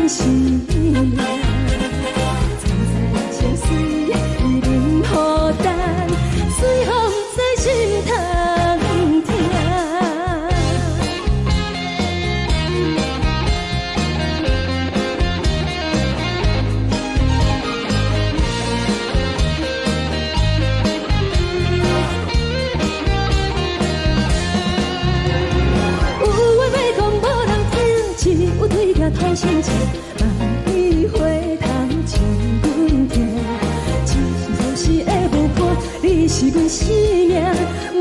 生命。苍山青水啉予等，随予毋知心通疼。有話欲講無人聽，只有對徛土生情，萬里回頭像阮疼。一生暫時的舞伴，你是阮生命，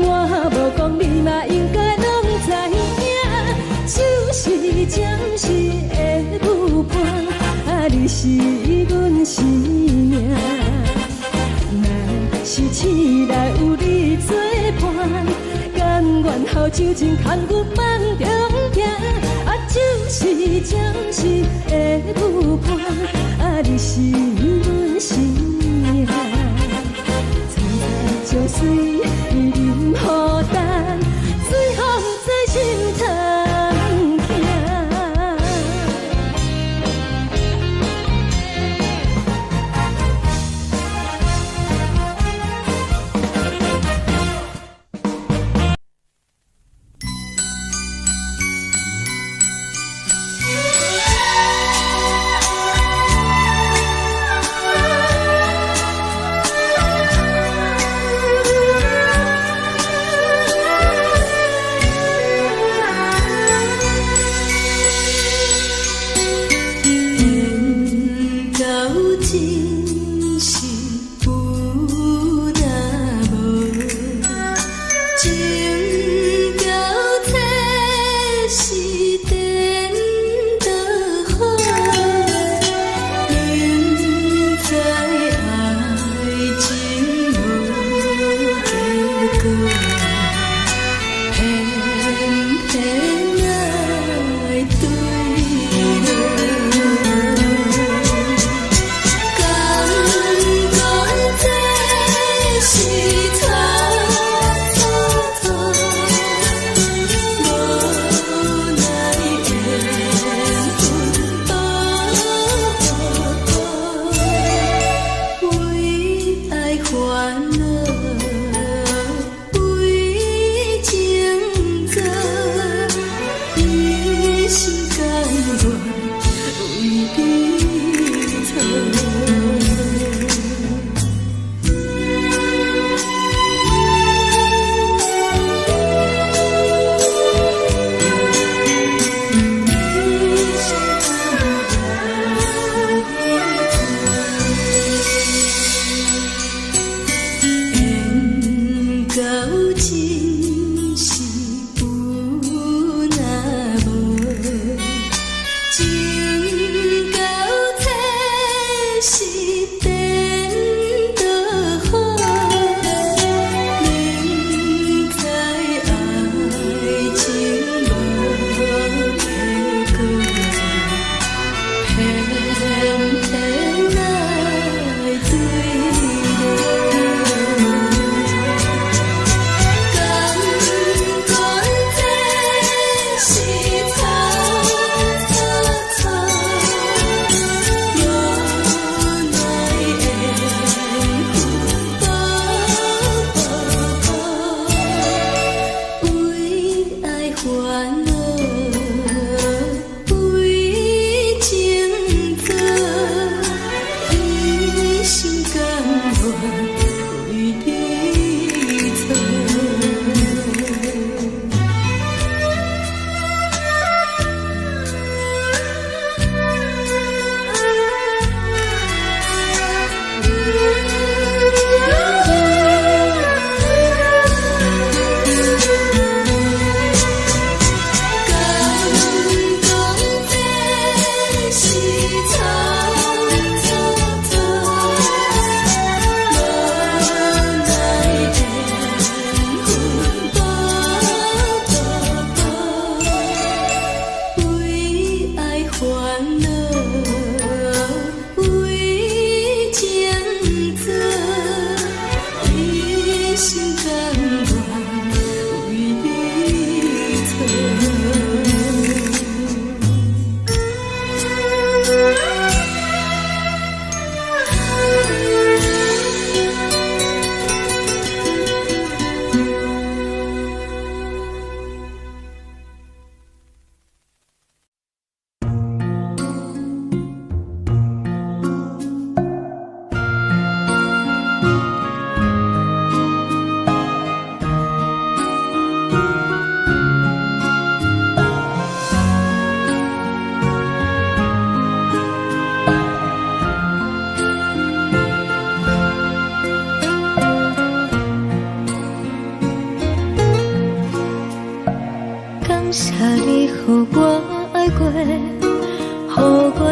我無講你嘛應該攏知影。酒是暫時的舞伴，啊，你是阮生命。若是醒來有你作伴，甘願予酒精牽阮夢中行。啊，酒是暫時的舞伴，啊，你是阮生命。蒼山青水啉予等，醉予毋知心通疼。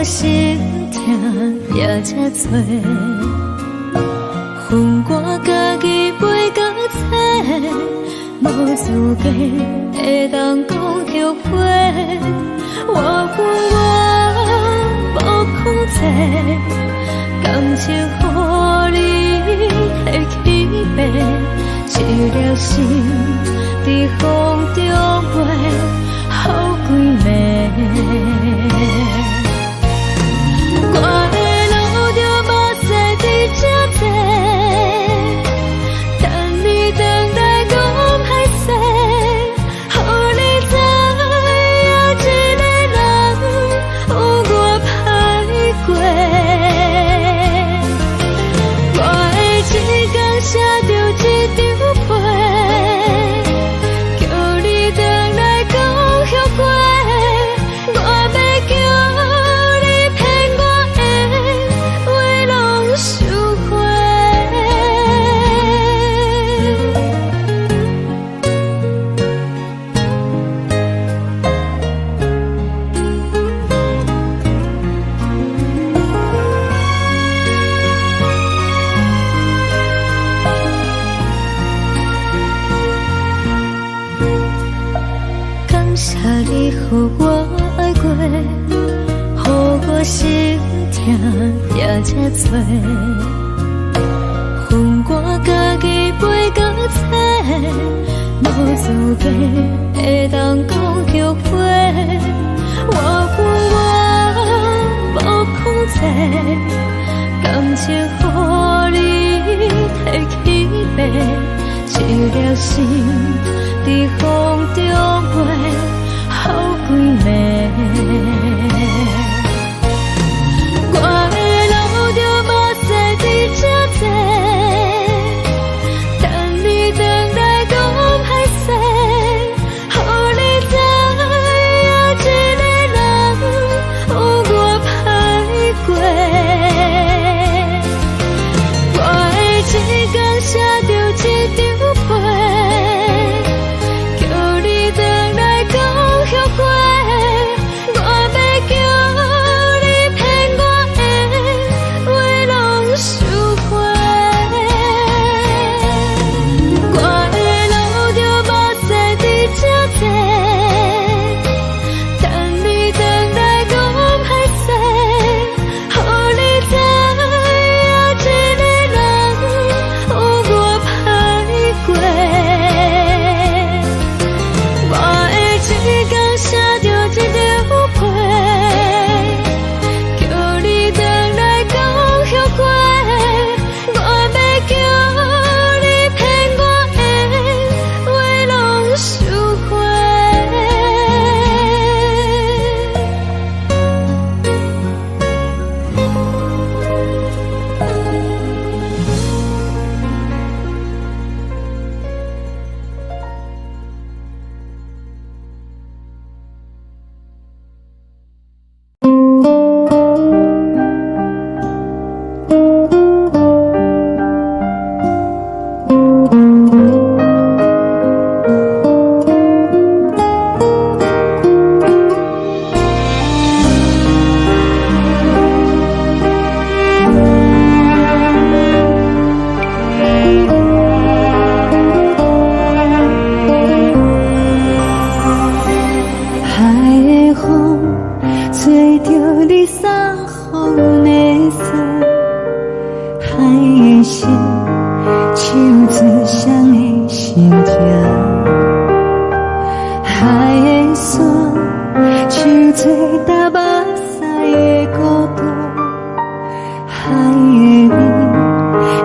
我心疼也這多。分我家己飞到册，無資格會當講後悔。我分我無控制，感情予你提去爬，一粒心佇風中飛，予規暝。我會流著目屎佇這坐，等你轉來講歹勢，予你知影一個人有偌歹過。我會一工寫著一張批，叫你轉來講後悔。我欲叫你騙我的話攏收回。感謝你予我愛過，予我心疼也這多。分我家己飛到冊，無資格會當講後悔。我分我無控制，感情予你提去爬，一粒心佇風中飛，予規暝。我會流著目屎佇這坐，等你轉來講歹勢，予你知影一個人有偌歹過。我會一工寫著一張批，叫你轉來講後悔。我欲叫你騙我的話攏收回。我會流著目屎佇這坐，等你轉來講歹勢，予你知影一個人有偌歹過。我會一工寫著一張批，叫你轉來講後悔。我欲叫你騙我的話攏收回。海的風吹著你送予阮的衫，海的心唱出誰的心情，海的山唱出搭目屎的孤獨，海的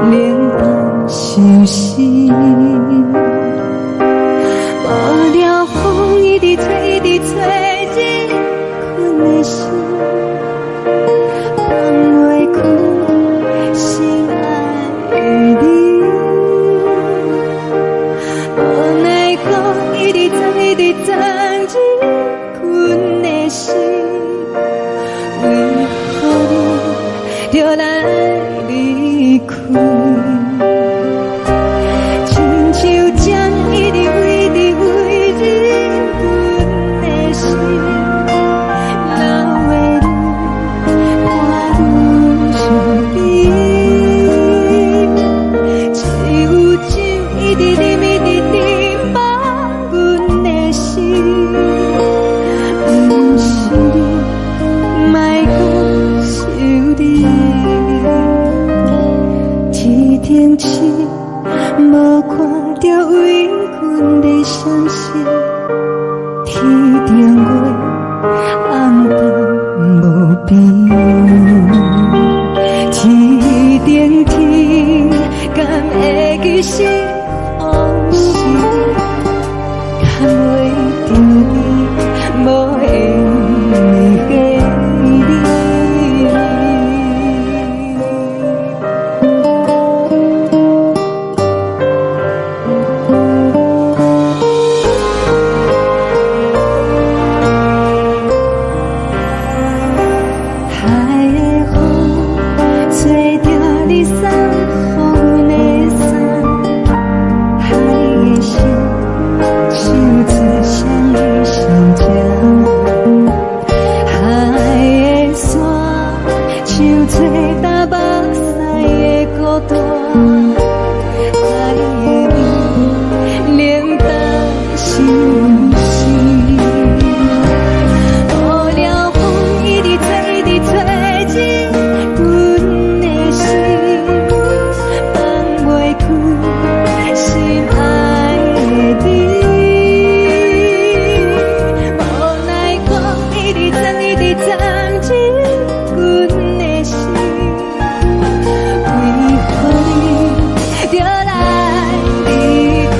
美冷淡相思。無聊風一直吹，一直吹，入困的心，放袂開心愛的你。無奈何一直藏，一直藏入困的心，為何你著來離開？親像針一直圍直圍入阮的心，留的淚海的風吹著你送予阮的衫，海的心唱出誰的心情？海的沙唱出東北西的孤單，海的味冷淡相思。無聊風一直吹，一直吹入阮的心，放袂開心愛的你。無奈風一直鑽，一直鑽入阮的心，為何你著來離開？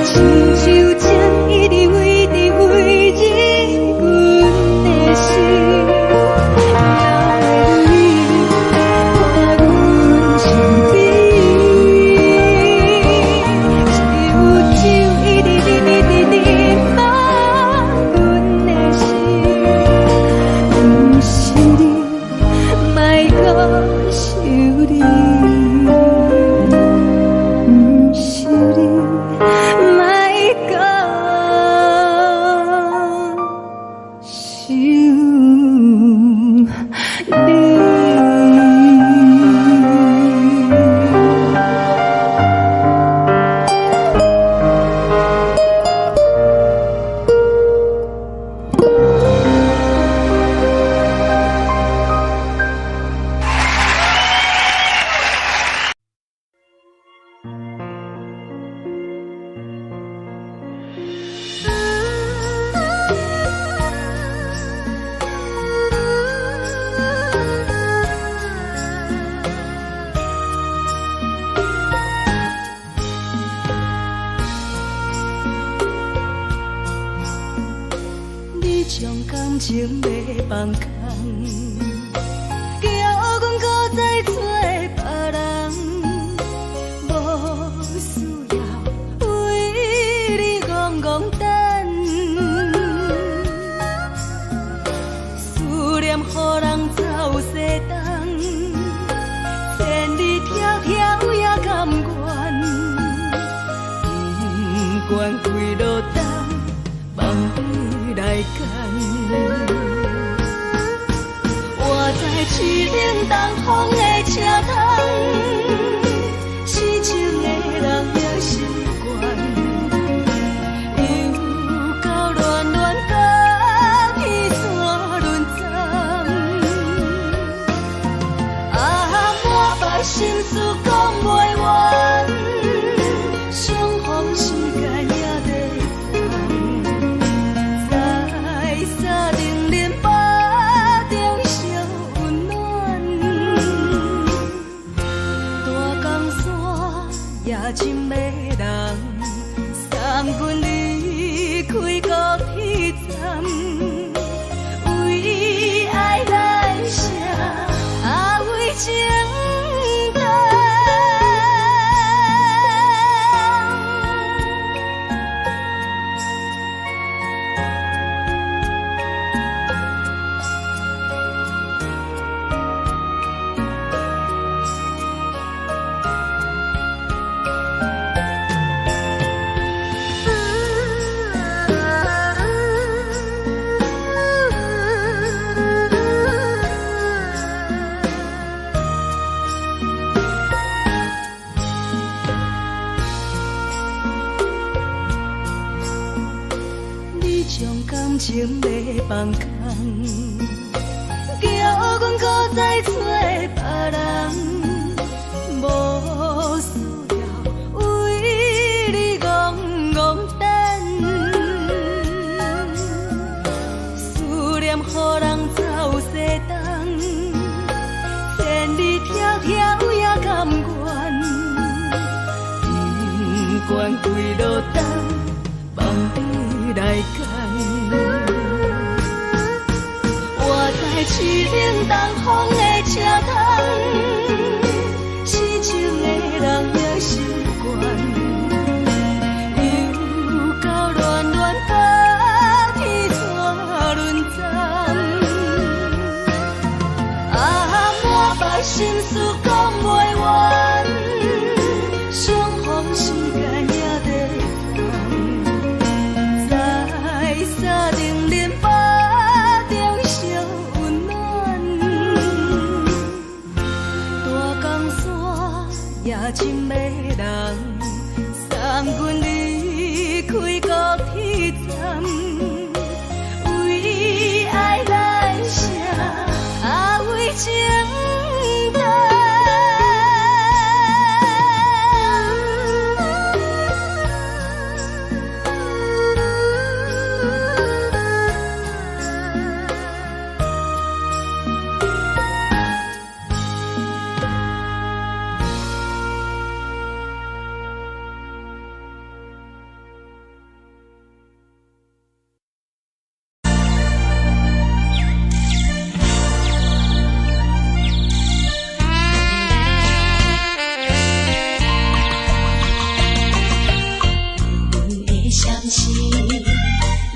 親像情一直圍直圍入阮的心，留你伴阮身邊。只有酒一直啉，一直啉滿阮的心，毋是你，莫閣想你，毋是你，莫閣想你。你將感情欲放空，叫阮閣再找別人，無需要為你戇戇等，思念予人走西東，千里迢迢也甘願，不管幾落冬，放你來揀。我知凄冷東風的車窗，痴情的人已習慣，又到戀戀甲天山輪轉。啊，满腹心事講袂完，相逢時間也在轉，在三重林腹中相溫暖。大江山也真迷人，送阮離開高鐵站，為愛來寫，啊為情等。你將感情欲放空，叫阮閣再找別人，無需要為你戇戇等，思念予人走西東，千里迢迢也甘願，不管幾落冬，放你來揀。我知凄冷東風的車窗，痴情的人已習慣，又到戀戀甲天山輪轉。心事講袂完，相逢時間也短暫，在三重恁腹中相溫暖。大江山也真迷人，送阮離開高鐵站，為愛來寫，啊為情等。阮的相思，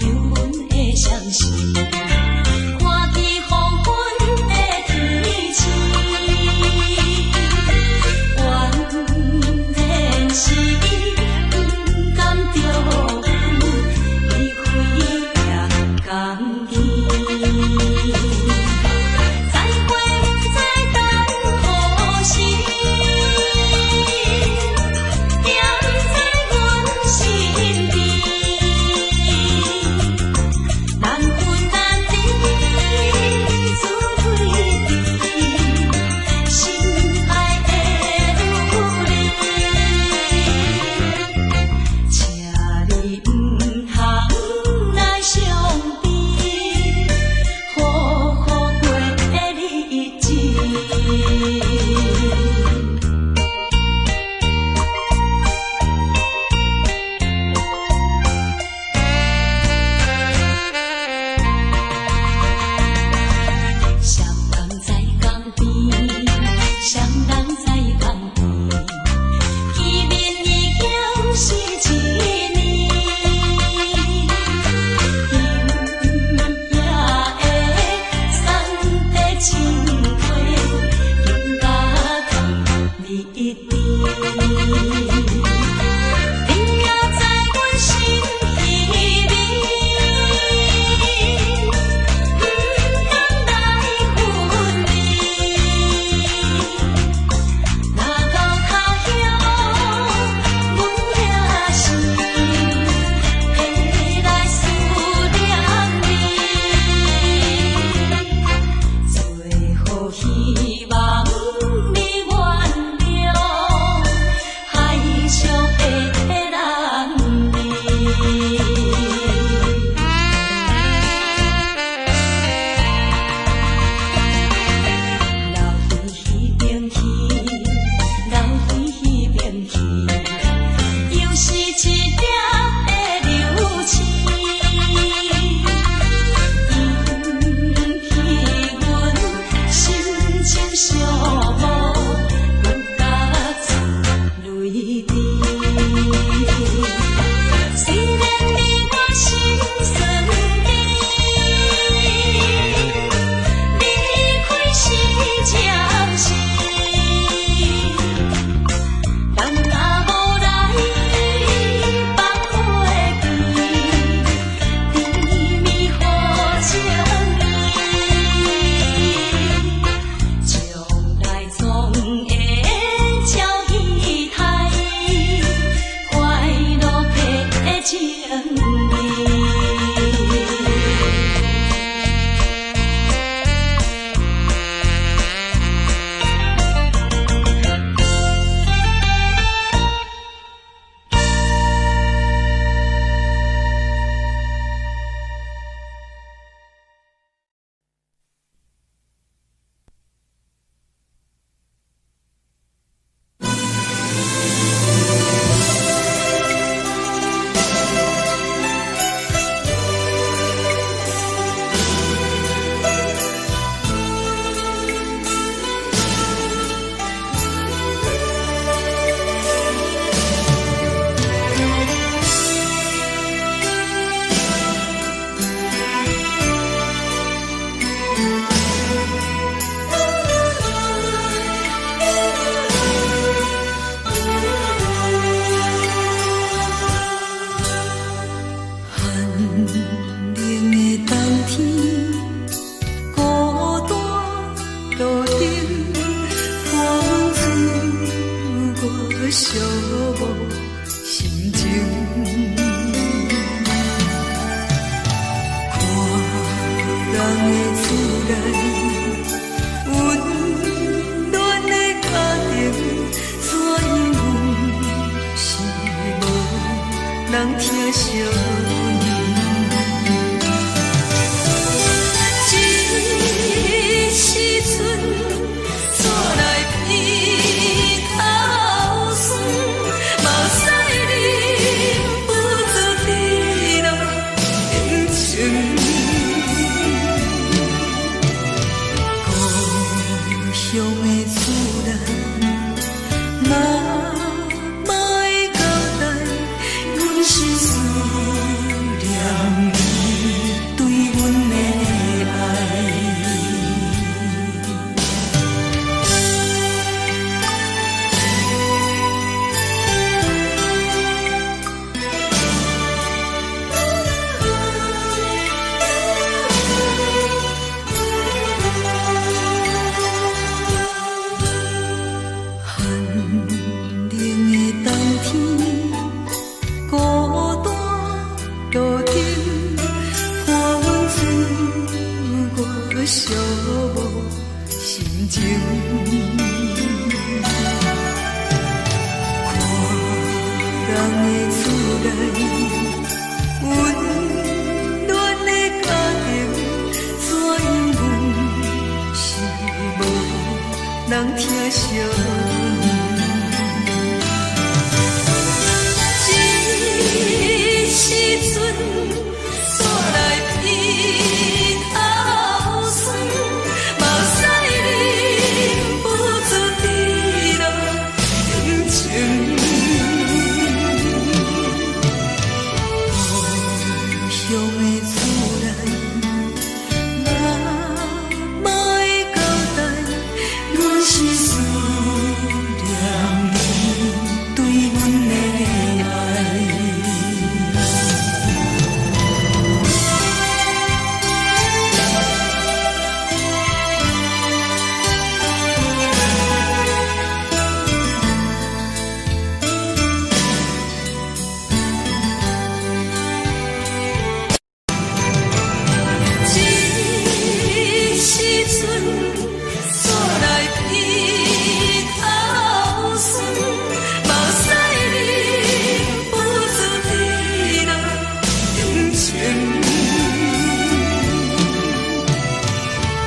有阮的相思，看见黃昏的天星，原來是伊不甘著阮，伊飛也共去。再會不知等何時，惦在阮身邊。難分難離，滋味甜，心愛的女兒，請你毋通來傷悲，好好過日子。雙人在江邊，雙人在江邊，見面已經是一年。今夜的送的情話，更加甜蜜甜。你也在阮心裡面，不甘來分離。若到他鄉，阮也是會來思念你。最好希望你原諒海上的男兒。留伫彼邊去，留伫彼邊去，又是一粒的流星，引起阮心情寂寞，閣甲出淚滴。雖然你我心酸甜，離開是暫時，人若無來放袂記，甜蜜予情意，將來總會照彼台，快樂的情意。寂寞心情。看人的厝內，溫暖的家庭，怎樣阮是無人疼惜阮。這時陣煞來鼻頭酸，目屎忍不住滴落眼睛。故鄉的厝內，媽媽的交代，阮是思念你對阮的愛。這時陣煞來鼻頭酸，目屎忍不住滴落眼睛。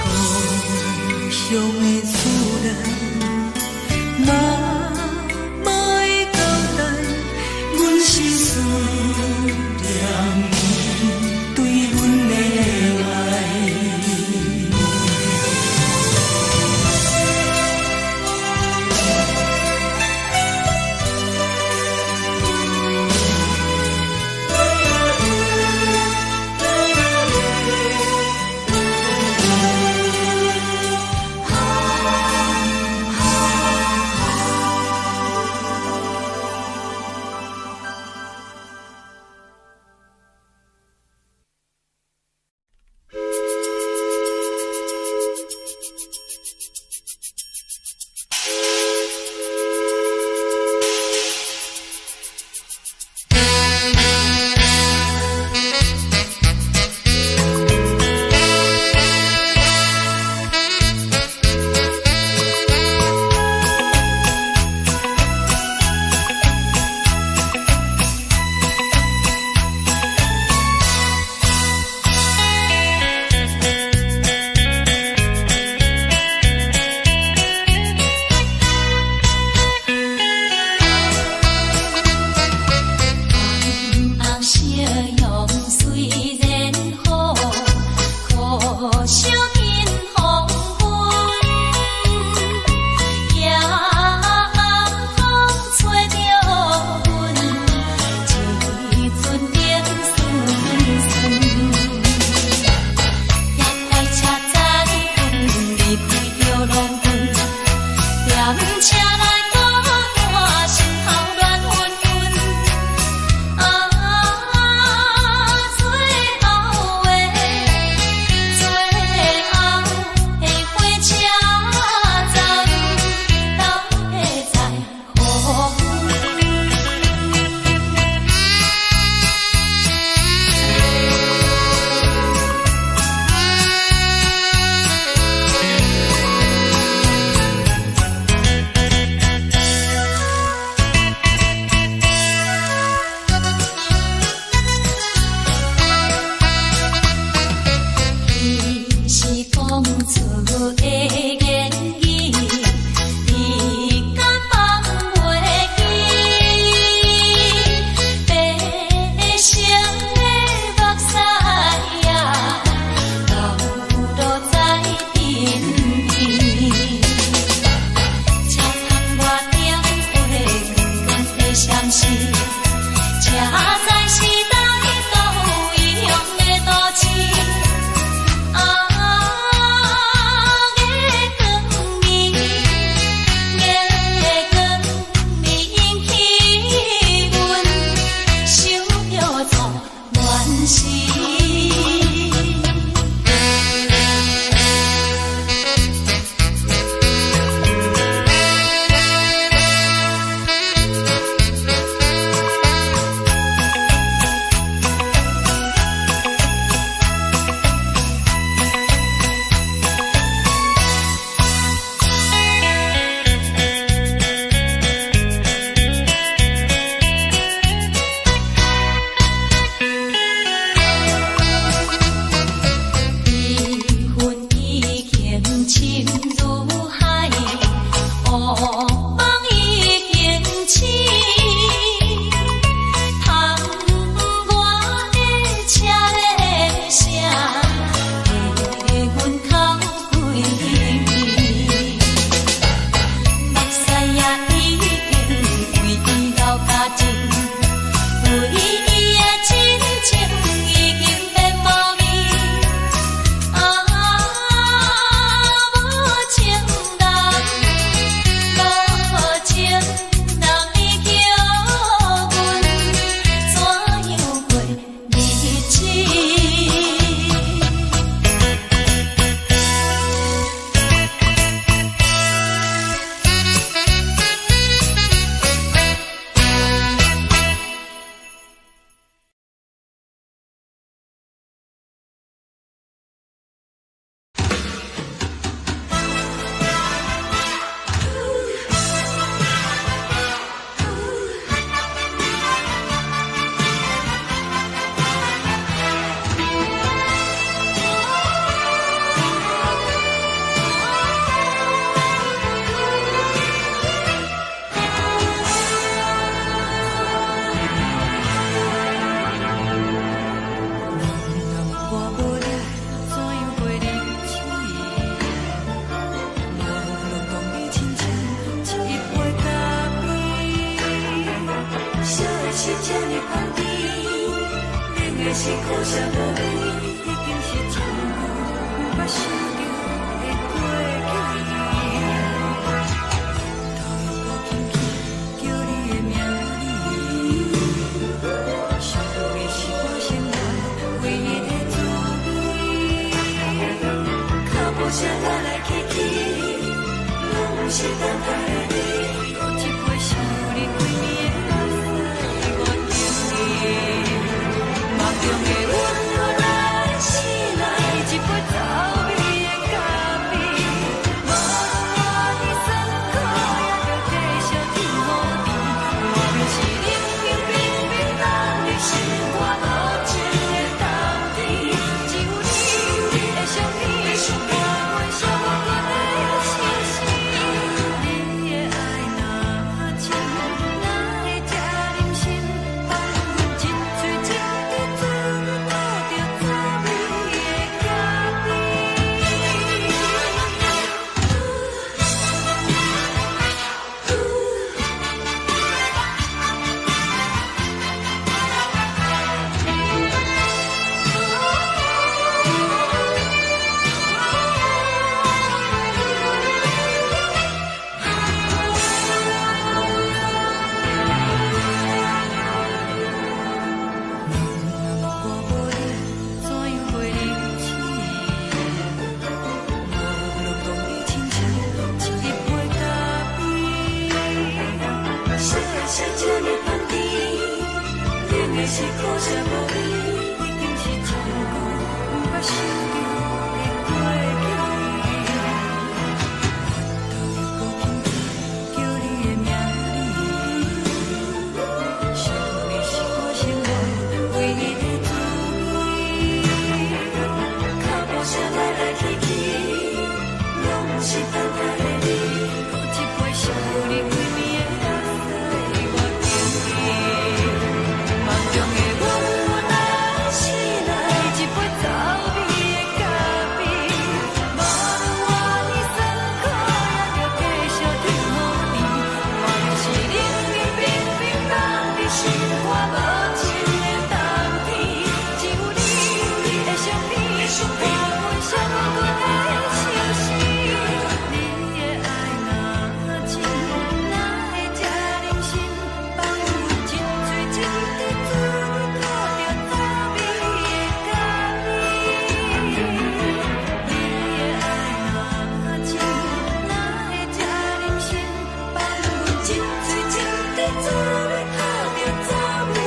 故鄉的厝內，媽媽的交代，阮是思念你對阮的愛。是苦涩無味，已經是真久毋捌想著的過去。頭又閣輕輕叫你的名字，想你是我生活唯一的滋味。腳步聲來來去去，攏毋是等待的你。閣一杯想你規暝的目屎，我敬你。夢中的阮來醒來，一杯走味的咖啡。無論偌尼酸苦，也著繼續天雨甜。外面是冷冷冰冰，等你心肝無情的冬天。只有你的相片，伴阮寂寞的相思。你的愛若深，哪會這忍心放阮一喙一滴嘴吐著滋味的咖啡？若我無你，怎樣過日子？無論講你親像一杯咖啡。啥是這呢香甜？冷的是苦澀無味，已經是真久毋捌想著的過去。頭又閣輕輕叫你的名字，想你是我生活唯一的滋味。腳步聲來來去去，攏毋是等待的你。閣一杯想你規暝的目屎，我敬你。夢中的阮來醒來，一杯走味的咖啡。無論偌尼酸苦，也著繼續天雨甜。外面是冷冷冰冰，等你心肝無情的冬天。只有你的相片，伴阮寂寞的相思。你的愛若深，哪會這忍心放阮一喙一滴嘴吐著滋味的咖啡？你的愛若深，哪會這忍心放阮一喙一滴嘴吐著滋味的咖啡？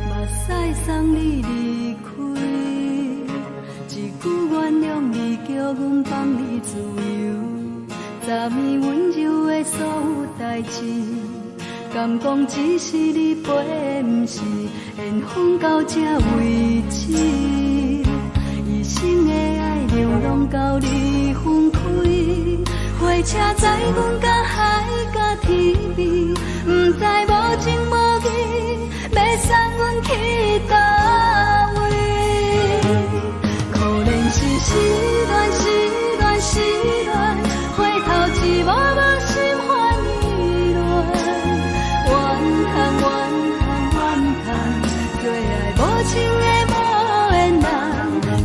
目屎送你離開，一句原諒你，叫阮放你自由。昨暝溫柔的所有代誌，敢講只是你陪的，毋是緣分到這為止。一生的愛流浪到你分開，火車載阮甲海甲天邊，毋知無情無義，欲送阮去佗位？可憐是失戀，失戀，失戀，回頭一幕幕心煩意亂。怨嘆怨嘆怨嘆，最愛無情的無緣人，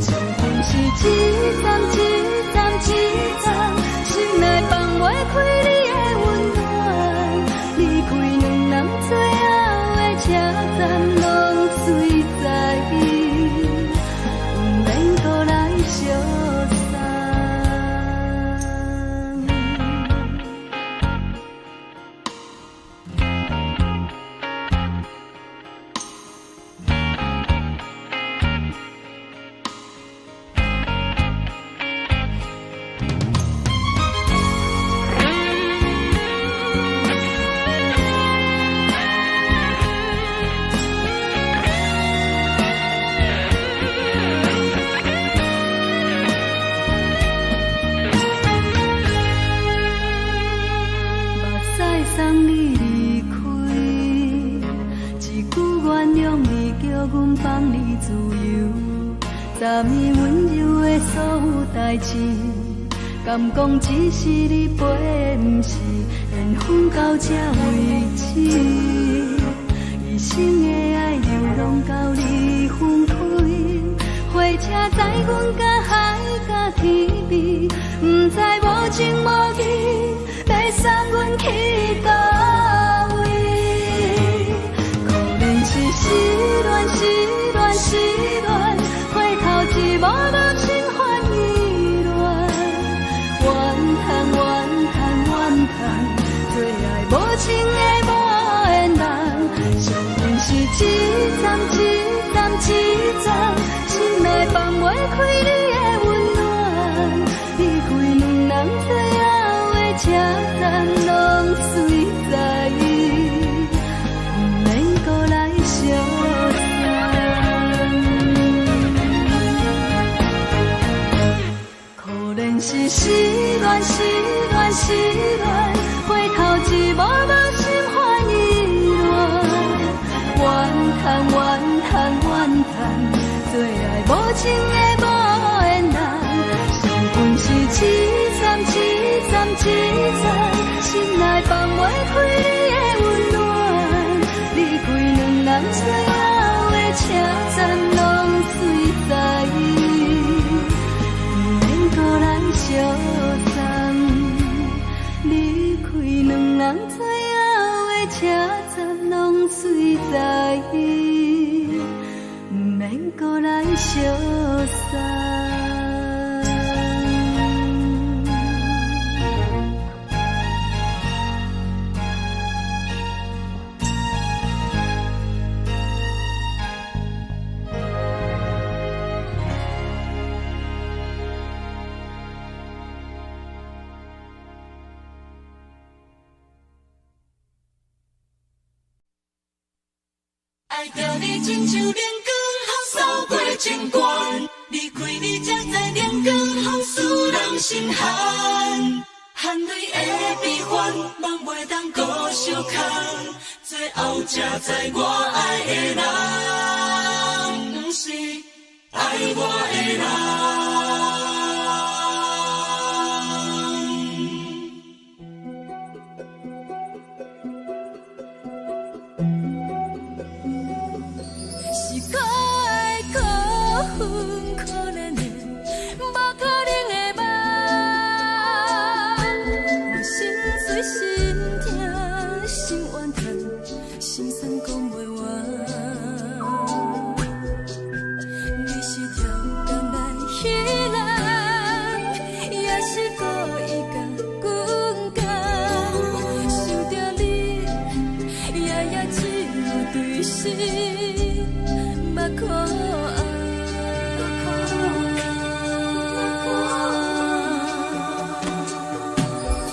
生命是一站一站一站，心內放袂開你的溫暖。放你自由。昨暝溫柔的所有代誌，敢講只是你陪的，毋是緣分到這為止。一生的愛流浪到你分開，火車載阮甲海甲天邊，毋知無情無義，欲送阮去佗位？可憐是失戀，失戀，失戀，回頭一幕幕心煩意亂。怨嘆怨嘆怨嘆，做愛無情的無緣人，傷痕是一站一站一站，心內放袂開你的溫暖。離開兩人最後的車站，攏隨在，毋免閣來相送。可憐是失戀，失戀，失戀，回頭一幕幕心煩意亂。怨嘆怨嘆怨嘆，做愛無情的無緣人，傷痕是一站一站一站，心內放袂開你的溫暖。離開兩人最後的車站，攏隨在，毋免閣來相送。離開兩人最後的車站，攏隨在，毋免閣來相送。愛著你親像冷光予掃過情關，離開你才知冷光予使人心寒。含淚的悲歡，夢袂當閣相牽，最後才知我愛的人，毋是愛我的人。是可愛可恨可憐的，無可能的夢。我心碎心疼心怨嘆，心酸講袂完。你是跳工來彼人，也是故意共阮講。想著你，夜夜只有對心目苦紅。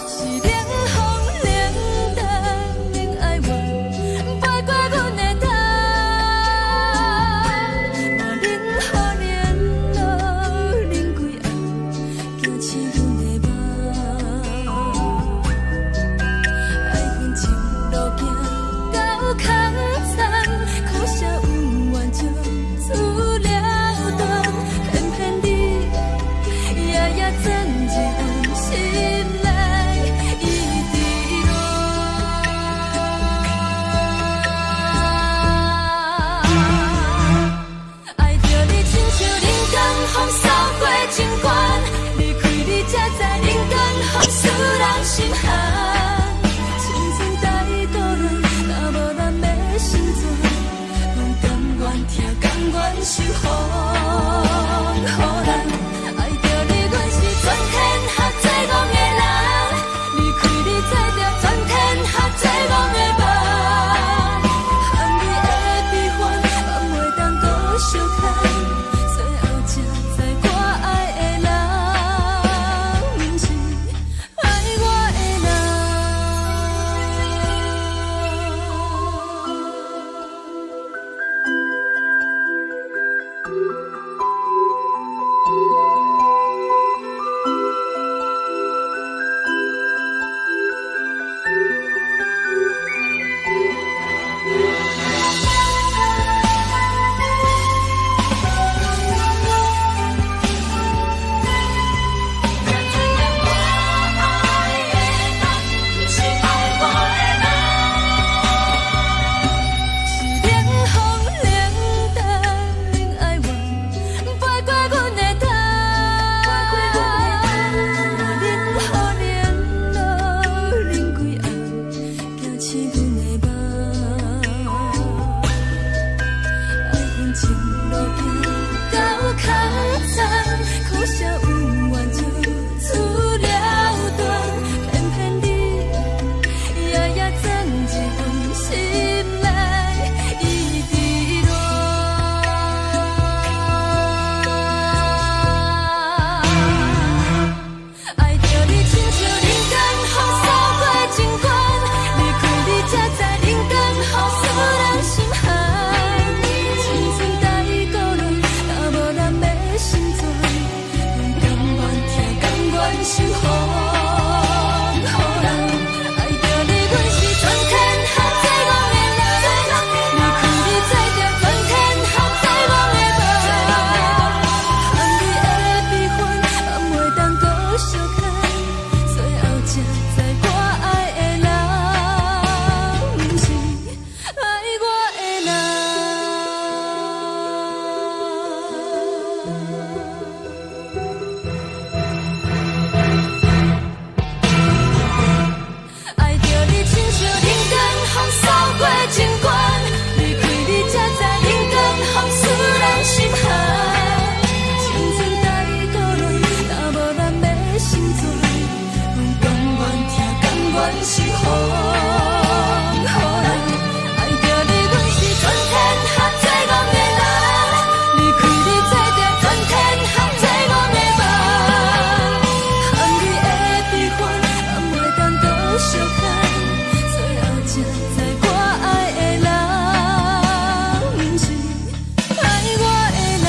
是冷風冷淡冷哀怨，飞過阮的頭。嘛冷雨冷露冷規暗，驚醒阮的夢。愛恨情路行到空残，苦涩恩怨就此了斷。偏偏你夜夜鑽入阮心內，一直戀。愛著你親像冷光予掃過情關，離開你才知冷光予使人心寒。青春帶倒亂，若無咱欲成全，阮甘願疼，甘願受風雨難。愛著你，阮是全天下最戇的人，離開你做著全天下最戇的夢。含淚的悲歡，放袂當閣相牽，最後才知我愛的人，毋是愛我的人。情路行到空残，可惜有缘就此了断，偏偏你夜夜钻入阮心内，一直恋。愛著你親像人間風掃過情關，離開你才知人間風使人心寒。青春太孤單，若無人欲心存，阮甘願疼，甘願受予人。愛著你，阮是全天下最戆的人，離開你才定全天下最戆的夢。含你的悲歡，嘛袂當閣相牽，最後才知我愛的人，毋是愛我的人。愛著你親像人間風掃過情關，離開你才知人間風使人心寒。青春太孤單，若無人欲心存，阮甘願疼，甘願受予人。愛著你，阮是全天下最戆的人，離開你才定全天下最戆的夢。含你的悲歡，嘛袂當閣相牽，最後才知我愛的人，毋是愛我的人。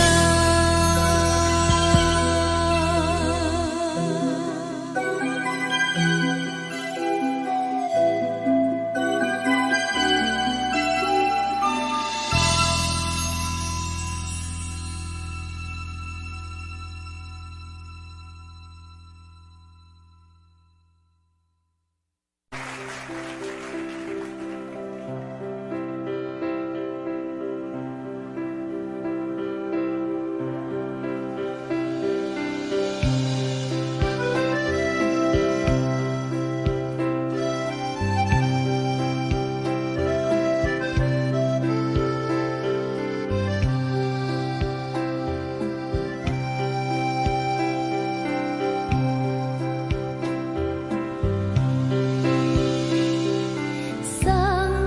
送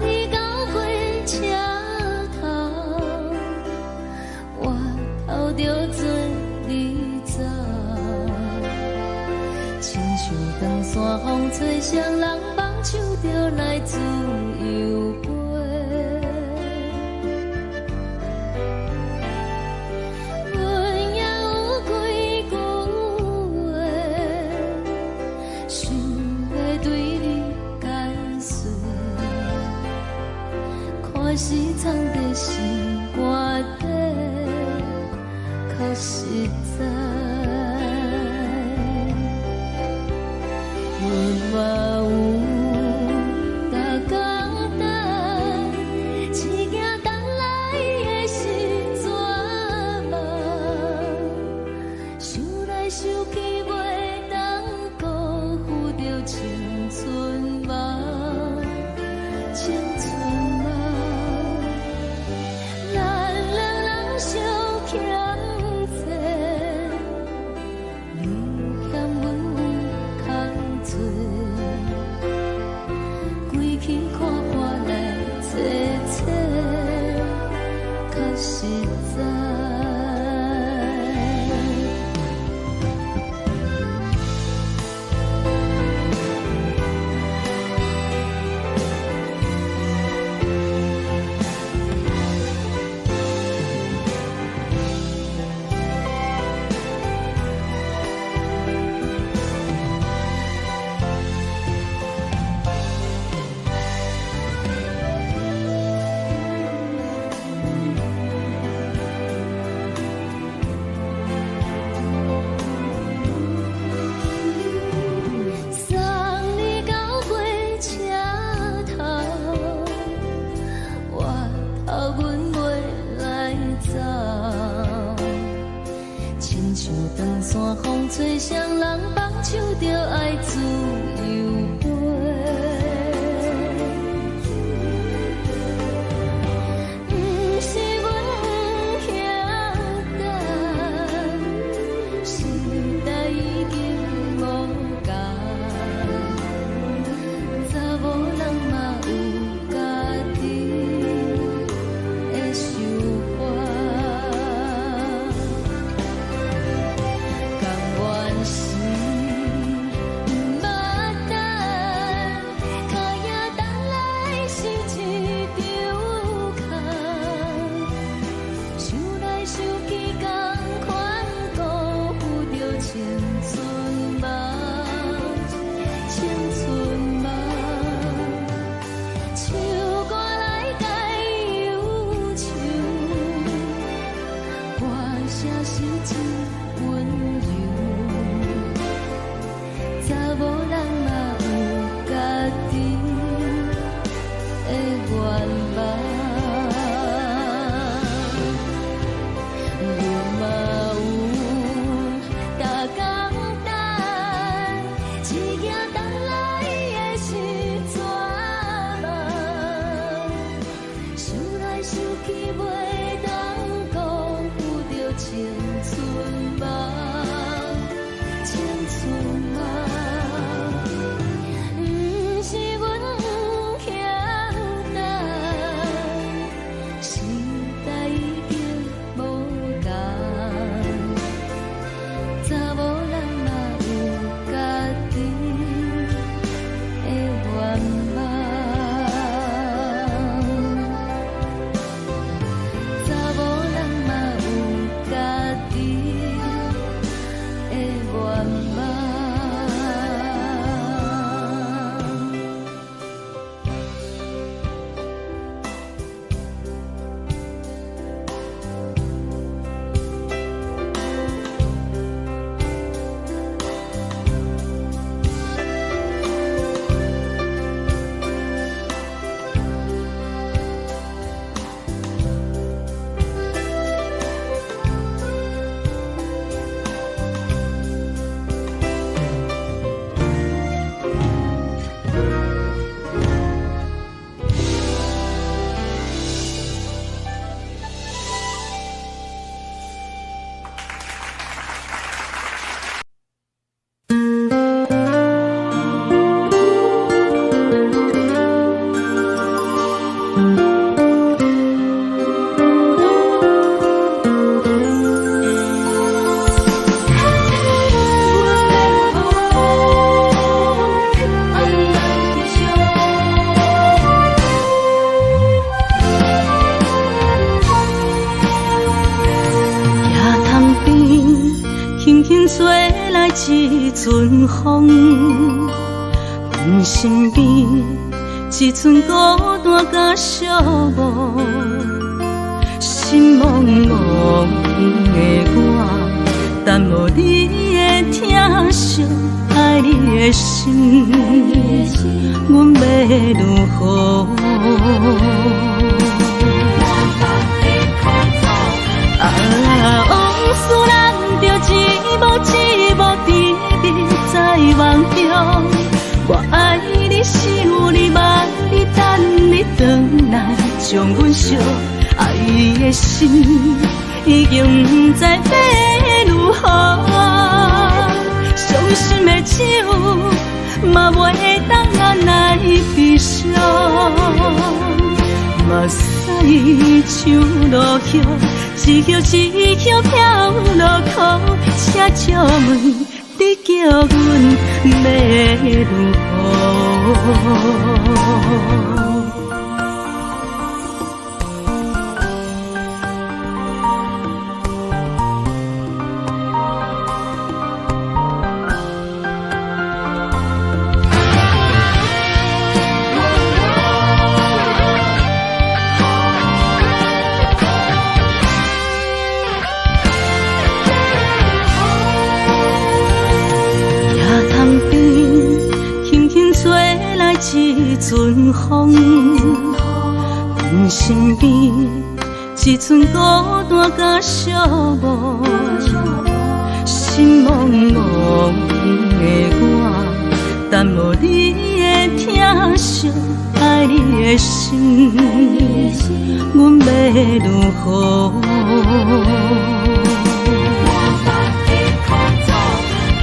你到火車頭，我頭著做你走。親像長山風吹，誰人放手就來自由飛。阮也有幾句話，想欲對你解說。看是藏在心肝底，較實在。阮嘛有逐工等，一件等來的是绝望。想來想去，袂當辜負著青春夢，青春夢。咱兩人相欠債，你欠阮有空做，規氣看破來找找，較實在。送你到火車頭，我頭阮袂來走。親像長山風吹，誰人放手就愛自由飛。毋是阮毋是真溫柔。查某人嘛有家己的願望，阮嘛有逐工等，一行等來的是绝望，想來想去袂當辜負著青春夢，青春夢。毋是阮毋曉等，時代已經無仝，查某人嘛有家己的願望，查某人嘛有家己的願望。行潭邊，輕輕吹來一陣風，阮身邊一陣孤單佮寂寞，心茫茫的我，等無你的疼惜，愛你的心，阮欲如何？啊，往事咱著一幕一幕甜蜜在夢中。我愛你，想你，望你，等你轉來，將阮惜。愛的心已經毋知欲如何，傷心的酒嘛袂當按來悲傷。目屎像落雨，一葉一葉飄落苦，請借問你叫阮欲如何？行潭邊，輕輕吹來一陣風，阮身邊一陣孤單佮寂寞，心茫茫的我，等無你的疼惜，愛你的心，阮欲如何？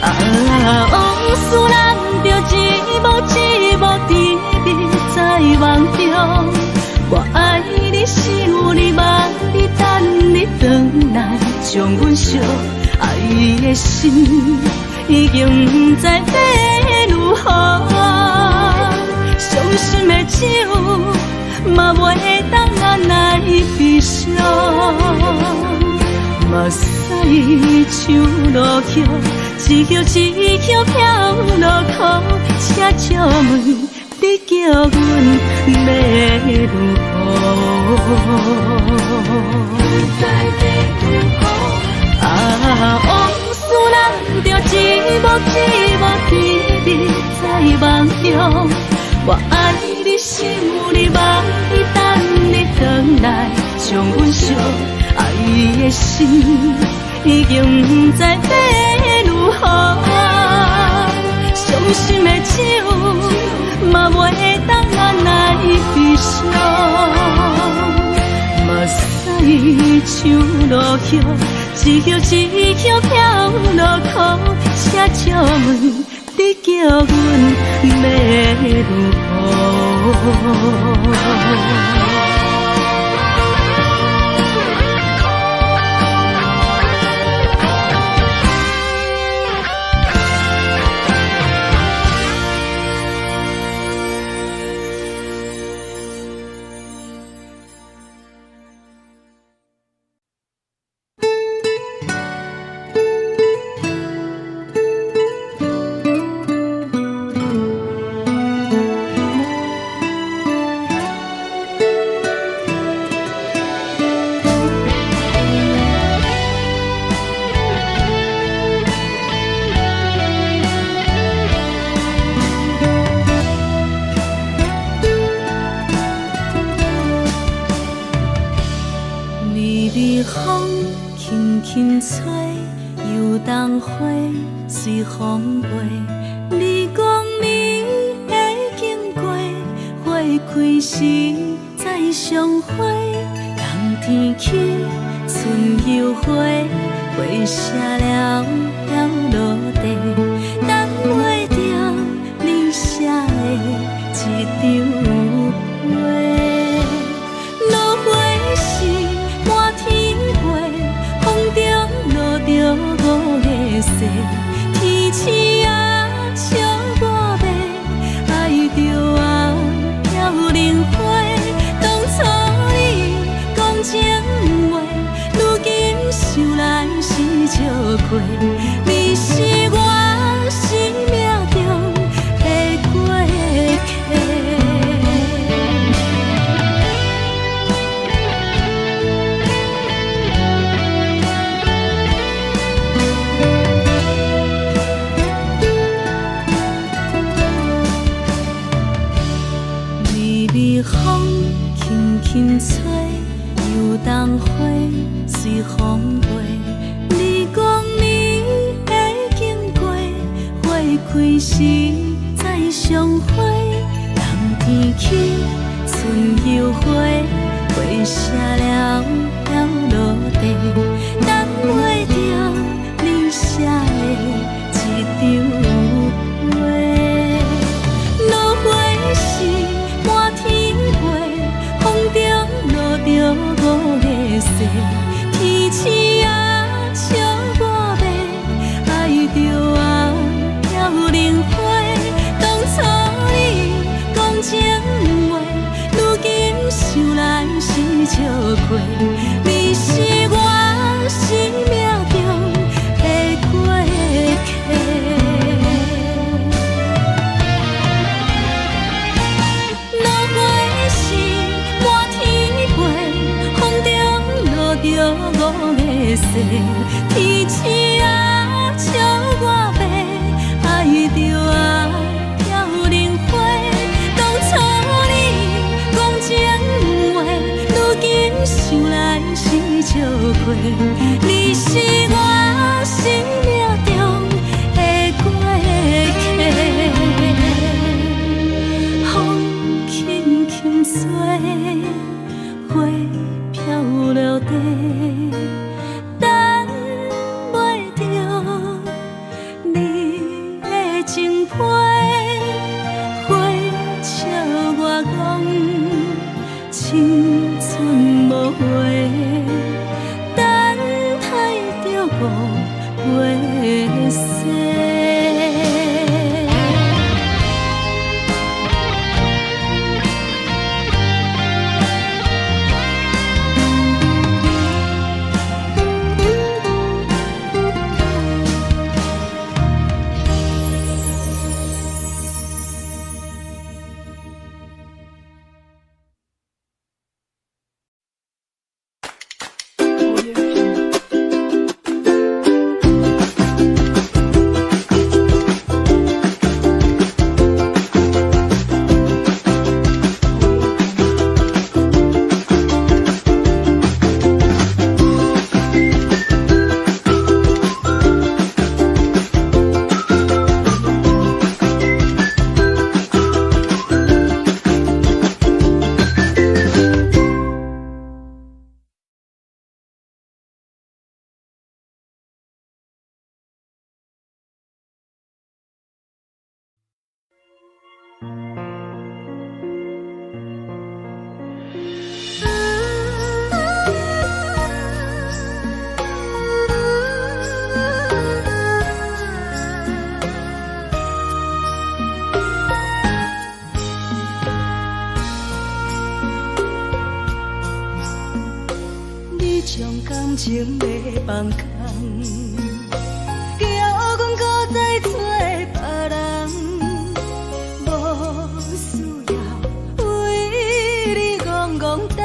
啊，往事咱著一幕一幕甜蜜在夢中。我愛你，想你，望你，等你轉來，將阮惜。愛的心已經毋知欲如何，傷心的酒嘛袂當按來悲傷。目屎像落雨，一葉一葉飄落苦，請借問你叫阮欲如何？啊，將阮相愛的心，已經毋知欲如何。傷心的酒，嘛袂當按捺悲傷。目屎像落雨，一葉一葉飄落苦，請借問你叫阮欲如何？微微風輕輕吹，油桐花隨風飛。你講你會經過，花開時再相會。冬天起，春又回，花謝了飄落地，等袂著你寫的一張批。落花時滿天飛，風中落著五个誓，天星啊笑我欲愛著啊飄零花。當初你講情話，如今想來是笑虧。你是我生命中的過客。微微風輕輕吹，油桐花隨風飛。你講你會經過，花開時再相會。冬天起，春又回，花謝了飄落地，等袂著你寫的一張批。落花時滿天飛，風中落著五个誓，天星啊笑我欲愛著啊飄零花。當初你講情話，如今想來是笑虧。你是我生命中的過客。落花時滿天飛，風中落著五个誓，天星啊笑我欲愛著啊飄零花。當初你講情話，如今想來是笑虧。你是我生命中的過客。風輕輕吹，花飄落地，等袂著你的情批，花笑我講青春無話，等待著五月雪。 Audio Jungle. 情欲放空，叫阮閣再揣別人，無需要為你戇戇等，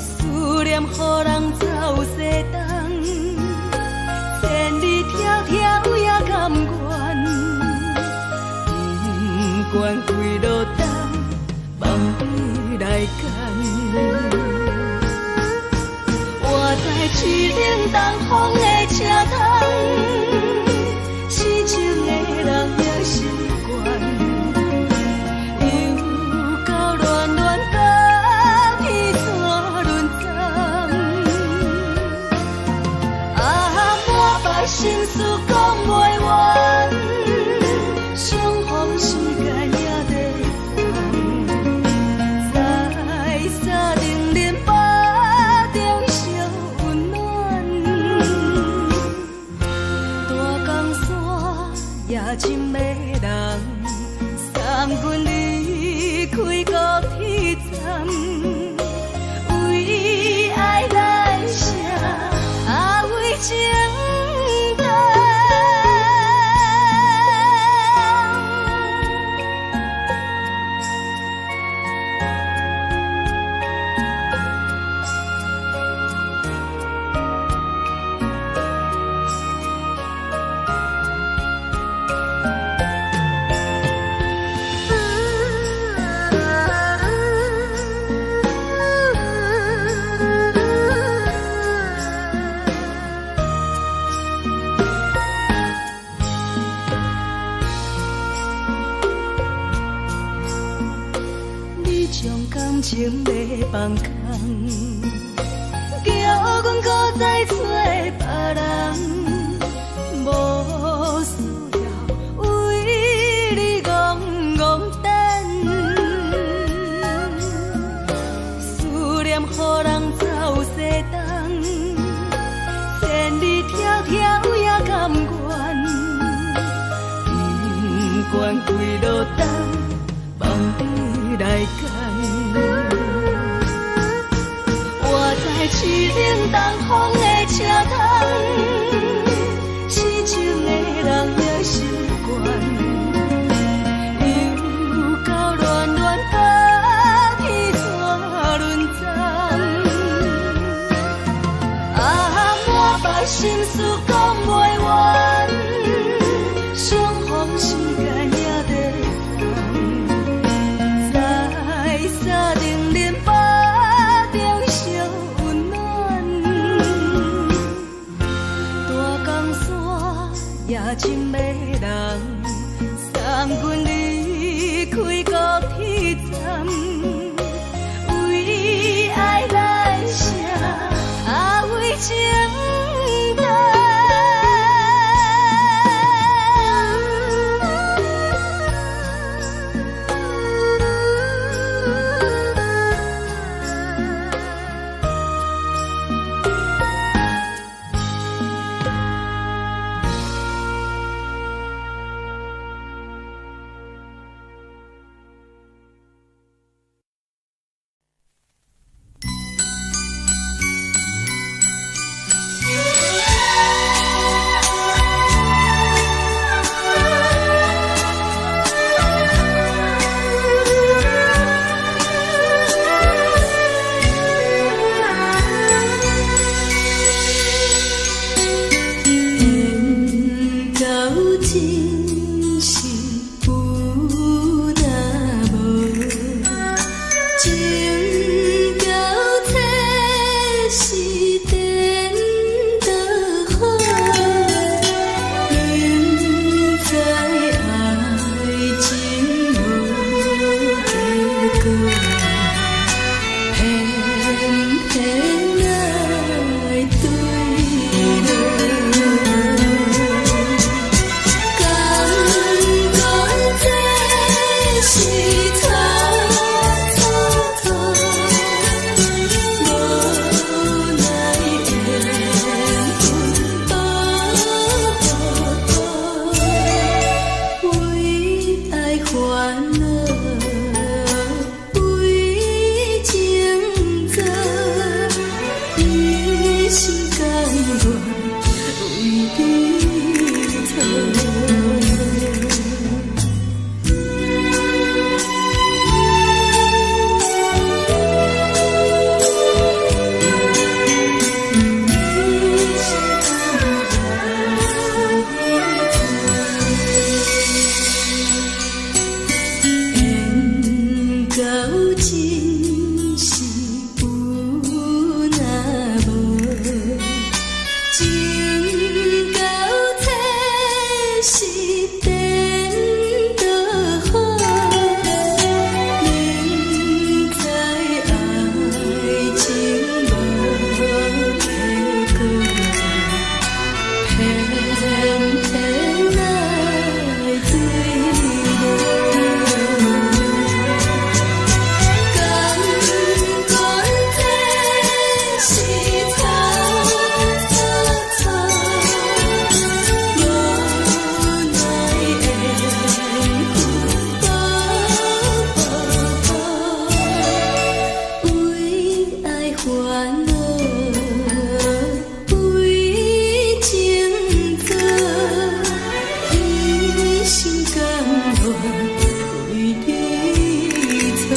思念予人走西東，千里迢迢也甘願，不管幾落冬，放你來揀。我知凄冷東風的車窗，痴情的人也習慣，又到暖暖甲彼山輪鬃，啊，满腹心事講袂完，相逢時間也在藏，在三重林腹中相溫暖，大江山也真迷人，送阮離開高鐵站，為愛來寫，啊為情等。你將感情欲放空，叫阮閣再揣別人，無需要為你戇戇等，思念予人走西東，千里迢迢也甘願，不管幾落冬，放你來揀。我知凄冷東風的車窗，痴情的人也習慣，又到暖暖甲彼山輪鬃，啊，滿腹心事講袂完，相逢時間也在藏，在三重林腹中相溫暖，大江山也真迷人，送阮離開高鐵站，為愛來寫，啊為情等。煩惱為情做，一心甘願為你做。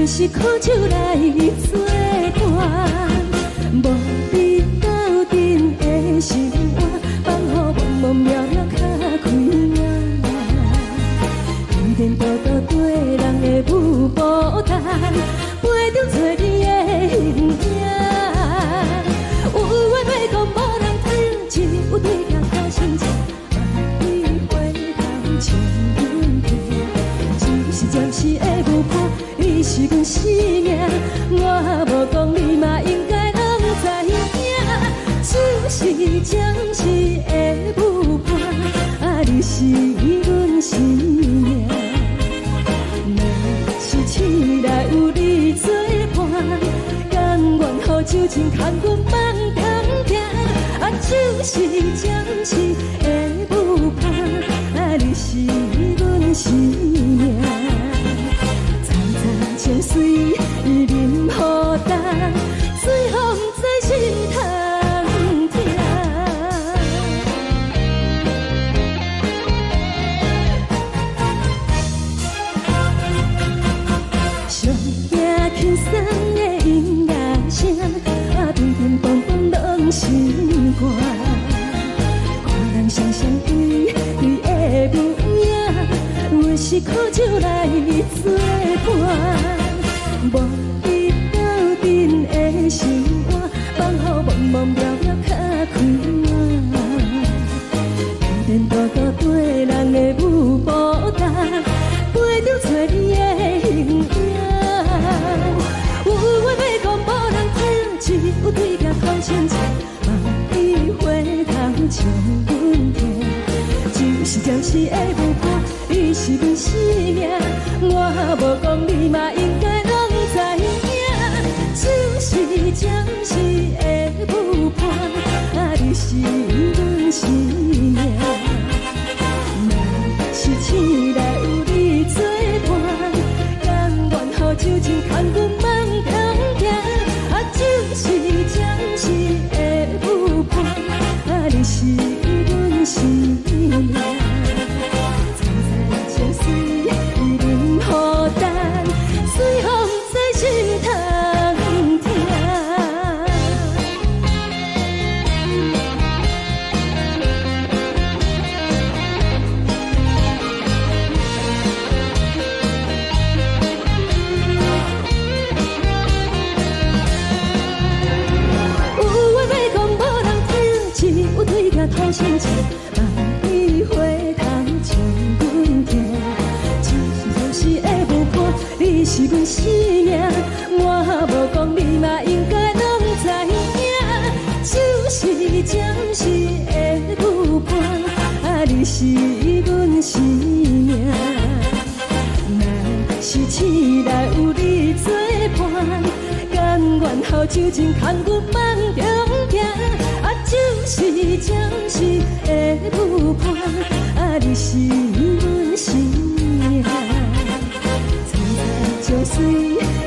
阮是苦酒來做伴，無你鬥陣的生活，放予茫茫渺渺較開眼。天顛倒倒對人的舞步單，陪著找你的形影。有話欲講無人聽，只有對鏡苦心情，萬里回頭情阮聽，只是暫時的舞伴，你是阮生命，我無講你嘛應該攏知影。只是暫時的舞伴，啊，你是阮生命。若是醒來有你做伴，甘願予酒精牽阮放通行。啊，只是暫時的舞伴，啊，你是阮生命。層層情隨淋雨重，水予毋知心通疼。上驚輕鬆的音樂聲，啊，乒乒乓乓攏心肝。看人雙雙對對的舞影，阮是苦酒來做伴，無你鬥陣的生活，放予茫茫渺渺較開眼。天顛倒倒對人的舞步重，陪著找你的形影。有話欲講無人聽，只有對鏡苦心情，萬里回頭唱阮聽。只是暫時的舞伴，你是阮生命，我無講你嘛應該攏知影。只是暫時的舞伴，啊，你是阮生命。若是醒來有你做伴，甘願予酒精牽阮放通行。啊，只是暫時的舞伴，啊，你是阮生命。層層情隨淋雨重，水予毋知心通疼。有話欲講無人聽，只有對鏡吐心情，萬里回頭唱阮聽。只是暫時的舞伴，你是阮生命，我無講你嘛應該攏知影。只是暫時的舞伴，啊，你是阮生命。若是醒來有你做伴，甘願予酒精牽阮放中行。啊，只是暫時的舞伴，啊，你是阮生命。層層情隨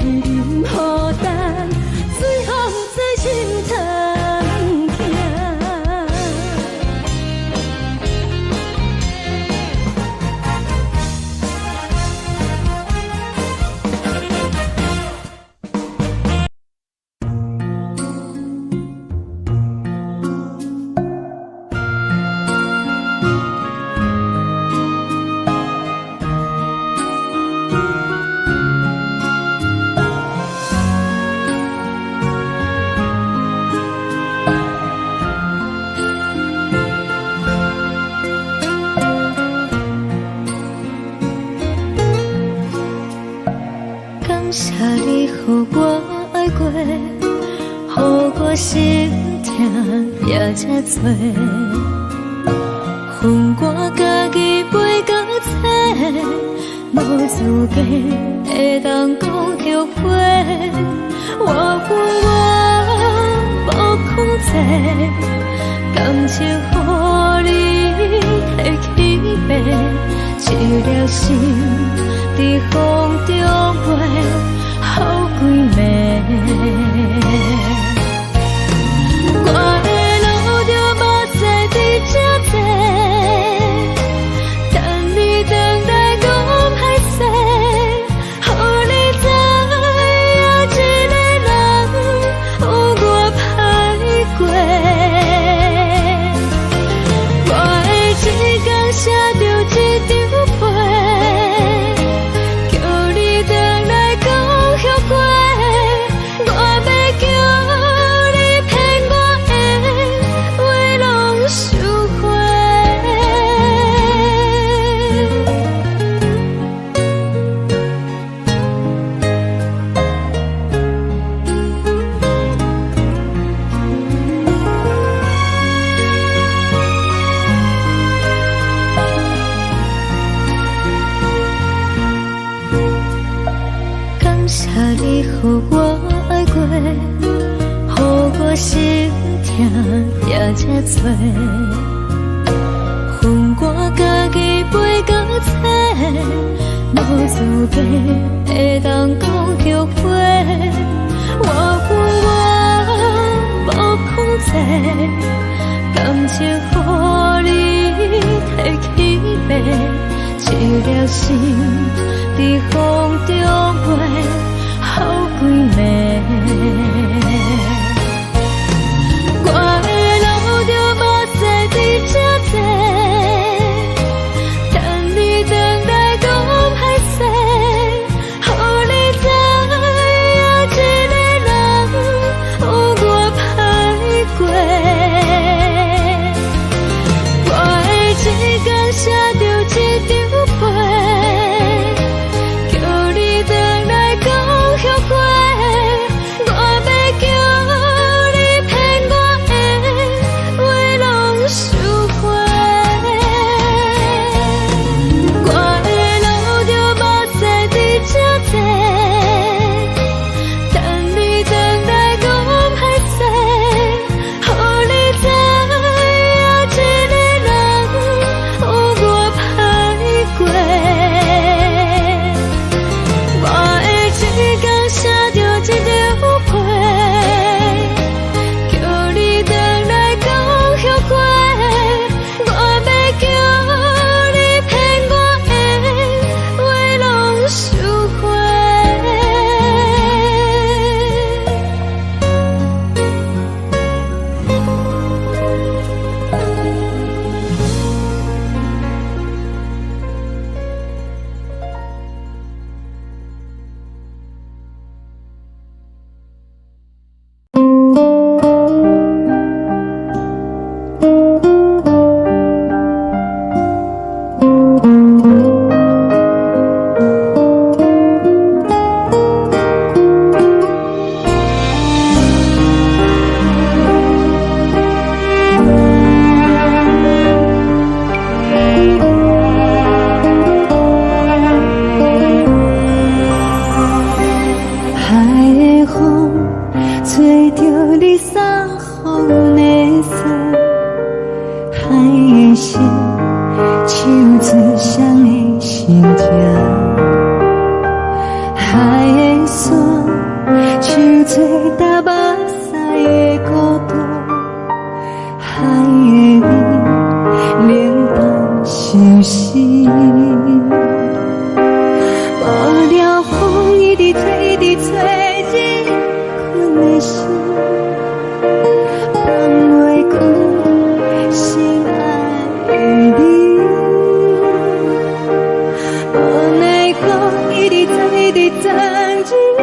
淋雨重，水予毋知心通疼。感謝你予我愛過，予我心疼也這多。分我家己飛到找，無資格會當講後悔。我分我無控制，感情予你提去爬，一粒心佇風中飛，予規暝。我會流著目屎佇這坐，等你轉來講歹勢，予你知你予我愛過，予我心疼疼這濟。予我家己飛到找，無資格會當講後悔。我有我無控制，感情予你提去賣，一粒心佇風中飛，好幾暝。我會流著目屎佇這坐，等你轉來講歹勢，予你知影一个人有偌歹過。我會一工寫著一張批，叫你轉來講後悔。我欲叫你騙我的話攏收回。我會流著目屎佇這坐，等你轉來講歹勢，予你知影一個人有偌歹過。我會一工寫著一張批，叫你轉來講後悔。我欲叫你騙我的話攏收回。海的風吹著你送予阮的衫，海的心唱出誰的心情？海的山唱出踏目屎的孤單，海的雨冷淡相思。無聊風一直吹，一直吹入阮的心，放袂開心愛的你。無奈何一直鑽，一直鑽入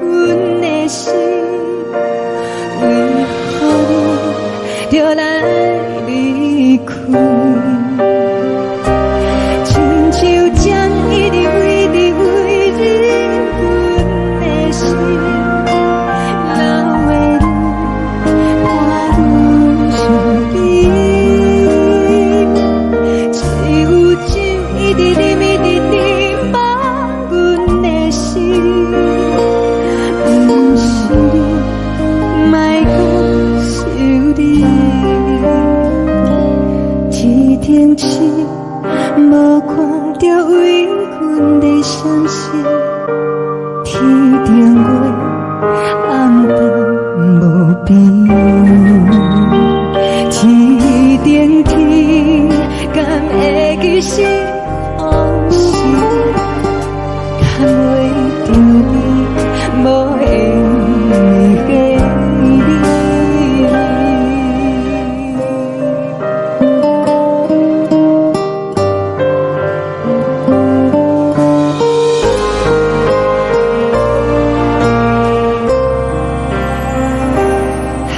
阮的心，為何你著來離開？親像針一直飛，一直飛入阮的心，留的愈看愈想你。只有酒一直啉，一直啉，放阮的心，毋是你，莫閣想你。天頂星無看著為阮咧傷心，天頂月暗淡無邊，天頂天敢會記是予是？牽袂著你，無緣的你。海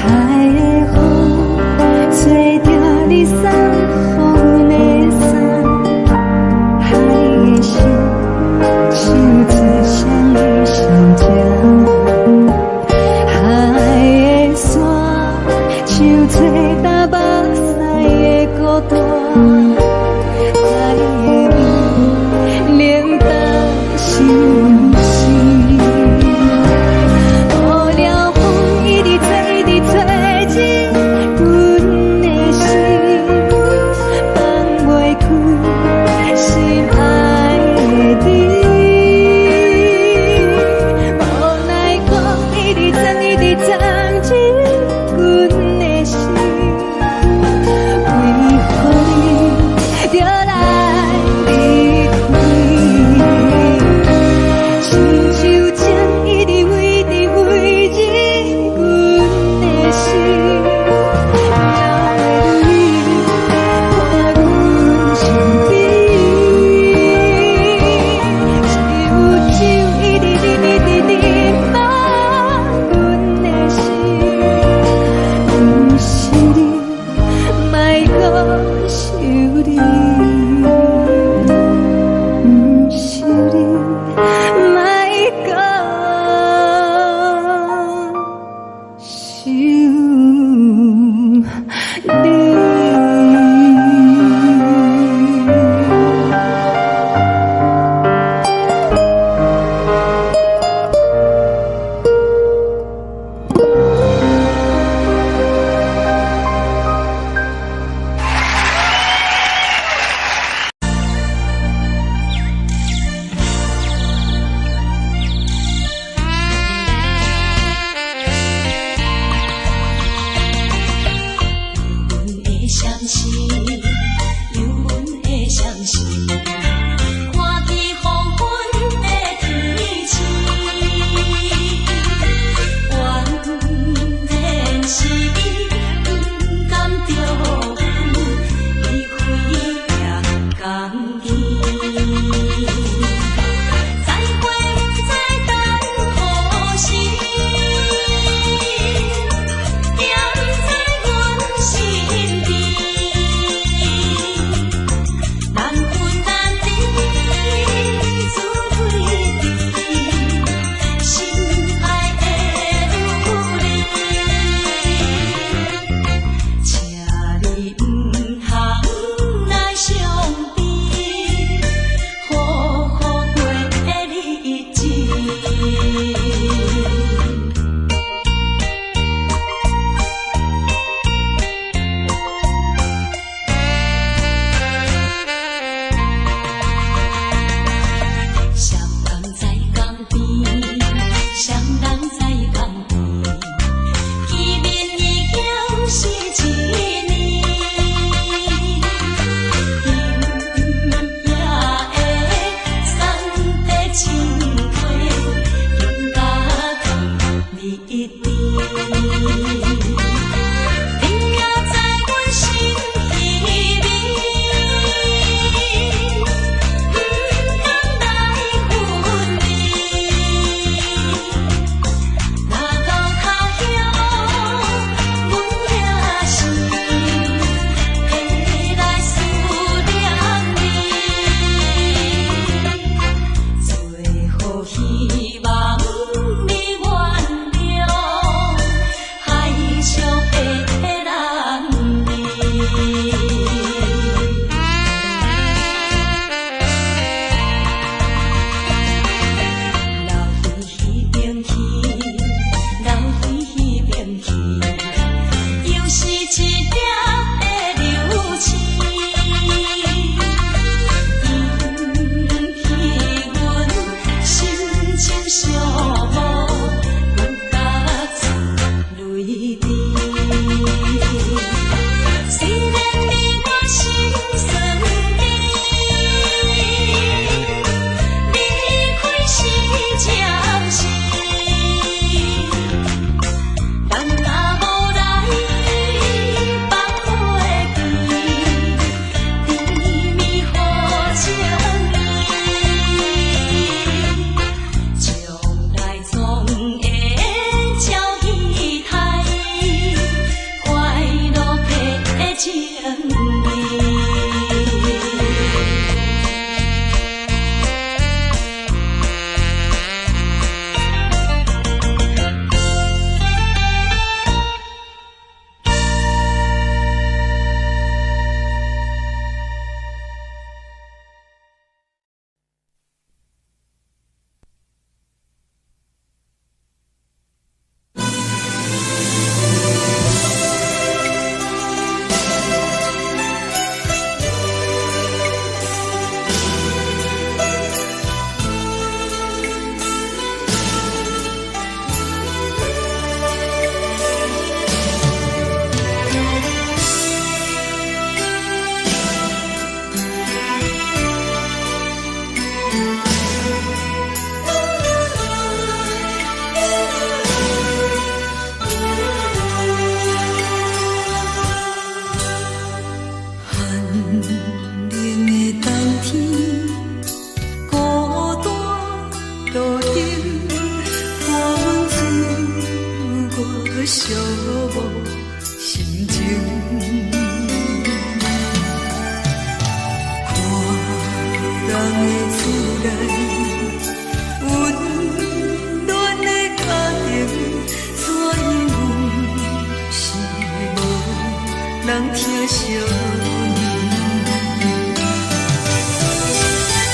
人疼惜你。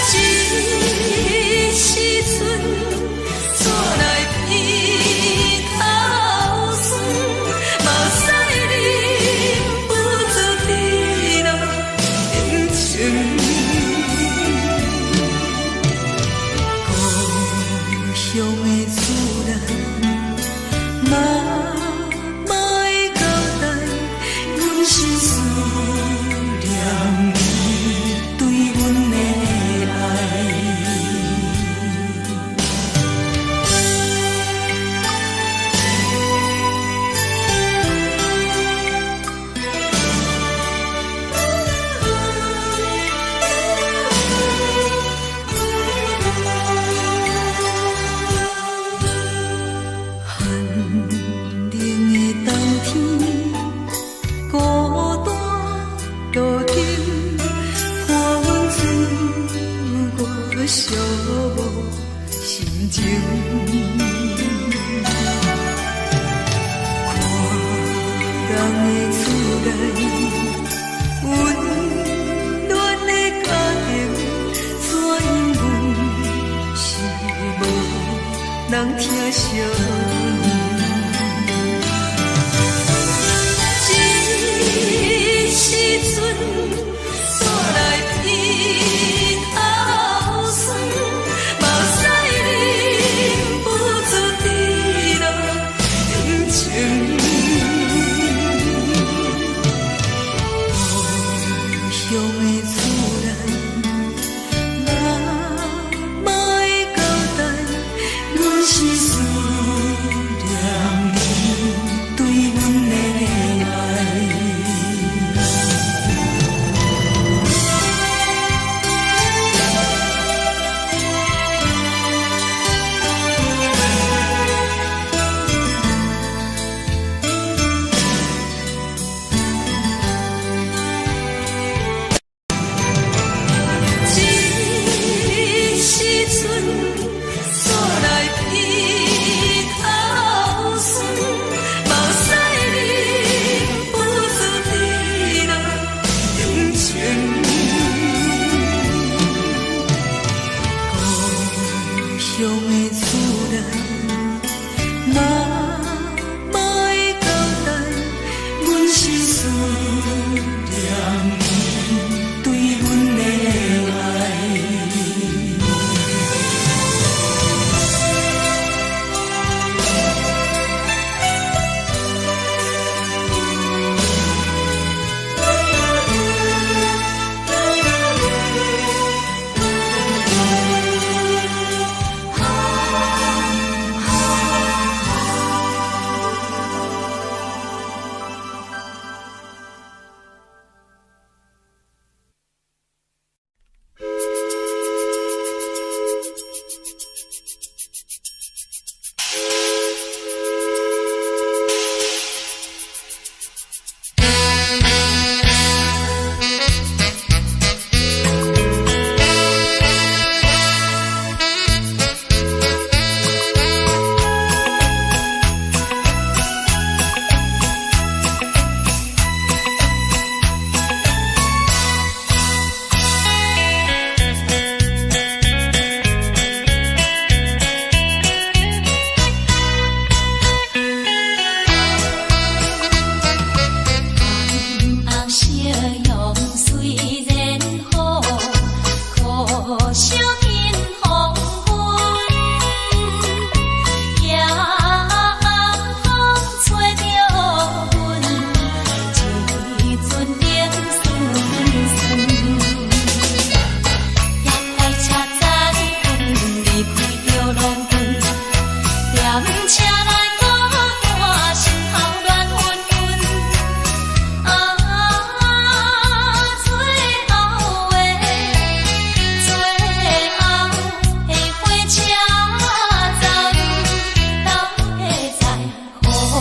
这时阵，煞来鼻头酸，目屎忍不住滴落眼睛。故乡的厝内，妈妈的交代，阮是思念你對阮的愛。寒冷的冬天，孤單路燈，伴阮自我寂寞心情。看人的厝內，溫暖的家庭，怎樣阮是無人疼惜你。這時陣，煞來鼻頭酸，目屎忍不住滴落眼睛。故鄉的厝內，媽媽的交代，阮是思念你對阮的愛。這時陣，煞來鼻頭酸，目屎忍不住滴落眼睛。故鄉的厝內，媽媽的交代，阮是思念你對阮的愛。紅夕陽雖然好，可惜見黃昏。夜風吹著阮，一陣冷酸酸。遐快車載阮離開著農村，踮車內孤單，心頭亂紛紛。啊，最後的最後的火車站，到底在何方？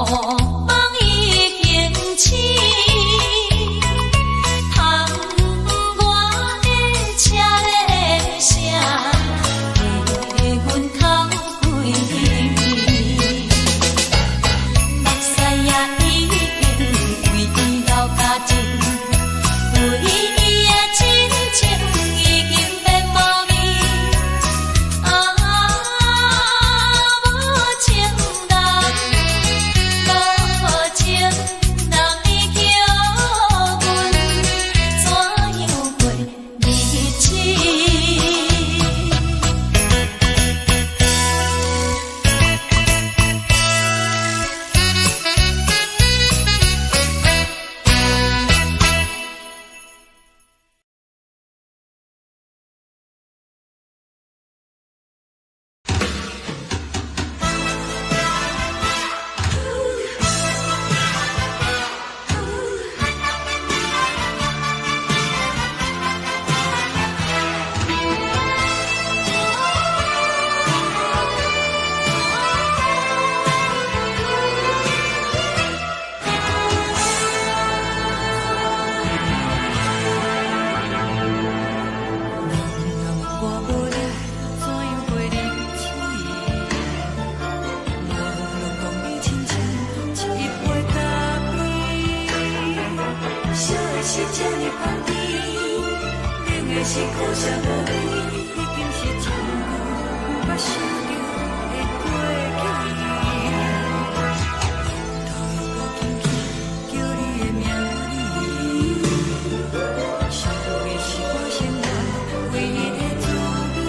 夢已經醒，窗外的車的聲，替阮哭規暝。目屎也已經為伊流乾淨，為伊的真情已經變無味。啊，無情人，無情人，你叫阮怎樣過日子？人若問我無你，怎樣過日子？我攏講你親像一杯咖啡，燒的是這呢香甜，冷的是苦澀無味，已經是真久毋捌想著的過去。頭又閣輕輕叫你的名字，想你是我生活唯一的滋味。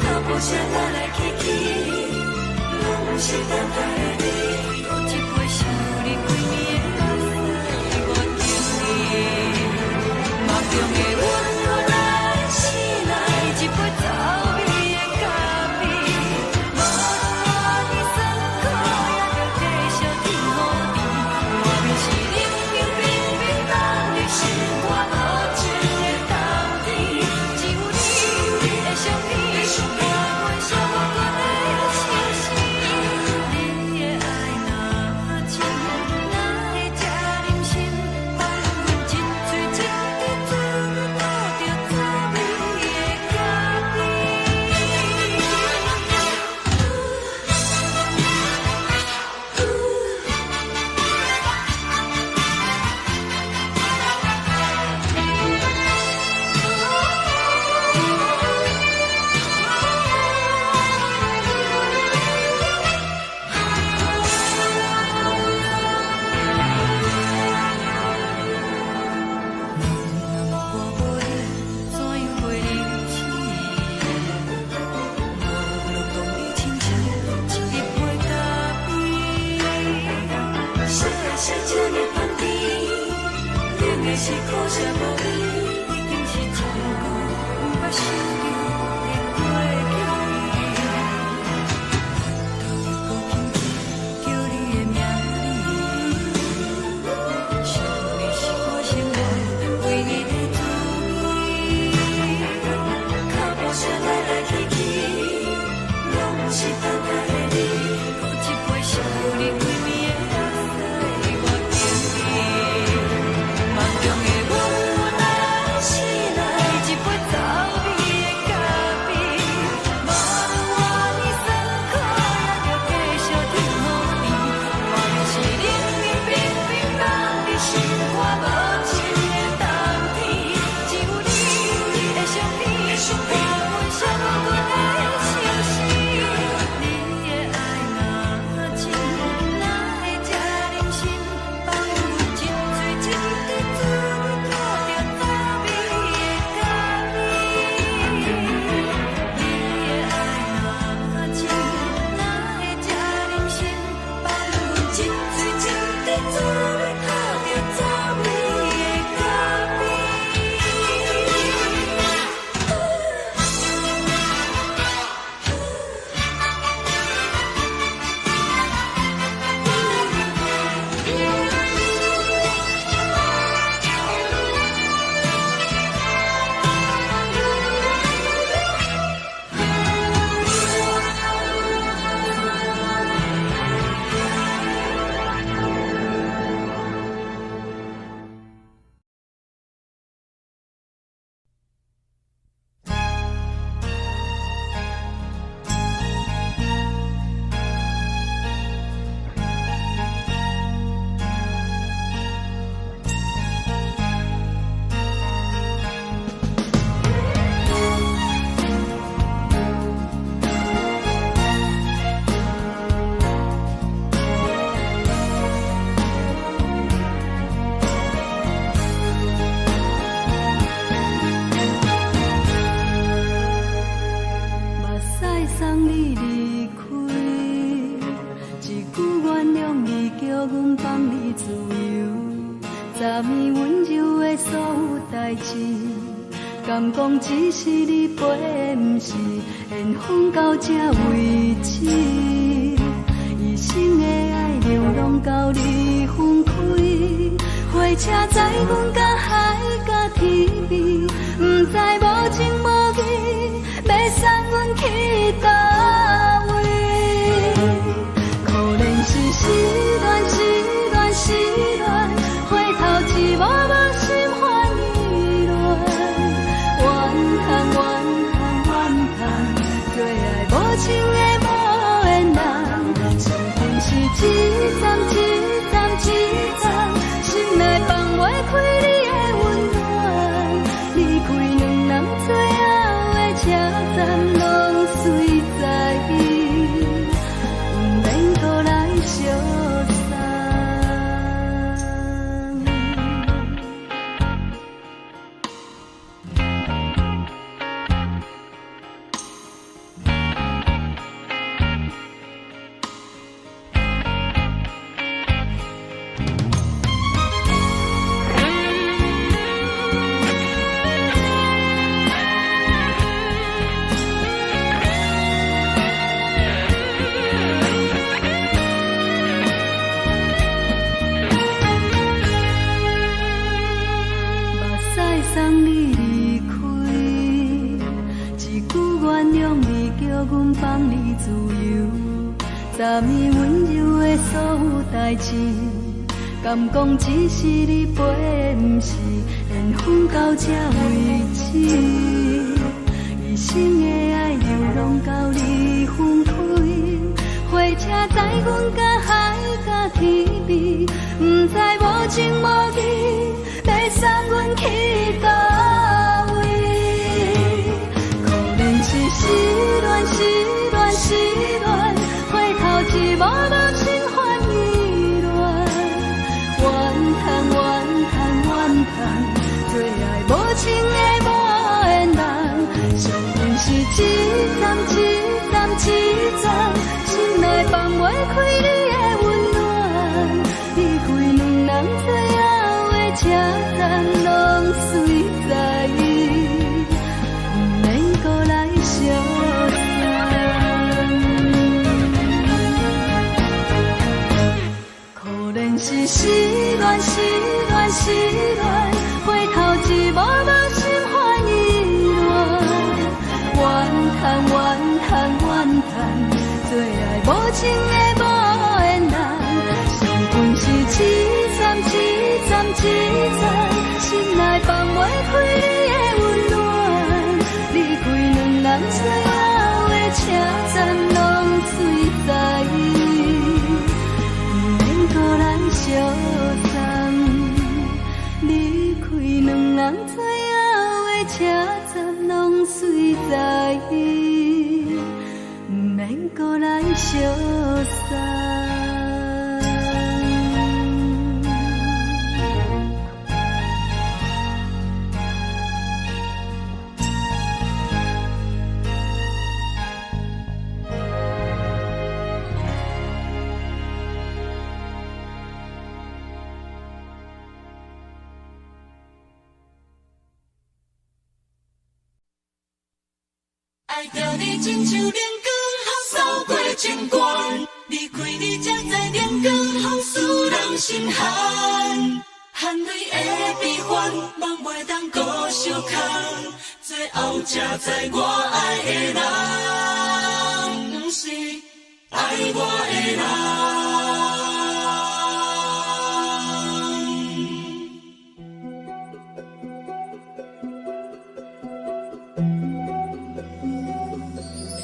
腳步聲來來去去，攏是等待的你。閣一杯想你規暝的目屎，我敬你。夢中的阮來醒來，一杯走味的咖啡。無論偌尼酸苦，也著繼續天雨甜。外面是冷冷冰冰，等你心肝無情的冬天。只有你的相片，伴阮寂寞的相思。你的愛若深，哪會這忍心？放阮一喙一滴醉倒著走味的咖啡。人若問我無你，怎樣過日子？我攏講你親像一杯咖啡。燒的是這呢香甜，冷的是苦澀無味，已經是真久毋捌想著的過去。頭又閣輕輕叫你的名字，想你是我生活唯一的滋味。腳步聲來來去去，攏是等待的你。閣一杯想你規暝的目屎，我敬你。夢中的阮來阮放你自由，昨暝温柔的所有代誌，敢講只是你飛，毋是緣分到這為止。一生的愛流浪到你分開，火車載阮到海角天邊，毋知無情無義，欲送阮去佗位。可憐是失戀，失戀，失戀，回頭一幕幕心煩意亂，怨嘆怨嘆怨嘆，做愛無情的無緣人，上恨是一站一站一站，心內放袂開你的溫暖，離開兩人最後的車站，攏隨在伊，毋免閣來相送。目屎送你離開，一句原諒你叫阮放你自由。昨暝溫柔的所有代誌，敢講只是你飛，毋是緣分到這為止。一生的愛流浪到你分開，火車載阮到海角天邊，毋知無情無義，欲送阮去佗位。可憐是失戀，失戀，失戀，回頭一幕幕心煩意亂，怨嘆怨嘆怨嘆，做愛無情的無緣人，上恨是一站一站一站，心內放袂開你的溫暖，離開兩人最後的車站，攏隨在伊，毋免閣來相送。可憐是失戀，失戀，失戀，回頭一幕幕心煩意亂，怨嘆怨嘆怨嘆，做愛無情的無緣人，上恨是一站一站一站，心內放袂開你的溫暖，離開兩人最後的車站，攏隨在伊，毋免閣來相送。離開兩人最後的車站，攏隨在伊，毋免閣來相送。愛著你親像冷光予掃過情關，離開你才知冷光予使人心寒。汗淚的悲歡，夢袂當閣相空，最後才知我愛的人，毋是愛我的人。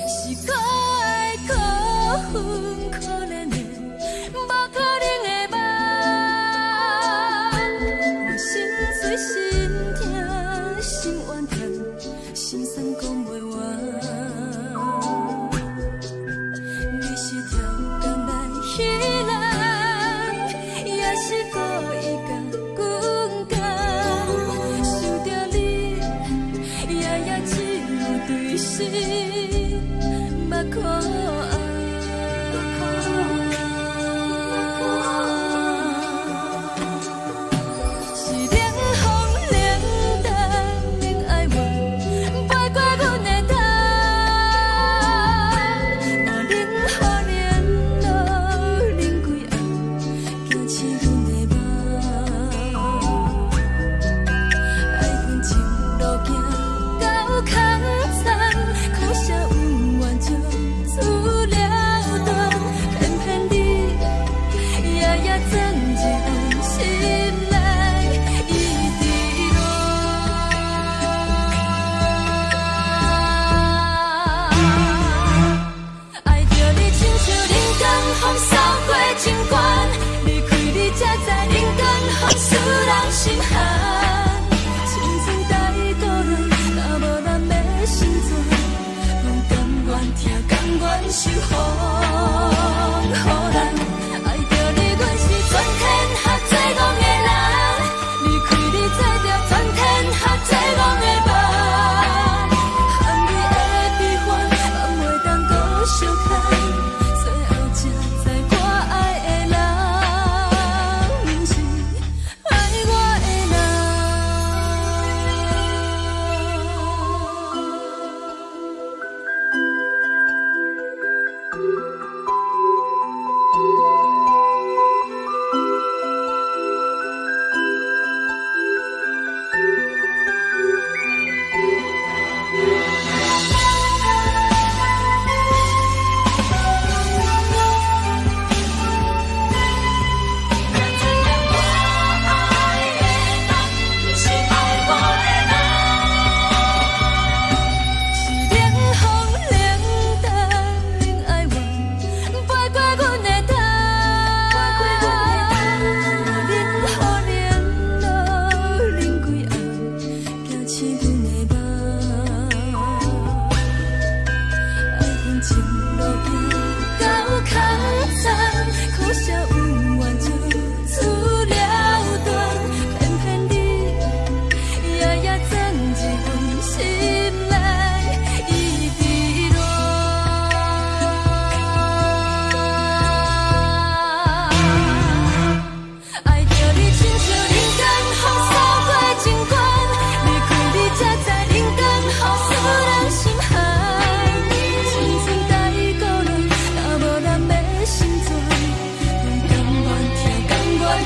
是可愛可恨可憐的，無可能的夢。我心碎心痛心怨嘆，心酸講袂完。你是超工來彼人，也是故意共阮講。想著你，夜夜只有對心目苦紅。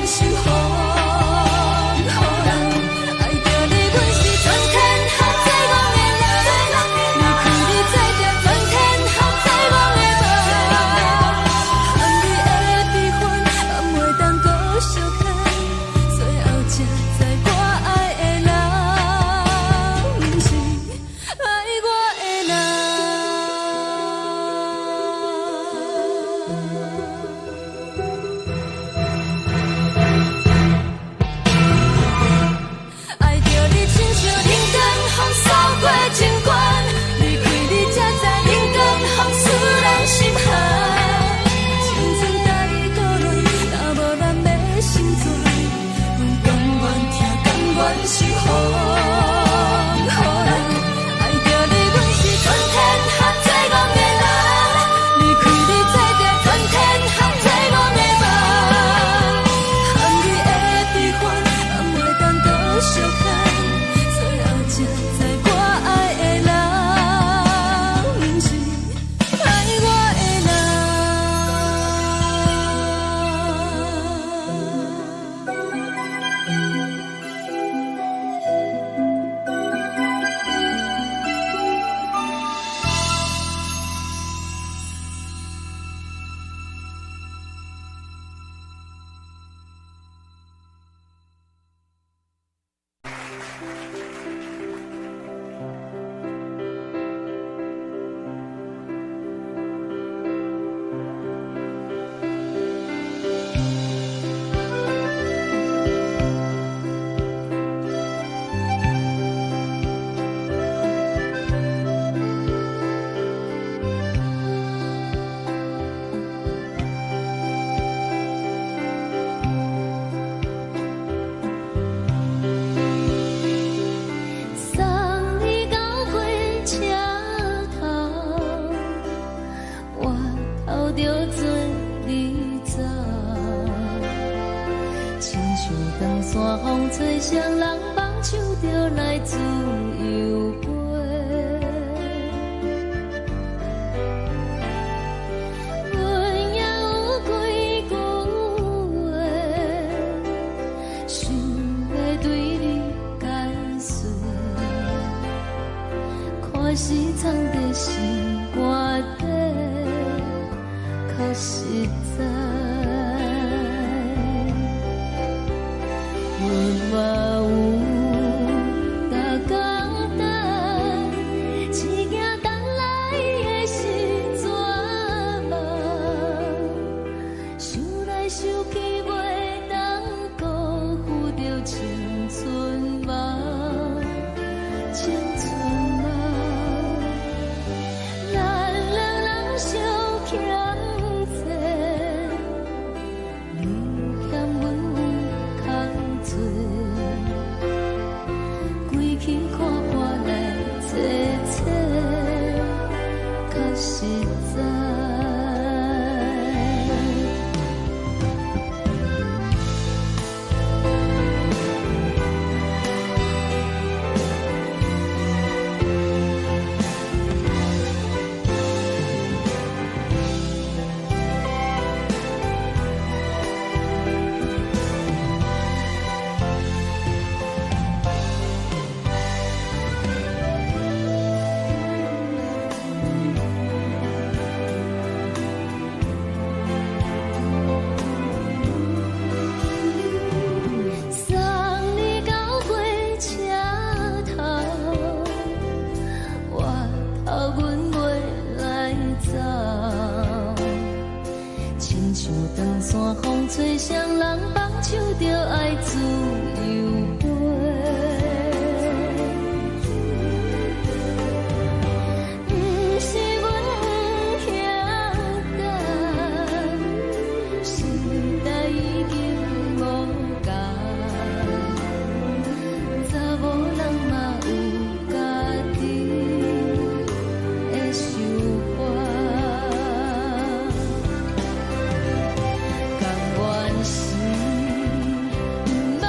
受予人。愛著你，阮是全天下最戆的人。離開你，做著全天下最戆的夢。含你的悲歡，嘛袂當閣相牽。最後才知我愛的人，毋是愛我的人。愛著你，親像冷光風掃過情關；離開你，才知冷光風使人心寒。青春大討論，若無咱欲成全，阮甘願疼，甘願受予人。愛著你，阮是全天下最戆的人。離開你，做著全天下最戆的夢。含你的悲歡，嘛袂當閣相牽。最後才知我愛的人，毋是愛我的人。送你到火車頭，我頭著做你走。親像長山風吹，誰人放手就來自由飛。阮也有幾句話，想欲對你解說。看是藏佇心肝底，較實在。阮嘛有逐工等，只驚等來的是绝望。想來想去，袂當辜負著青春夢，青春夢。咱兩人相欠債，你欠阮有空做，規氣看破來坐坐，較實在。送你到火車頭，我頭阮袂來走。親像長山風吹，誰人放手就愛自由飛。毋是阮不曉等，時代已經無仝，查某人嘛有家己的想法。甘願是毋捌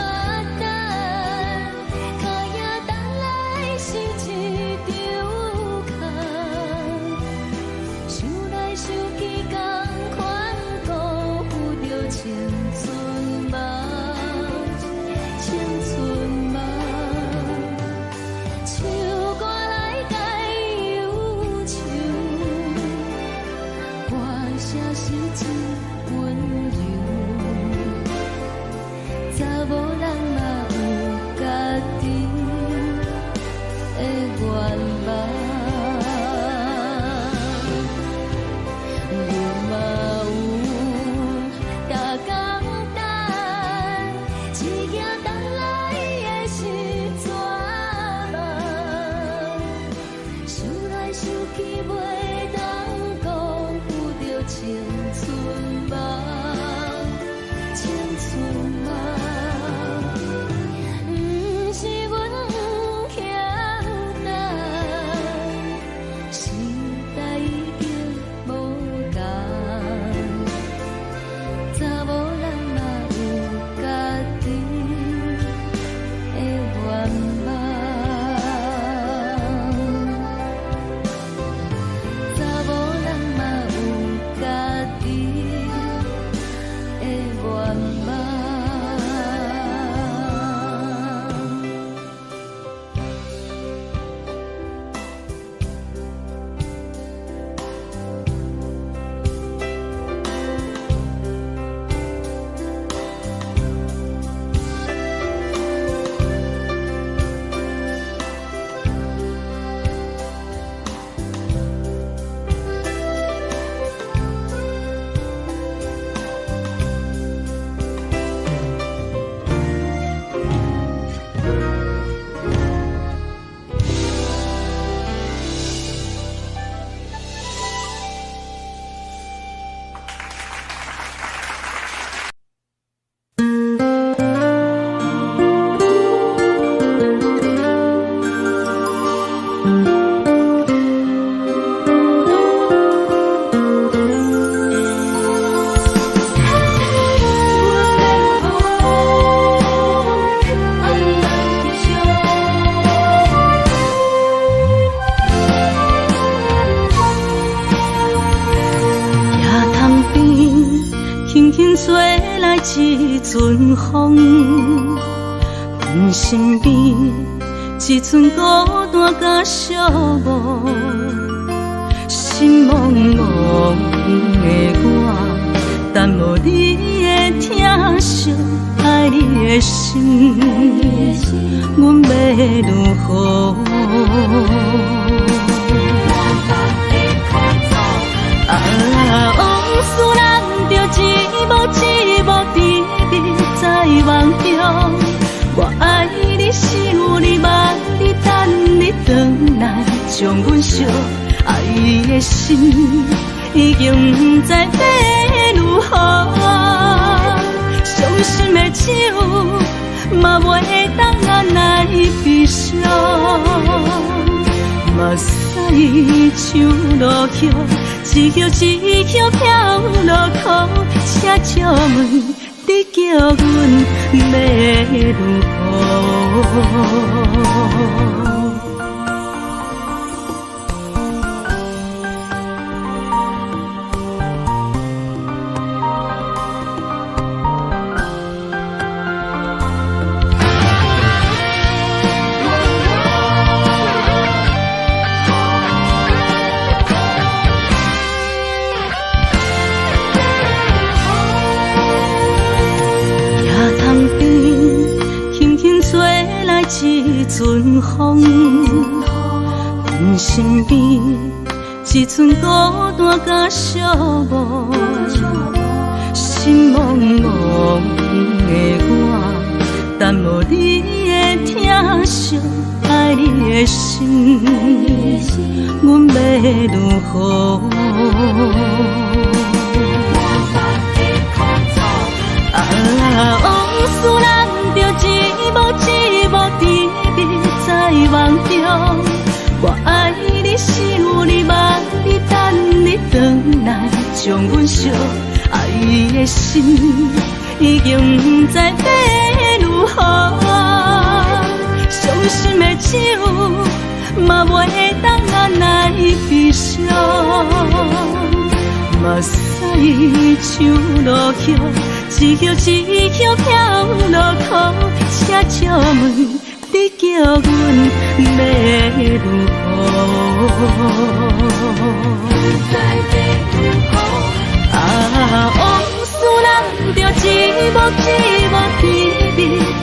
來一陣風，阮身邊一陣孤單佮寂寞，心茫茫的我，等無你的疼惜，愛你的心，阮欲如何？啊，往事咱著一幕一幕甜蜜在夢中。我愛你，想你，望你，等你轉來，將阮惜。愛的心已經毋知欲如何，傷心的酒嘛袂當按捺悲傷。目屎像落雨，一葉一葉飄落苦，請借問你叫阮欲如何？一陣風，阮身邊一陣孤單佮寂寞，心茫茫的我，等無你的疼惜，愛你的心，阮欲如何？啊，往事咱著一幕一幕甜蜜在夢中。我愛你，想你，望你，等你轉來，將阮惜。愛的心已經毋知欲如何，傷心的酒嘛袂當按捺悲傷。目屎像落雨，一葉一葉飄落苦，請借問你叫阮欲如何？啊，往事咱著一幕一幕甜蜜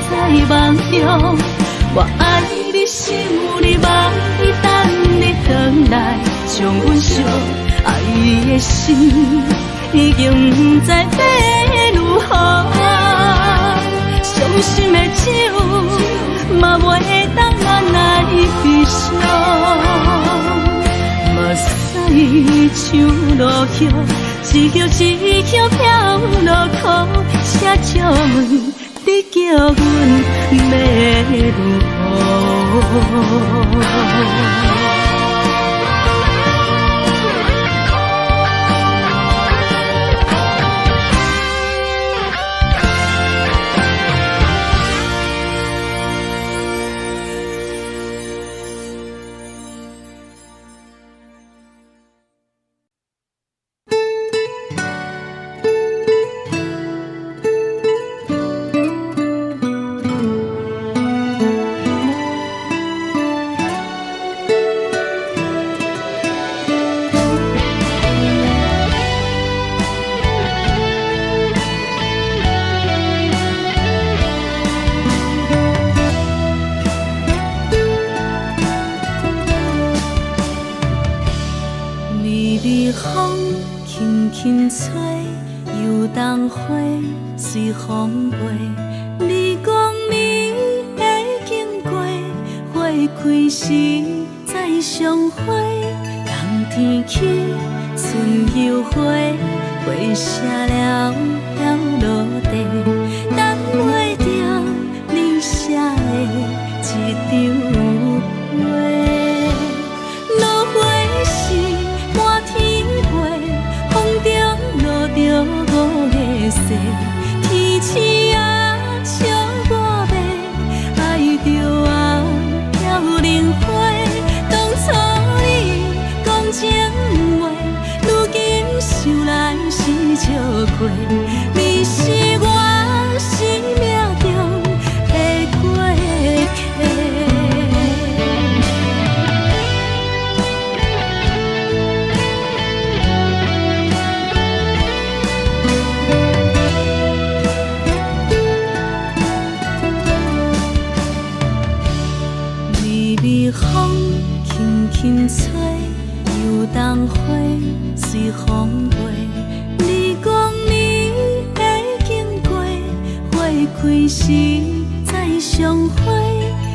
在夢中。我愛你，想你，望你，等你轉來，將阮惜。愛的心已經毋知欲如何，傷心的酒嘛袂當按捺悲傷。目屎像落雨，一葉一葉飄落苦，請借問你叫阮欲如何？微微風輕輕吹，油桐花隨風飛。你講你會經過，花開時再相會。冬天起，春又回，花謝了飄落地，等袂著你寫的這張批。落花時滿天飛，風中落著五个雪，天鼠仔笑我欲愛著啊飄零花。當初你講情話，如今想來是笑話。你開時再相會，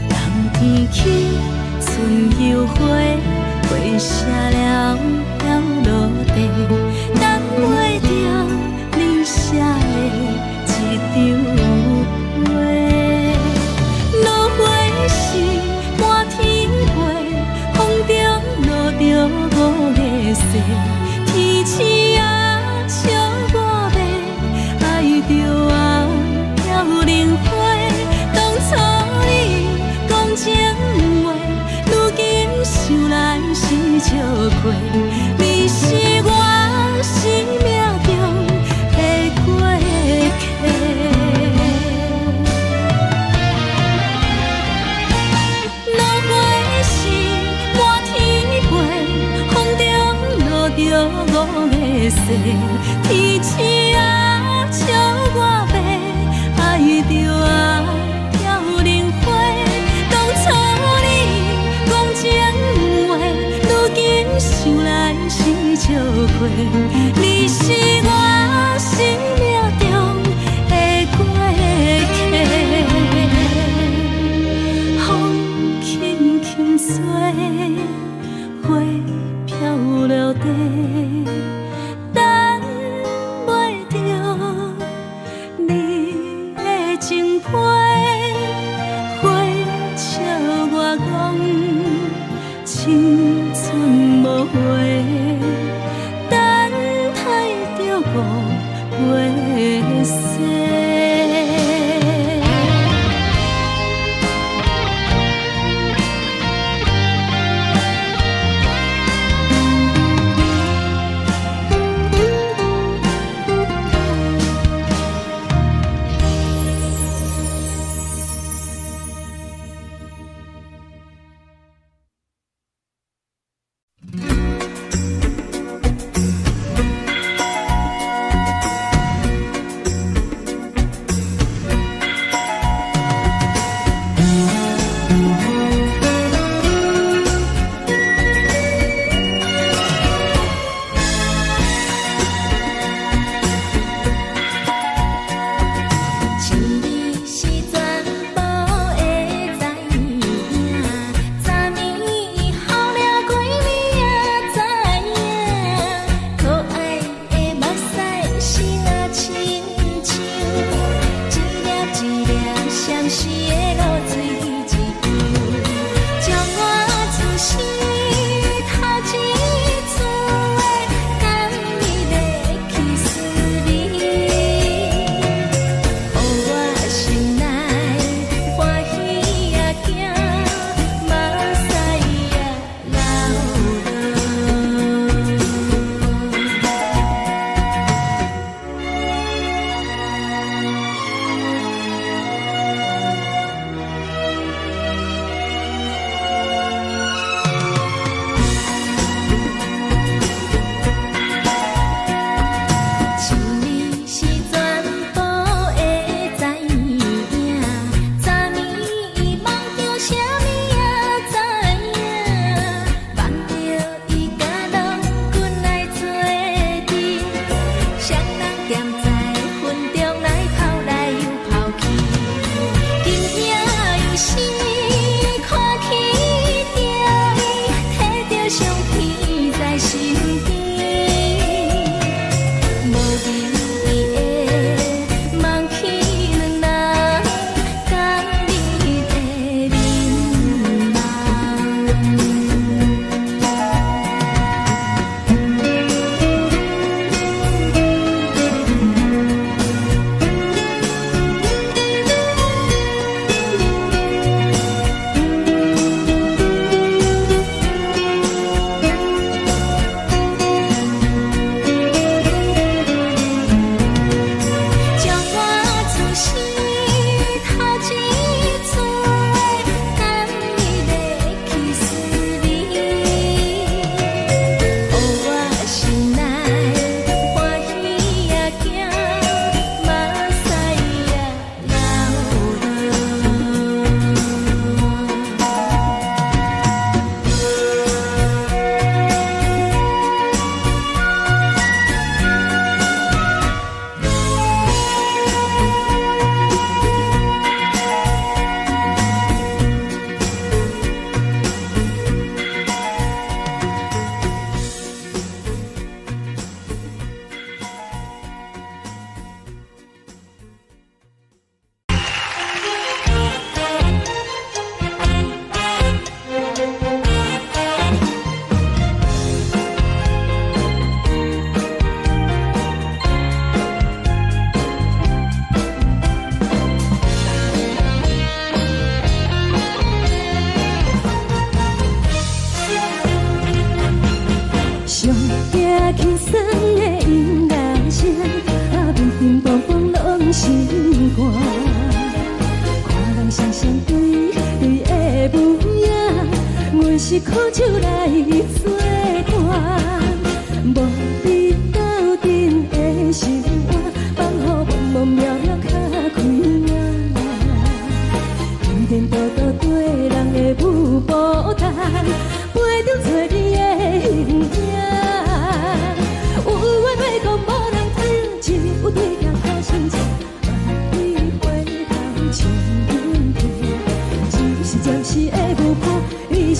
冬天起春又回，花謝了了落地，等袂著你寫的這張批。落花時滿天飛，風中落著五个誓，天星啊笑我欲，愛著啊飄零花。當初你講情話，如今想來是笑虧。你是我生命中的過客。落花時滿天飛，風中落著五个誓，天星啊笑我欲，愛著啊飄零花。當初你講情話，如今想來是笑虧。你是我生命中的過客。風輕輕吹，花飄落地，等袂著你的情批。花笑我講青春無回，等待著五月雪。想你是全部會知影，昨暝雨了規暝也知影，可愛的目屎是若親像一粒一粒相思的露水一樣，將我此生頭一次的甘蜜的去思念。予我心內歡喜也驚，目屎也流落。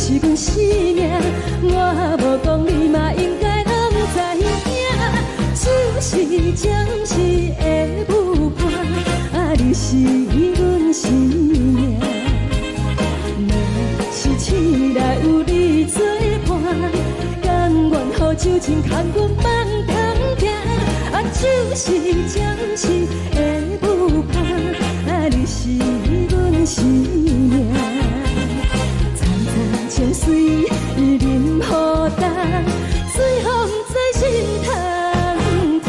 是阮生命，我無講你嘛應該攏知影。酒是暫時的舞伴，啊，你是阮生命。若是醒來有你做伴，甘願予酒精牽阮放通行。啊，酒是暫時的舞伴，啊，你是阮生命。層層情水啉予乾，醉予毋知心通疼。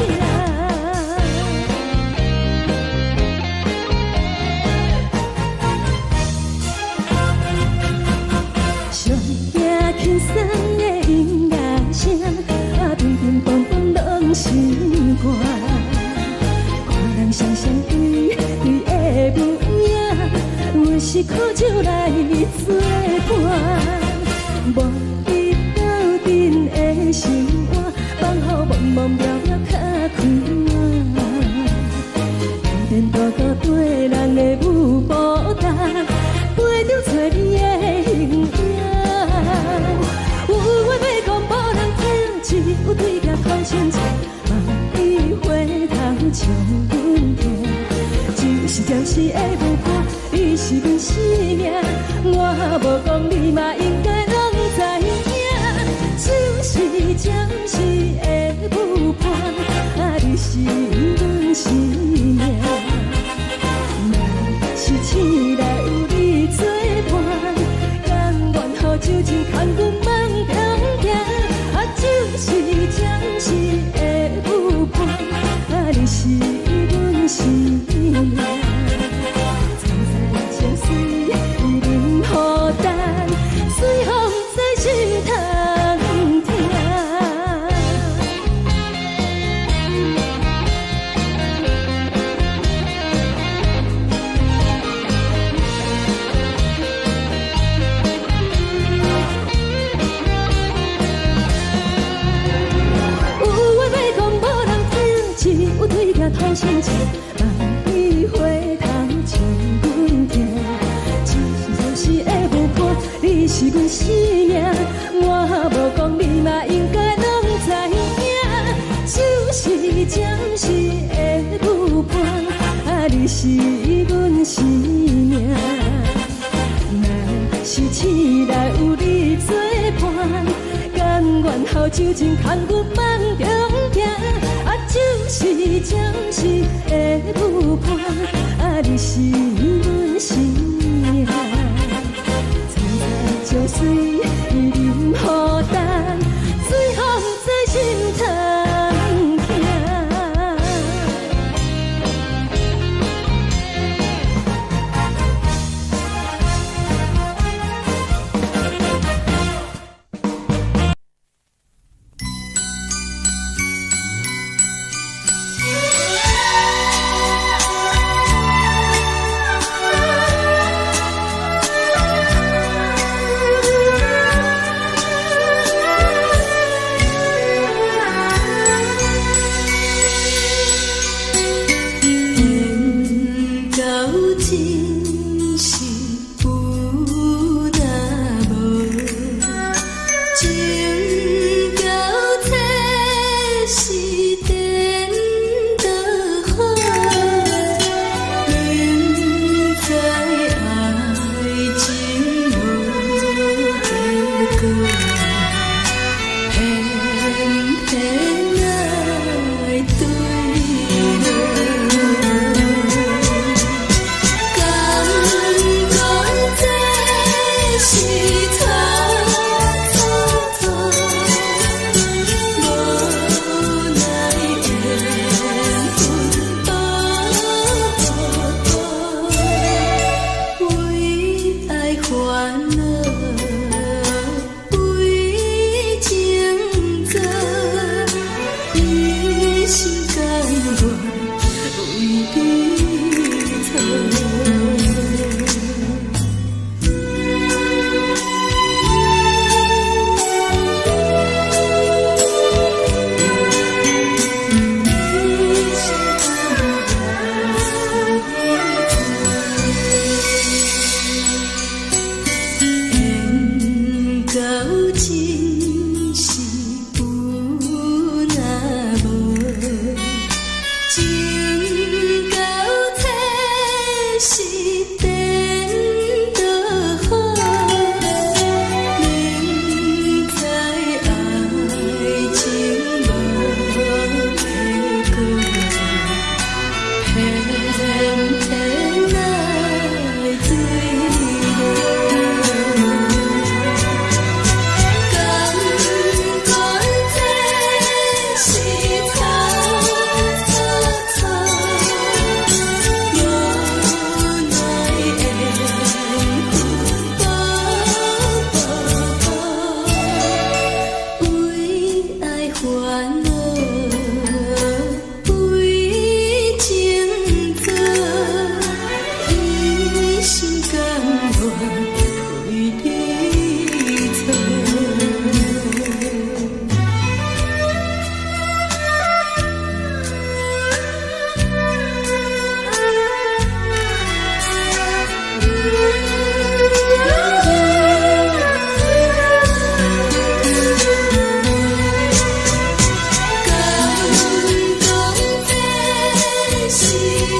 上驚輕鬆的音樂聲，啊，乒乒乓乓攏是歌。看人雙雙對對的舞影，阮是苦酒來做伴。無你鬥陣的生活，放予茫茫渺渺較快活。天大孤短人的舞步重，飞著找你的形影。有話欲講無人聽，只有對鏡講親像，望你回頭笑阮聽。酒是暫時的舞伴，你是阮生命，我無講你嘛應該攏知影。酒是暫時的舞伴，啊，你是阮生命。若是醒來有你做伴，甘願予酒精牽阮放通行。啊，酒是暫時的舞伴，啊，你是阮生命。層層情水啉予乾，醉予毋知心通疼。有話欲講無人聽，只有對鏡吐親像，望你回頭笑阮聽。酒是暫時的舞伴，你是阮生命，我無講你嘛應該攏知影。酒是暫時的舞伴，啊，你是阮生命。若是醒來有你做伴，甘願予酒精牽阮放中行。啊，酒是暫時的舞伴，啊，你是阮生命。層層情水啉予乾，醉予毋知心通疼。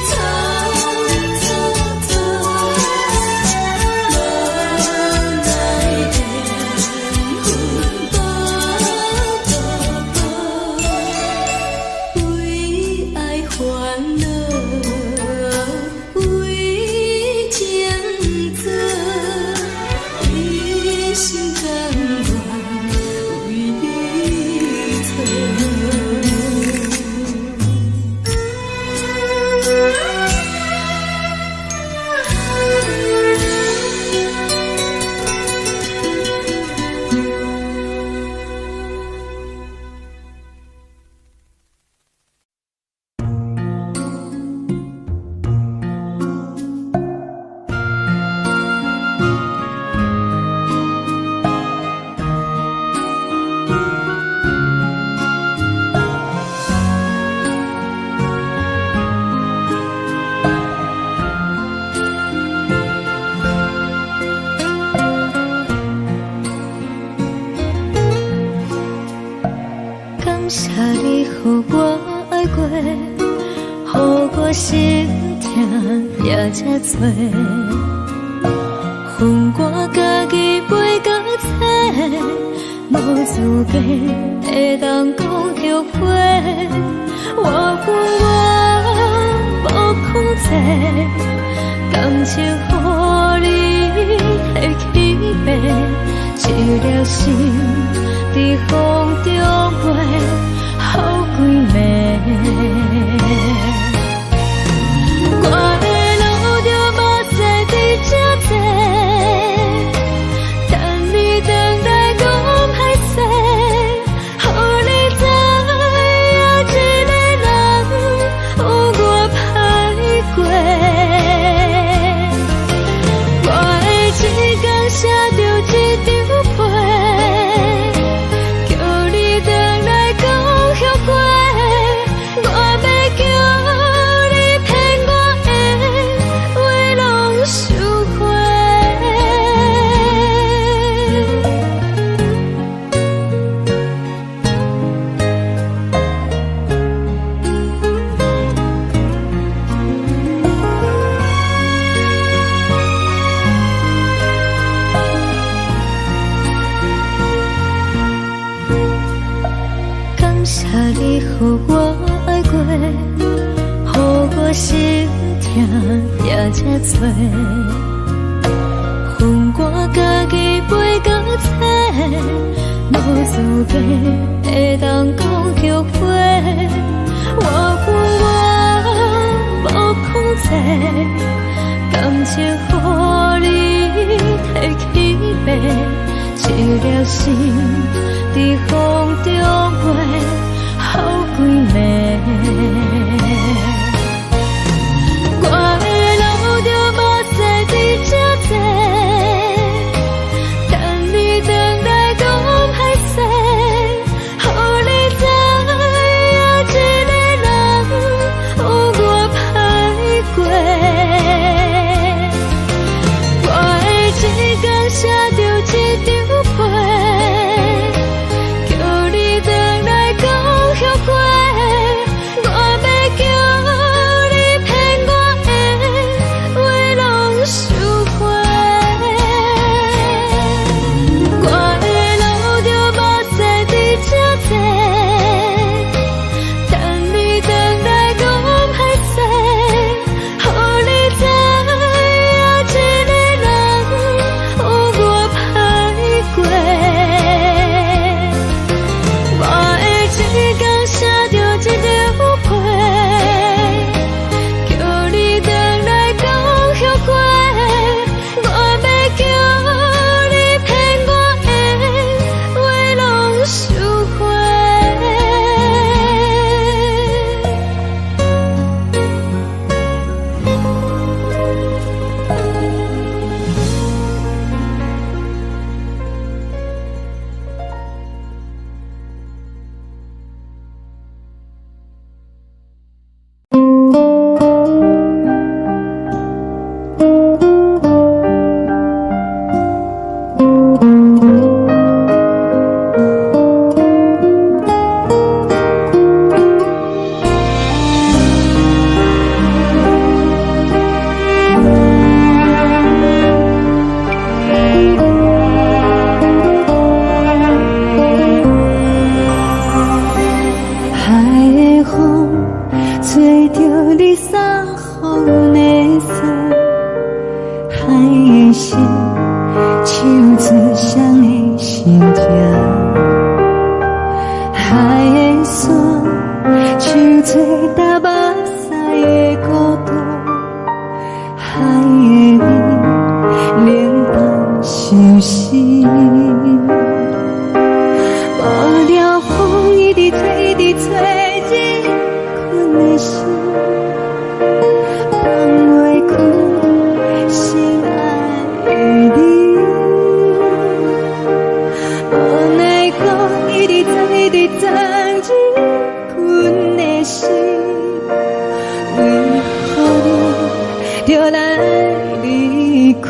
錯錯錯，無奈緣分無渡過，為愛煩惱，為情做，一心甘願為你錯。感謝你予我愛過，予我心疼也這多。分我家己飛到找，無資格會當講後悔。我有我無控制，感情予你提去爬，一粒心佇風中飛，予規暝。我會流著目屎佇這坐，等你轉來講歹勢，予你知影一个人有偌歹過。我會一工寫著一張批，叫你轉來講後悔。我欲叫你騙我的話攏收回。感謝你予我愛過，予我心疼也這多。分我家己飛到找，無資格會當講後悔。我有我無控制，感情予你提去爬，一粒心佇風中飛，予規暝。我會流著目屎佇這坐，等你轉來講歹勢，予你知影一個人有偌歹過。我會一工寫著一張批，叫你轉來講後悔。我欲心，唱出誰的心情。海的山，像做焦目屎的孤單，海的味，冷淡相思。無聊風一直吹，一直吹，入阮的心，放袂開心愛的你。無奈何一直鑽，一直鑽入阮的心，為何你著來離開？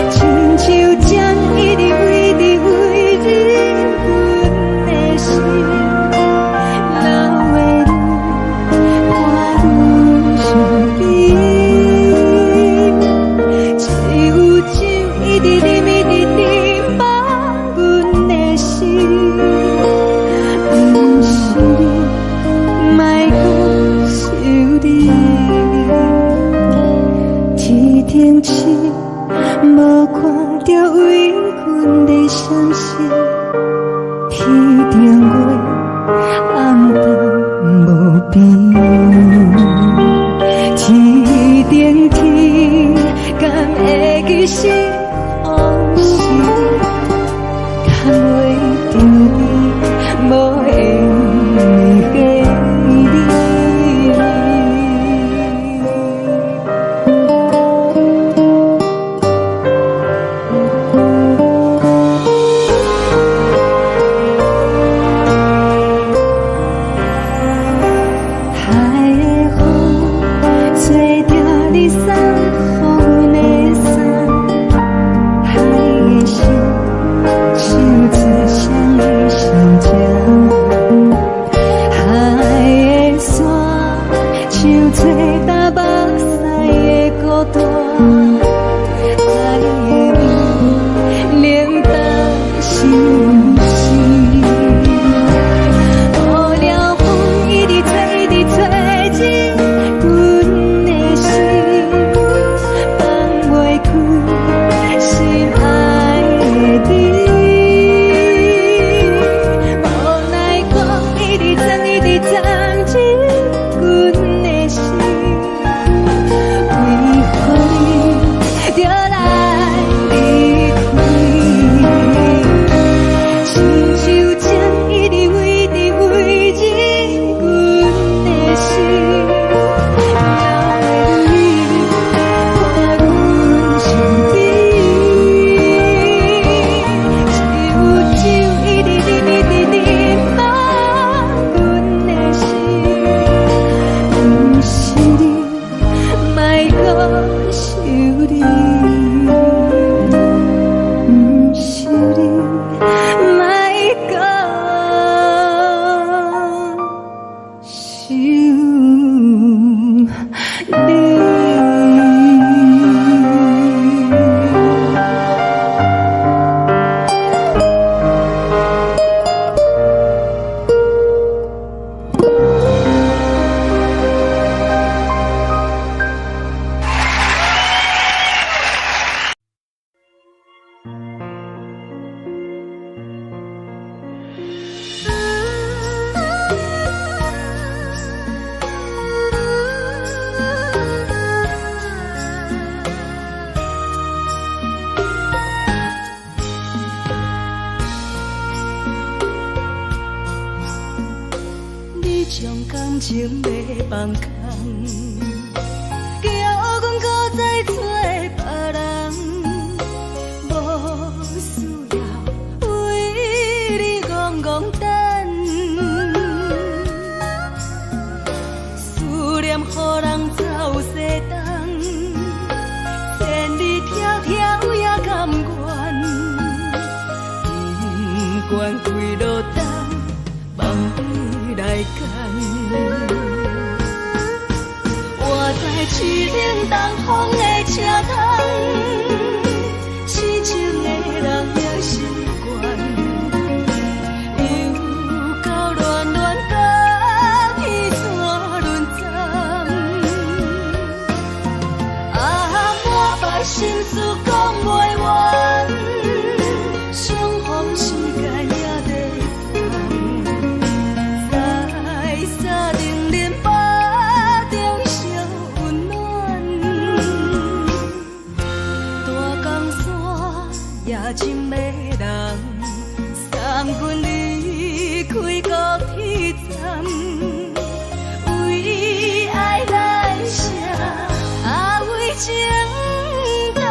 親像針一直一直飛入阮的心，流的淚伴阮身邊。只有酒一直啉，一直啉，放阮的心。毋是你，莫閣想你。天頂星無看著為阮咧傷心，天頂月暗淡無邊。天頂天，敢會記是予是？牽袂著你，無緣的你。海的風吹著你送予阮的衫，海的心唱出誰的心情。海的山像做焦目屎的孤單，海的味冷淡相思。無聊風一直吹，一直吹入阮的心，放袂開心愛的你。無奈何一直鑽，一直鑽入阮的心，為何你著來離開？親像針一直飛，一直飛入阮的心，流的淚伴阮身邊。只有酒一直啉，一直啉，放阮的心。毋是你，莫閣想你。毋是你，莫閣想你。你將感情欲放空，叫阮閣再找別人，無需要為你戇戇等，思念予人走西東，千里迢迢也甘願，不管幾落冬，放你來揀。我在凄冷東風的車窗，痴情的人已習慣，又到暖暖甲彼山輪針。啊，心事講袂完，相逢時間也在等，在三重林腹中相溫暖。大江山也真迷人，送阮離開高鐵站，為愛來寫，啊為情等。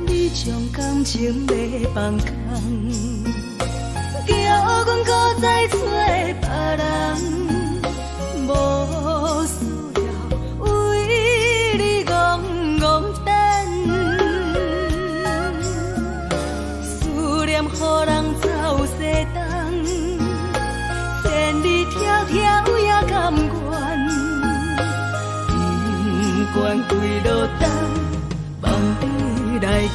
你將感情欲放空，叫阮閣再揣別人，無需要為你戇戇等，思念予人走西東，千里迢迢也甘願，不管幾落冬，望你來牽。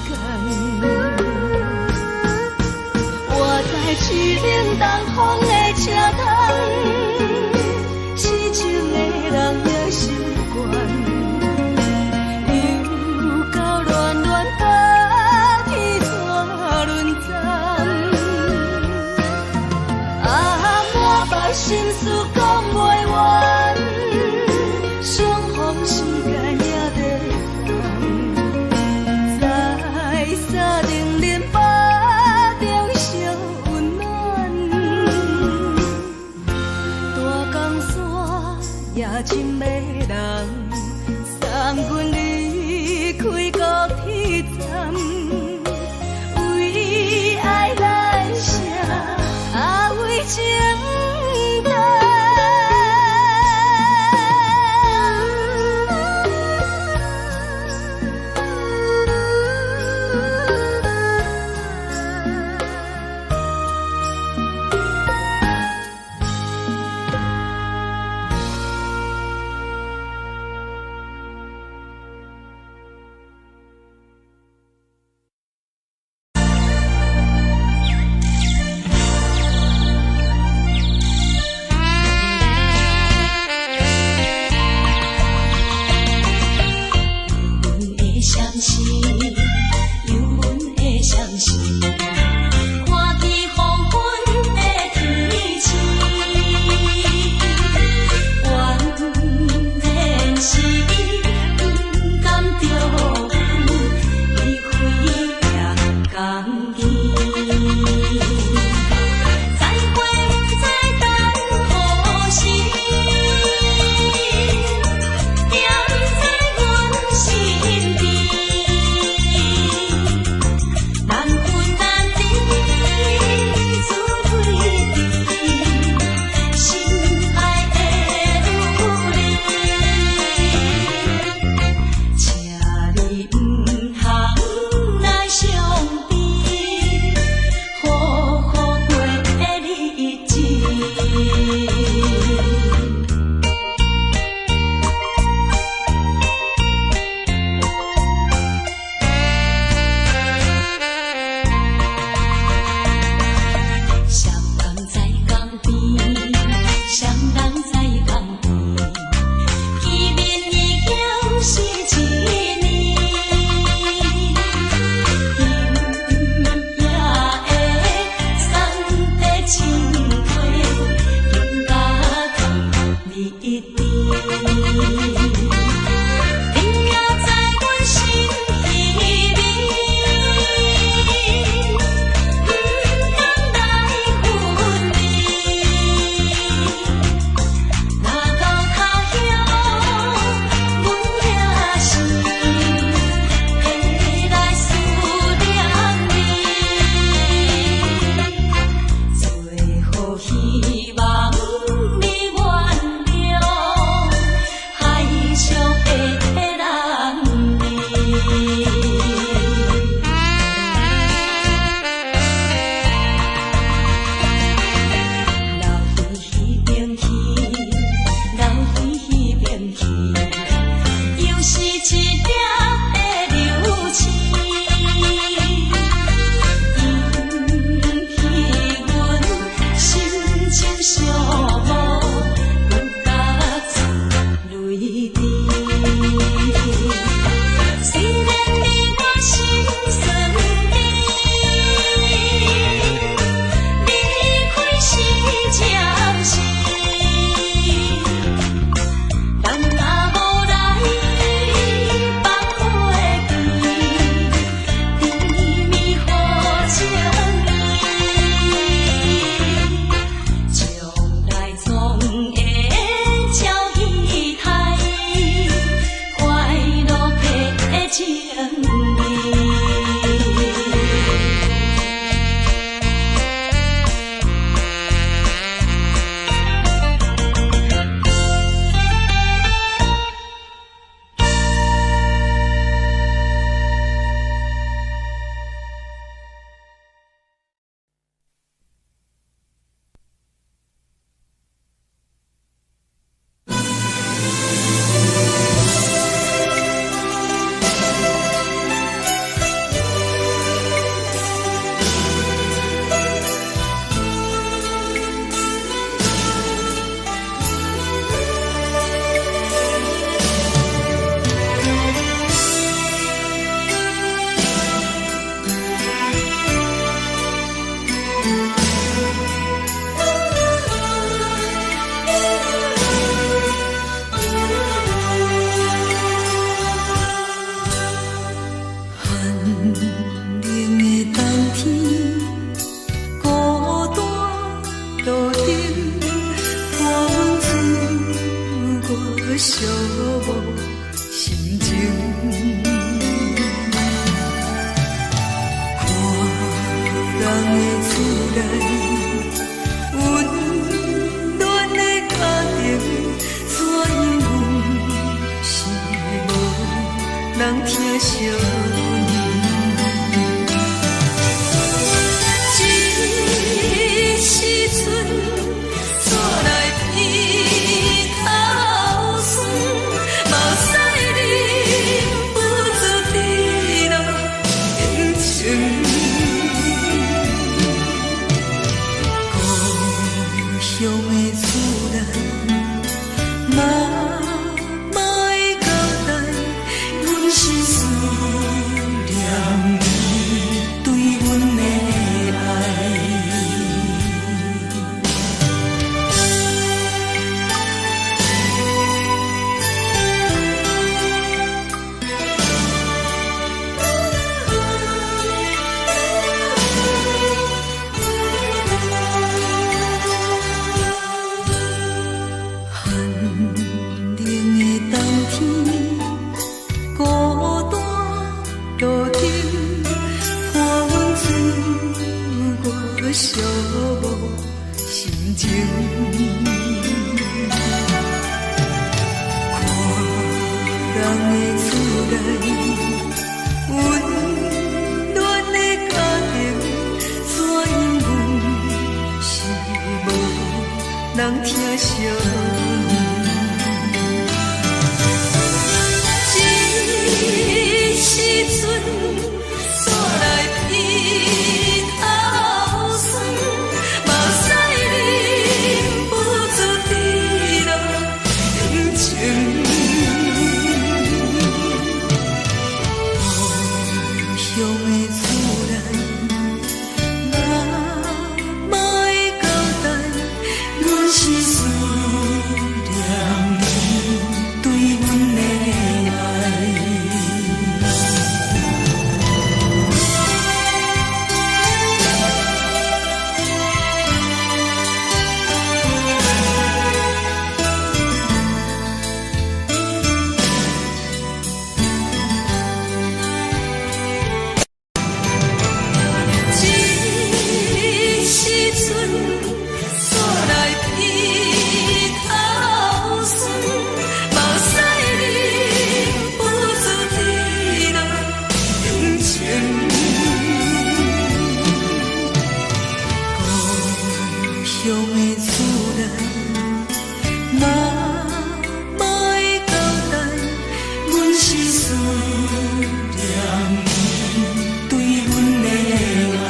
我在凄冷東風的車窗，痴情的人也習慣，又到暖暖高鐵纸輪站，啊，滿腹心事講袂完，相逢時間也在等，在三重林腹中相溫暖。大江山也真迷人，送阮離開高鐵站，為愛來寫，啊為情等。鄉的厝內，媽媽的交代，阮是思念你對阮的愛。寒冷的冬天，孤單路燈，伴阮自我寂寞心情。看人的厝內，溫暖的家庭，怎樣阮是無人疼惜阮。這時陣，煞來鼻頭酸，目屎忍不住滴落眼睛。故鄉的厝內，媽媽的交代，阮是思念你對阮的愛。這時陣，煞來鼻頭酸，目屎忍不住滴落眼睛。故鄉的厝內，媽媽的交代，阮是思念你對阮的愛。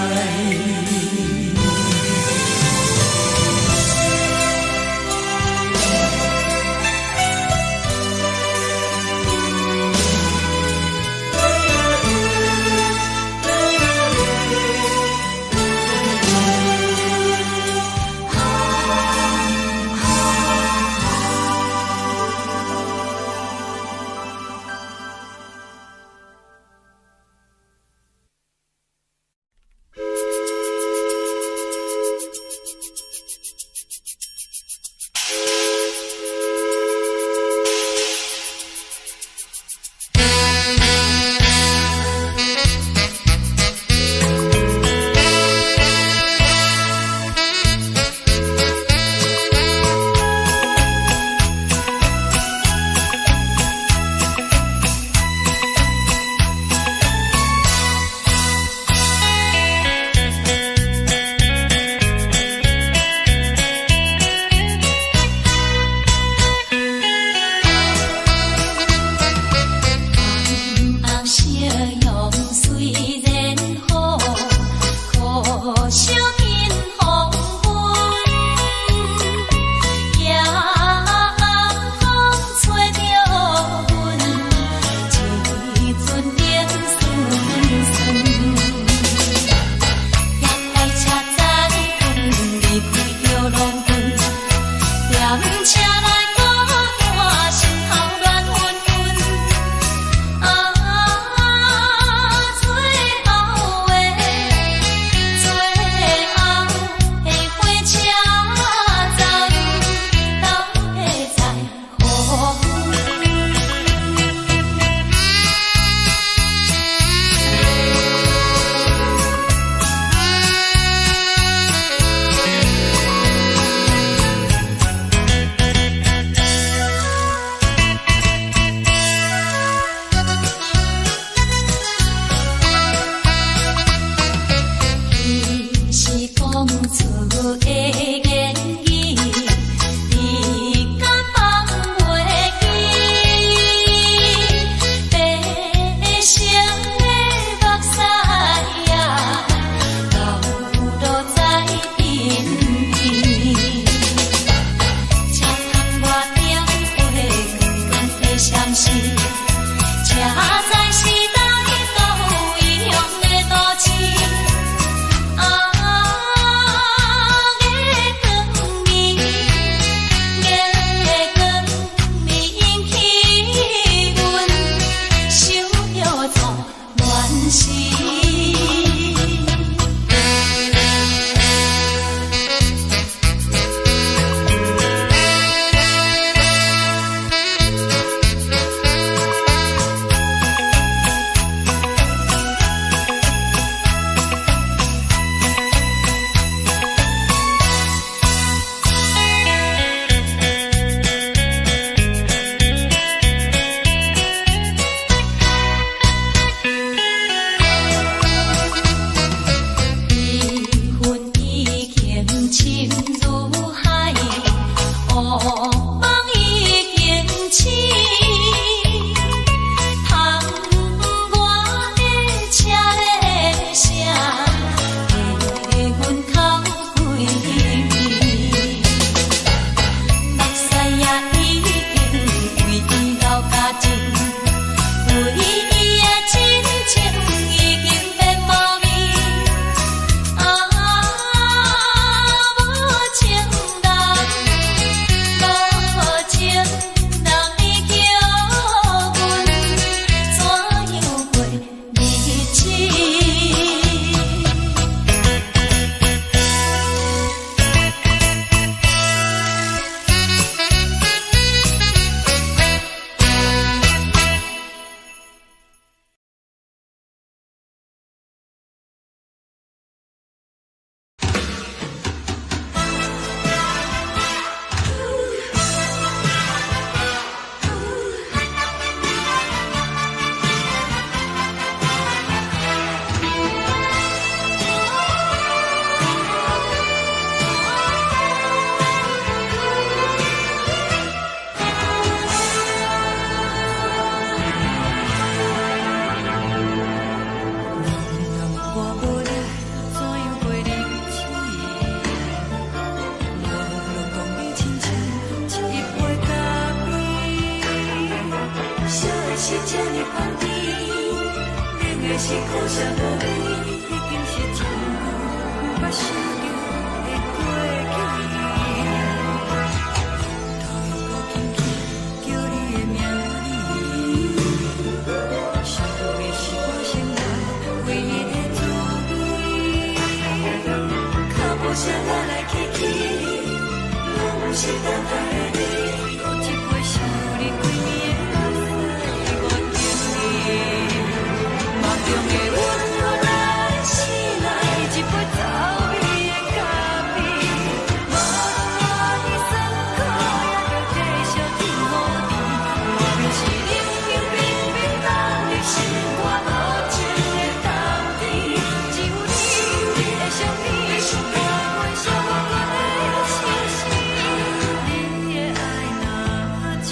紅夕陽雖然好，可惜見黃昏。夜暗風吹著阮，一陣冷酸酸。夜開車載阮離開著農村，踮車內孤單，心頭亂紛紛。啊，最後的最後的火車站，到底在何方？彼是講出的言語，你敢放袂記？白色的目屎啊，流落在鬢邊。深如海，烏夢已經醒。窗外的車鈴聲，替阮哭幾暝。目屎也已經為伊流乾淨，為伊的真情已經變無味。啊，無情人，無情人，你叫阮怎樣過日子？人若我無你，怎樣過日子？無論講你親像一杯咖啡，燒的是這呢香甜，冷的是苦澀無味，已經是真久毋捌想著的過去。頭又閣輕輕叫你的名字，想你是我生活唯一的滋味。腳步聲來來去去，攏是等待的你。閣一杯想你規暝的目屎，我敬你。夢中的阮來醒來，一杯走味的咖啡。無論偌尼酸苦，也著繼續天雨甜。外面是冷冰冰冰冷的心肝，無情的冬天。只有你，你的相片，伴阮寂寞的相思。你的愛若真，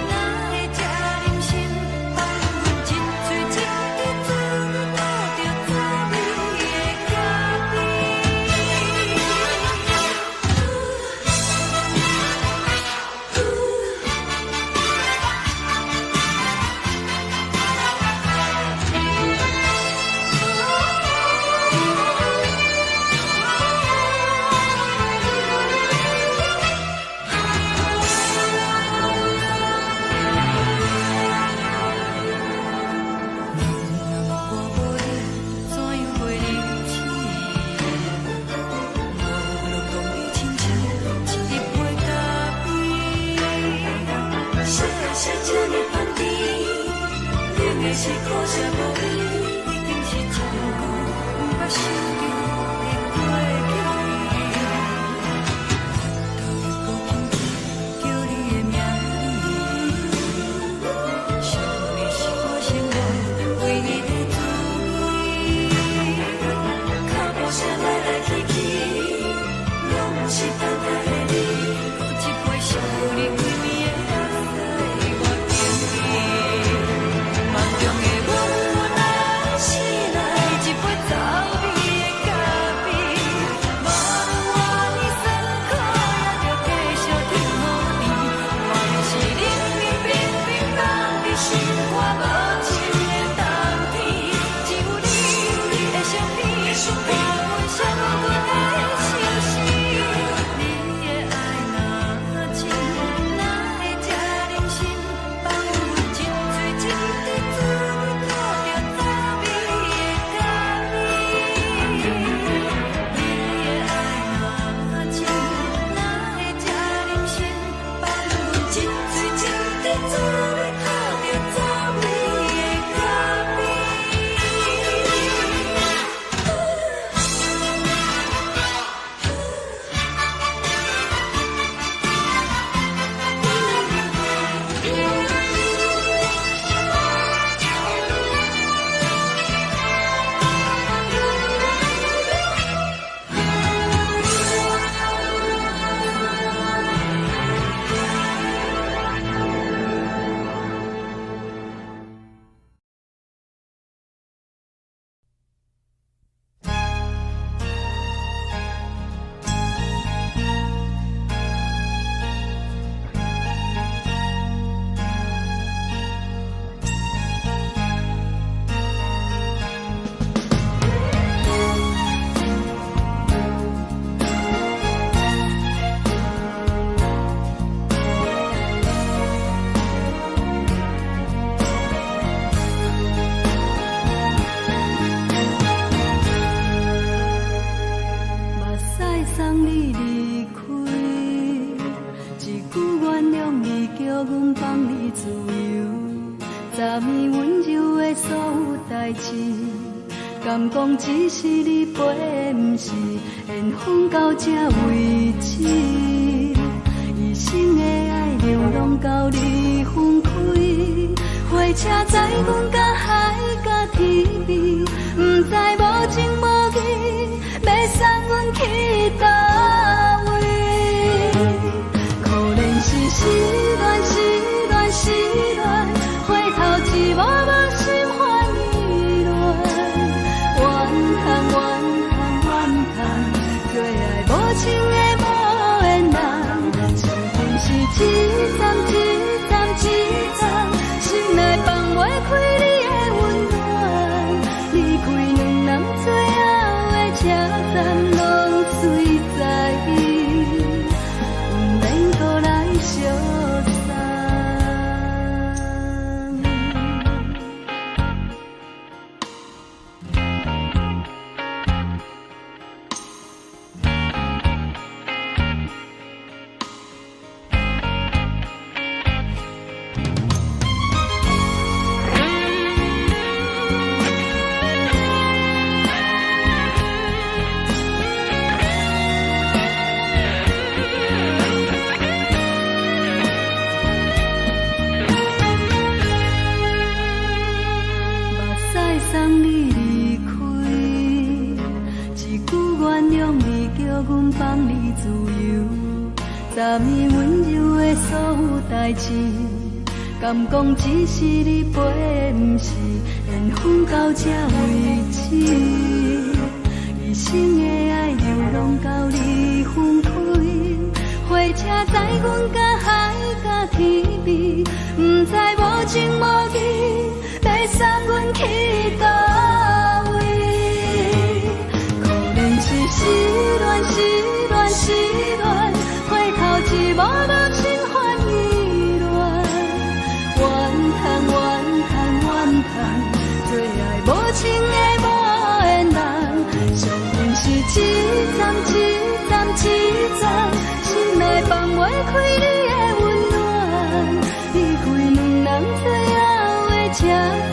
哪會這忍心放阮一喙一滴水吐著滋味的咖啡？人若我無你，怎樣過日子？無論講你親像一杯咖啡，燒的是這呢香甜，冷的是苦澀無味，已經是真久毋捌想著的過去。頭又閣輕輕叫你的名字，想你是我生活唯一的滋味。腳步聲來來去去，攏是等待的你。閣一杯想你規暝的目屎，我敬你。夢中的阮來醒來，一杯走味的咖啡。無論偌尼酸苦，也著繼續天雨甜。外面是冷冷冰冰冷的心肝，無情的冬天。只有你，你的相片，伴阮寂寞的相思。你送你離開，一句原諒你，叫阮放你自由。昨暝溫柔的所有代誌，敢講只是你陪，毋是緣分到這為止。一生的愛流浪到你分開，火車載阮到海角天邊，毋知無情無義，欲送阮去佗位？可憐是失戀，失戀，失戀，回頭一幕幕心煩意亂。怨嘆怨嘆怨嘆，做愛無情的無緣人，相逢是一站一站一站，心內放袂開你的溫暖。離開兩人最後的車站，攏隨在意，毋免閣來相送。目屎送你離開，一句原諒你，叫阮放你自由。昨暝溫柔的所有代誌，敢講只是你陪，毋是緣分到這為止。一生的愛流浪到你分開，火車載阮到海角天邊，毋知無情無義，欲送阮去佗位？可憐是失戀，失戀，失戀，回頭一幕幕心煩意亂。怨嘆怨嘆怨嘆，做愛無情的無緣人，相逢是一站一站一站，心內放袂開你的溫暖。離開兩人最後的車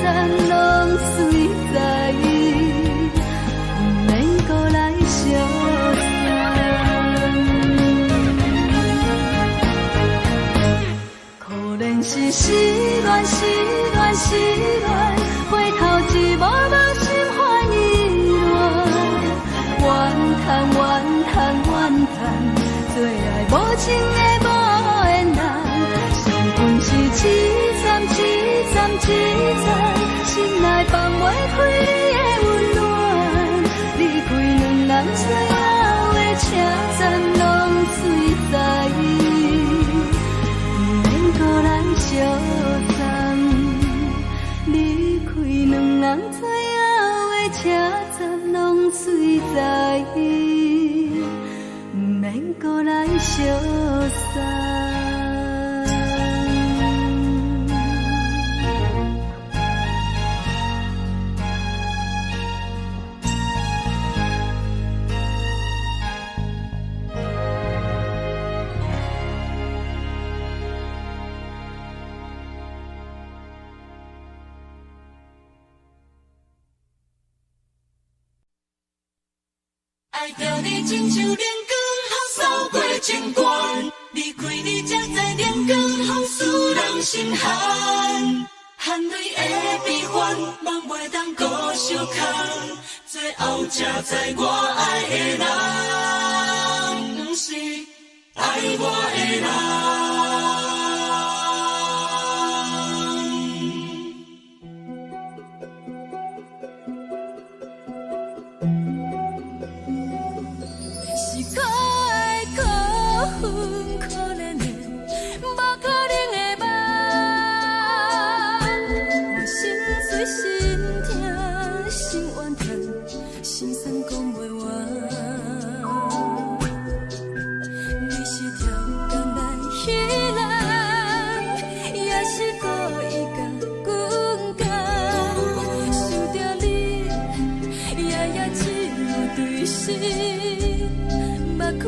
站，攏隨在意，毋免閣來相送。可憐是失戀，失戀，失戀，回頭一幕幕心煩意亂。怨嘆怨嘆怨嘆，做愛無情的無緣人，相逢是一站一站一站，心內放袂開你的溫暖。離開兩人最後的車站，攏隨在意，毋免閣來相送。離開兩人最後的車站，攏隨在意，毋免閣來相送。愛著你親像冷光予掃過情關，離開你才知冷光予使人心寒。汗淚的悲歡，夢袂當閣相空，最後才知我愛的人，毋是愛我的人。是可愛可恨可憐的，無可能的夢。我心碎心痛心怨嘆，心酸講袂完。你是超工來彼人，也是故意共阮講。想著你，夜夜只有對心。目看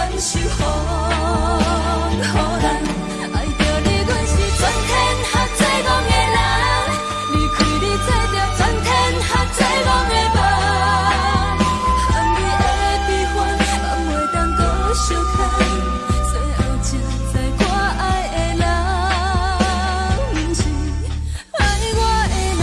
願受予人。愛著你，阮是全天下最戇的人。離開你，做著全天下最戇的夢。含你的悲歡，嘛袂當閣相牽。最後才知我愛的人，毋是愛我的人。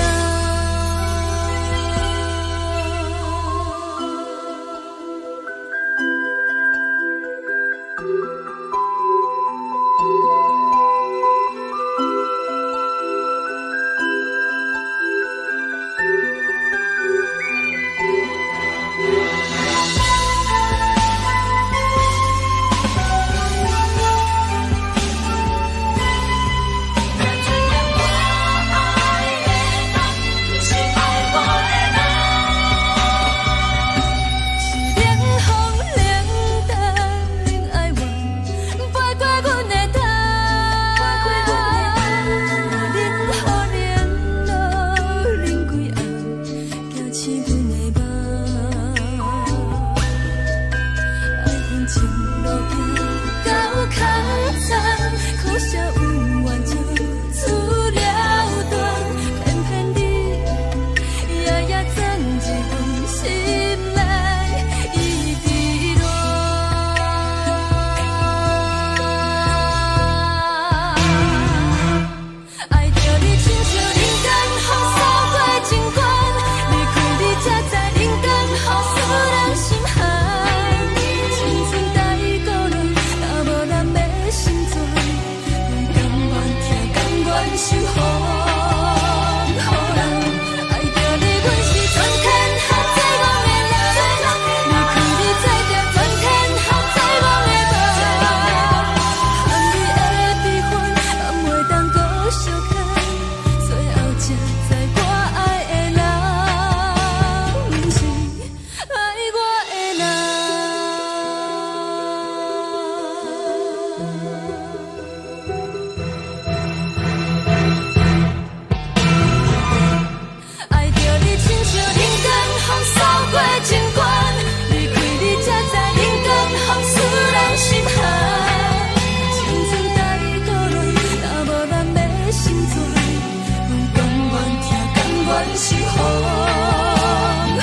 是冷風冷淡冷哀怨，飛過阮的頭。我冷雨冷露冷規暗，驚醒阮的夢。愛恨情路行到空残，可惜恩怨就此了斷，偏偏你夜夜鑽入阮心內，一直戀。愛著你親像人間風掃過情關，離開你才知人間風使人心寒。青春太孤單，若無人欲成全，阮甘願疼，甘願受予人。愛著你，阮是全天下最戇的人。離開你，做著全天下最戇的夢。含你的悲歡，嘛袂當閣相牽。最後才知我愛的人，毋是愛我的人。愛著你親像人間風掃過情關，離開你才知人間風使人心寒。青春太孤單，若無人欲成全，阮甘願疼，甘願受予人。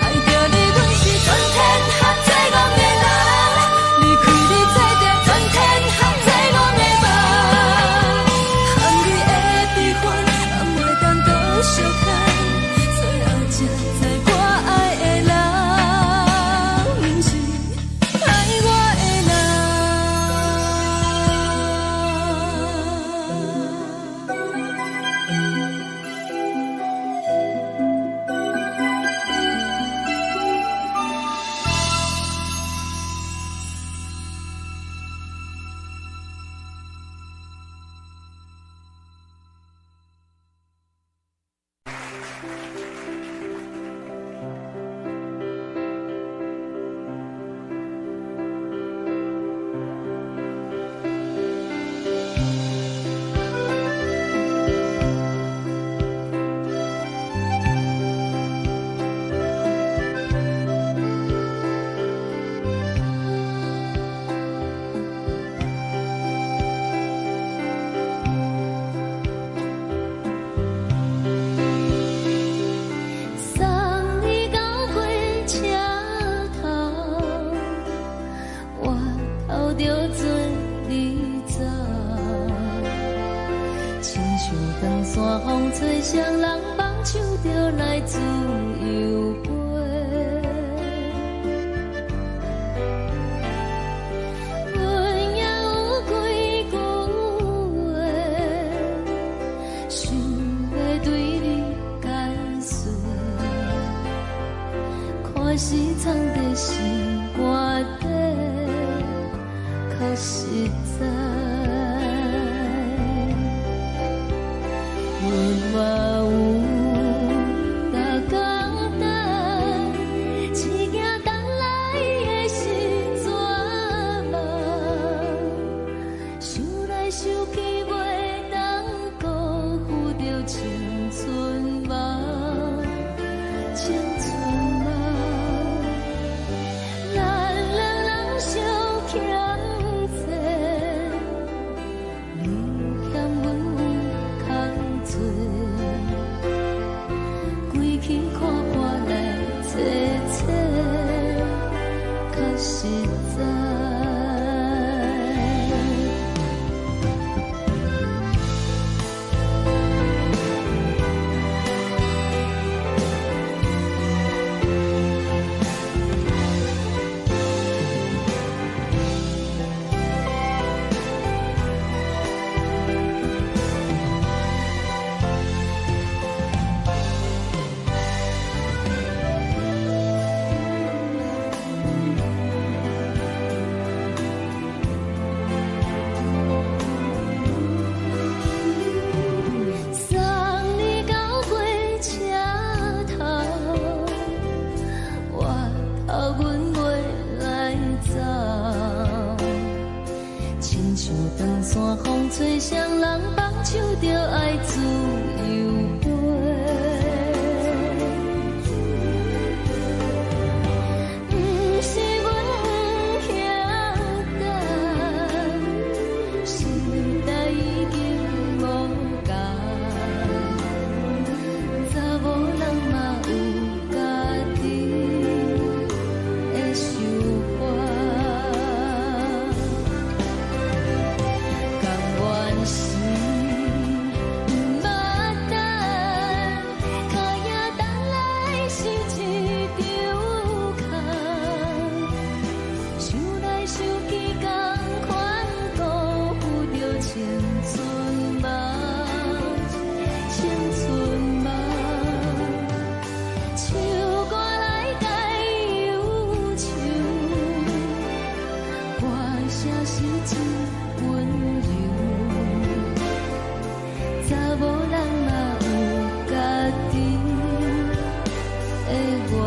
愛著你，阮是全天下最戇的人。離開你，做著全天下最戇的夢。含你的悲歡，嘛袂當閣相牽。最後才知我愛的人，毋是愛我的人。送你到火車頭，我頭著做你走。親像長山風吹，誰人放手就來自由飛。阮也有幾句話，想欲對你解釋。看是藏在心肝底，較實在。阮嘛有逐工等，只驚等來的是绝望。想來想去，袂當辜負著青春夢，青春夢。咱兩人相像长山风吹，谁人放手就爱自由飞。毋是阮不晓等，时代已经无仝，查某人嘛有家己的想法。甘愿是毋捌等，脚影等来是一场空。想来想去，仝款辜负著青春梦，青春梦。唱歌来解忧愁，歌声是真温柔。查某人嘛有家己的愿望，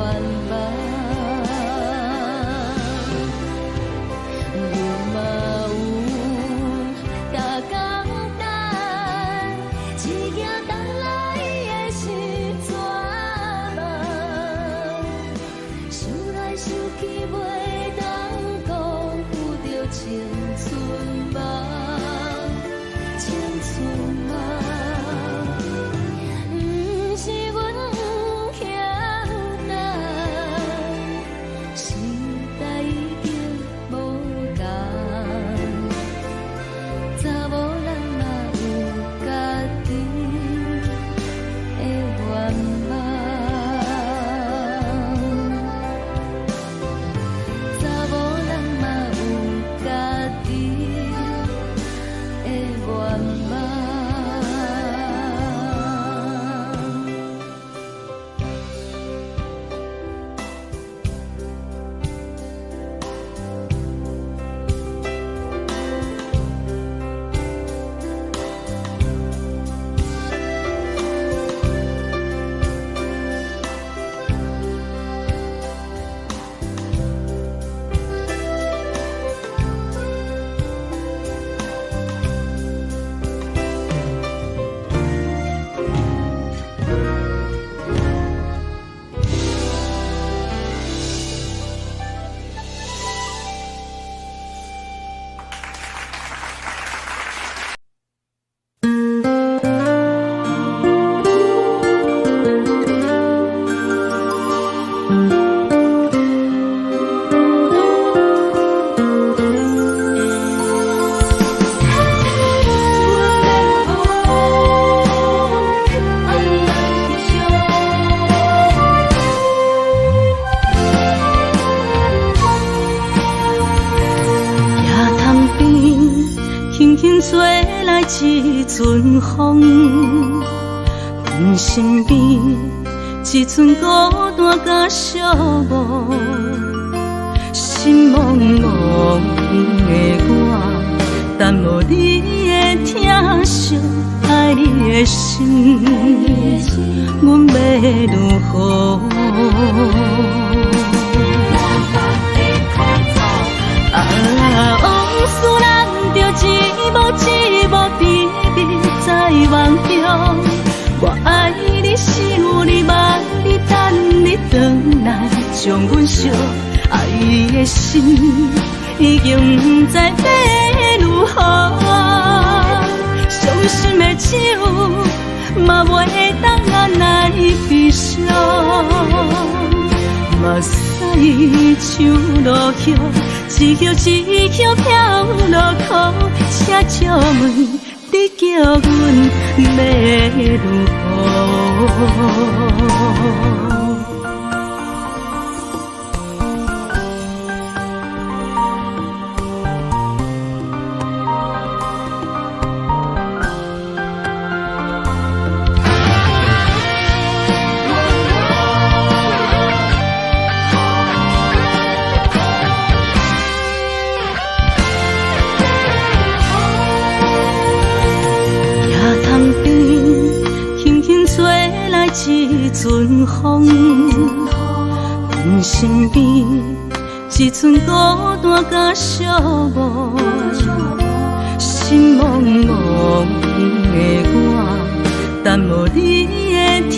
阮嘛有逐工等，一行等来的是绝望。想来想去，袂当辜负著青春梦，青春梦。毋是阮不晓等，时代已经无仝，查某人嘛有家己的愿望。查某人嘛有家己的愿望。野潭边，轻轻吹来一阵风，阮身边一阵孤单佮寂寞，心茫茫的我，等无你的疼惜，爱你的心，阮欲如何？啊，往事咱著一幕一幕甜蜜在梦中。我爱你，想你，望你，等你转来，将阮惜。爱的心已经不知欲如何，伤心的酒嘛袂当按捺悲伤。目屎像落雨，一叶一叶飘落苦，请借问你叫阮欲如何？野潭边，轻轻吹来一阵风，阮身边一阵孤单佮寂寞，心茫茫的我，等無你的疼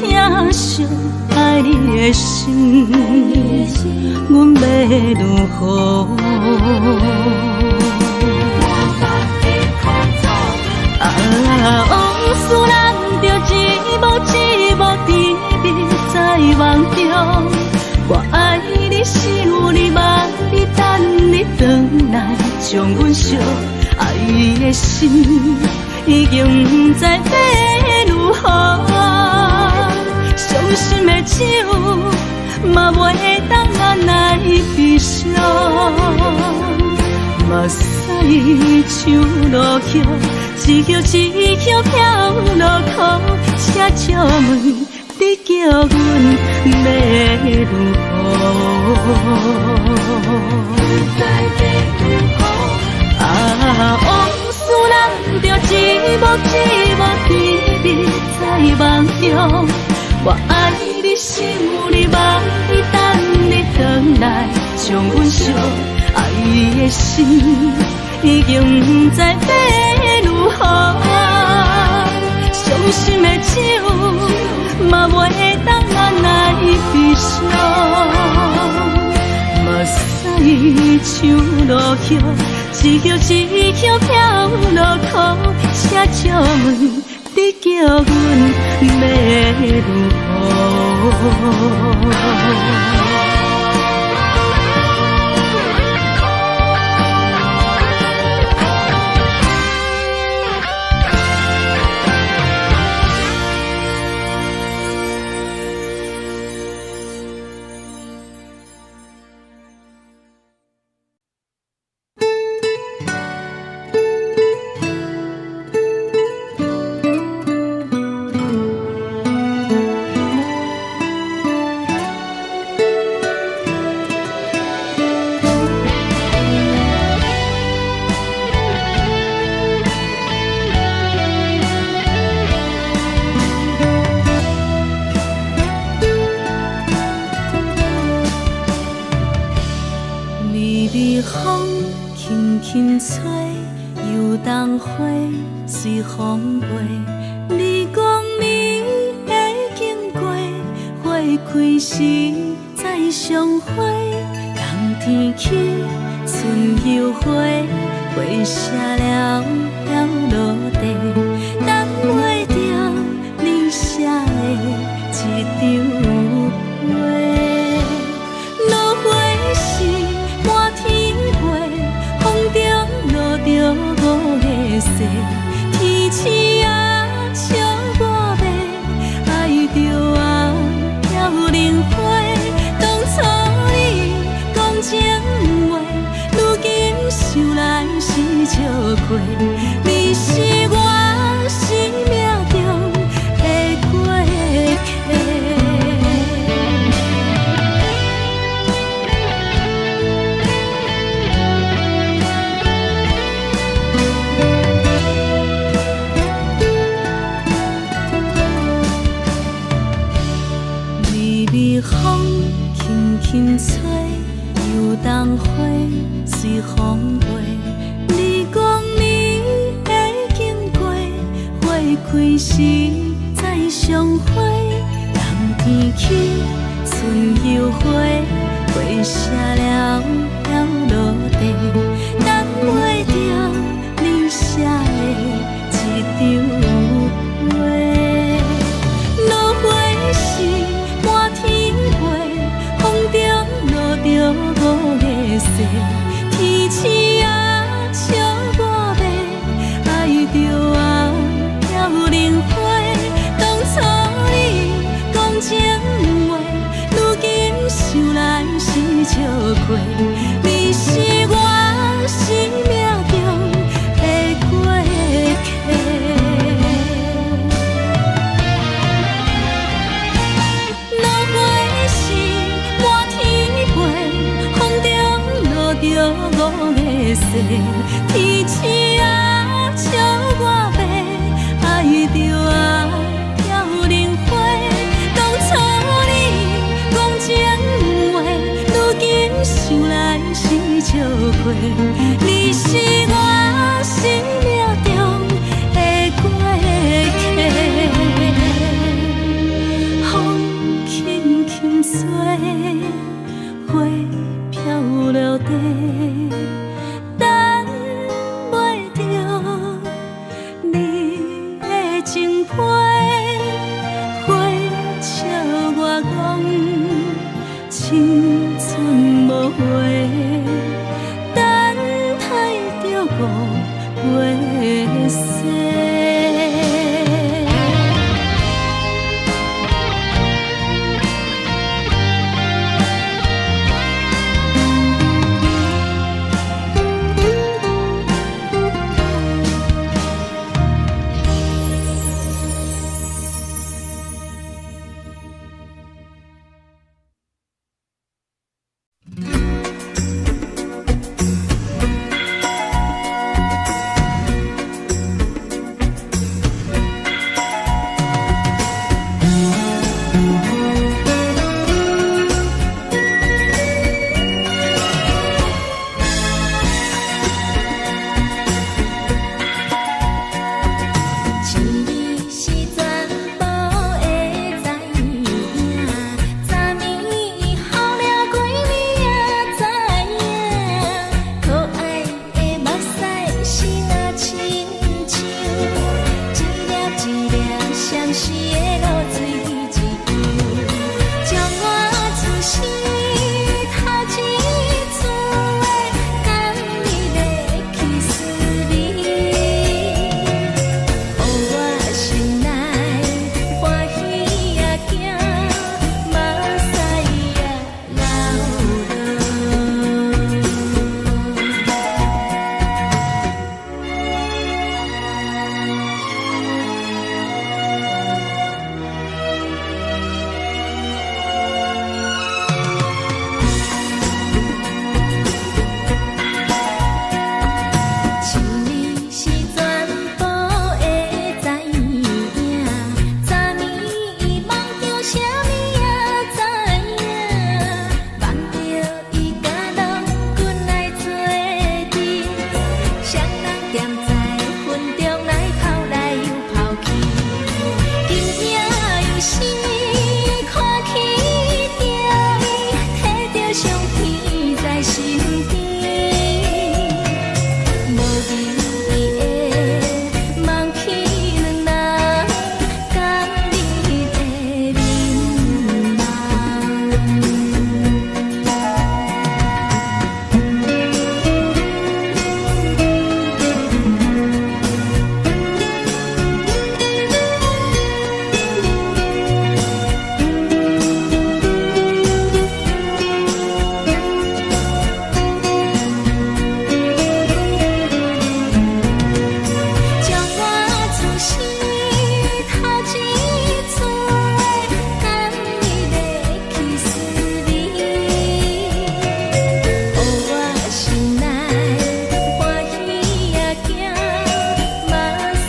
惜，愛你的心，阮欲如何？啊，往事咱著一幕一幕甜蜜在夢中。我愛你，想你，望你，等你轉來，將阮惜愛的心已經毋知欲如何。傷心的酒嘛袂當按捺悲傷，目屎像落雨，一葉一葉飄落苦，請借問你叫阮欲如何？啊，往事咱著一幕一幕甜蜜在夢中。我愛你，想你，望你，等你轉來，將阮惜愛的心已經毋知欲如何。傷心的酒嘛袂當按捺悲傷，目屎像落雨，一葉一葉飄落苦，請借問你叫阮欲如何？微微風輕輕吹，油桐花隨風飛。你講你會經過，花開時再相會。冬天起，春又回，花謝了飄落地，等袂著你寫的一張批。落花時滿天飛，風中落著五个誓，天鼠仔笑我欲愛著啊飄零花。當初你講情話，如今想來是笑話。你是我生命中的過客。微微風輕輕吹，油桐花隨風飛。你講你會經過，花開時再相會。冬天起，春又回，花謝了飄落地，等袂著你寫的一張批。落花時滿天飛，風中落著五个誓，天鼠仔笑我欲愛著啊飄零花。當初你講情話，如今想來是笑話。你是我生命中的過客。落花時滿天飛，風中落著五个誓，天鼠仔笑我欲愛著啊飄零花。當初你講情話，如今想來是笑話。你是我生命中花漂流地，等袂著你的情批，花笑我講青春無回，等待著五月雪。一年是全部會知影，昨暝予了幾暝也知影，可愛的目屎是若親像一粒一粒相思的露水一樣，將我此生頭一次的甘蜜的去思念。予我心內歡喜也驚，目屎也流落。一年是全部會知影，昨暝夢著啥物也知影，夢著伊佮郎君來做陣，雙人踮在雲中來跑來又跑去，今夜又是看起著伊，提著相片在身邊。無意義的忘去兩人甘蜜的面貌。將我此生頭一次的甘蜜的去思念，予我心內歡喜也驚，目屎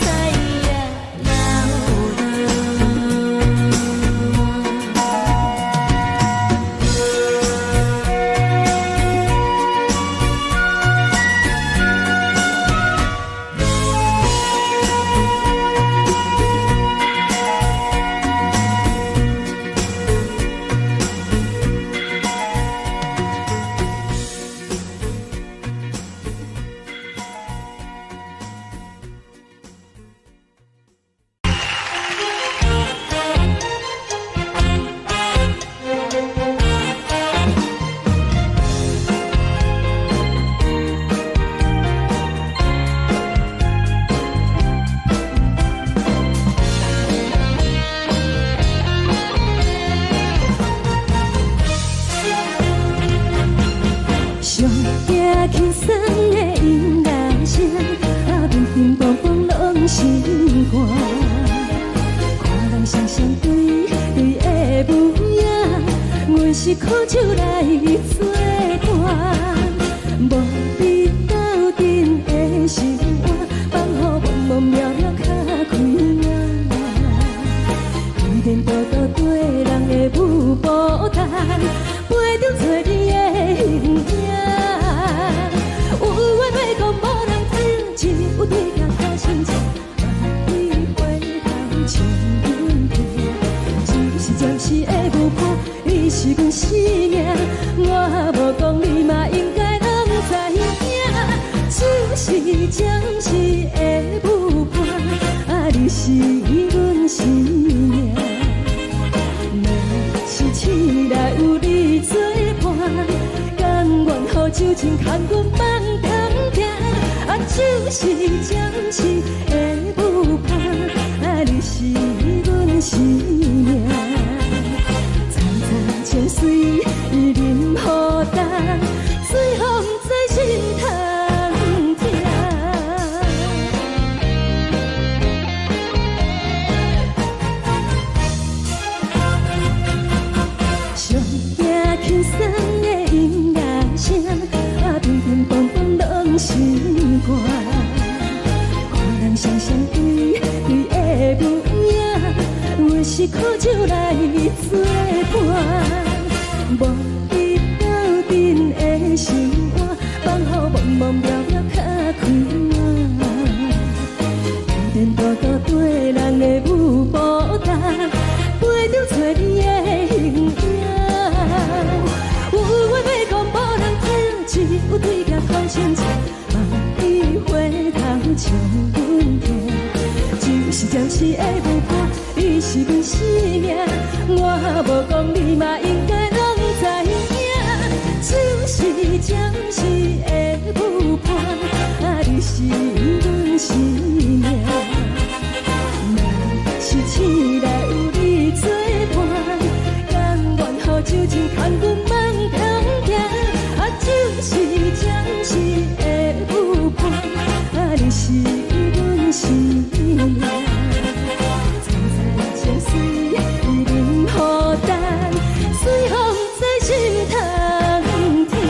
也流落。上驚輕鬆的音樂聲，啊，乒乒乓乓攏心肝。看人雙雙對對的舞影，阮是苦酒來做伴，無比鬥陣的生活，放予茫茫渺渺較開眼。天道道對人的舞步單，陪著找你的形影。有話欲講無人聽，只有對鏡看心情。萬里回頭千斤重，只是暫時的舞伴，你是阮心。是暫時的舞伴，啊，你是阮生命。若是醒來有你做伴，甘願予酒精牽阮夢中行。啊，酒是暫時的舞伴，啊，你是阮生命。層層情水啉予乾，醉予毋知心通疼。上驚輕鬆的音樂聲，啊，乒乒乓乓攏心肝。看人雙雙對對的舞影，阮是苦酒來作伴。無你鬥陣的生活，放予茫茫渺渺較快活。天天多多對人的舞步動，飞著找你的形影。有話欲講無人聽，只有對鏡講清楚。望你回頭笑阮聽，酒是暫時的舞伴，你是阮生命。我無講你嘛應該攏知影。酒是暫時的舞伴，啊，你是阮生命。若是醒來有你作伴，甘願予酒精牽阮夢中行。啊，酒是暫時的舞伴，啊，你是阮生命。層層情水啉予乾，醉予毋知心通疼。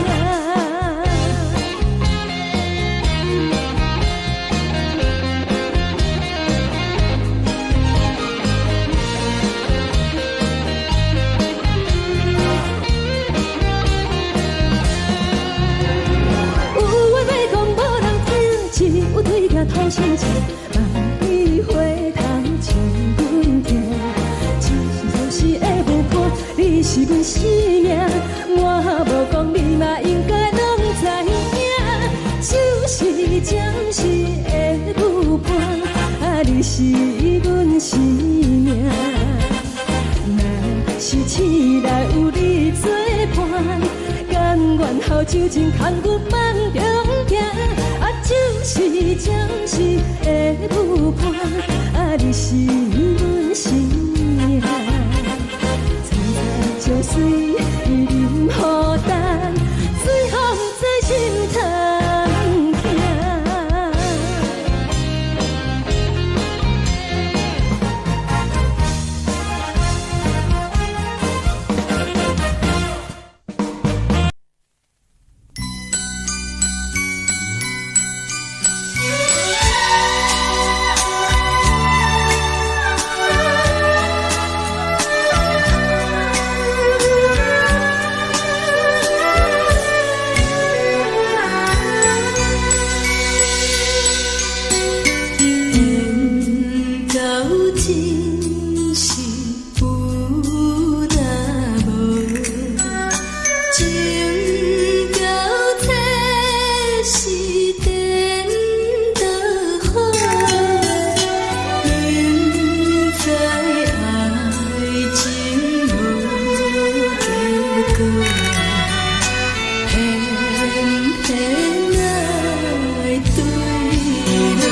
有話欲講無人聽，只有對鏡吐心情。望你回頭笑阮聽，酒是暫時的舞伴，你是阮生命。我無講你嘛應該攏知影。酒是暫時的舞伴，啊，你是阮生命。若是醒來有你作伴，甘願予酒精牽阮夢中行。啊，酒是暫時的舞伴，啊，你是阮生命。層層情水啉予乾，醉予毋知心通疼。缘到真是有若無，情到這是顛倒好，明知愛情無結果，偏偏愛對落。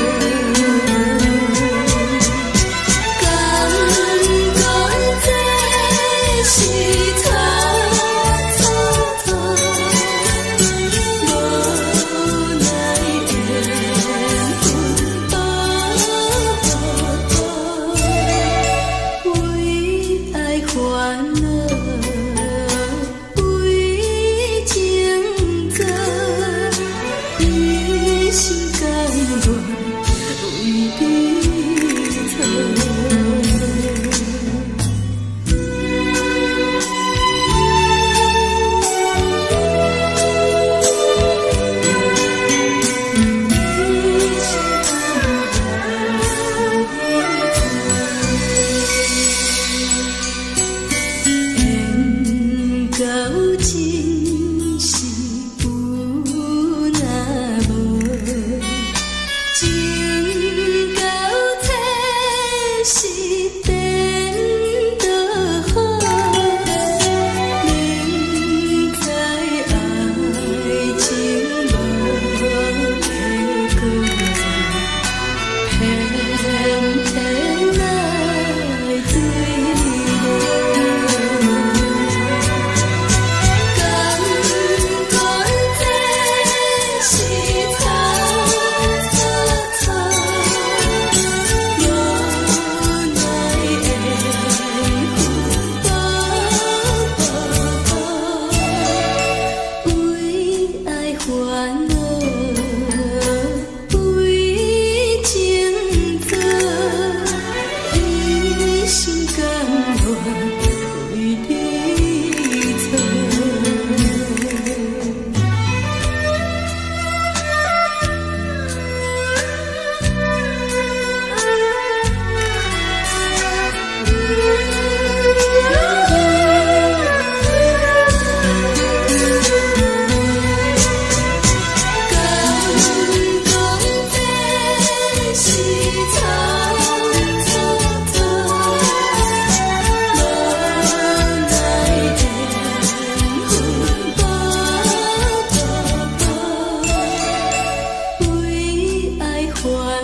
敢講這是錯錯錯，無奈緣分步步，為愛煩惱，為情做，一心甘願為你錯。緣到真是有若無，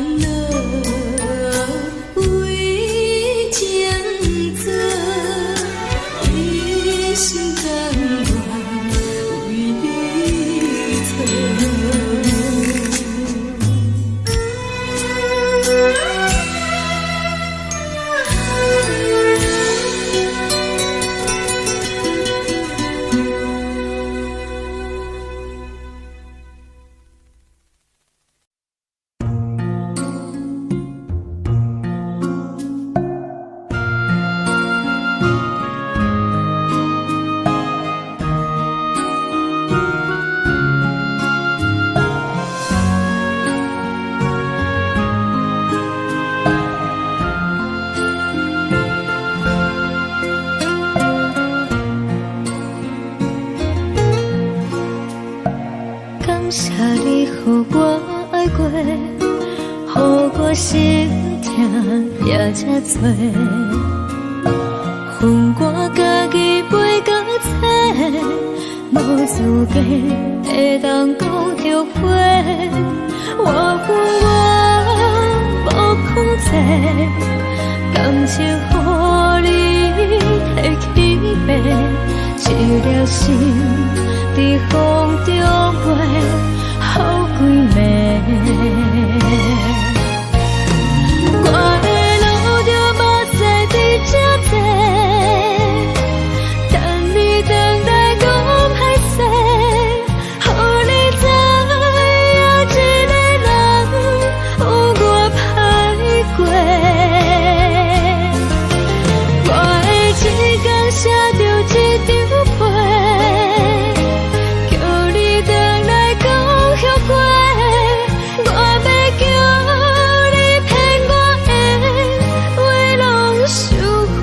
惱為情做，一心甘願為你錯。感謝你予我愛過，予我心疼也這多。予我家己飛到找，無資格會當講後悔。我恨我無控制，感情予你提去爬，一粒心佇風中飛，予規暝。我會流著目屎佇這坐，等你轉來講歹勢，予你知影一个人有偌歹過。我會一工寫著一張批，叫你轉來講後悔。我欲叫你騙我的話攏收回。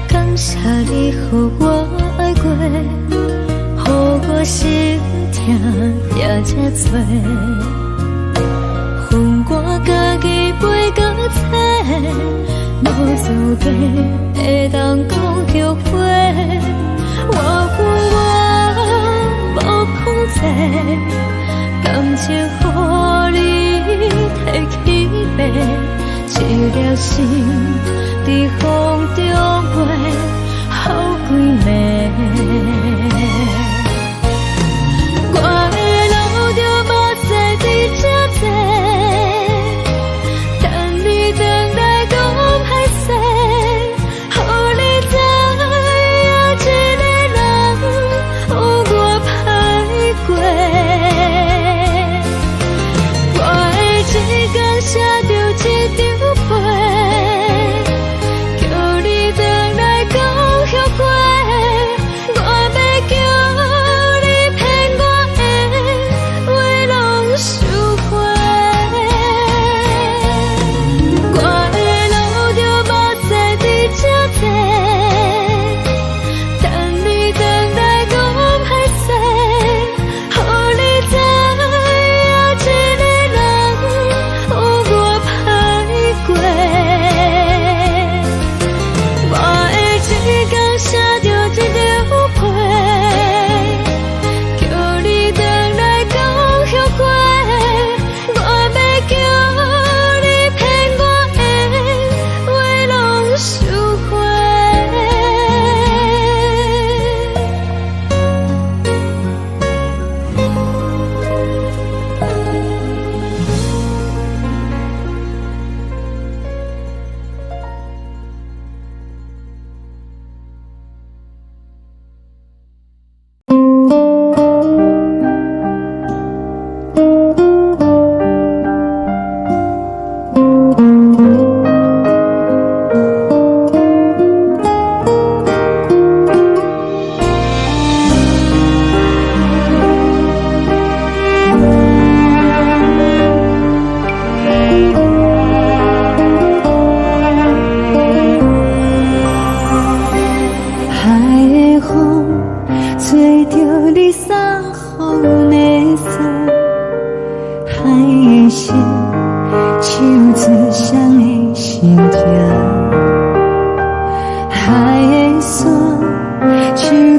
感謝你予我愛過，予我心疼也這多。予我家己飛到找，無資格會當講後悔。我恨我無控制，感情予你提去爬，一粒心佇風中飛，予規暝。我會流著目屎佇這坐，等你轉來講歹勢，予你知影一個人有偌歹過。我會一工寫著一張批，叫你轉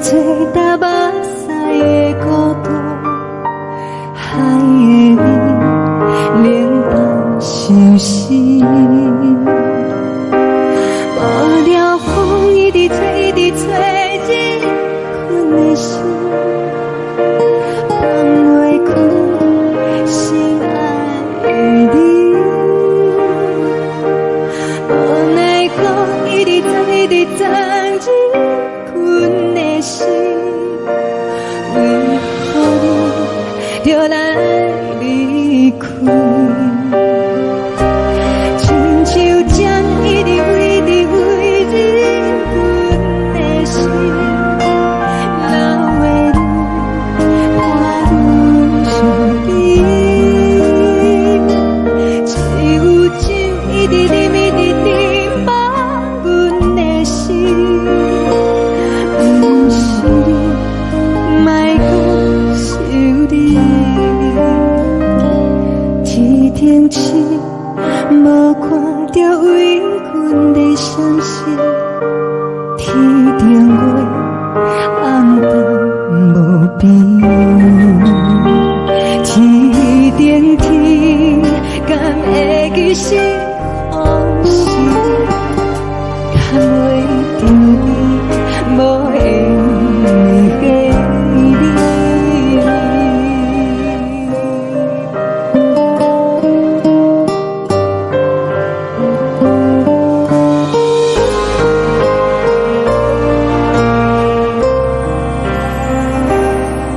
找焦目屎的孤單，海的味冷淡相思。無聊風一直吹，一直吹，入阮的心，放袂開心愛的你。無奈何一直鑽，一直鑽入阮的心，為何你著來離開？親像針一直一直飛入阮的心，流的淚伴阮相依。只有酒一直啉，一直啉，放阮的心，毋是你，莫閣想你。天頂星無看著為阮咧閃爍，天頂月暗淡無邊。天頂天，敢會記是予是？牽袂著你，無緣的你。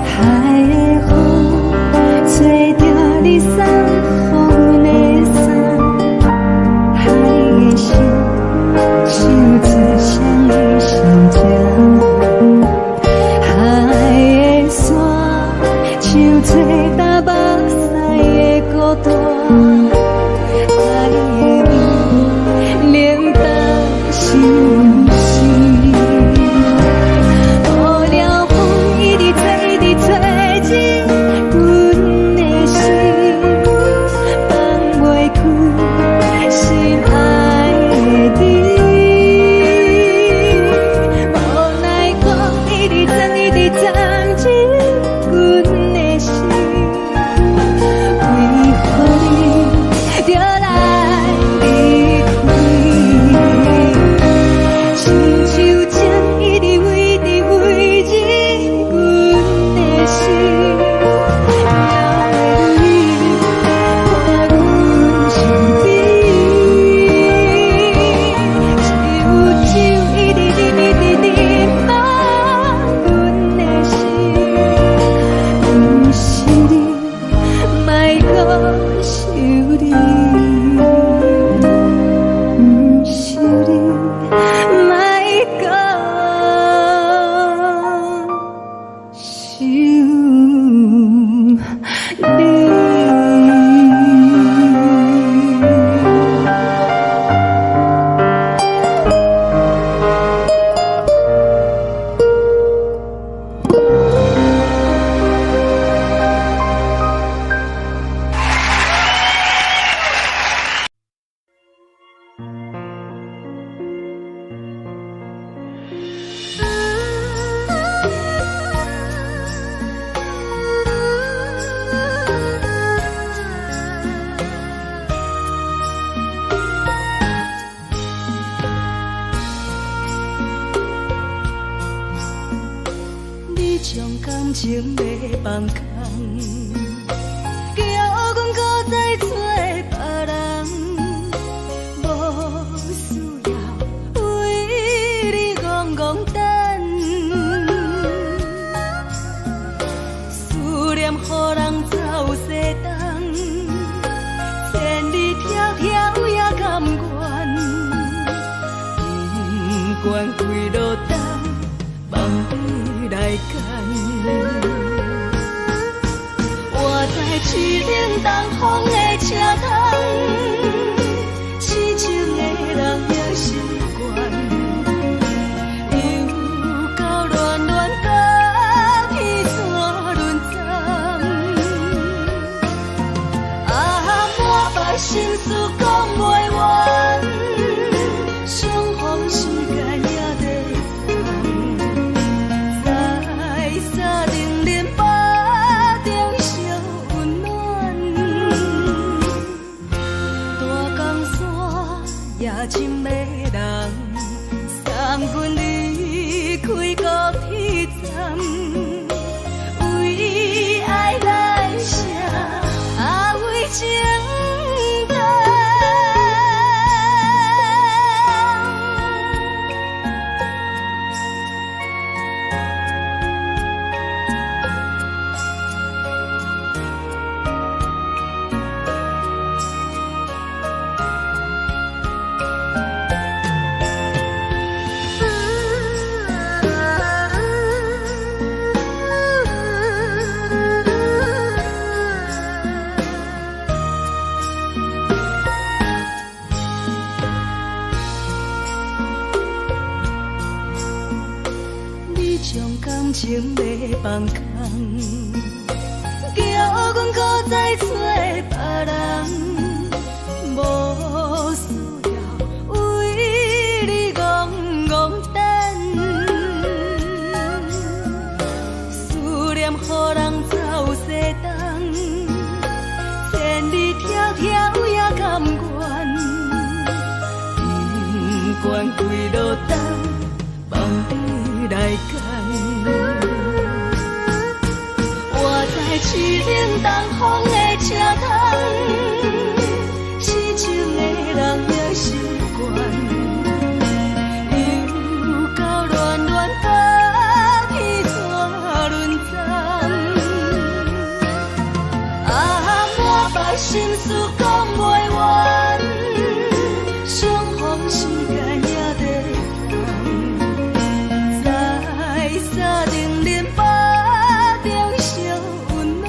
海的風吹著你送予阮的衫，海的心唱出双伊心情。海的山像找焦目屎的孤單，海的味冷淡相思。無聊風一直吹，一直吹入阮的心，放袂開心愛的你。無奈何一直鑽，一直鑽入阮的心，為何你著來離開？親像針一直飛，一直飛入阮的心，流的淚伴阮相依。只有酒一直啉，一直啉，放阮的心，毋是你，莫閣想你，毋是你，莫閣想你。你將感情欲放空，叫阮閣再找別人，無需要為你戇戇等，思念予人走西東，千里迢迢也甘願，不管幾落冬，望你來牽。我在凄冷東風的車窗，痴情的人已習慣，又到暖暖甲彼山輪針，啊，满腹心事講袂完，相逢時間也在等，感情欲放空，叫阮閣再揣別人，無需要為你戇戇等。思念予人走西東，千里迢迢也甘願，不管幾落冬，放你來揀。我知凄冷東風的車窗，痴情的人也習慣。又到暖暖冬天怎輪鬃？啊，满腹心事講袂完，相逢時間也短暫，在三重恁腹中相溫暖。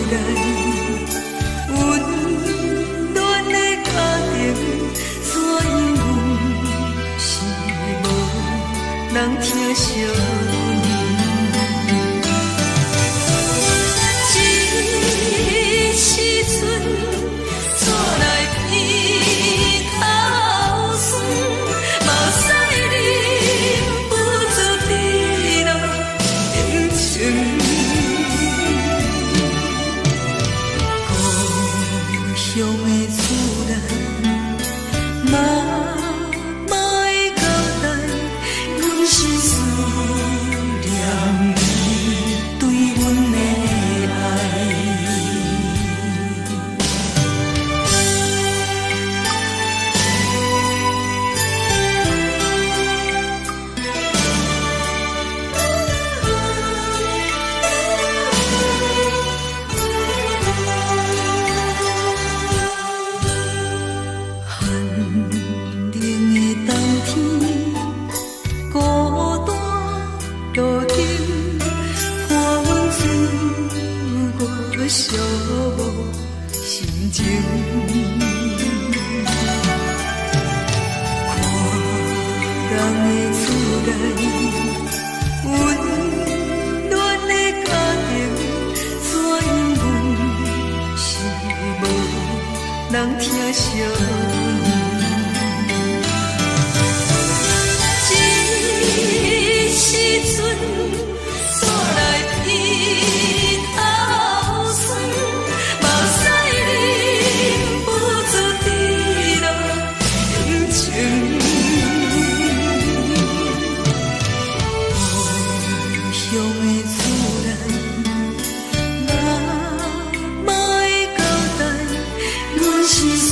內，溫暖的家庭，怎樣阮是無人疼惜阮。這時陣，煞來鼻頭酸，目屎忍不住滴落眼睛。故鄉的厝內，媽媽的交代，阮是思念伊對阮的愛。寒冷的冬天，孤單路燈，伴阮度過寂寞心情。看人的厝內，溫暖的家庭，怎樣阮是無人疼惜阮。這時陣，煞來鼻頭酸，目屎忍不住滴落眼睛。故鄉的厝內，媽媽的交代，阮是思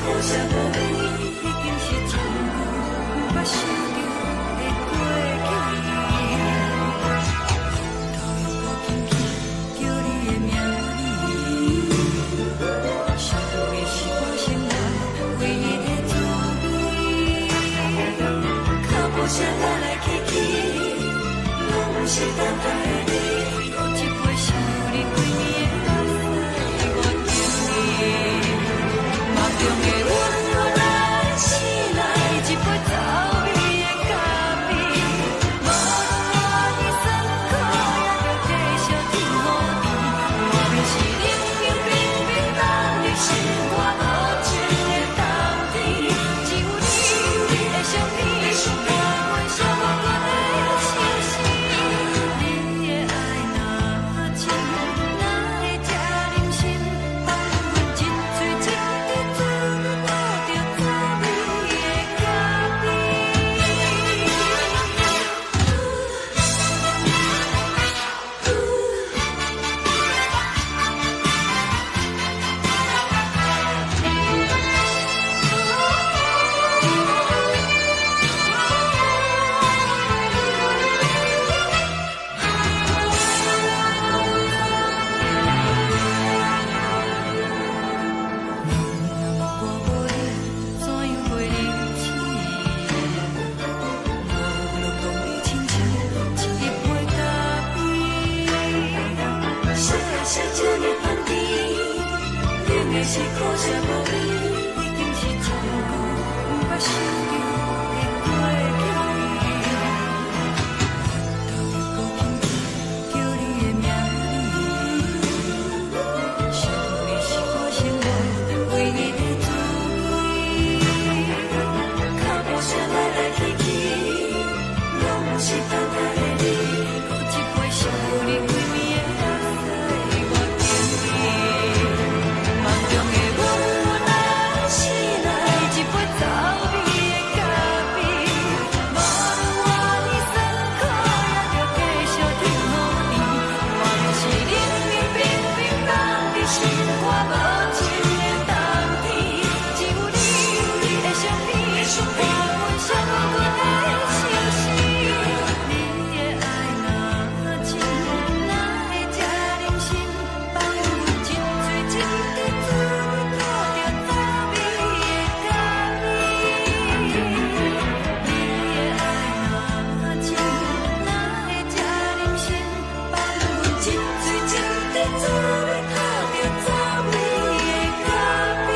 苦澀無味，已經是真久毋捌想著的過去。頭又閣輕輕叫你的名字，想你是我生活唯一的滋味。腳步聲來來去去，攏毋是等待的你。閣一擺想你規暝的目屎我經你。夢中的阮來醒來，一杯走味的咖啡，無論偌尼酸苦，也著繼續天雨甜。外面是冷冷冰冰冬日，心肝無情的冬天，只有你的相片，伴阮寂寞的相思。你的愛若深，哪會這忍心放阮一喙一滴滋味吐著滋味的咖啡？人若無你，怎樣過日子？無論講你親像一杯咖啡。啥啥這呢香甜，冷的是苦澀無味，已經是真久毋捌想著的過去。頭又閣輕輕叫你的名字，想你是我生活唯一的滋味。腳步聲來來去去，攏毋是等待的你。閣一擺想你規暝的目屎我經你。夢中的阮來醒來，一杯走味的咖啡，無論偌尼酸苦，也著繼續天雨甜。外面是冷冷冰冰冬日，心肝無情的冬天，只有你的相片，伴阮寂寞的相思。你的愛若深，哪會這忍心放阮一喙一滴滋味吐著滋味的咖啡？你的愛若深，哪會這忍心放阮一喙一滴滋味吐著滋味的咖啡？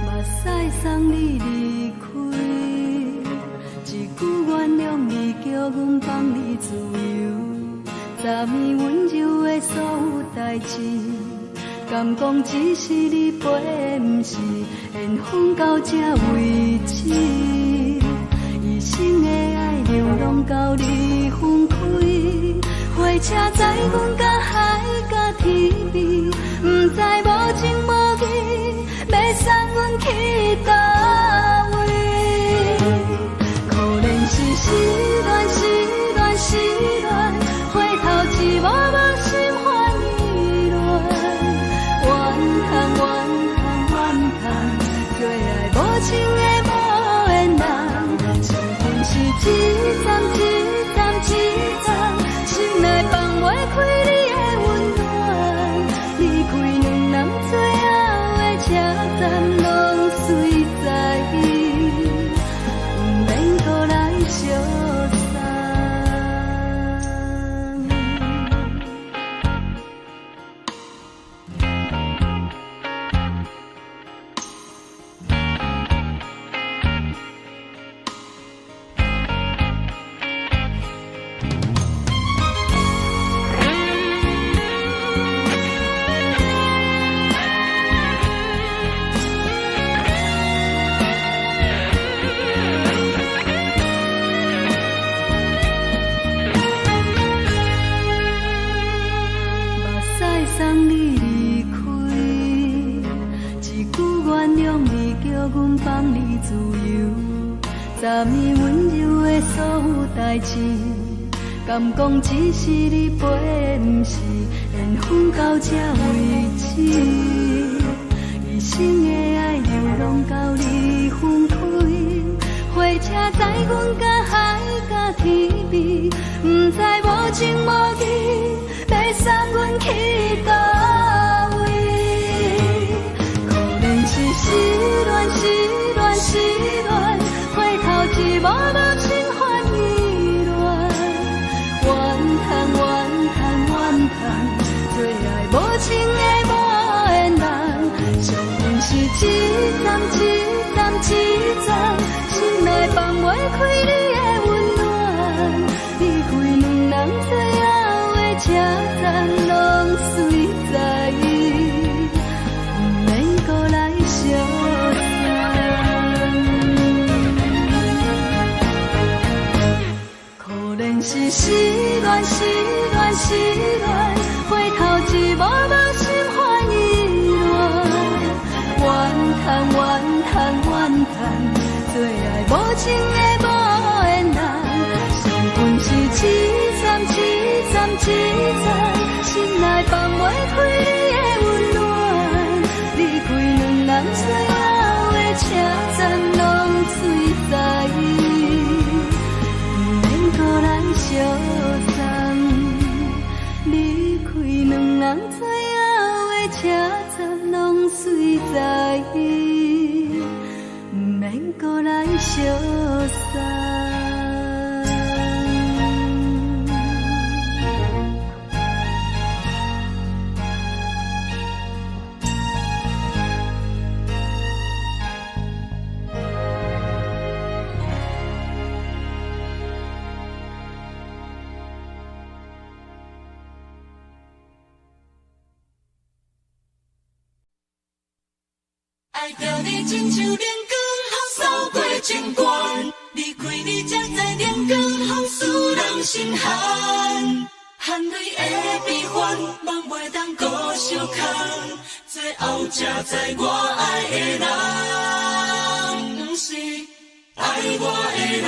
目屎送你離開，一句原諒你，叫阮放你自由。昨暝溫柔的所有代誌，敢講只是你陪的，毋是緣分到這為止。一生的愛流浪到你分開，火車載阮到海角天邊，毋知無情無義，欲送阮去佗位？可憐是失戀，失戀，失戀，回頭一幕幕心煩意亂。怨嘆怨嘆怨嘆，做愛無情的無緣人，情分是一站一站一站，心內放袂開你的溫暖。你站攏隨在，毋免閣來相送。目屎送你離開，一句原諒你，叫阮放你自由。昨暝溫柔的所有代誌，敢講只是你陪的，毋是緣分到這為止。一生的愛流攏交你分開，火車載阮甲海甲天邊，毋知無情無義，欲送阮去佗位？可憐是失戀，失戀，失戀，回頭一幕幕心煩意亂。怨嘆怨嘆怨嘆，做愛無情的無緣人，惜阮是一站一站一站，心內放袂開你的溫暖。離開兩人最後的車站，攏隨在，毋免閣來相送。可憐是失戀，失戀，失戀，回頭一幕幕心煩意亂。怨嘆怨嘆怨嘆，做愛無情的無緣人，惜阮是一站一站一站，心內放袂開你的溫暖。離開兩人最後的車站，攏隨在，毋免閣來相送。離開兩人最後的車站，攏隨在，毋免閣來相送。愛著你親像冷光予掃過情關，離開你才知冷光予使人心寒。含淚的悲歡，夢袂當閣相空，最後才知我愛的人，毋是愛我的人。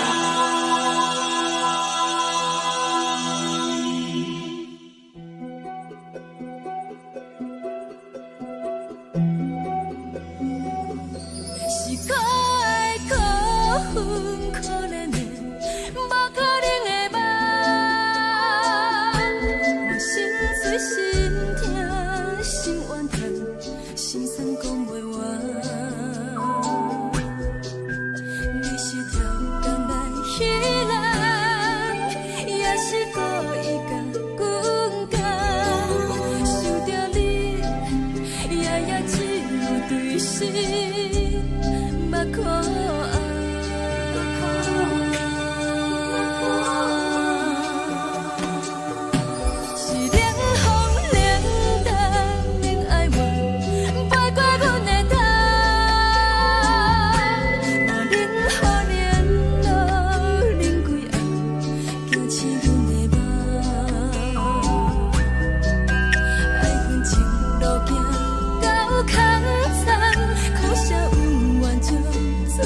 是可愛可恨可憐的，無可能的夢。我心碎心疼心怨嘆，心酸講袂完。你是超工來彼人，也是故意共阮講。想著你，夜夜只有對心目苦紅。是冷風冷淡免哀怨，飞過阮的頭。無任何聯絡，冷幾暗，驚醒阮的夢。愛恨情路行到空残，可惜永遠將自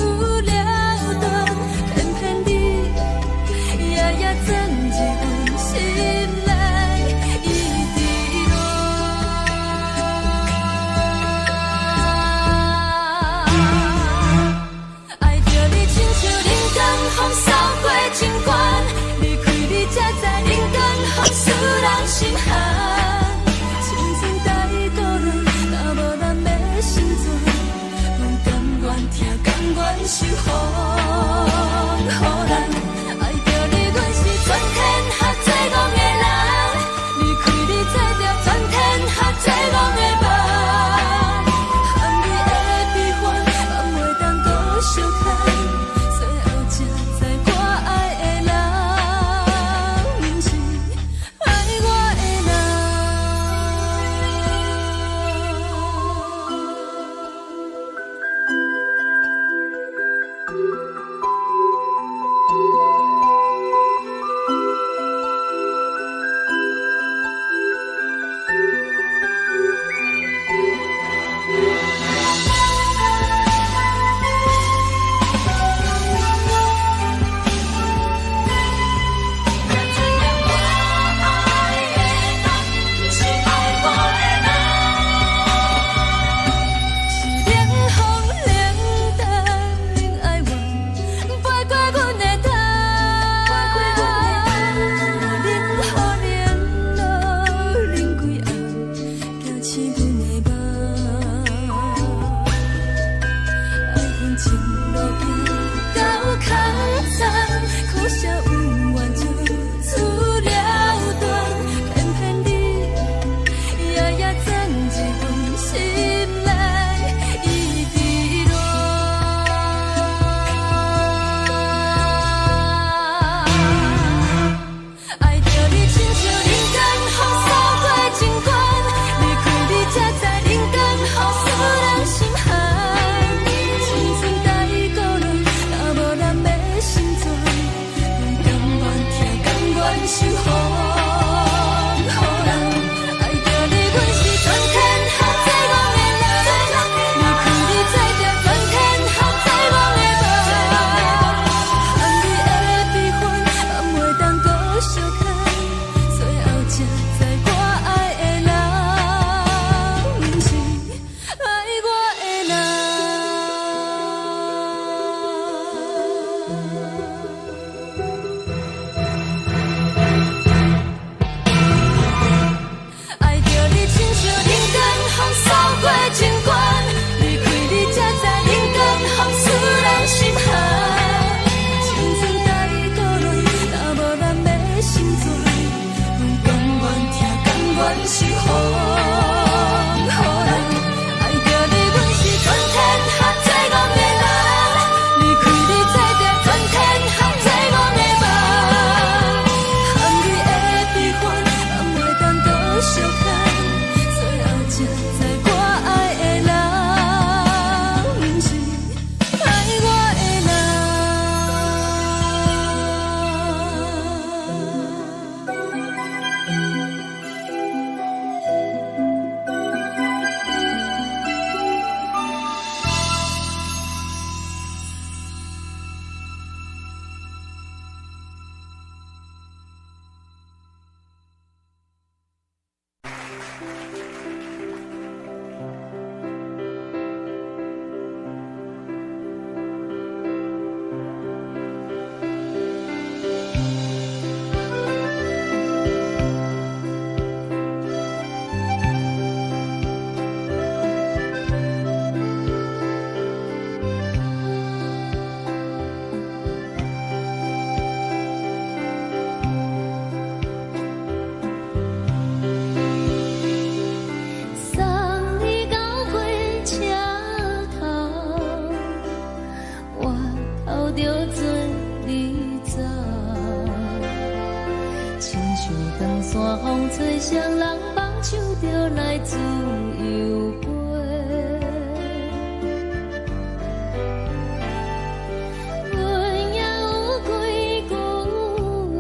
願受予人。愛著你，阮是全天下最戇的人。離開你，做著全天下最戇的夢。含你的悲歡，嘛袂當閣相牽。最後才知我愛的人，毋是愛我的人。才知影我愛的人，毋是愛我的人。是冷風冷淡冷哀怨，飞過阮的頭。冷雨冷露冷規暗，驚醒阮的夢。愛恨情路行到空残，可惜恩怨就此了斷，偏偏你夜夜鑽入阮心內，一直戀。愛著你親像人間風掃過情關，離開你才知人間風使人心寒。青春太孤單，若無人欲心轉，阮甘願疼，甘願受予人。愛著你，阮是全天下最戇的人。離開你，做著全天下最戇的夢。含你的悲歡，嘛袂當閣相牽。最後才知我愛的人，毋是愛我的人。愛著你親像人間風掃過情關，離開你才知人間風使人心寒。青春太孤單，若無人欲心轉，阮甘願疼，甘願受予人。愛著你，阮是全天下最戇的人。離開你，做著全天下最戇的夢。含你的悲歡，嘛袂當閣相牽。最後才知我愛的人，毋是愛我的人。送你到火車頭，我頭著做你走。親像長山風吹，誰人放手就來自由飛。阮也有幾句話，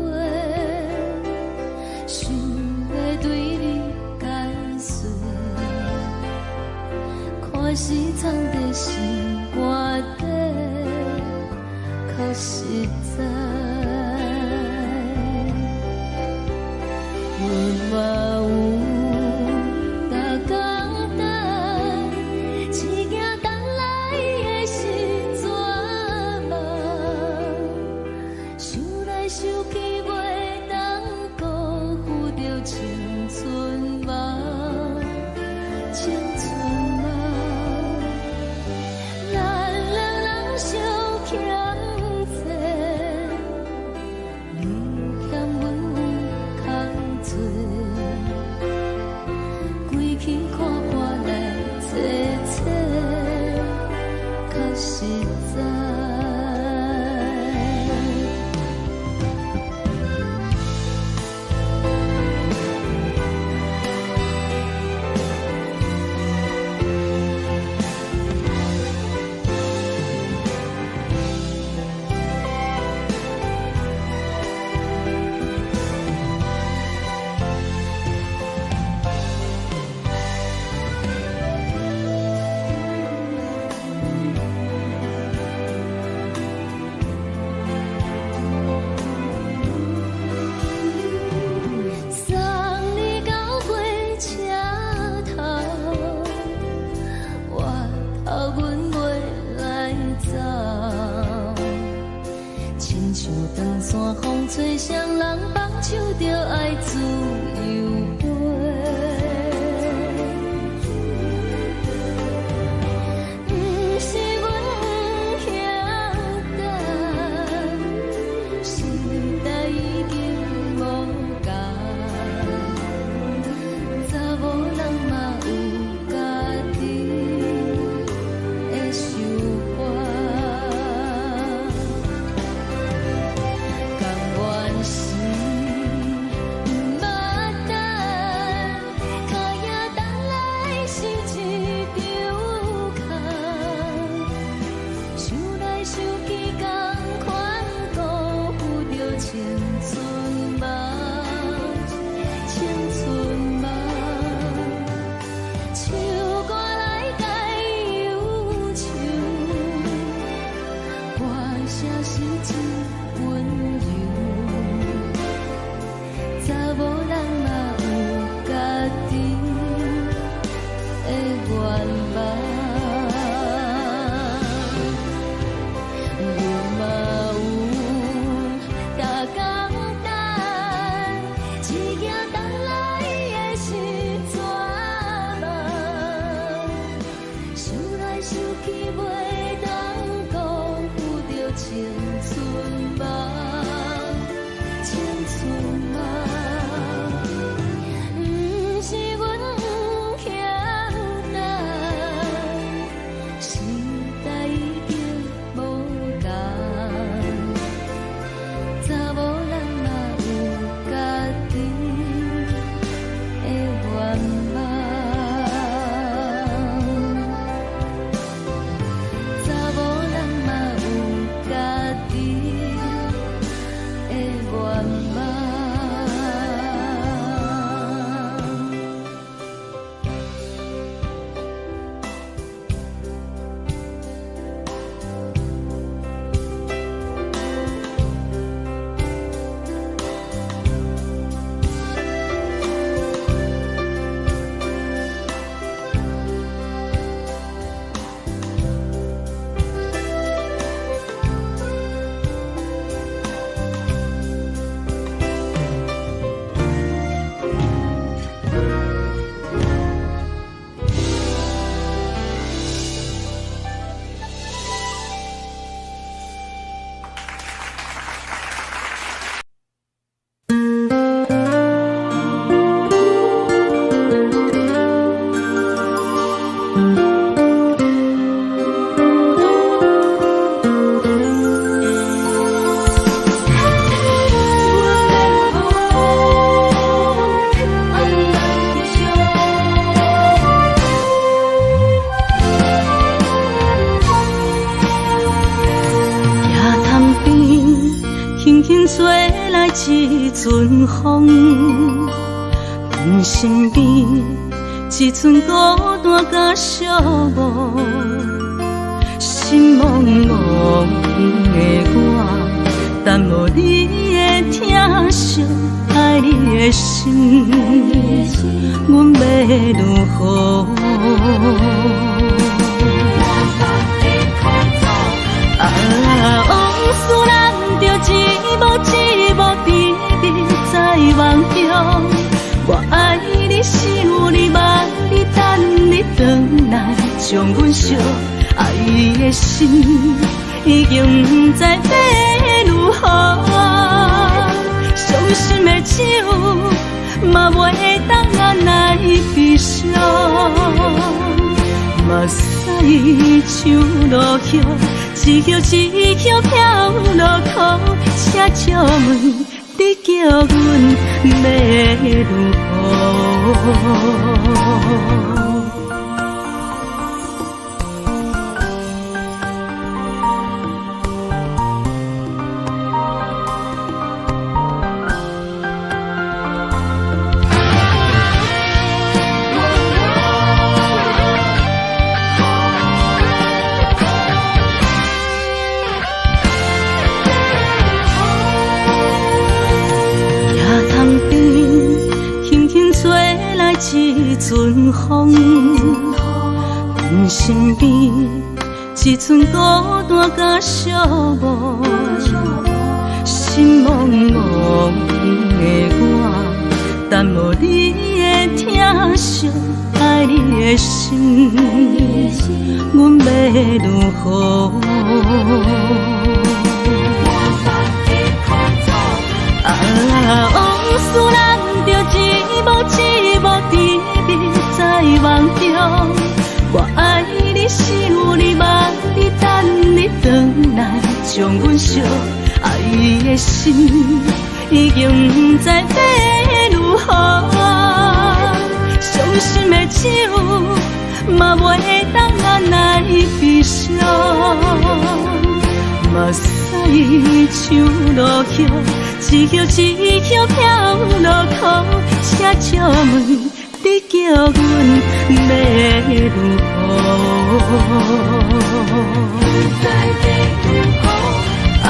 想欲對你解說。看是藏在心肝底，較實在。阮嘛有逐工等，一件等來的是绝望。想來想去，袂當辜負著青春夢，青春夢。咱兩人相實在。送你到火車頭，我頭阮袂來走。親像長山風吹，誰人放手就愛自由飛。毋是阮不曉等，時代已經無仝，查某人嘛有家己的想法。甘願是毋捌等，跤影等來是一場空。想來想去，仝款辜負著青春夢，青春夢。唱歌來解憂愁，歌聲是真溫柔。查某人嘛有家己的願望。阮嘛有逐工等，一行等來的是绝望。想來想去，袂當辜負著青春夢，青春夢。毋是阮不曉等，時代已經無仝，查某人嘛有家己的願望。查某人嘛有家己的願望。行潭邊，輕輕吹來一陣風，阮身邊一陣孤單佮寂寞，心茫茫的我，等無你的疼惜，愛你的心，阮欲如何？啊，往事難著一幕一幕甜蜜在夢中。我愛你，想你，望你，等你轉來，將阮惜。愛的心已經不知欲如何，傷心的酒嘛袂當按來悲傷，目屎像落葉，一葉一葉飄落苦，請借問你叫阮欲如何？一阵风，阮身边一阵孤单佮寂寞，心茫茫的我，等无你的疼惜，爱你的心，阮欲如何？啊，往事咱著一幕一幕甜蜜在梦中，我爱你，想你，望你，等你转來，將阮相愛的心已經不知欲如何。傷心的酒嘛袂當按捺悲傷，目屎像落葉，一葉一葉飄落苦，請借問你叫阮欲如何？啊，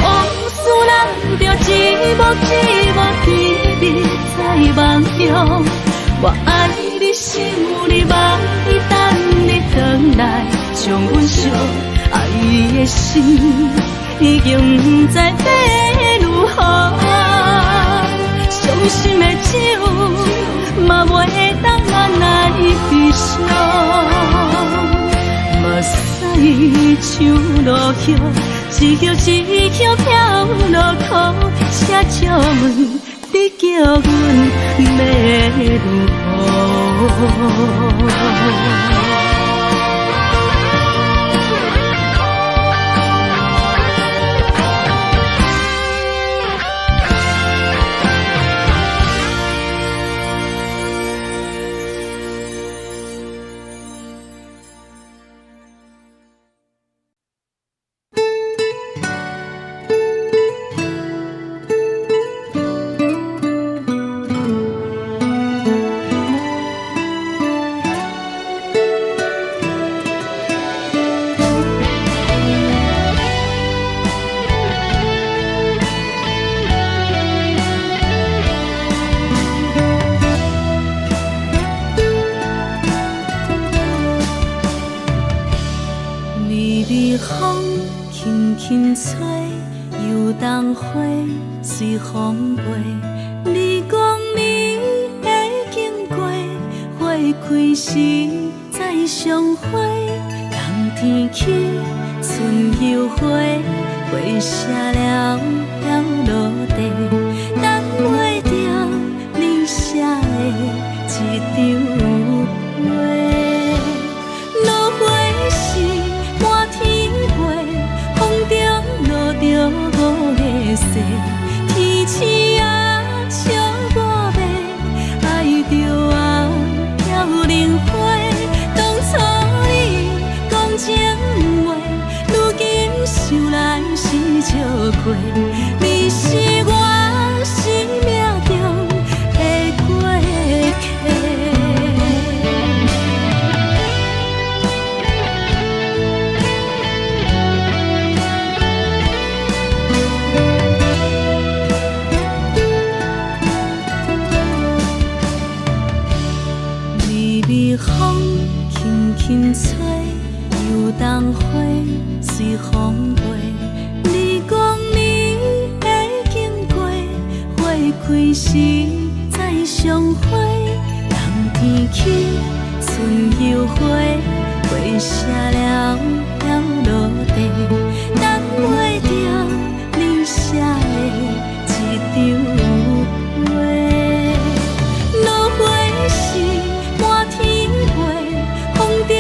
往事咱著一幕一幕甜蜜在夢中，我愛你，想你，望你，等你轉來，將阮相愛的心已經不知欲如何。傷心的酒嘛袂當按捺悲傷，目屎像落葉，一葉一葉飄落苦，請借問你叫阮欲如何？微微風輕輕吹，油桐花隨風飛。你講你會經過，花開時再相會。冬天起，春又回，花謝了飘落地，等袂著你寫的這張批。落花時滿天飛，風中落著五个雪，天星啊笑我欲愛著啊飄零花。當初你講情話，如今想來是笑話，你是我生命中的過客。微微風輕輕吹，油桐花隨風飛。你講你會經過，花開時再相會。冬天起，春又回，花謝了飄落地，等袂著你寫的這張批。落花時滿天飛，風中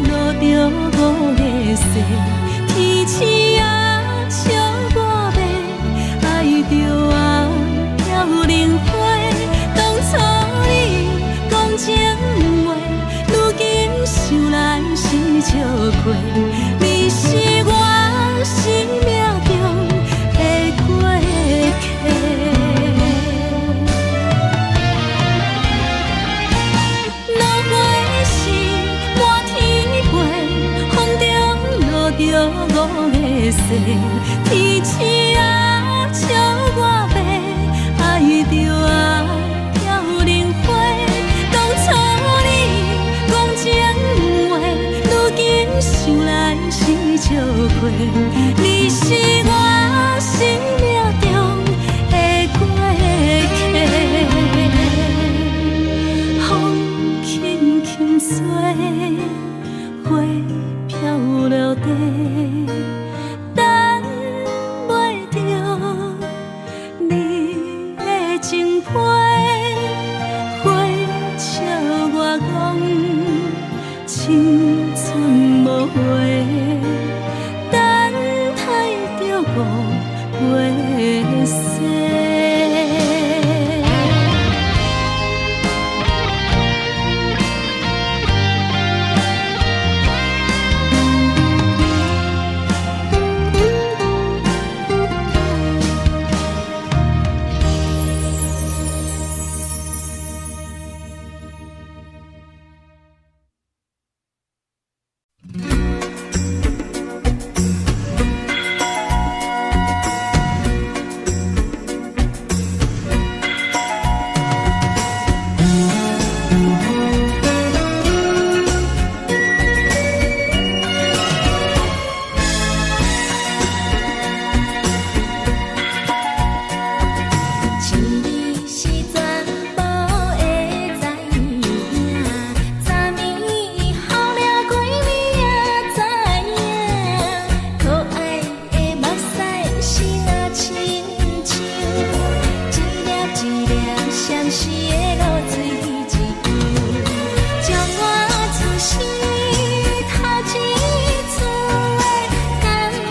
落著天星啊，笑我欲，愛著啊，飄零花。當初你講情話，如今想來是笑話。你是我生命中的過客。落花是滿天飛，風中落著五个誓。天星啊，笑我欲，愛著啊，飄零花。當初你講情話，如今想來是笑話。你是我生命中的過客。風輕輕吹，花飄落地，等袂著你的情批。花笑我講，青春無回，等待著五月雪。情你是全部會知影，昨暝予了規暝也知影，可愛的目屎是若親像一粒一粒閃爍的露水一樣，將我此生頭一次的甘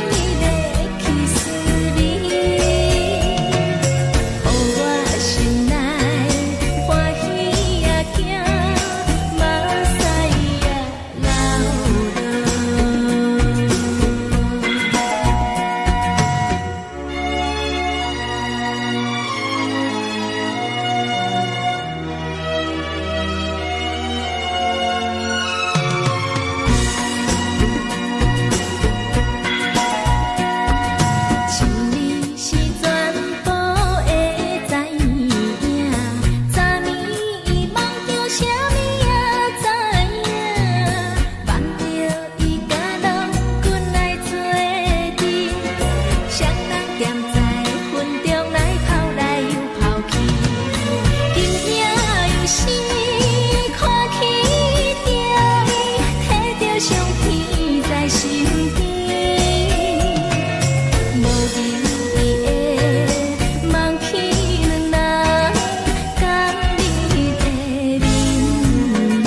蜜的去思念。予我心內歡喜也驚，目屎也流落。情你是全部會知影，昨暝夢著啥物也知影，夢著伊佮郎君來做陣，雙人踮在雲中來跑來又跑去，今夜又是看起著伊，提著相片在身邊。無言的望去兩人甘蜜的面貌。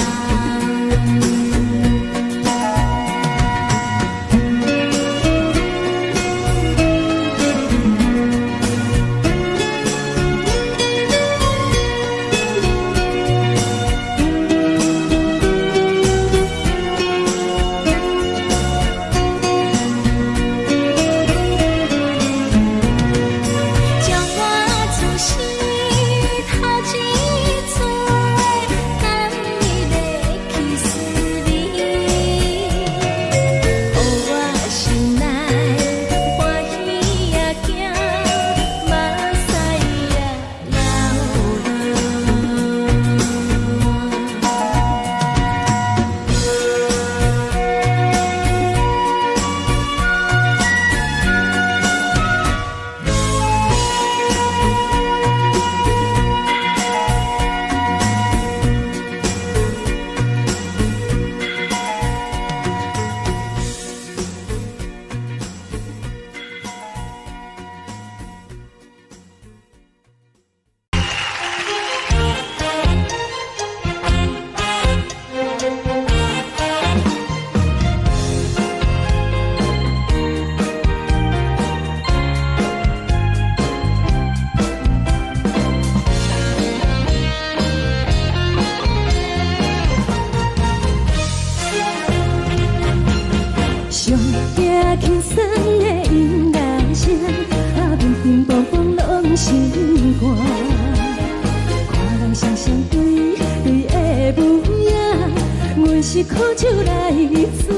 是苦酒來做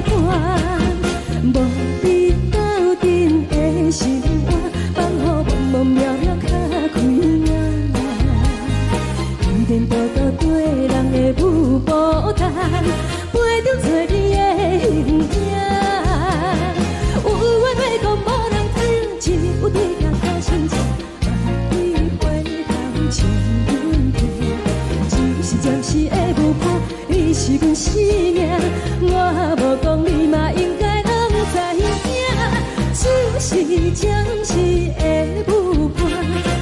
伴，無比鬥陣的心肝，放予茫茫渺渺較開眼。天顛倒倒對人的舞步動，陪著找你的形影。有緣欲講無人知，只有對鏡看親像，萬里回頭像阮疼。只是暫時的舞伴，你是阮生命，我無講你嘛應該攏知影。只是暫時的舞伴，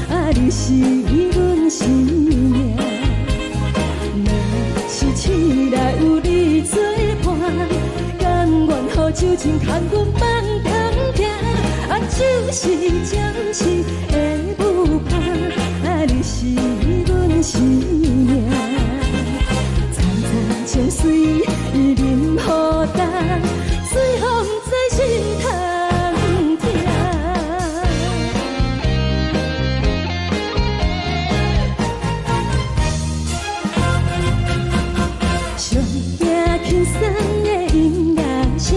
啊，你是阮生命。若是醒來有你做伴，甘願予酒精牽阮放通行。啊，只是暫時的舞伴，啊，你是阮生命。層層情水淋予重，水予毋知心通疼。上驚輕鬆的音樂聲，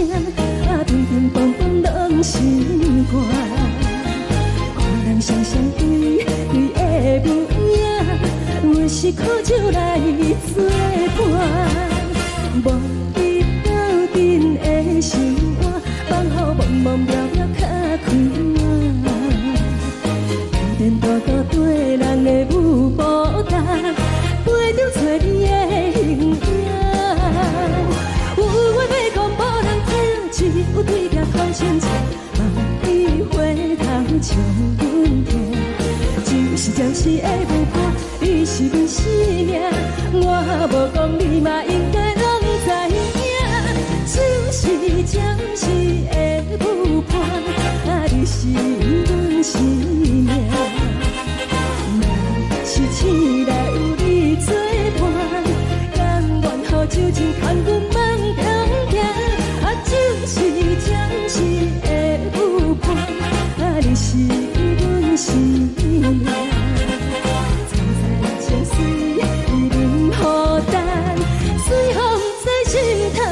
啊，乒乒乓乓攏心肝。看人雙雙對對的舞影，阮是苦酒來做伴，無比鬥陣的心肝，放予茫茫渺渺較開眼。天顛倒倒對人的舞步動，陪著找你的形影。有緣欲講無人知，只有對鏡看親像，萬里回頭像阮疼。只是暫時的舞伴，你是阮生命，我無講你嘛應該攏知影。只是暫時的舞伴，啊，你是阮生命。若是醒來有你做伴，甘願予酒精牽阮放通行。啊，只是暫時的舞伴，啊，你是阮生命。層層情水淋予重，水予毋知心通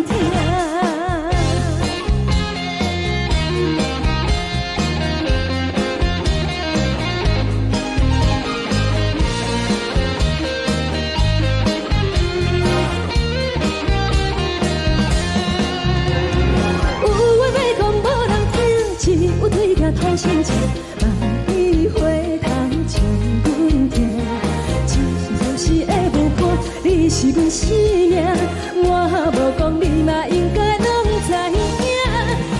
疼。有話欲講無人知，只有對鏡看親像，萬里回頭像阮疼。只是暫時的舞伴，你是阮生命，我無講你嘛應該攏知影。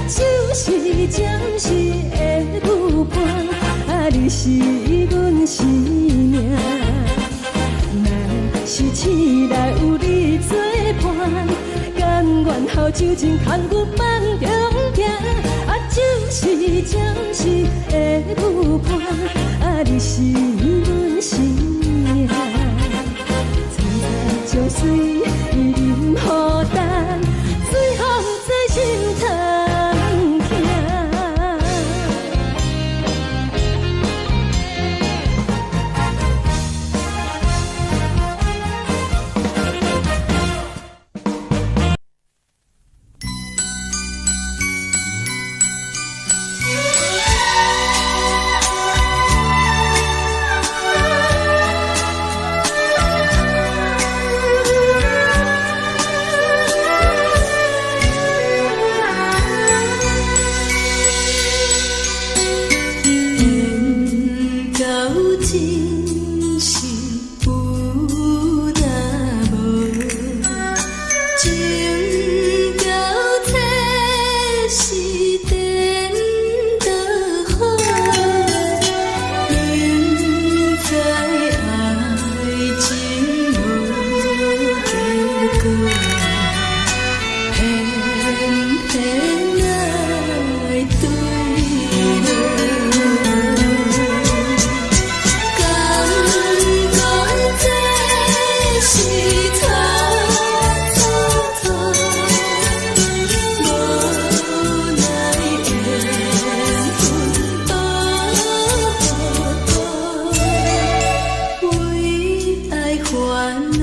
只是暫時的舞伴，啊，你是阮生命。若是醒來有你做伴，甘願予酒精牽阮放中行。啊，只是暫時的舞伴，啊，你是阮生命。層層情水淋予重，水予毋知心通疼。緣到真是有若無，情到這是顛倒好，明知愛情無結果，偏偏愛對落。敢講這是錯錯錯，無奈緣分糊塗，為愛煩惱。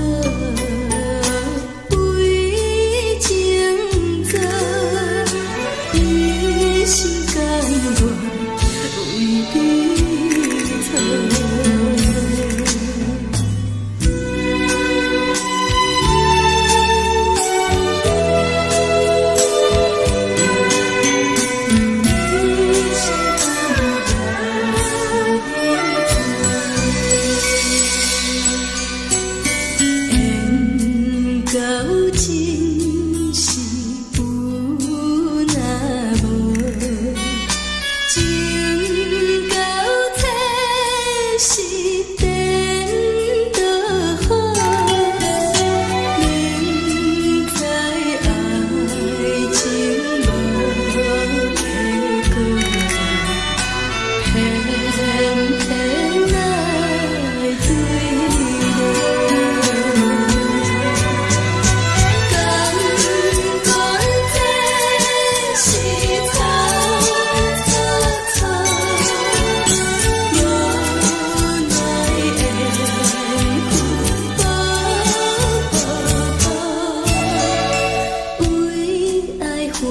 煩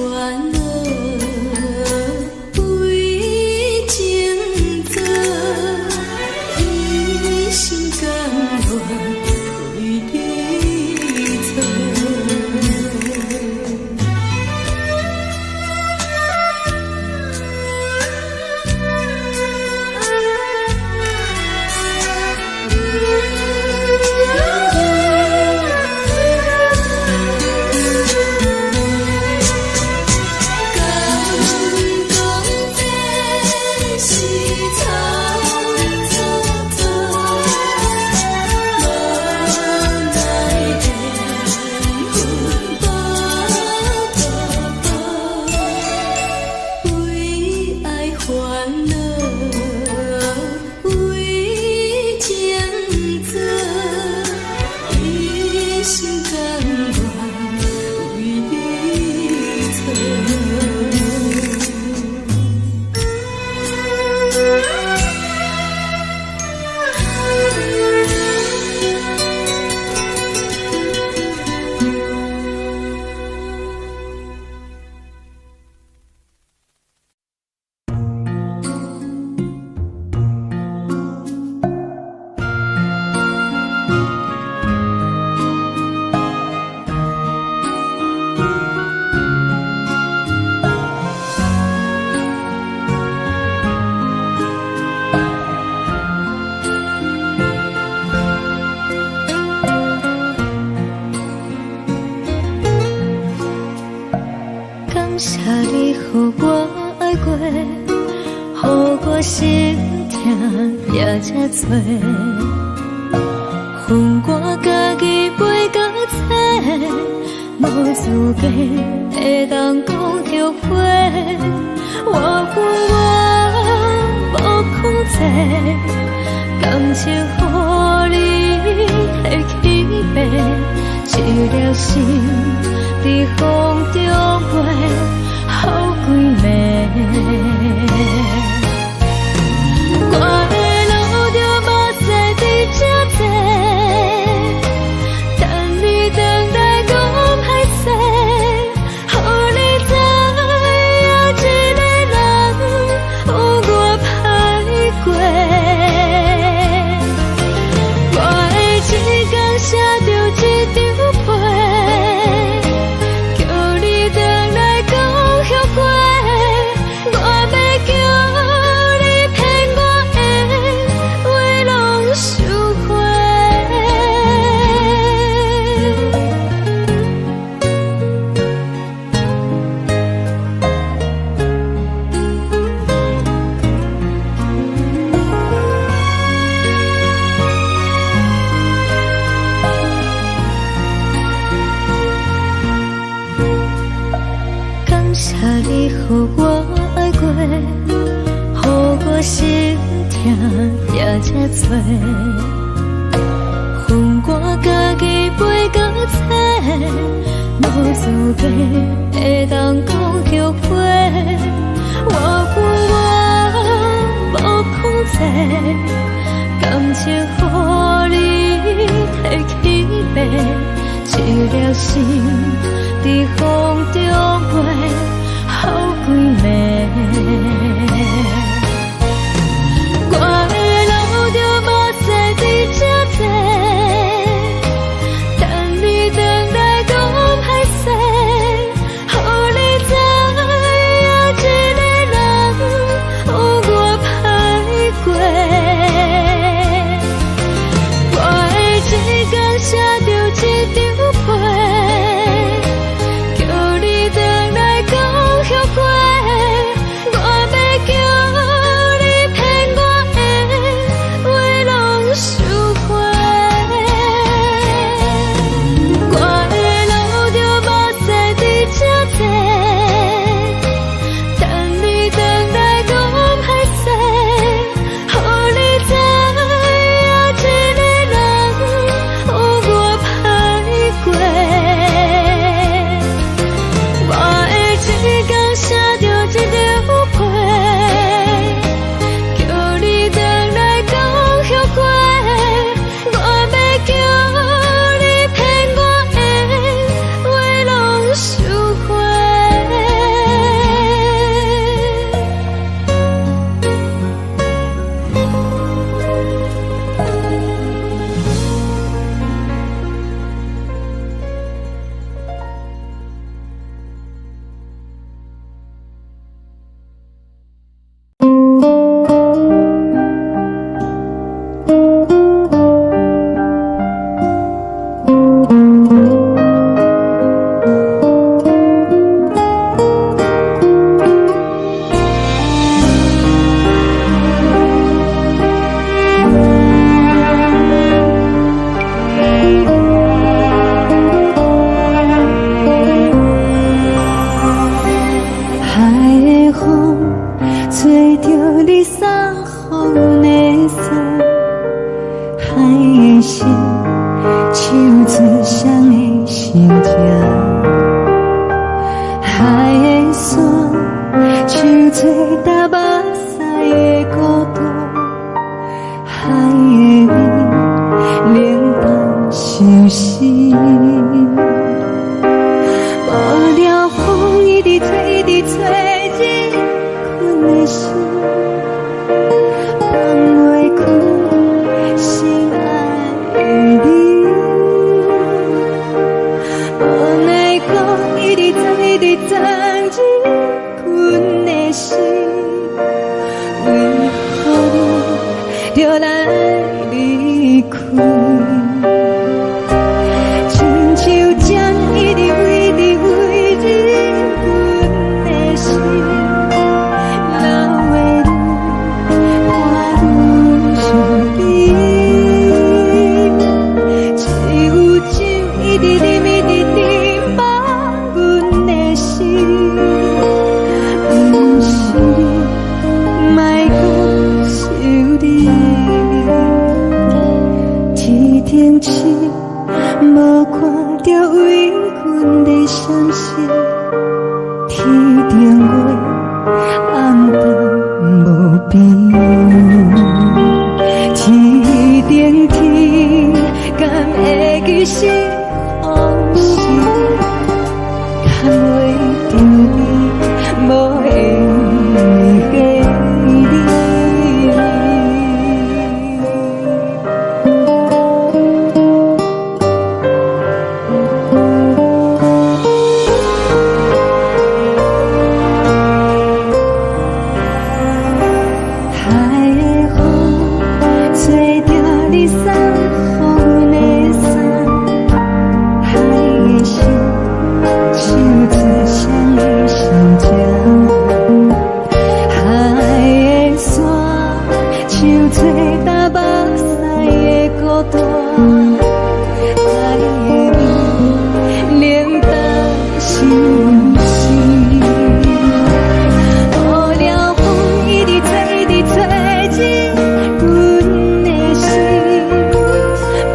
惱為情做，一心甘願為你做。敢講這是草草草，無奈緣分薄薄薄，為愛煩惱為情做，一心甘願為你做。感謝你予我愛過，予我心疼也這多。分我家己飛到找，無資格會當講後悔。我有我無控制，感情予你提起爬，一粒心佇風中飛，予規暝。我會流著目屎佇這坐，等你轉來講歹勢，予你知影一個人有偌歹過。我會一工寫著一張批，叫你轉來講後悔。我欲叫你騙我的話攏收回。感謝你予我愛過，予我心疼也這多。分我家己飛到找，無資格會當講後悔。我有我無控制，感情予你提起爬，一粒心佇風中飛，予規暝。我會流著目屎佇這坐，等你轉來講歹勢，予你知影一個人有偌歹過。我會一工寫著一張批，叫你轉來的風，吹著你送予阮的衫，海的心，唱出誰的心情？海的山，像做焦目屎的孤單，海的雨，冷淡相思。無聊風一直吹，一直吹，入阮的心，放袂開心愛的你。無奈何一直鑽，一直鑽入阮的心，為何你著來離開？親像針一直圍直圍入阮的心，流的淚伴阮身邊。只有酒一直啉，一直啉，放阮的心，毋是你，莫閣想你。天頂星無看著為阮咧傷心，天頂月暗淡無邊。天頂天，敢會記是予是？牽袂著你，無緣的你。海的風，吹著你送予阮的衫，海的心，唱出誰的心情？海的山，像做焦目屎的孤單，海的雨，冷淡相思。無聊風一直吹，一直吹入阮的心，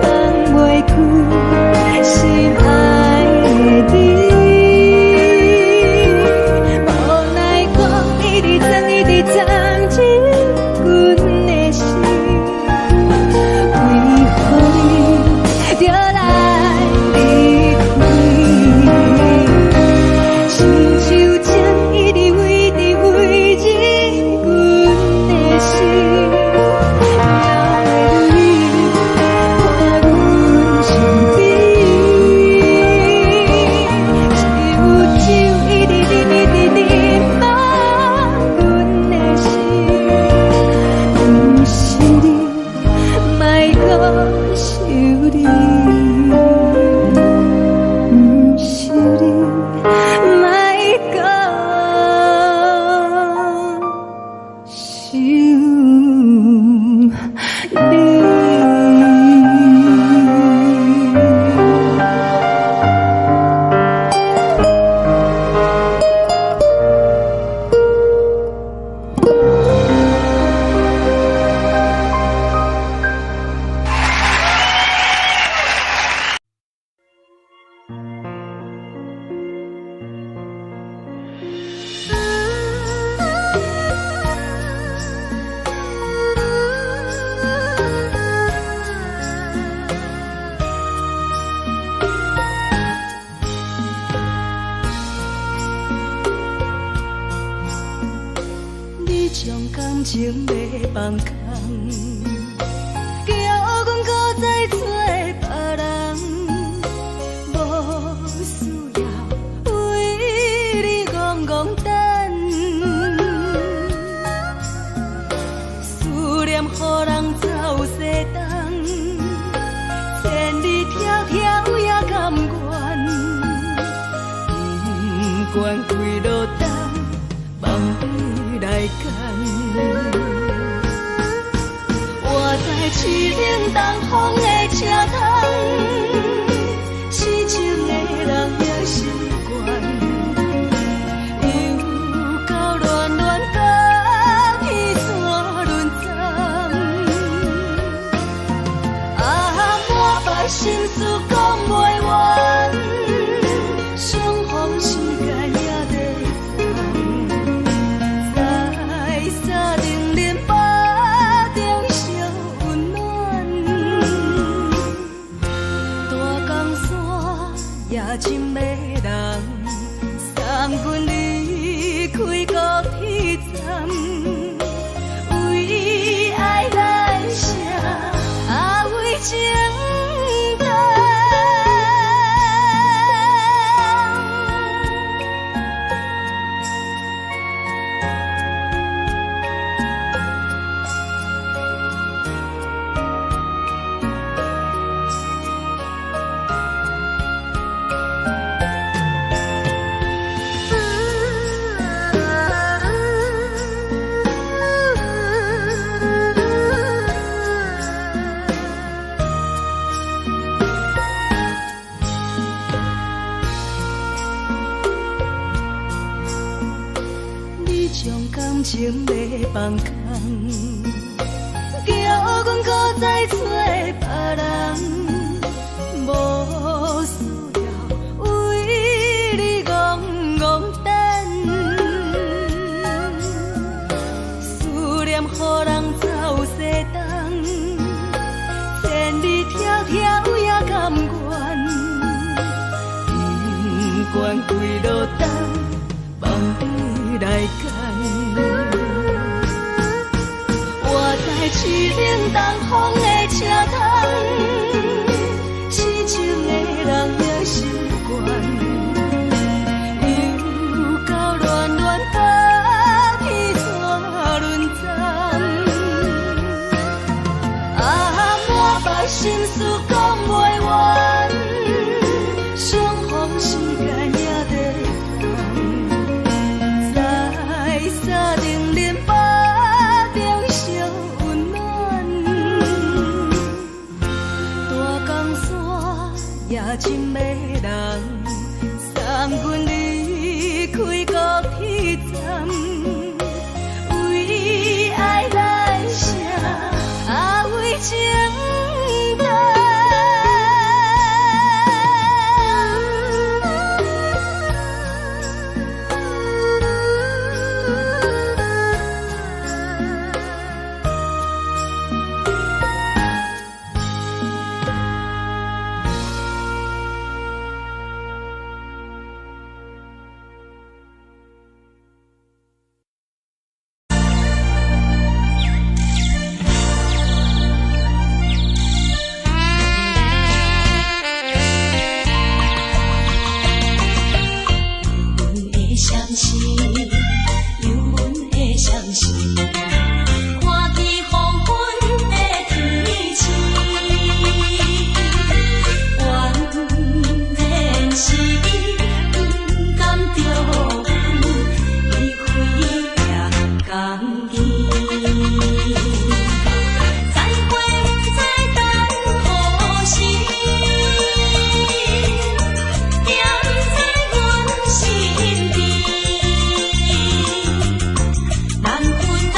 放袂開心愛的你。無奈何一直鑽，一直鑽入阮的心，為何你著來離開？親像針一直圍直圍入阮的心，流的淚伴阮身邊。只有酒一直啉，一直啉，放阮的心，毋是你，莫閣想你。毋是你，莫閣想你。你將感情欲放空，叫阮閣再找別人，無需要為你戇戇等，思念予人走西東，千里迢迢也甘願，不管幾落冬，放你來揀。我知凄冷東風的車窗，痴情的人也習慣，又到戀將感情欲放空，叫阮閣再揣別人，無需要為你戇戇等，思念予人走西東，千里迢迢也甘願，不管幾落冬，放你來揀。我知凄冷東風的車窗，痴情的人也習慣，又到暖暖北天怎輪站？啊，满腹心事講袂完，相逢時間也短暫，在三重林北頂相溫暖，大江山也真迷人，送阮離開高鐵站，為愛來寫，啊為情等。阮的相思，有阮的相思，看见黃昏的天星，原來是伊不甘著阮，伊飛也甘去。再會不知等何時，惦在阮身邊。難分難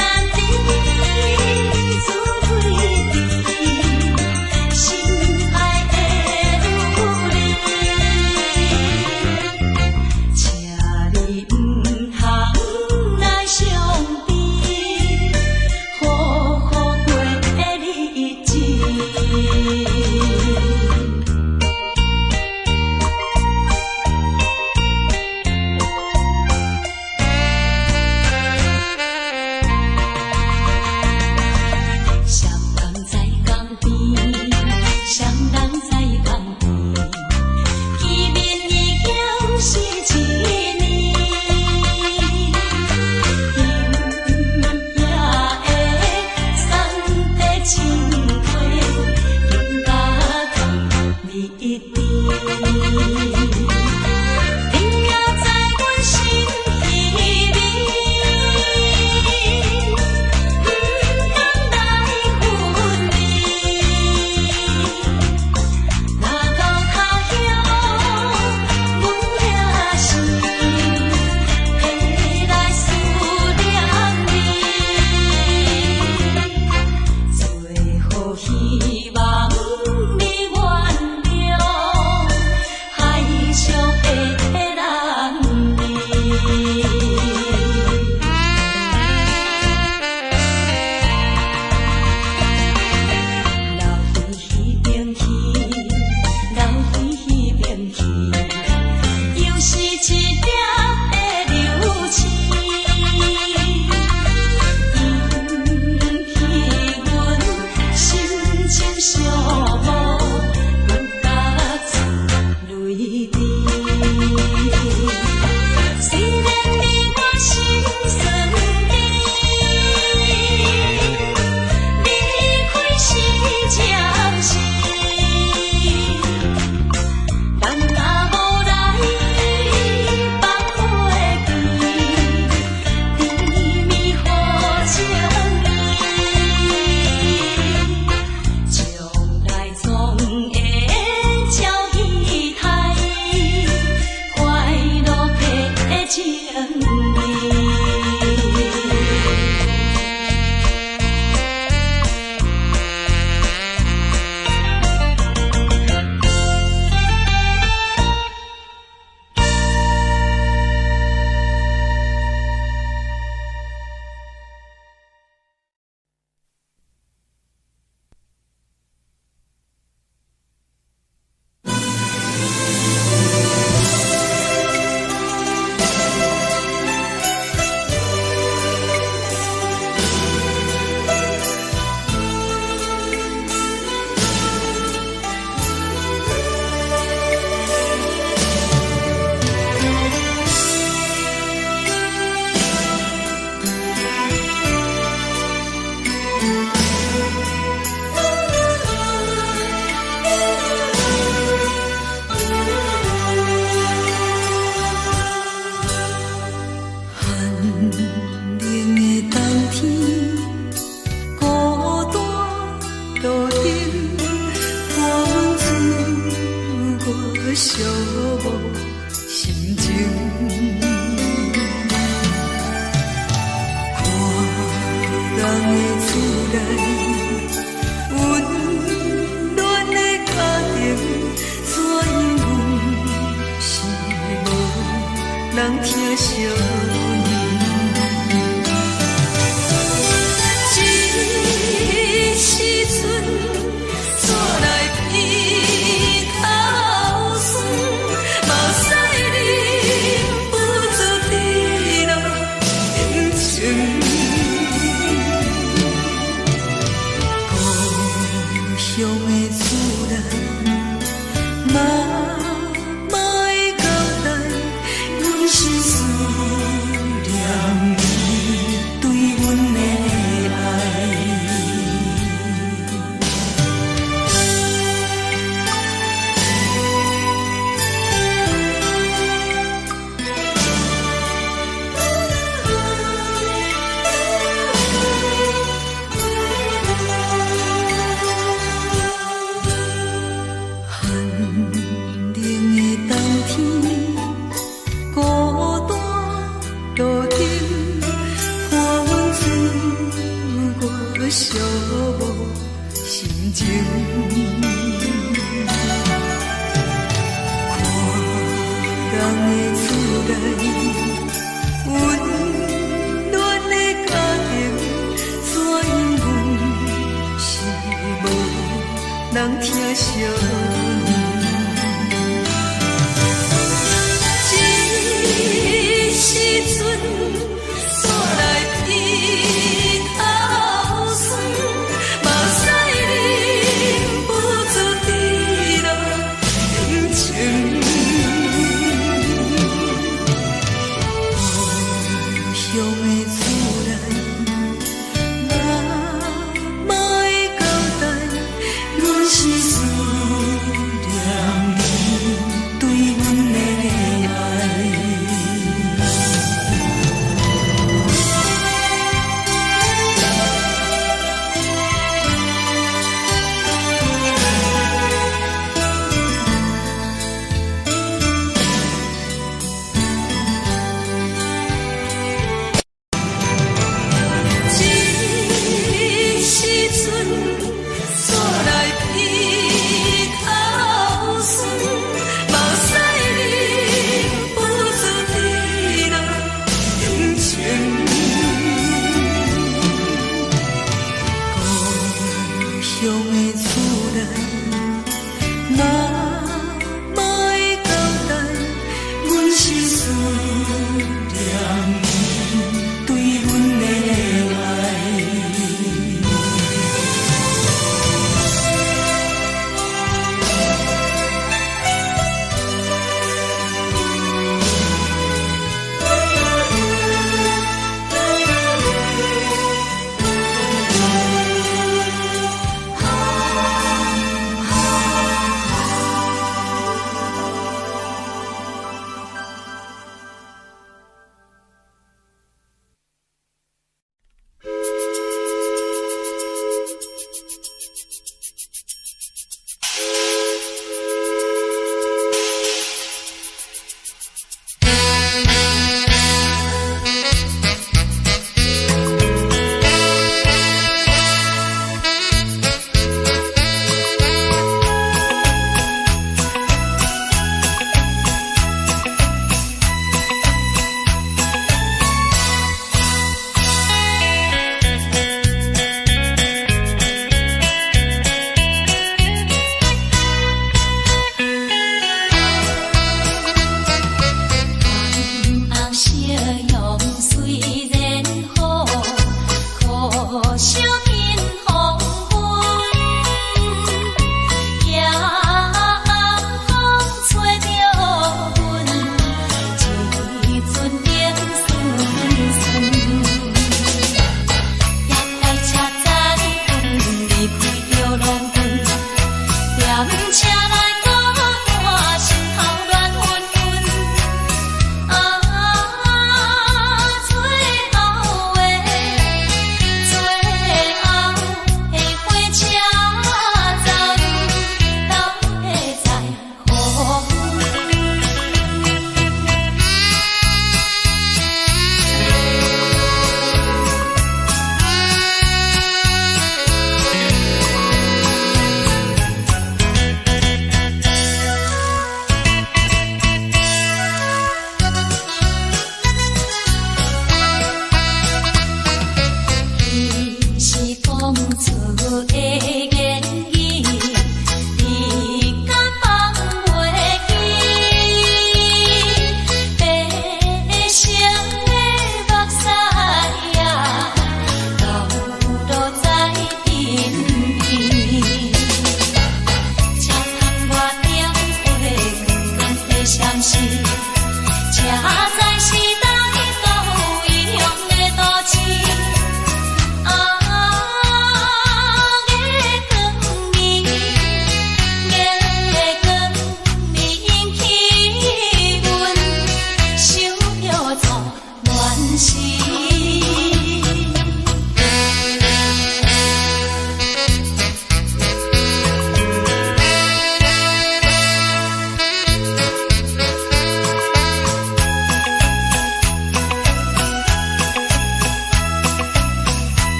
冷的冬天，孤單路燈伴阮自我寂寞心情。看人的厝內，溫暖的家庭，怎樣阮是無人疼惜阮。這時陣，煞來鼻頭酸，目屎忍不住滴落眼睛。故鄉的厝內，媽媽的交代，阮是思念伊對阮的愛。寒冷的冬天，孤單路燈，伴阮自我寂寞心情。看人的厝內，溫暖的家庭，怎樣阮是無人疼惜阮。這時陣，煞來鼻頭酸，目屎忍不住滴落眼睛。故鄉的厝內，媽媽的交代，阮是思念伊對阮的愛。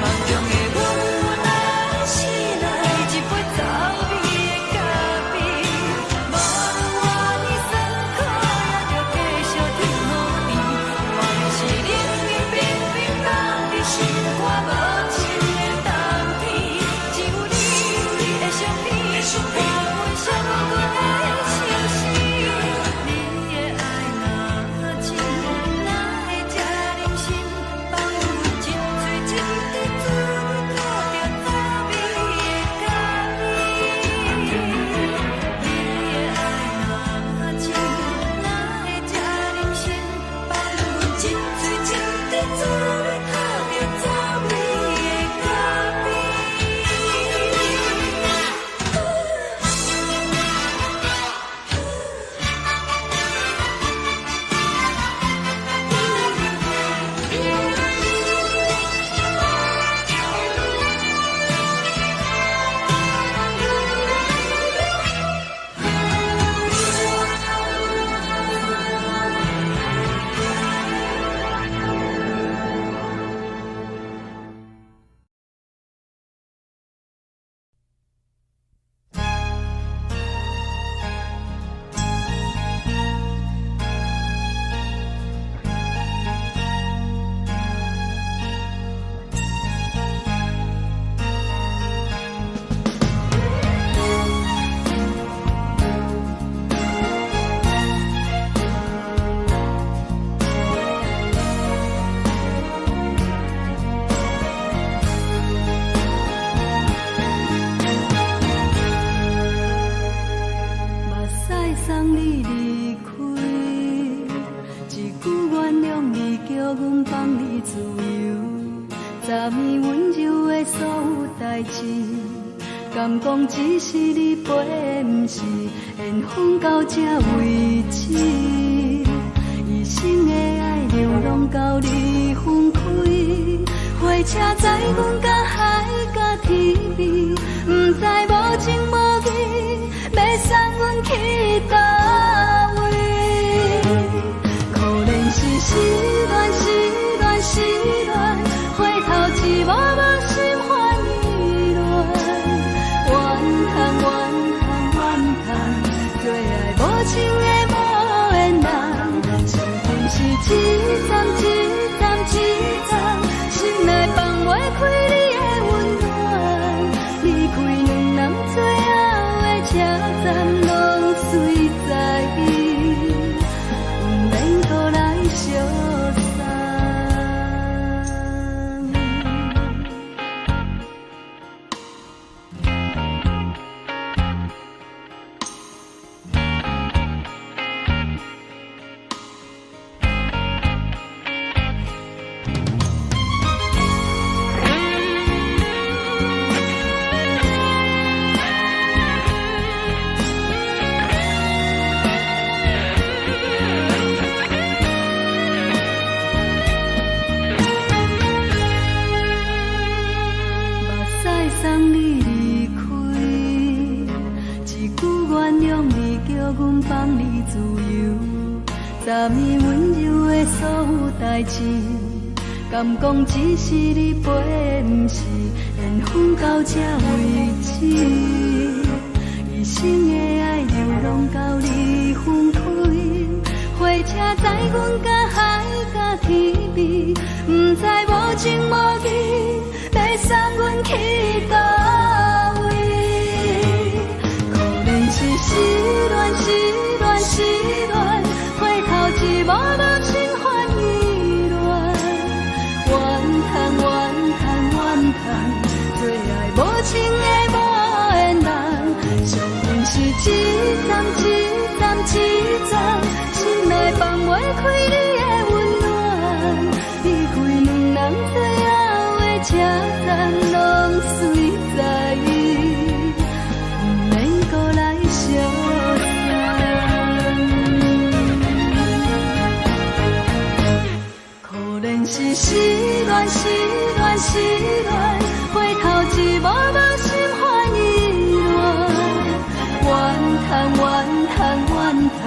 夢中的阮。敢講只是你陪，毋是緣分到這為止。一生的愛流浪到你分開，火車載阮到海角天邊，毋知無情無義，欲送阮去佗位？可憐是失戀，失戀，失戀，回頭一幕幕心煩意亂，怨嘆怨嘆怨嘆，做愛無情的無緣人，傷痕是一站一站一站，心內放袂開你的溫暖，離開兩人最後的車站，攏隨在意，毋免閣來相送。目屎送你離開，一句原諒你，叫阮放你自由。昨暝溫柔的所有代誌，敢講只是你陪，毋是緣分到這為止。一生的愛流浪到你分開，火車載阮到海角天邊，毋知無情無義，欲送阮去佗位？可憐是失戀，失戀，失戀，回頭一幕幕心煩意亂，怨嘆怨嘆怨嘆，做愛無情的無緣人，傷痕是一站一站一站，心內放袂開你的溫暖，離開兩人最後的車站，攏隨在意，毋免閣來相送。可憐是失戀，失戀，失戀，回頭一幕幕心煩意亂，怨嘆怨嘆怨嘆，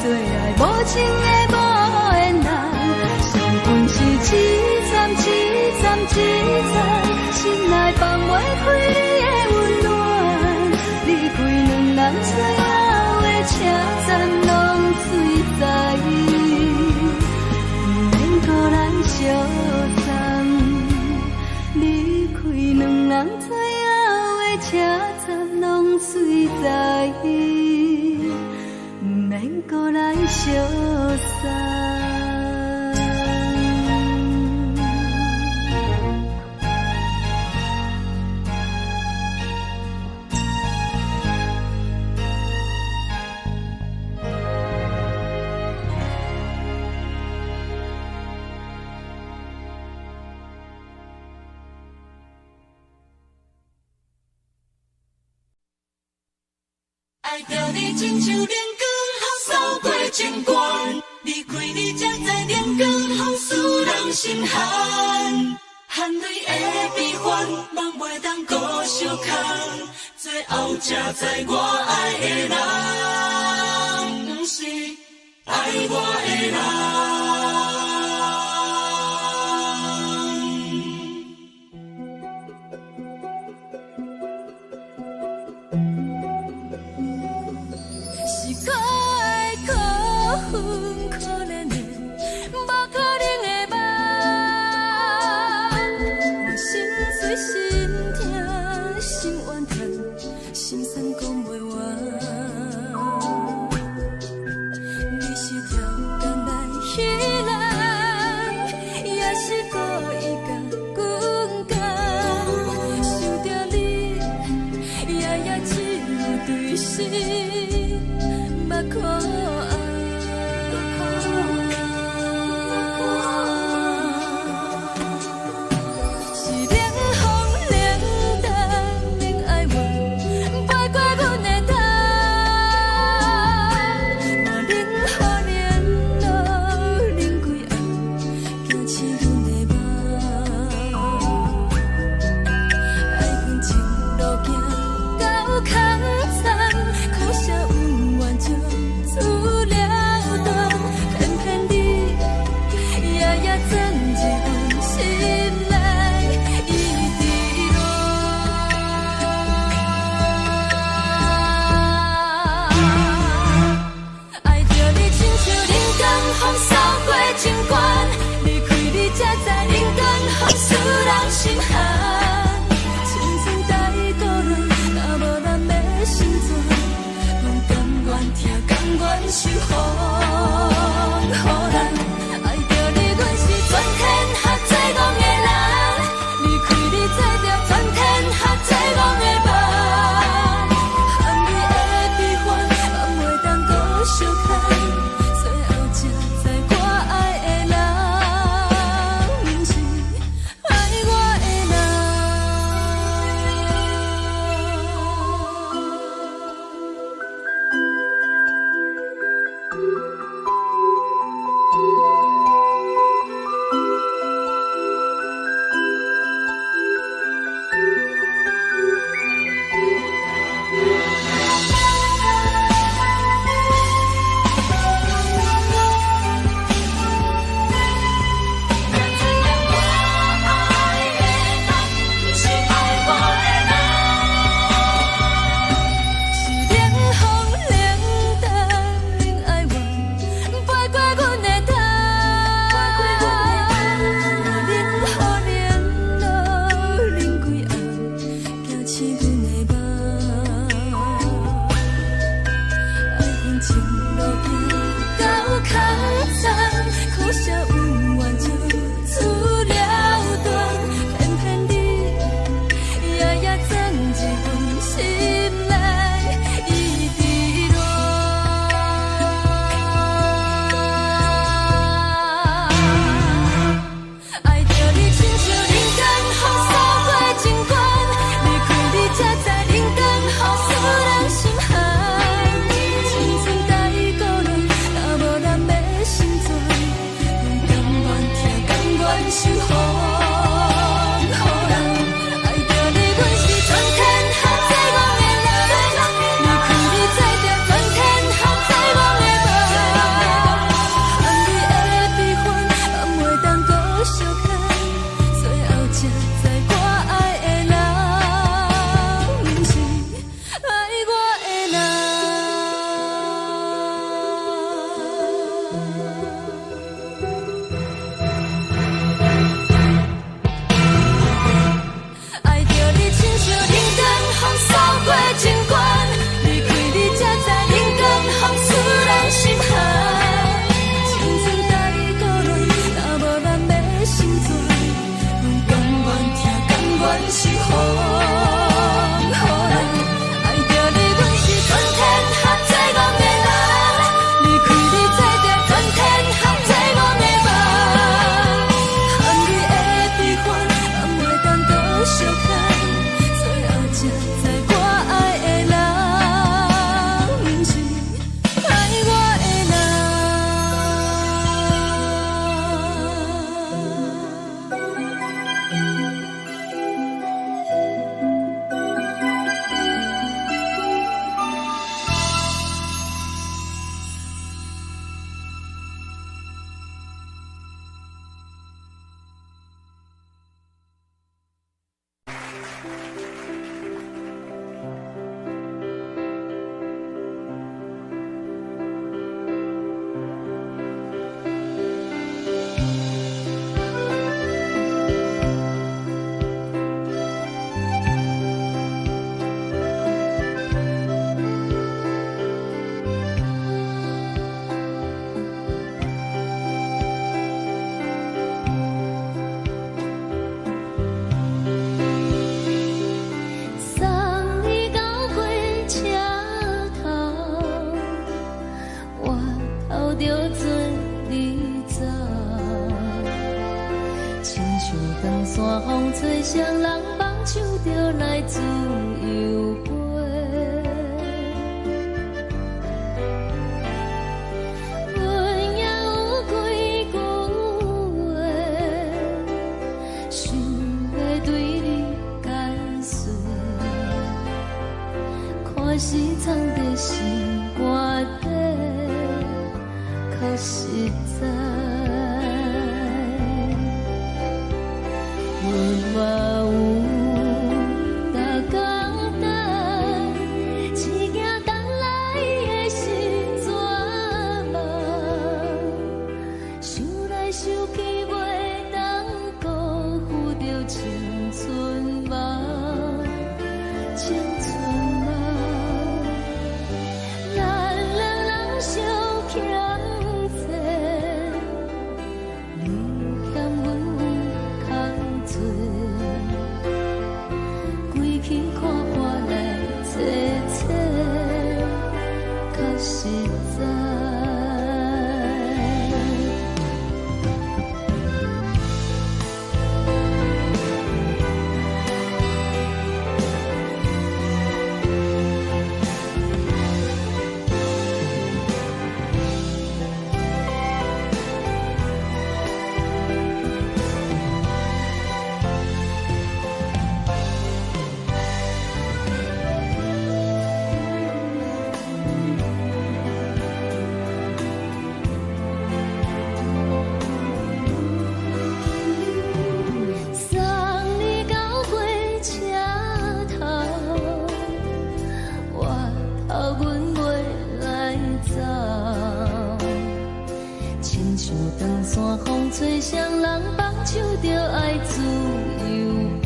做愛無情的無緣人，傷痕是一站一站一站，心內放袂開你的溫暖，離開兩人最後的車站，攏隨在意，毋免閣來相送。離開兩人最後的車站，攏隨在意，毋免閣來相送。愛著你親像冷光予掃過情關，離開你才知冷光予使人心寒。汗淚的悲歡，夢袂當閣相空，最後才知我愛的人，毋是愛我的人。是可愛可恨可憐的，無可能的夢。我心碎心痛心怨嘆，心酸講袂完。你是超工來彼人，也是故意共阮講。想著你，夜夜只有對心目苦红。是冷風冷淡免哀怨，阮的夢。愛向前路行到空藏，可惜有緣就此了斷，偏偏你夜夜鑽入阮心內，一直戀。愛著你親像人間風掃過情關，離開你才知人間風使人心寒。青春太孤單，若無人欲心存，阮甘願疼，甘願受風雨人。愛著你，阮是全天下最戆的人，離開你才著全天下最戆的夢。含你的悲歡，嘛袂當閣相牽，最後才知我愛的人，毋是愛我的人。愛著你親像人間風掃過情關，離開你才知人間風使人心寒。青春太孤單，若無人欲心存，阮甘願疼，甘願受風雨人。愛著你，阮是全天下最戆的人，離開你才著全天下最戆的夢。含你的悲歡，嘛袂當閣相牽，最後才知我愛的人，毋是愛我的人。送你到火車頭，我頭著做你走。親像長山風吹，誰人放手就來自由飛。阮也有幾句話，想欲對你解說。看是藏在心肝底，較實在。阮嘛有逐工等，一件等來的是绝望。想來想去，袂當辜負著青春夢，青春夢。咱兩人相欠債，你欠阮有空做，規氣看破來找找，較實在。送你到火車頭，我頭阮袂來走。親像長山風吹，誰人放手就愛自由飛。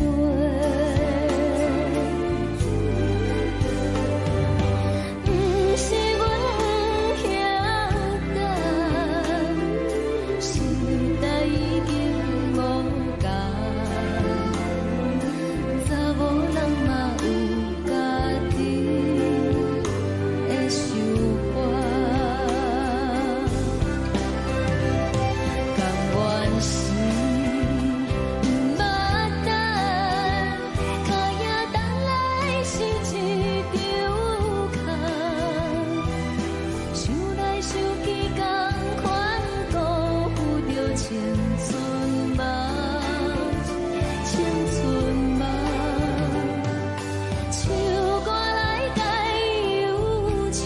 唱歌來解憂愁，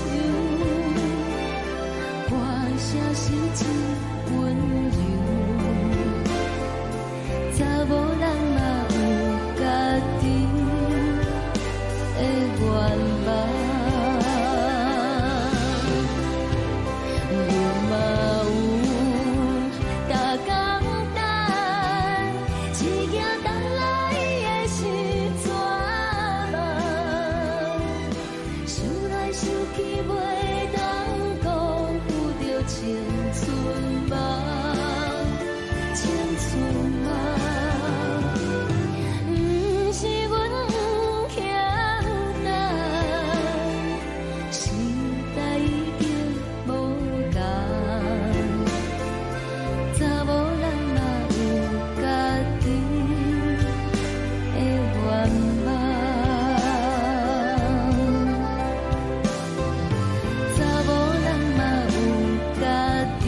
歌聲是真溫柔。查某人嘛有家己的願望，阮嘛有逐工等，一行等來的是绝望，想來想去袂當辜負著青春夢，青春夢。毋是阮毋晓等，时代已經無仝，查某人嘛有家己的願望，查某人嘛有家己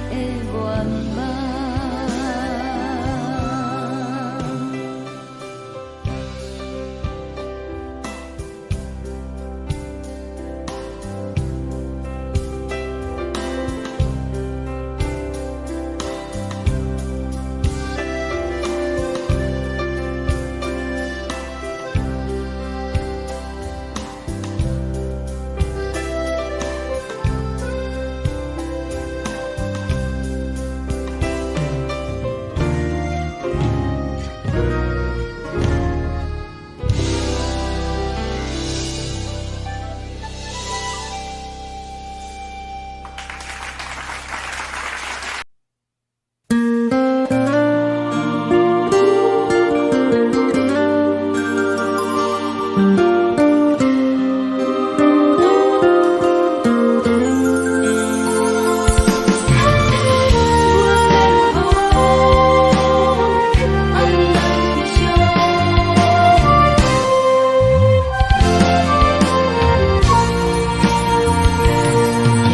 的願望。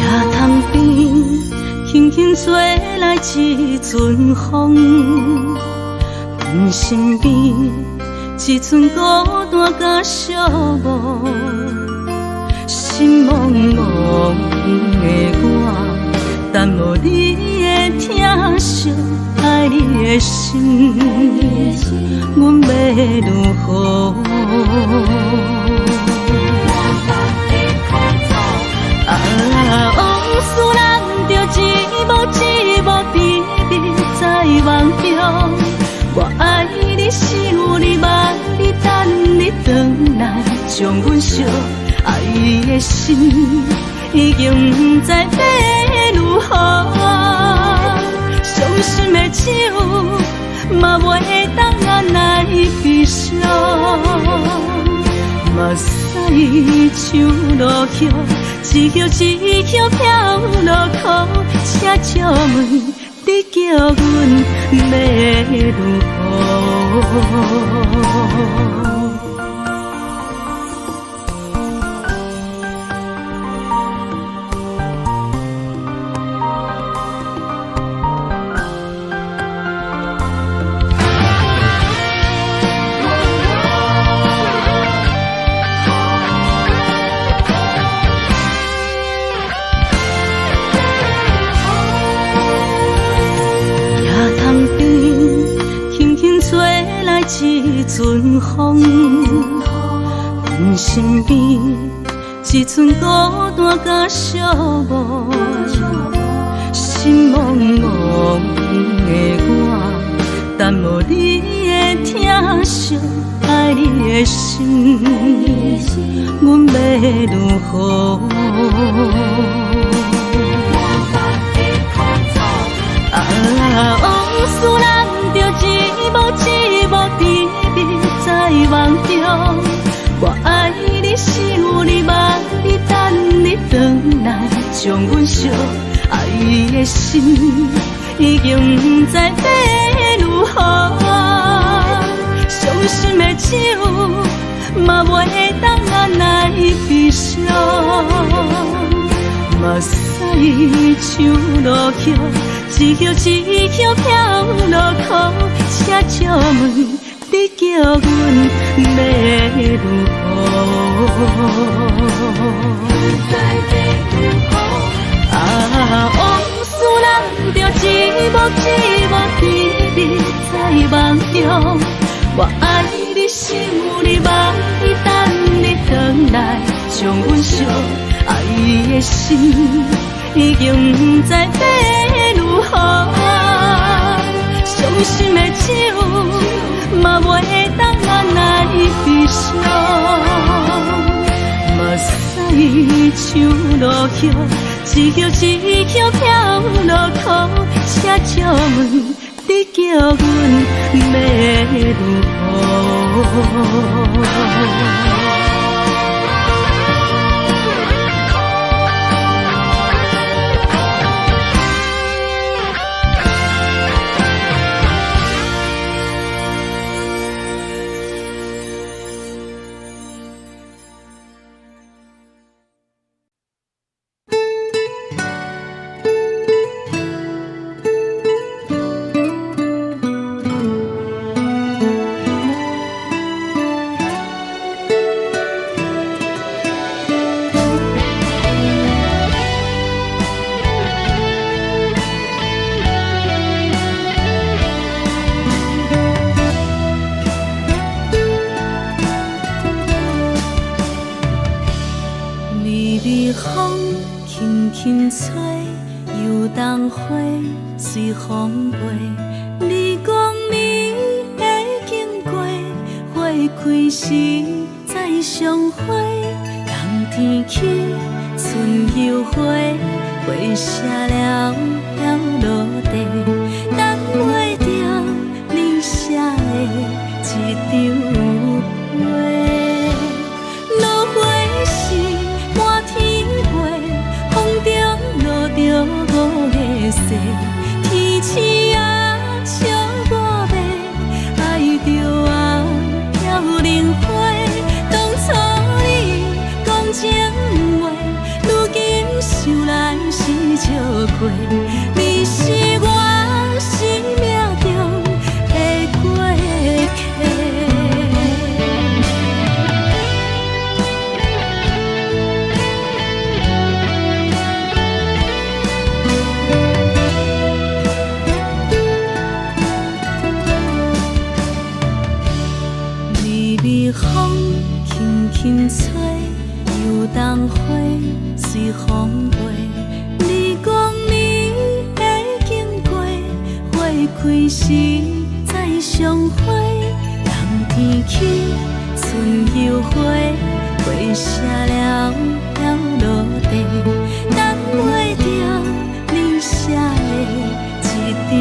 野潭邊，輕輕吹來一陣風，阮身邊一陣孤單佮寂寞，心茫茫的我，等無你的疼惜，愛你的心，阮欲如何？啊，往事難著一幕一幕甜蜜在夢中。我愛你，想你，望你，等你轉來，將阮惜。愛的心已經毋知欲如何，傷心的酒嘛袂當按來悲傷。目屎像落雨，一葉一葉飄落苦，請借問你叫阮欲如何？野潭邊，輕輕吹來一陣風，阮身邊一陣孤單佮寂寞，心茫茫的我，等無你的疼惜，愛你的心，阮欲如何？啊，往事難著一幕一幕甜蜜在夢中。我愛你，想你，望你，等你轉來，將阮惜。愛的心已經毋知欲如何，傷心的酒嘛袂當按來悲傷。目屎像落雨，一葉一葉飄落苦，請借問你你叫阮欲如何？啊，往事人著一幕一幕甜蜜在夢中，我愛你，想你，望你，等你轉來，將阮惜愛的心已經毋知欲如何。傷心的酒嘛袂當咱來悲傷。目屎像落雨，一葉一葉飄落苦，請借問你叫阮欲如何？微微風輕輕吹，油桐花隨風飛。你講你會經過，花開時再相會。冬天起，春又回，花謝了飄落地，等袂著你寫的一張批。落花時滿天飛，風中落著五个誓，天星啊笑我欲愛著啊飄零花。當初你講情話，如今想來是笑話，你是我生命中的過客。微微風輕輕吹，油桐花隨風飛。你講你會經過，花開時再相會。冬天起，春又回，花謝了飄落地，等袂著你寫的一張批。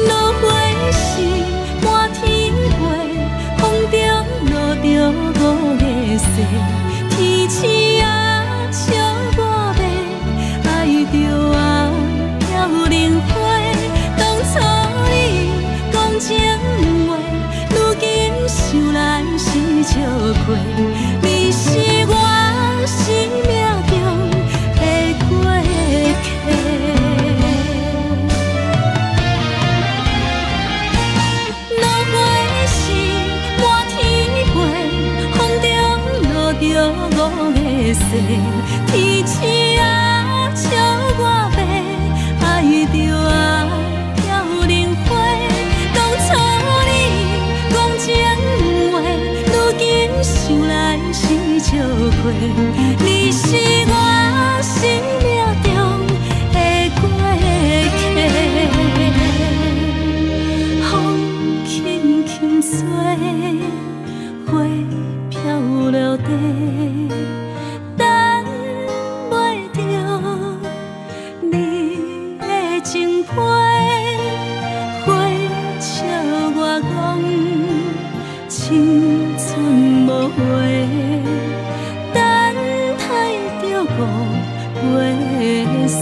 落花時滿天飛，風中落著五个誓，天星啊笑我欲愛著啊飄零花。當初你講情話，如今想來是笑話，你是我生命中的過客。落花時滿天飛，風中落著五个誓，天星啊笑我欲愛著啊飄零花。當初你講情話，如今想來是笑話，你是我生命中的過客。風輕輕吹，花飄落地，等袂著你的情批，花笑我講青春無話，等待著五月雪。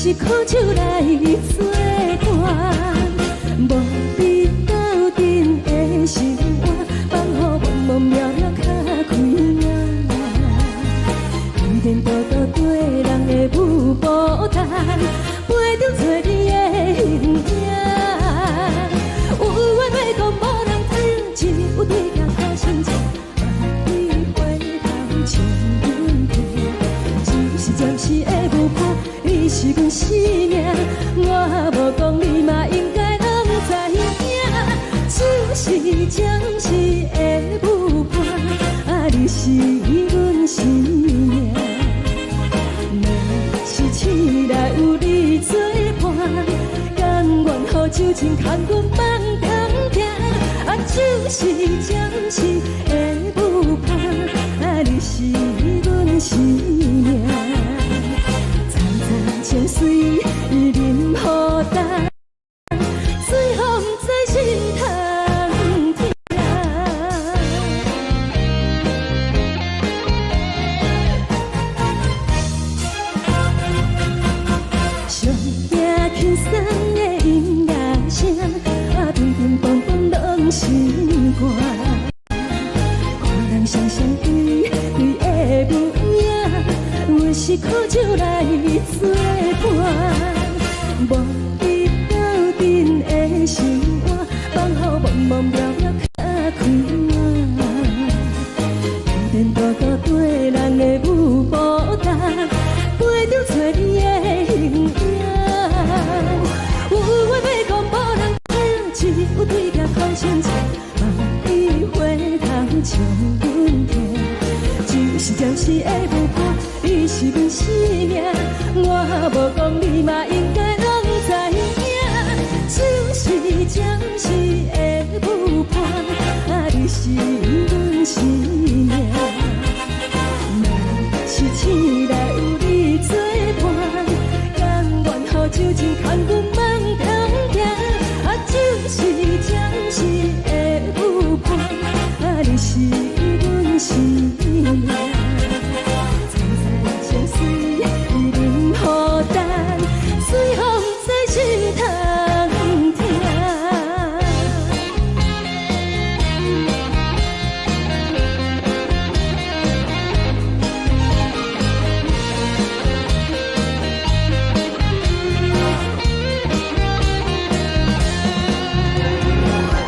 是苦酒來做伴，無比鬥陣的生活，放予茫茫渺渺較開眼。天天多多對人的舞步單，陪著找你的形影。有話欲講無人知，只有對鏡苦心情，萬里回頭笑阮聽。只是暫時的舞伴，你是阮生命，我無講你嘛應該攏知影。只是暫時的舞伴，啊，你是阮生命。若是醒來有你做伴，甘願予酒精牽阮放中行。啊，只是暫時的舞伴，啊，你是阮生命。層層情隨淋雨干，水予毋知心通疼。上驚輕鬆的音樂聲，啊，乒乒乓乓攏心肝。看人雙雙對對的舞影，阮是苦酒來做伴，無比鬥陣的生活，放予茫茫渺渺較開眼。天天多多對人的舞步單，陪著找你的形影。有話欲講無人知，只有對鏡苦心情，萬里回頭笑阮聽。只是暫時的舞伴，你是阮生命，我無講你嘛應該攏知影。只是暫時的舞伴，啊，你是阮生命。若是醒來有你做伴，甘願予酒精牽阮放中行。啊，只是暫時的舞伴，啊，你是阮生命。層層情隨淋雨干，水予毋知心通疼。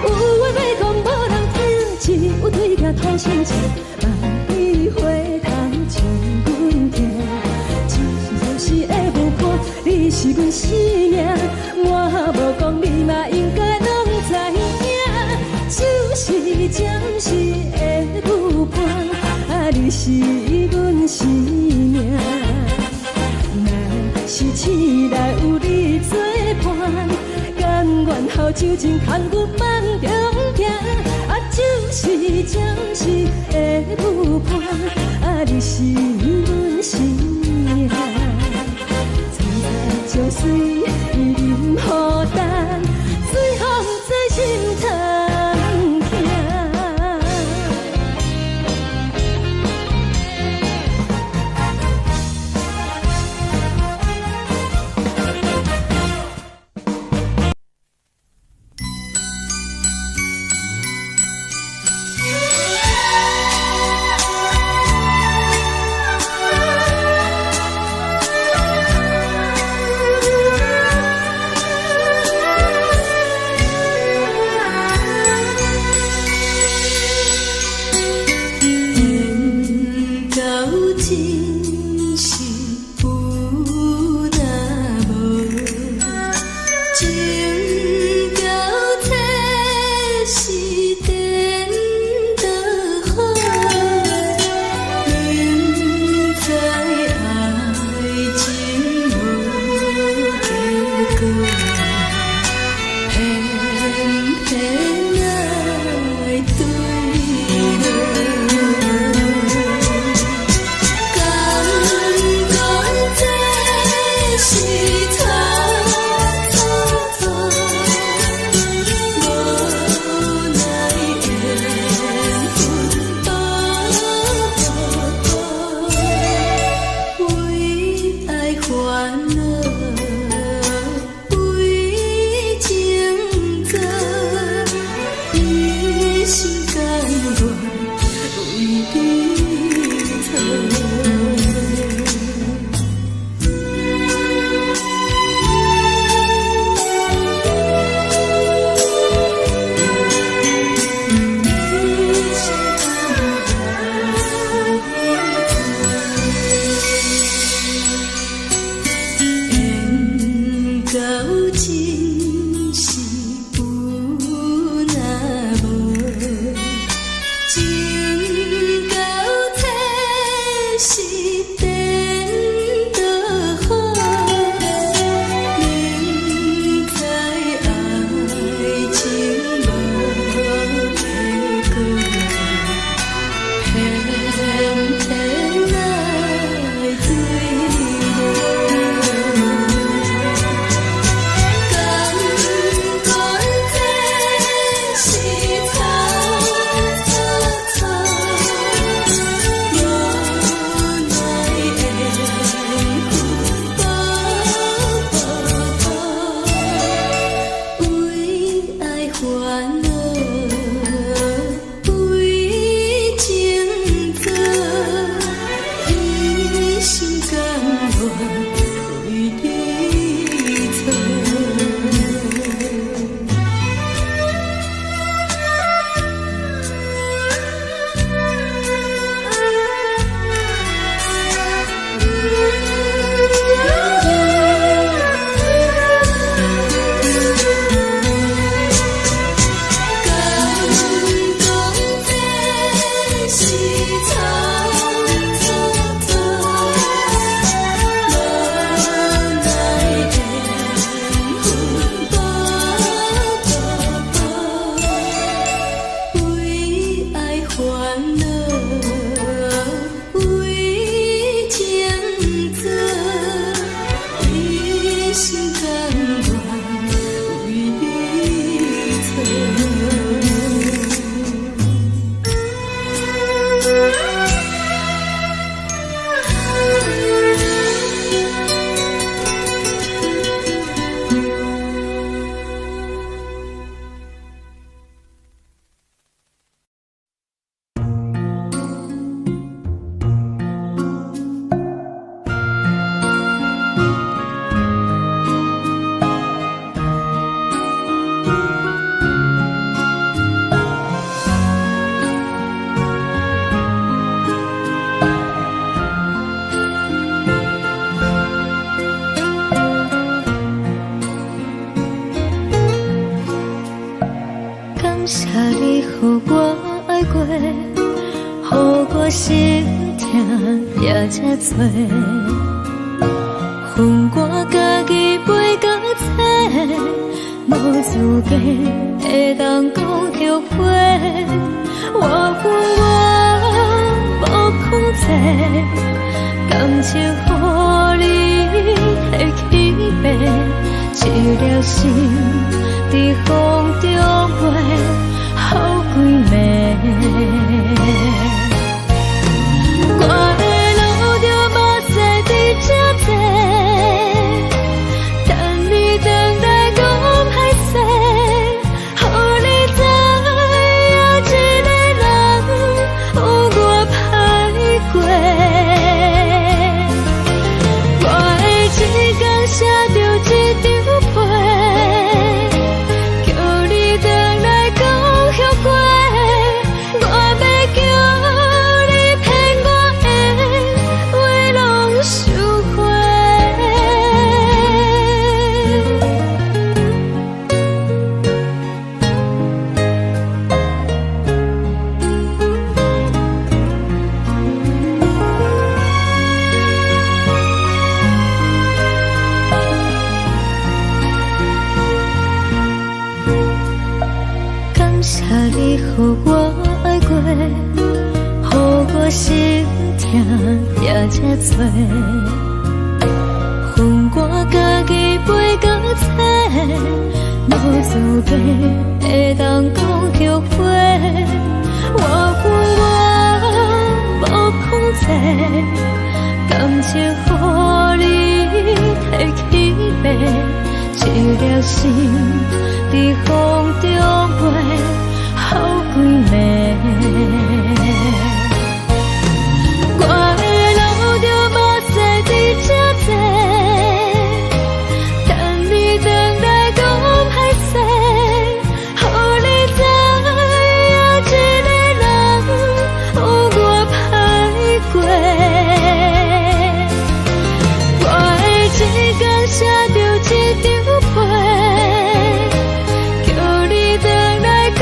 有話欲講無人知，只有對鏡苦心情，萬里回頭笑阮聽。只是暫時的舞伴，你是阮生命，我無講你嘛應該攏知影。只是暫時的舞伴，啊，你是阮生命。若是醒來有你做伴，甘願予酒精牽阮放中行。啊，只是暫時的舞伴，啊，你是阮生命。層層情隨淋雨干，水予毋知心通疼。心甘願為你做。感謝你予我愛過，予我心疼也這多。予我家己飛到找，無資格會當講後悔。我有我無控制，感情予你提起爬，一粒心佇風中飛，予規暝。我會流著目屎佇這坐，等你轉來講歹勢，予你知影一个人有偌歹過。我會一工寫著一張批，叫你轉來講後悔。我欲叫你騙我的話攏收回。感謝你予我愛過，予我心疼也這多。予我家己飛到找，無資格會當講後悔。我有我無控制，感情予你提起爬，一粒心佇風中飛，予規暝。我會流著目屎佇這坐，等你轉來講歹勢，予你知影一個人有偌歹過。我會一工寫著一張批，叫你轉來講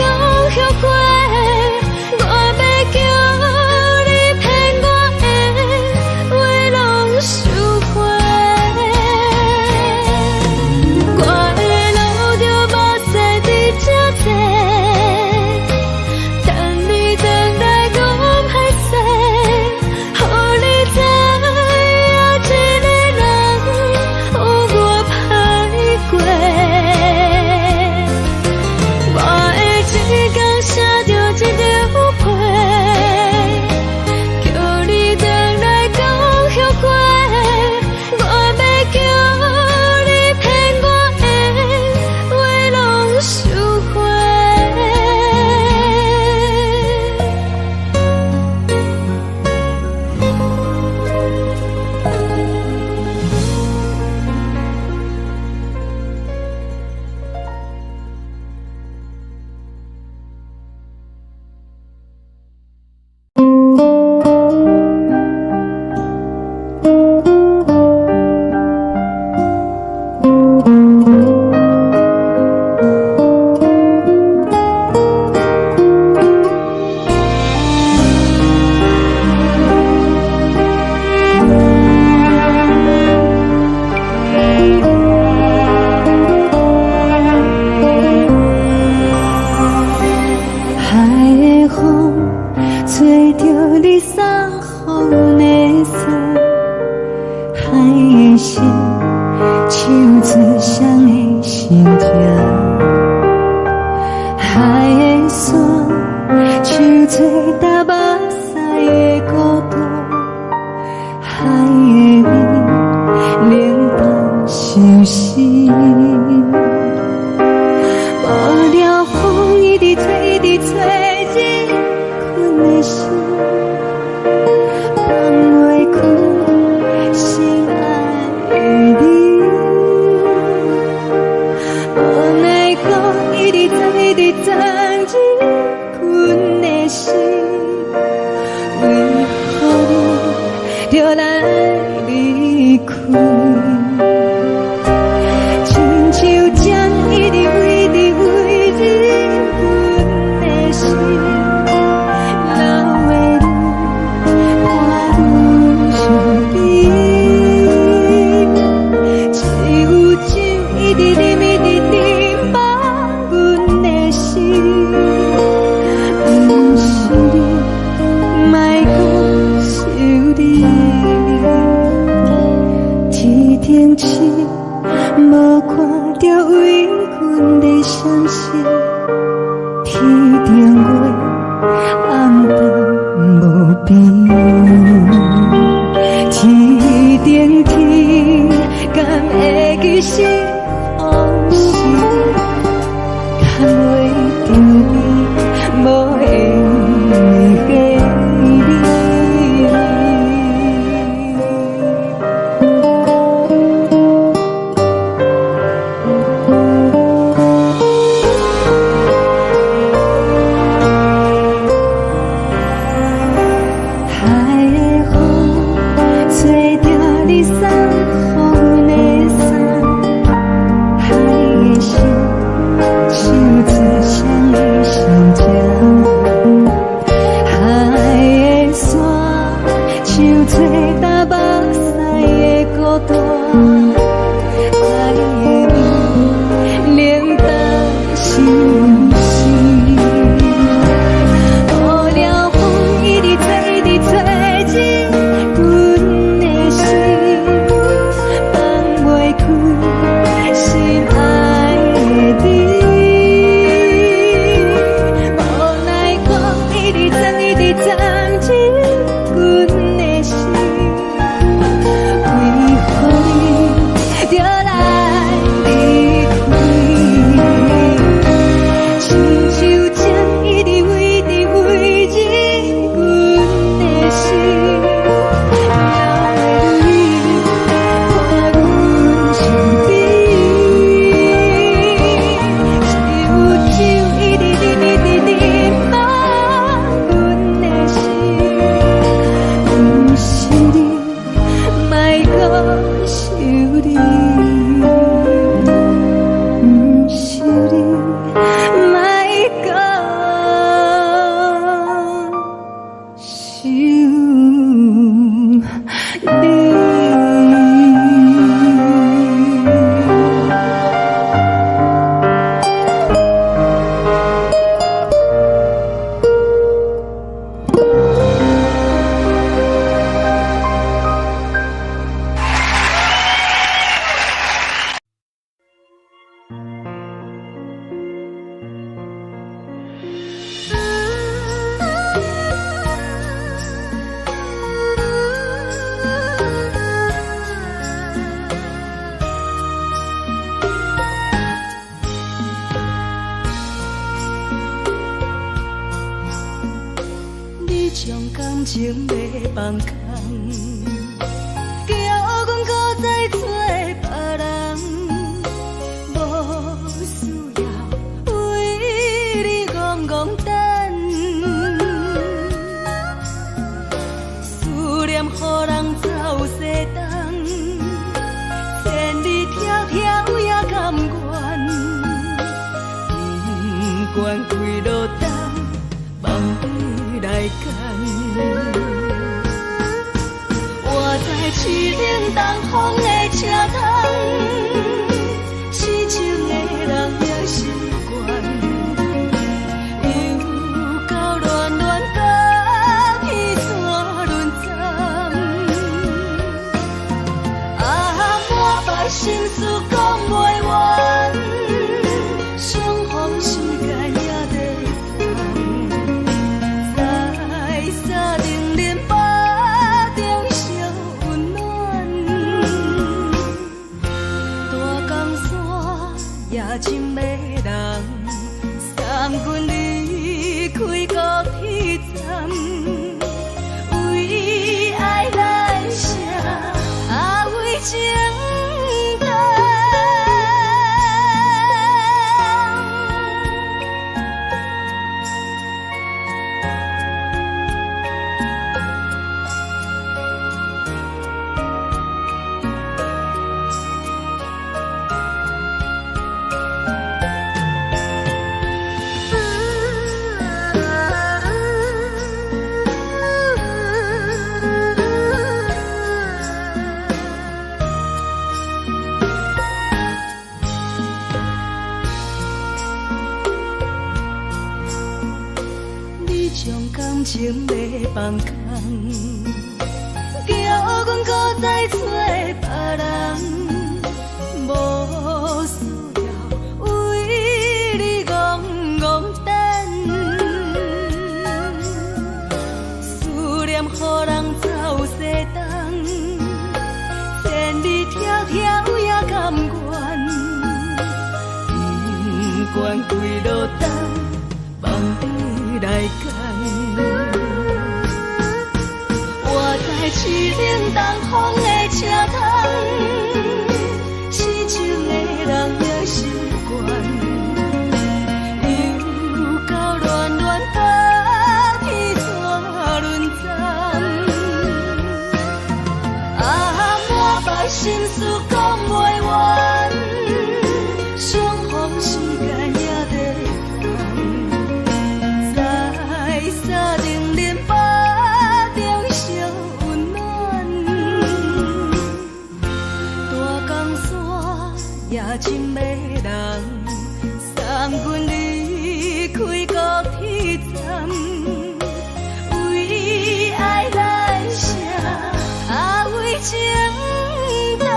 做誰的心疼。海的山，像做焦目屎的孤單，海的味，冷淡相思。無聊風一直吹，一直吹入阮的心，放袂開心愛的你。無奈何一直鑽，一直鑽入阮的心，為何你著來離開？親像針一直一直飛入阮的心，老的你伴阮身邊，只有酒一直啉，一直啉，放阮的心，毋是你，莫閣想你。天頂星無看著為阮咧閃爍，天頂月暗淡無邊。天頂天，敢會記是予是？牽袂著你，無緣的你。海的風吹著你送予阮的衫，海的聲像做誰的心情？海的山像做焦目屎的孤單，海的味冷淡相思。無聊風一直吹，一直吹入阮的心，放袂開心愛的你。無奈何一直鑽，一直鑽入阮的心，為何你著來離開？親像針一直飛，一直飛入阮的心，老的你伴阮身邊，只有酒一直啉，一直啉，放阮的心，毋是你，莫閣想你，毋是你，莫閣想你。你將感情欲放空，叫阮閣再找別人，無需要為你戇戇等，思念予人走西東，千里迢迢也甘願，不管幾落冬，望你來牽。也真迷人，送阮离开高铁站，為愛來寫，啊為情等。你將感情欲放空，叫阮閣再找別人，無需要為你戇戇等，思念予人走西東，千里迢迢也甘願，不管幾落冬，放你來揀。我在凄冷東風的車窗，痴情的人也習慣，又到暖暖冬天怎輪轉？啊，滿腹心事講袂完，相逢時間也短暫，在三重林腹中相溫暖。大江山也真迷人，送阮離開高鐵站，為愛來寫，啊為情等。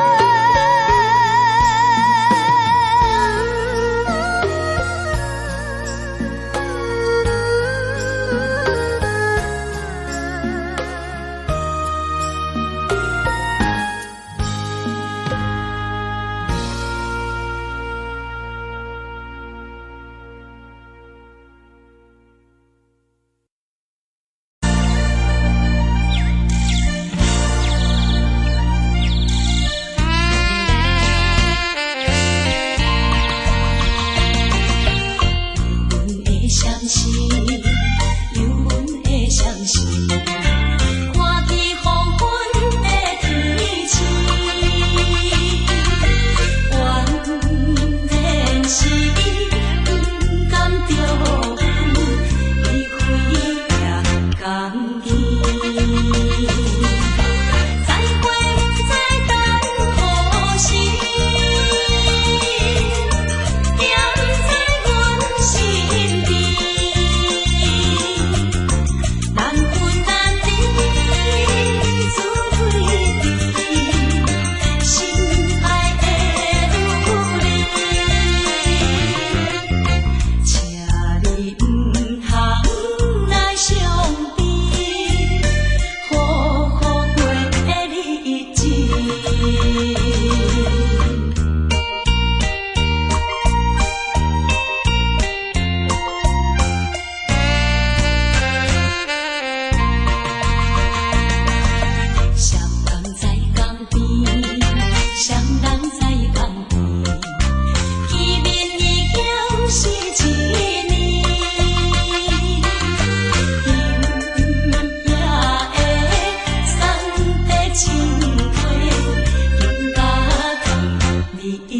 阮的相思，有阮的相思，看见黃昏的天星，原來是伊不甘著阮，伊飛也甘去。再會不知等何時，惦在阮身邊。難分難離，自對對，心愛的有你，請你毋通來傷悲，好好過日子。雙人在江邊，雙人在江邊，見面已經是一年。今夜的送的情話，更加甜蜜甜。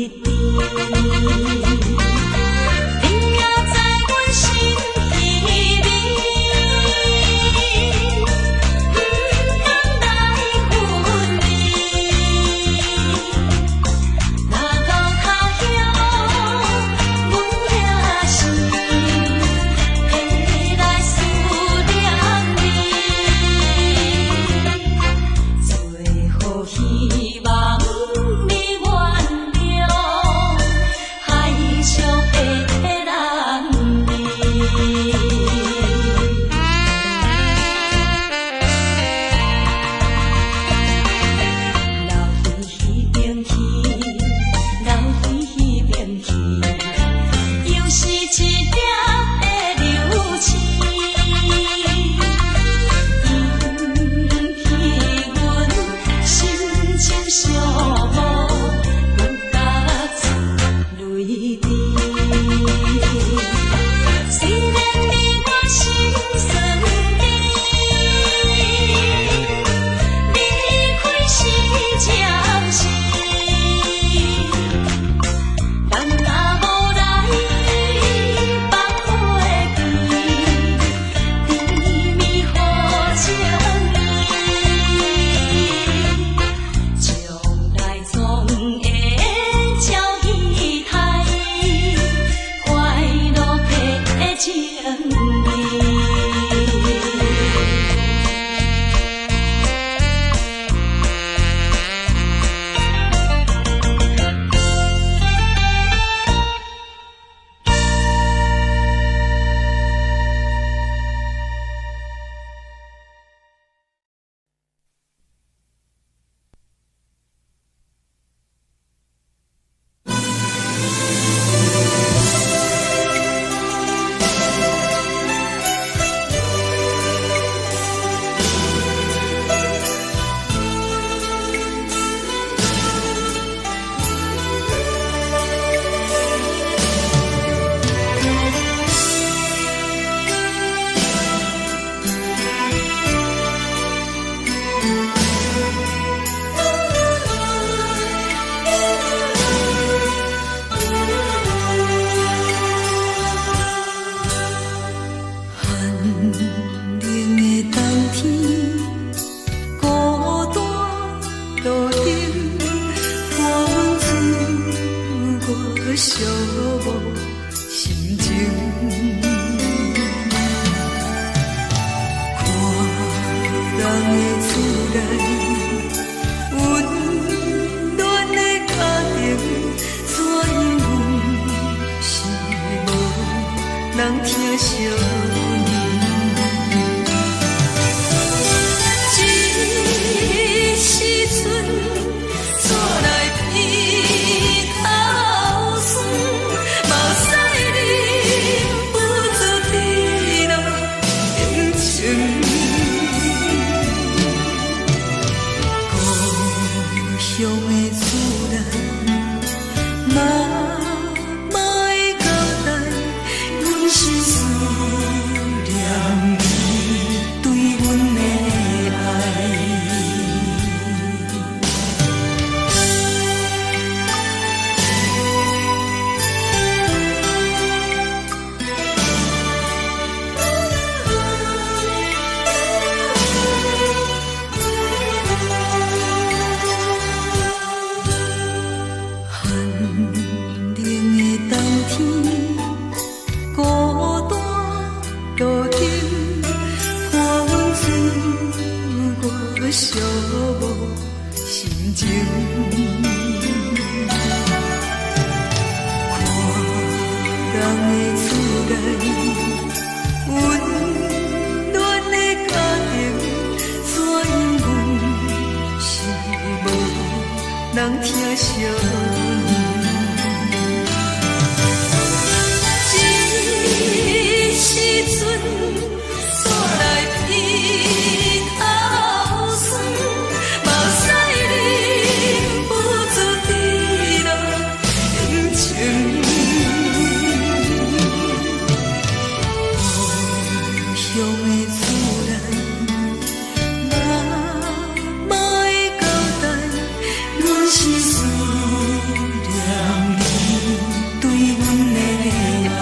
你也在阮心裡面，不甘來分離。若到他鄉，阮也是會來思念你。最好希望你原諒，予寂無心情。看人的厝內，溫暖的家庭，怎樣阮是無人疼惜阮。這時陣厝內鼻頭酸，目屎忍不住滴落眼睛。故鄉的厝內，媽媽的交代，阮是思念你對阮的愛。寒冷的冬天，孤單路燈，伴阮自我寂無心情。看人的厝內，溫暖的家庭，怎樣阮是無人疼惜阮。這時陣厝內鼻頭酸，目屎忍不住滴落眼睛。故鄉的厝內，媽媽的交代，阮是思念你對阮的愛。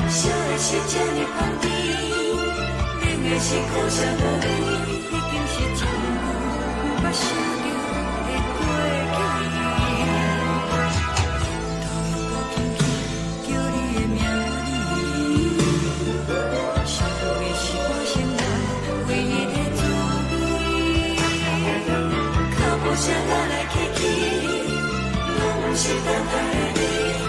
燒的是這呢香甜，冷的是苦澀無味，已經是真久毋捌想著的過去。頭又閣輕輕叫你的名字，想你是我生活唯一的滋味。腳步聲來來去去，攏毋是等待的你。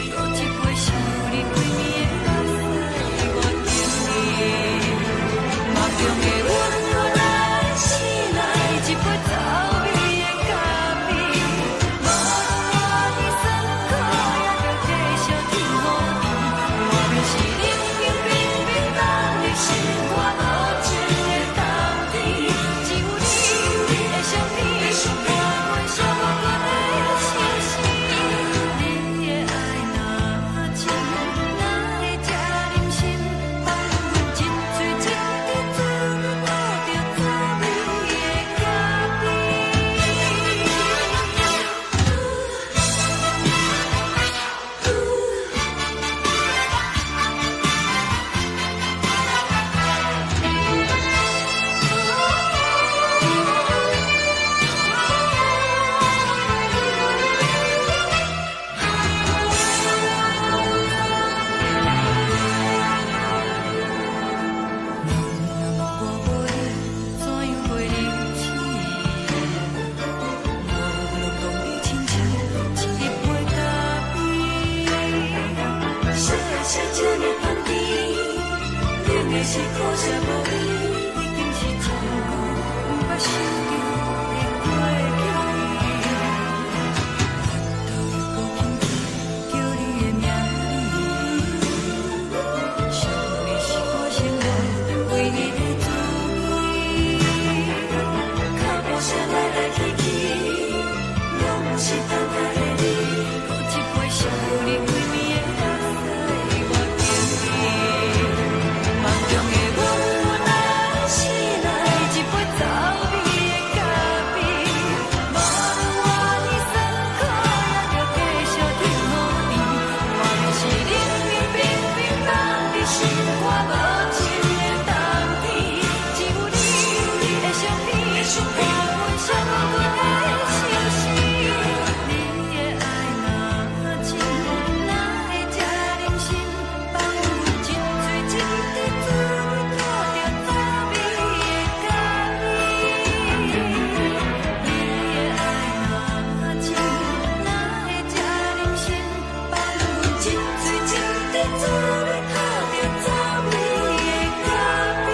閣一擺想你規暝的目屎偌甜蜜。夢中的阮來醒來，一杯走味的咖啡。無論偌尼酸苦，也著繼續天雨甜。莫非是冷冷冰冰放入心肝無情的冬天？只有你的相片，伴阮寂寞的相思。你的愛若真，哪會這忍心放阮一醉一滴醉討著滋味的咖啡？若我無你，怎樣過日子？無論講你親像一杯咖啡。燒的是這呢香甜，冷的是苦澀無味，已經是真久毋捌想著的過去。頭又閣輕輕叫你的名字，想你是我生活唯一的滋味。腳步聲來來去去，攏毋是等待的你。閣一擺想你規暝的目屎偌甜蜜。夢中的阮來醒來，一杯走味的咖啡。無論偌尼酸苦，也著繼續天雨甜。莫非是冷冷冰冰放入心肝無情的冬天？只有你的相片，伴阮寂寞的相思。你的愛若真，哪會這忍心放阮一醉一滴醉討著滋味的咖啡？你的愛若真，哪會這忍心放阮一醉一滴醉討著滋味的咖啡？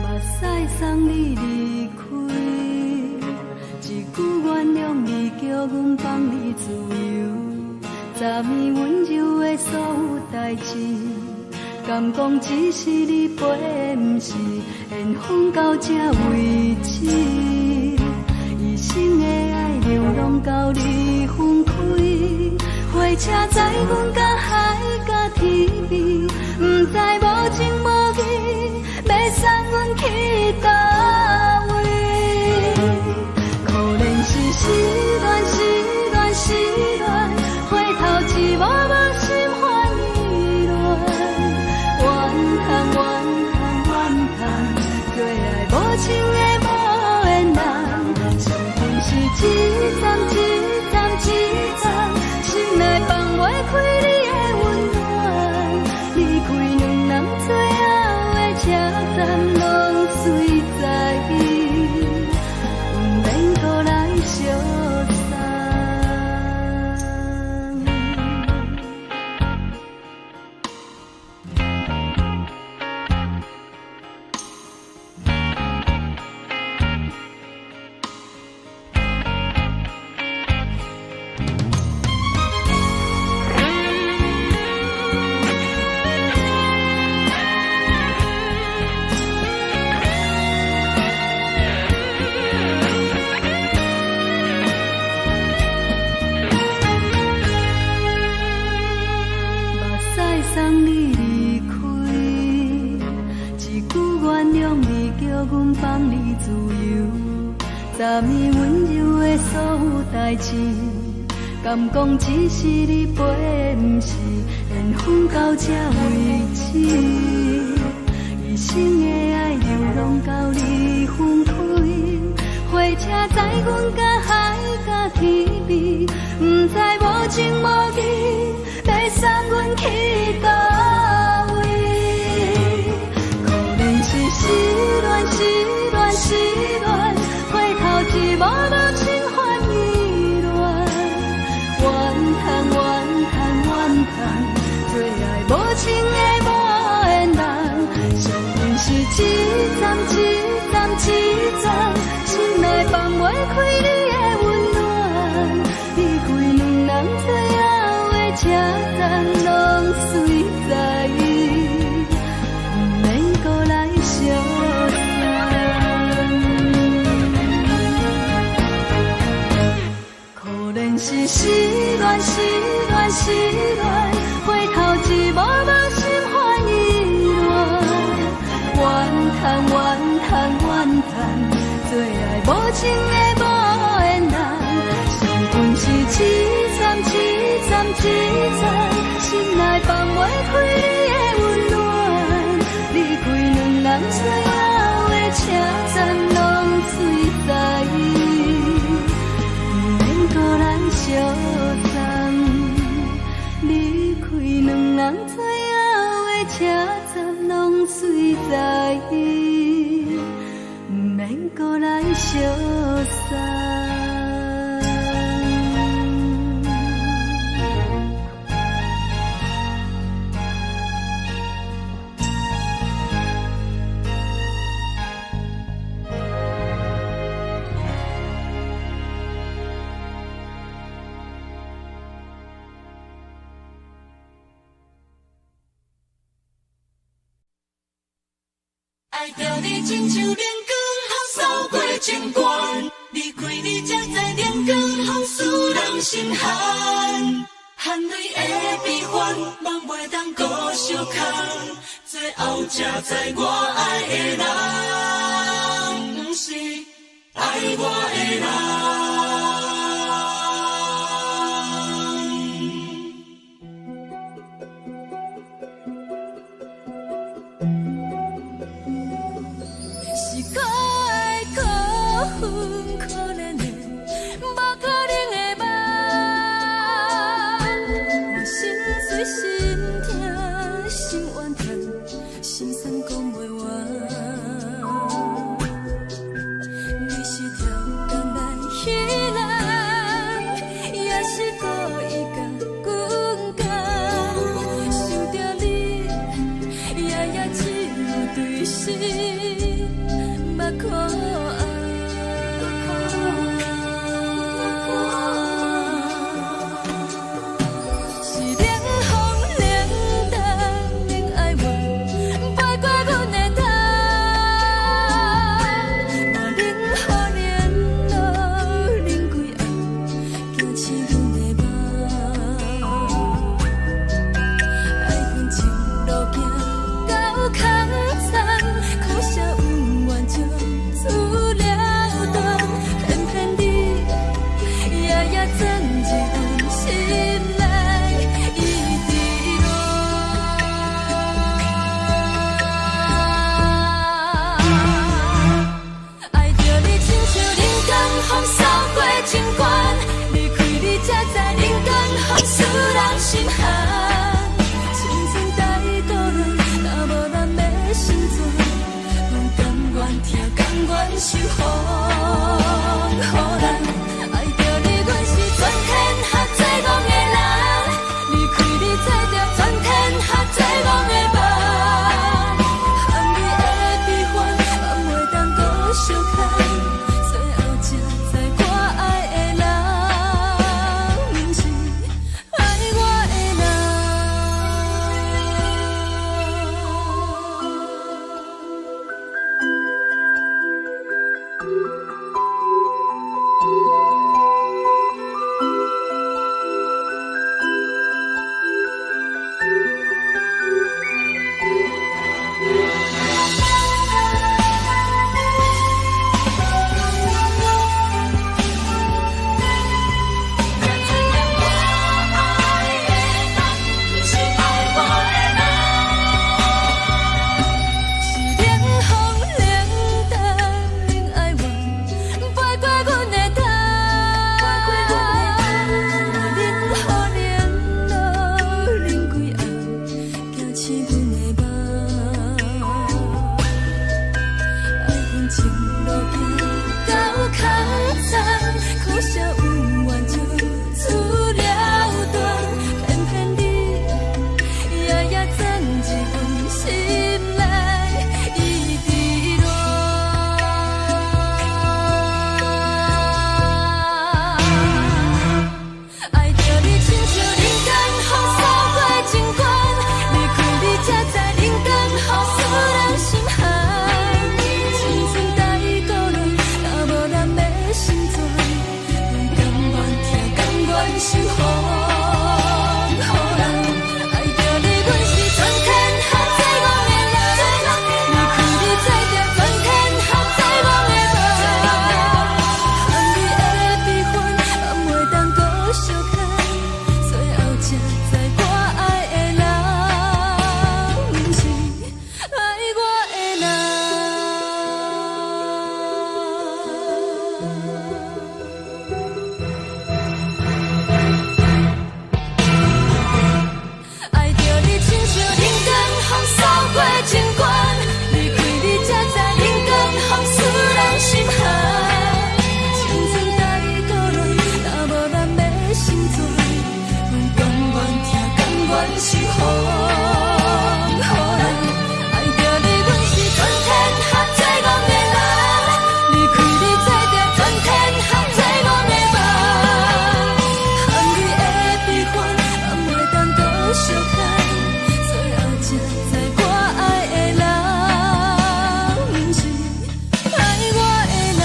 目屎送你離開，一句原諒你，叫阮放你自由。昨暝溫柔的所有代誌，敢講只是你陪的，毋是緣分到這為止。一生的愛流浪到你分開，火車載阮甲海甲天邊，毋知無情無義，欲送阮去佗位？可憐是失戀，失戀，失戀，回頭一幕幕心煩意亂。怨嘆怨嘆怨嘆，做愛無情的無緣人，傷心是一站一站一站，失放你自由。昨暝溫柔的所有代誌，敢講只是你陪，毋是緣分到這為止。一生的愛流浪到你分開，火車載阮甲海甲天邊，毋知無情無義，欲送阮去佗位？可憐是失戀，失戀，失戀，回頭一幕幕心煩意亂，怨嘆怨嘆怨嘆，做愛無情的無緣人，相信是一站一站一站，心內放袂開你的溫暖，離開兩人最後的車站，攏隨在伊，毋免閣來相送。可憐是失戀，失戀，失戀，回頭一幕幕心煩意亂，怨嘆怨嘆怨嘆，做愛無情的無緣人，相分是一站一站一站，心內放袂開你的溫暖，離開兩人最後的車站，攏隨在伊，毋免閣來相送。離開兩人最後的車站，攏隨在伊，毋免閣來相送。愛著你親像冷光風掃過情關，離開你才知冷光風使人心寒。汗淚的悲歡，夢袂當閣相空，最後才知我愛的人，毋是愛我的人。是可愛可恨可憐的，無可能的夢。我心碎心疼心怨嘆，心酸講袂完。你是跳工來彼風予人。愛著你，阮是全天下最戇的人。離開你，做著全天下最戇的夢。含你的悲歡，嘛袂當閣相牽。最後才知我愛的人，毋是愛我的人。愛著你，親像冷光風掃過情關，離開你才知冷光風使人心寒。青春帶過亂，若無咱欲心存，阮甘願疼，甘願受風予人。愛著你，阮是全天下最戇的人，離開你做著全天下最戇的夢。含你的悲歡，嘛袂當閣相牽。最後才知我愛的人，毋是愛我的人。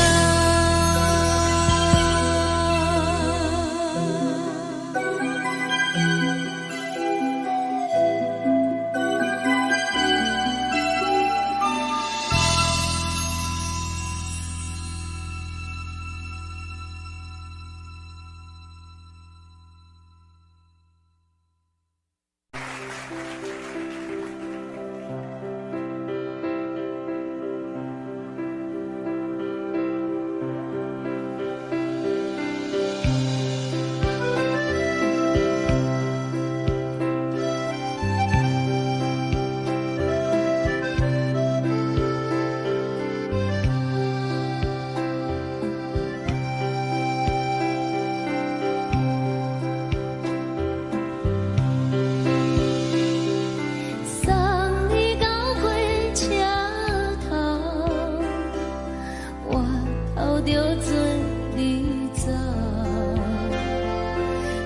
送你到火車頭，我頭著做你走。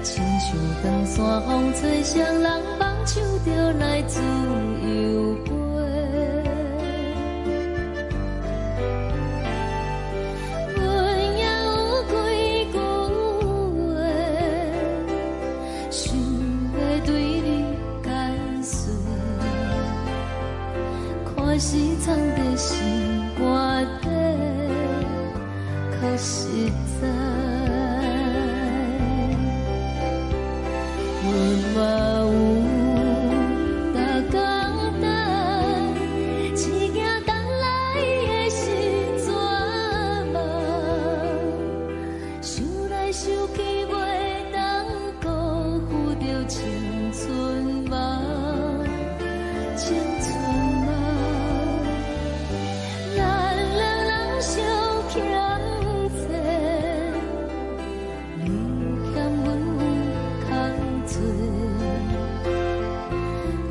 親像長山風吹，雙人放手就來自由飛。阮也有幾句話，想欲對你解釋。看是藏在心肝底，較實在。阮嘛有逐工等，只驚等來的是绝望。想來想去，袂當辜負著青春夢，青春夢。咱兩人相欠債，你嫌阮有空做，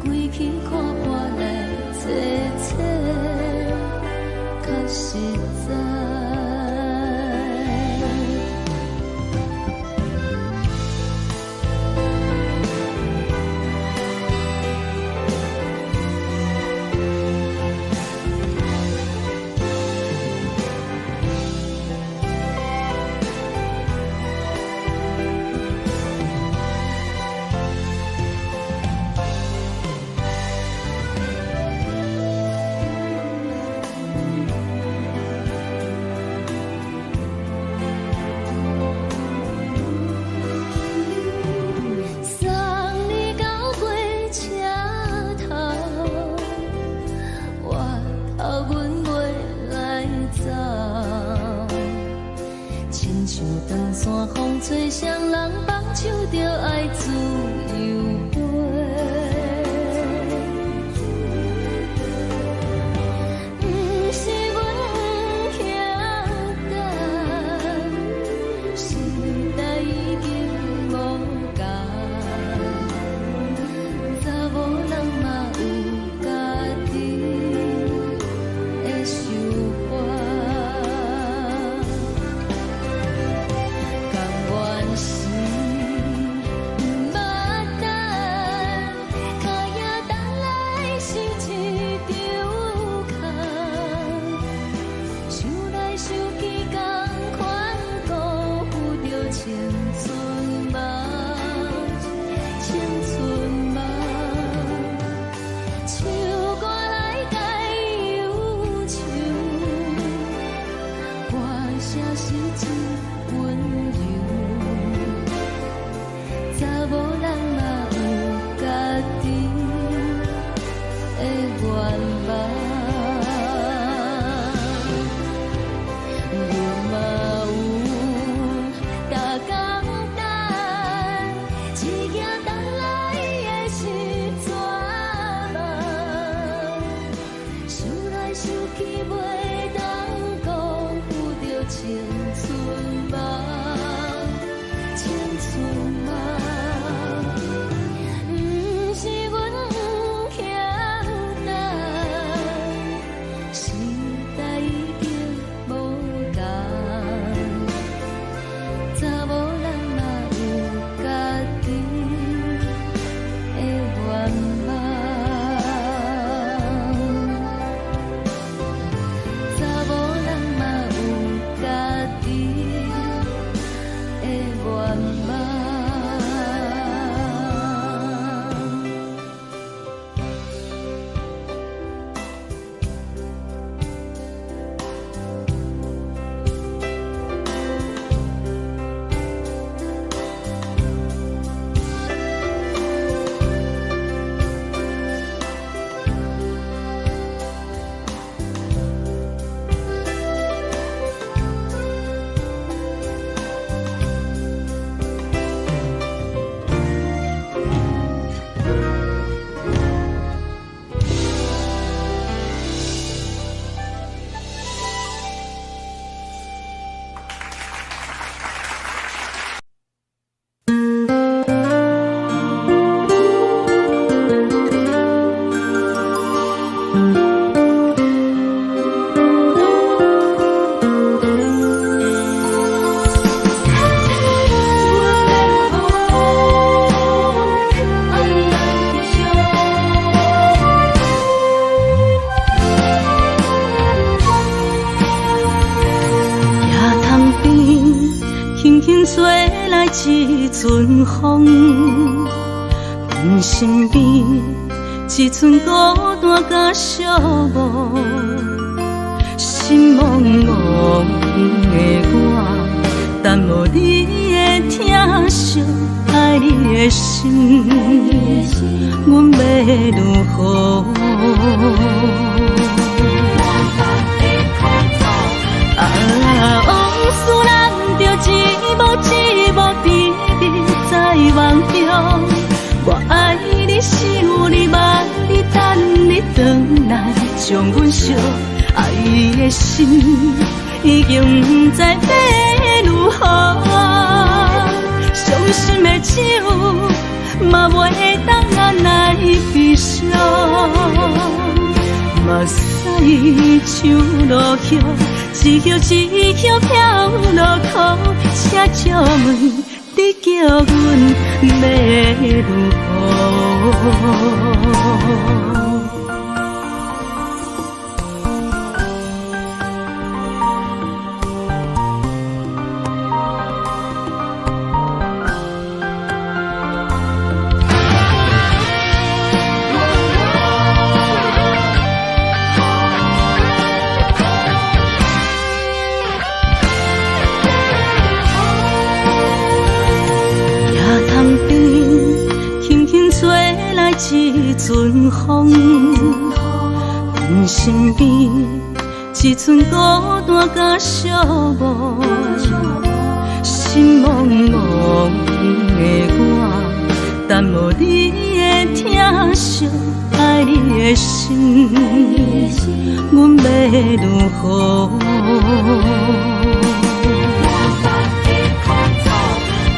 規氣看破來坐坐，較實在。送你到火車頭，我頭阮袂來走。親像長山風吹，雙人放手就愛自由飛。毋是阮不曉等，時代已經無仝，查某人嘛有家己的想法。甘願是毋捌陣風，阮身邊一寸孤單佮寂寞，心茫茫的我，等無你的疼惜，愛你的心，阮欲如何？啊，往事咱著一幕一幕甜蜜在夢中。我愛你，想你，望你，等你轉來，將阮惜。愛的心已經毋知欲如何，傷心的酒嘛袂當按來悲傷。目屎像落葉，一葉一葉飄落空，請借問你叫阮欲如何？野塘邊，輕輕吹來一陣風，阮身邊一寸孤單佮寂寞，心茫茫的我，等無你的疼惜，愛你的心，阮欲如何？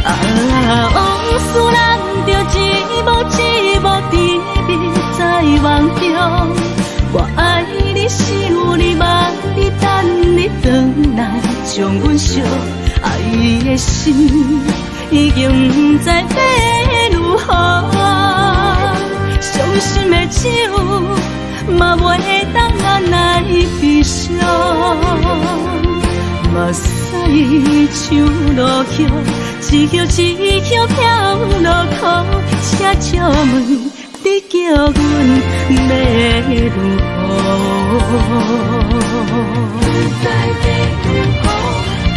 啊，往事咱著一幕一幕甜蜜在夢中。我愛你，想你，望你，等你轉來，將阮惜。愛的心已經毋知欲如何，傷心的酒嘛袂當按來悲傷。目屎像落葉，一葉一葉飄落空，請借問你叫阮欲如何？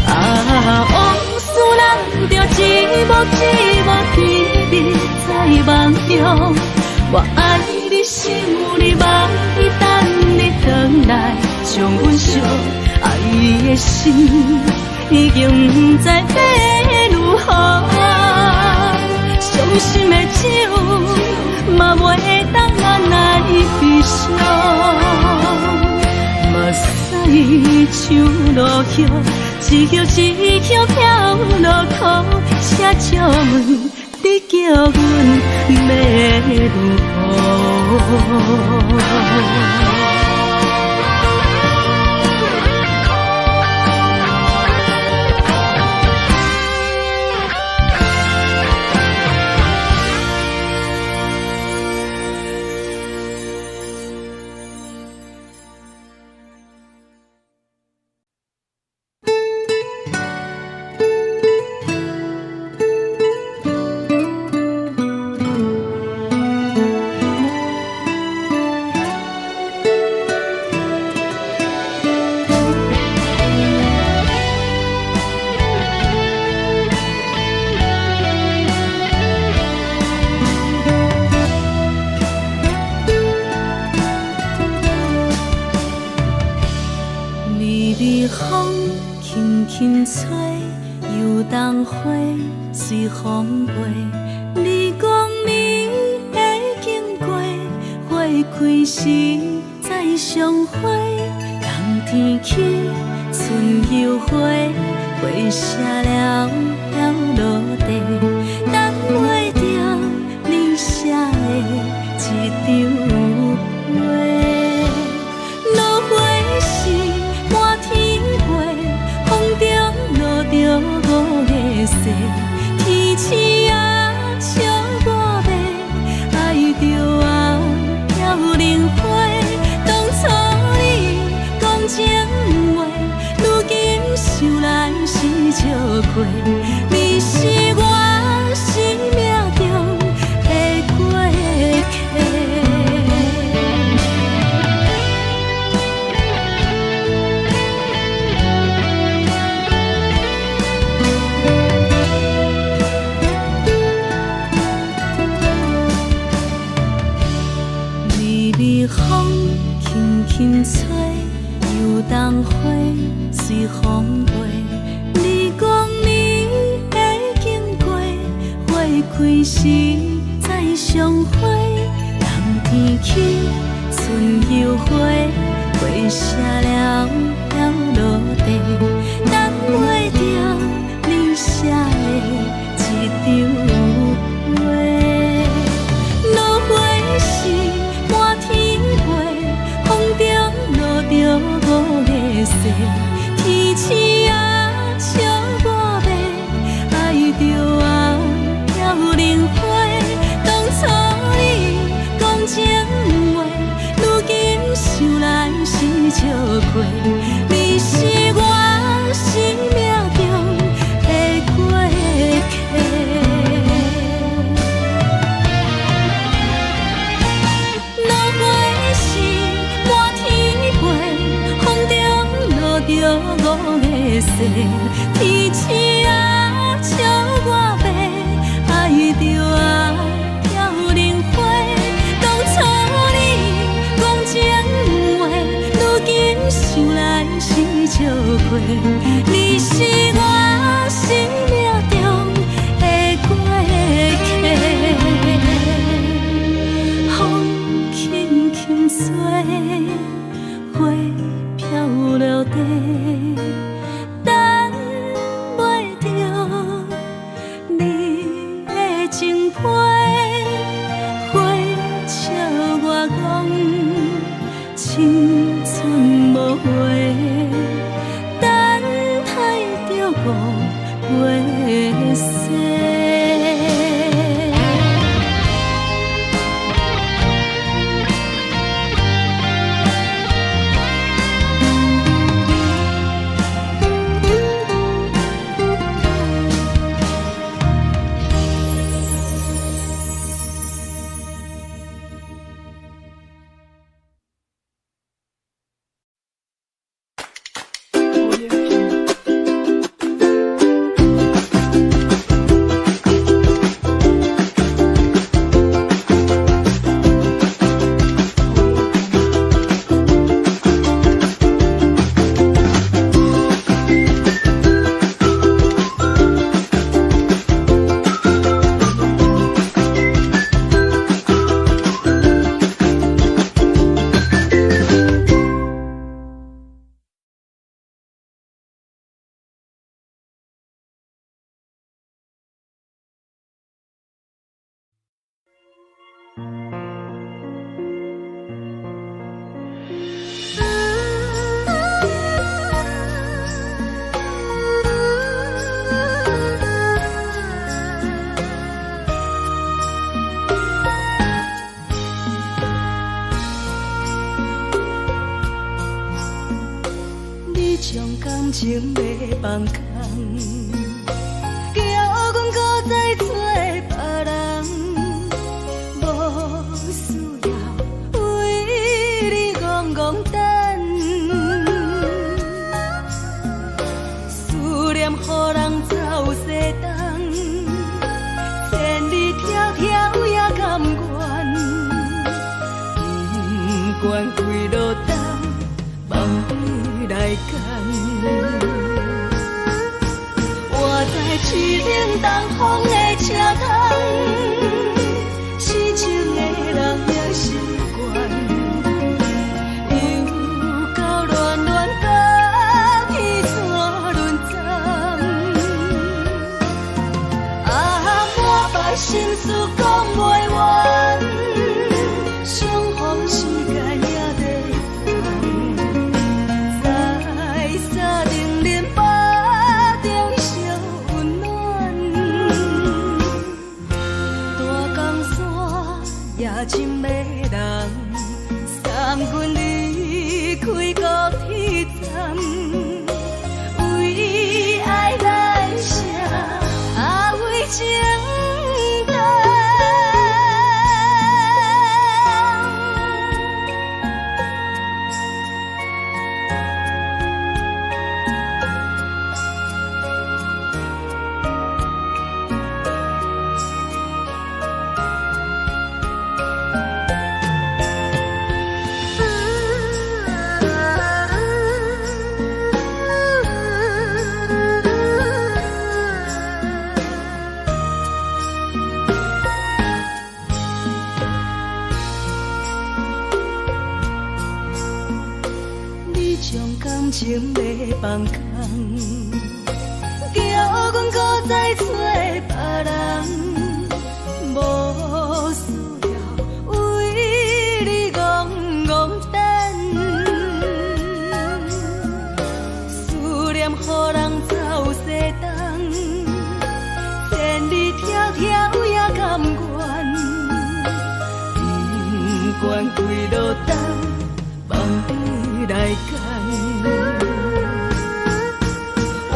啊，往事咱著一幕一幕甜蜜在夢中。我愛你，想你，望你，等你轉來，將阮惜。愛的心已經毋知欲如何，傷心的酒嘛袂當按來悲傷。目屎像落葉，一葉一葉飄落空，請借問你叫阮欲如何？微微風輕輕吹，油桐花隨風飛。你講你會經過，花開時再相會。冬天起，春又回，花謝了飄落地，等袂著你寫的這張批。落花是滿天飛，風中落著五个雪，天鼠仔笑我欲愛著啊飄零花。當初你講情話，如今想來是笑虧，你是我。時再相會，冬天起，春又回，花謝了了落地，等袂著你寫的一張批。落花是滿天飛，風中落著五个誓，天星啊，笑我欲愛著啊飄零花。當初你講情話，如今想來是笑虧。你是我生命中的過客。落花是滿天飛，風中落著五个誓，天星啊，笑我欲愛著啊飄零花。當初你講情話，如今想來是笑虧。你是我生命中的過客。風輕輕吹，花飄落地，等袂著你的情批。花笑我講青春無話，等待著五月雪。 Audio Jungle. Audio Jungle. 你將感情欲放空，叫阮閣再找別人，無需要為你戇戇等，思念予人走西東，千里迢迢也甘願，不管幾落冬，放你來揀。我知一冷東風的車窗，痴情的人也習慣，又到暖暖甲天山轮转。啊，满腹心事講袂完，相逢時間也短暫，在三重林腹中相溫暖。大江山也真迷人，送阮離開高鐵站，為愛來寫，啊為情等。情欲放空，叫阮閣再揣別人，無需要為你戇戇等。思念予人走西東，千里迢迢也甘願，不管幾落冬，放你來揀。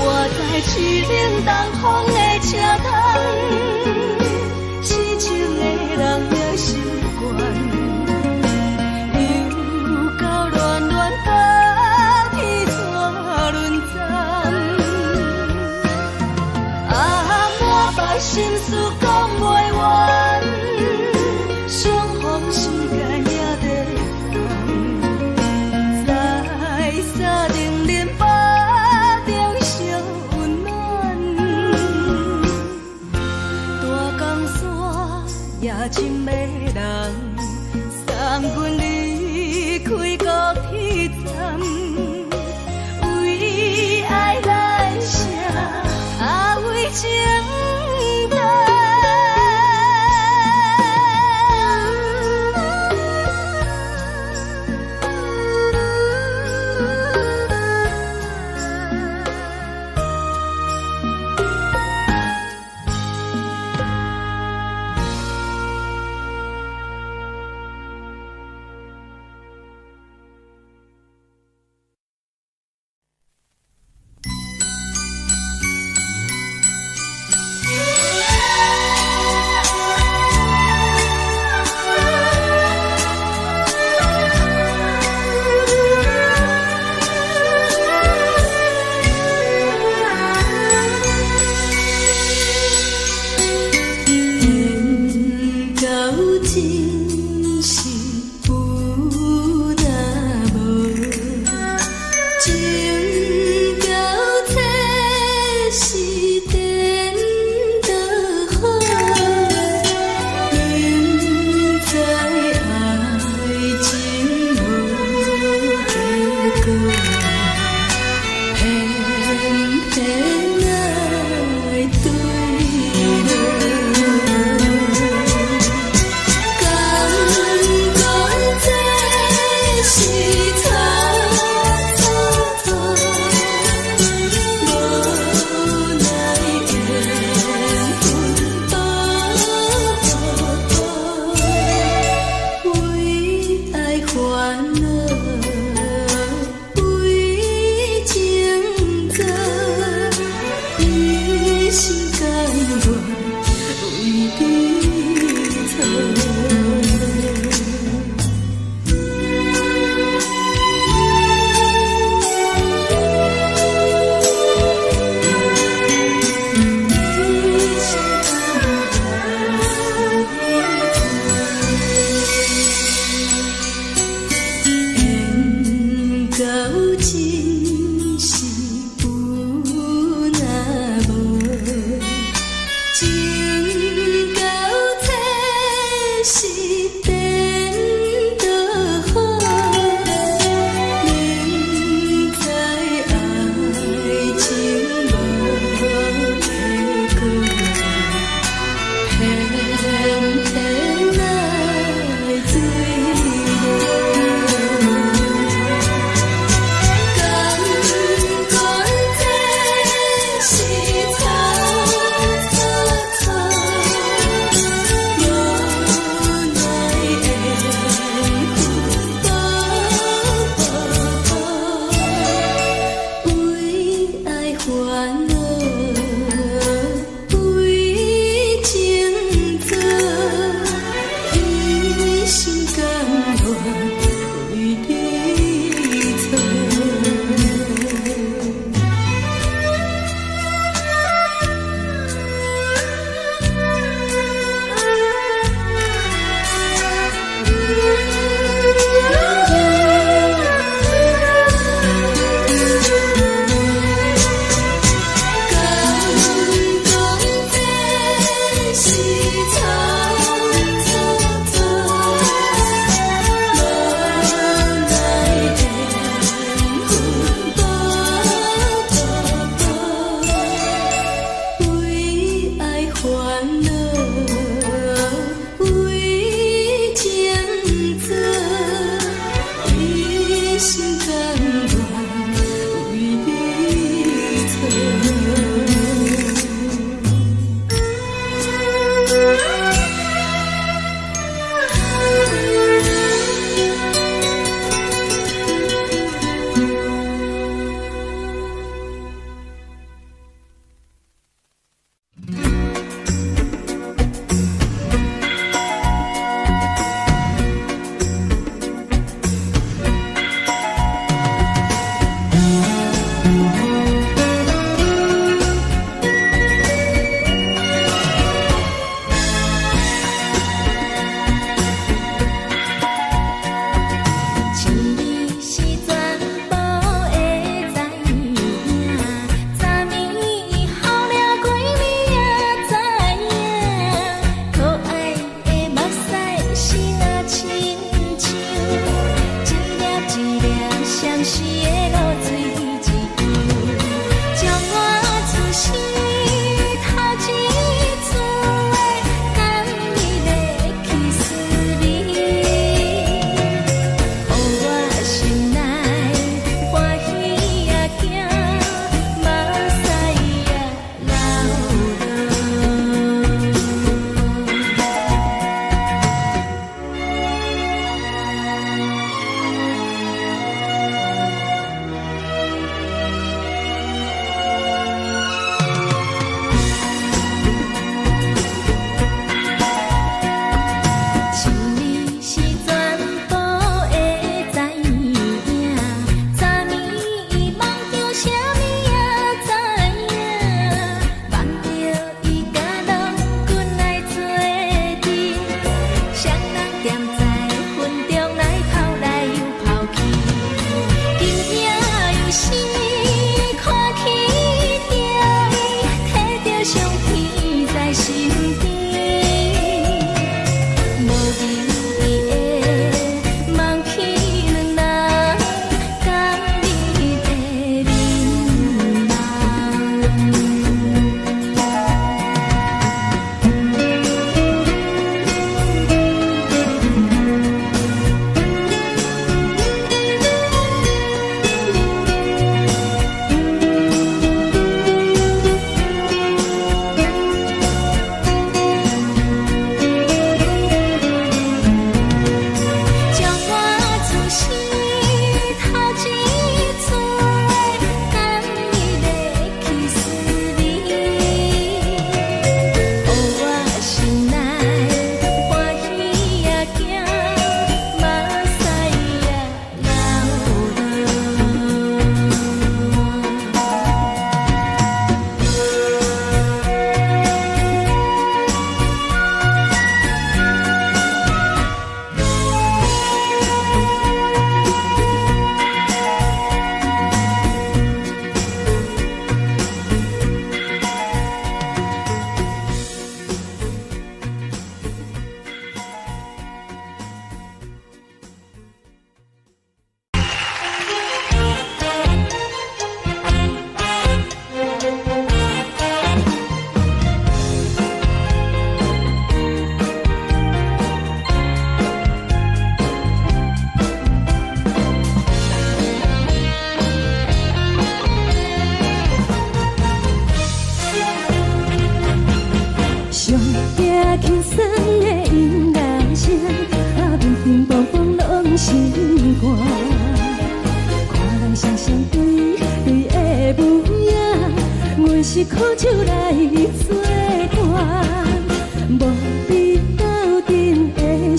我知凄冷東風的車窗，痴情的人也習慣。又到暖暖冬天怎輪站？啊，满腹心事講袂完，相逢時間也短暫，在三重林腹中相溫暖。大江山也真迷人，送阮離開高鐵站，為愛來寫，啊為情等。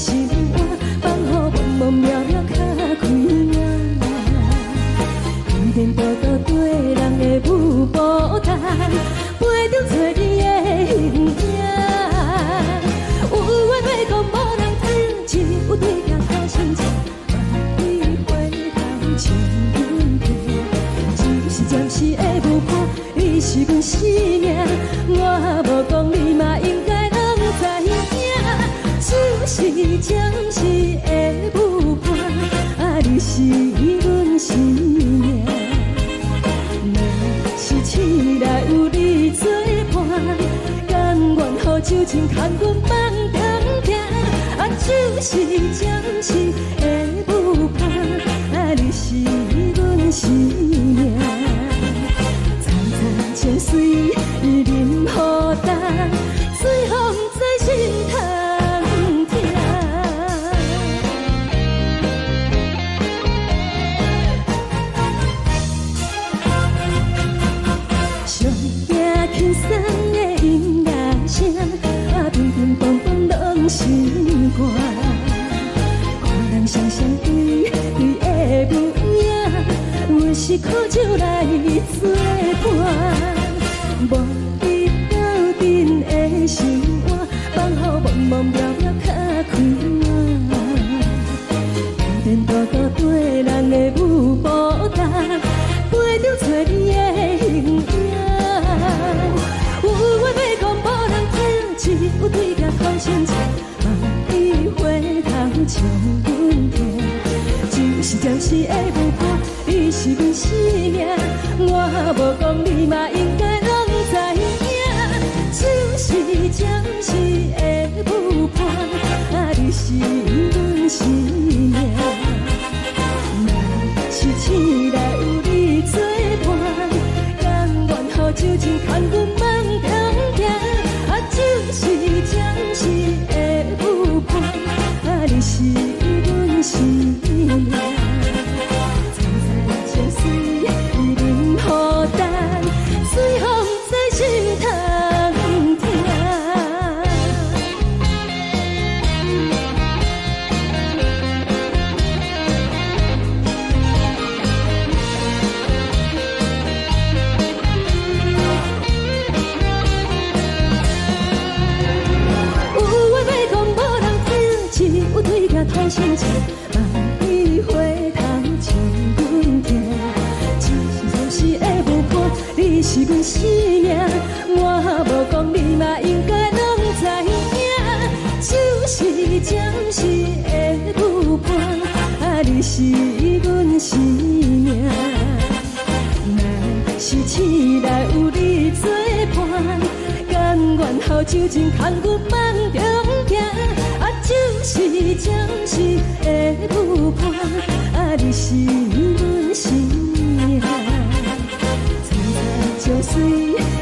心活，放予茫茫渺渺較快活。天颠倒倒缀人的舞步动，飞中找你的形影。有缘话讲無人知，只有對鏡看心情，萬里回頭笑阮甜。只是暫時的舞伴，你是阮生命，我無講你嘛應該攏知影。只是暫時的舞伴，啊，你是阮生命。若是醒來有你做伴，甘願予酒精牽阮放長行。啊，只是暫時的舞伴，啊，你是阮生命。層層情隨淋雨重，水予毋知心通疼。上驚輕鬆的音樂聲，啊，乒乒乓乓攏心肝。看人雙雙對對的舞影，阮是苦酒來作伴。無你鬥陣的生活，放予茫茫渺渺較快活。天顛倒倒綴人的舞步動，飛中找你的形影。有話欲講無人聽，只有對鏡看心情，萬里回頭笑阮甜。只是暫時的舞伴，你是阮生命，我無講你嘛應該攏知影。只是暫時的舞伴，啊，你是阮生命。若是醒來有你作伴，甘願予酒精牽阮放長行。啊，只是暫時的舞伴，啊，你是阮生命。層層情隨淋雨重，水予毋知心通疼。有話欲講無人聽，只有對鏡看心情，萬里回頭笑阮甜。只是暫時的舞伴，你是阮生命，我無講你嘛應該攏知影。只是暫時的舞伴，啊，你是阮生命。若是醒來有你作伴，甘願予酒精牽阮放長行。啊，只是暫時的舞伴，啊，你是阮生命。層層情隨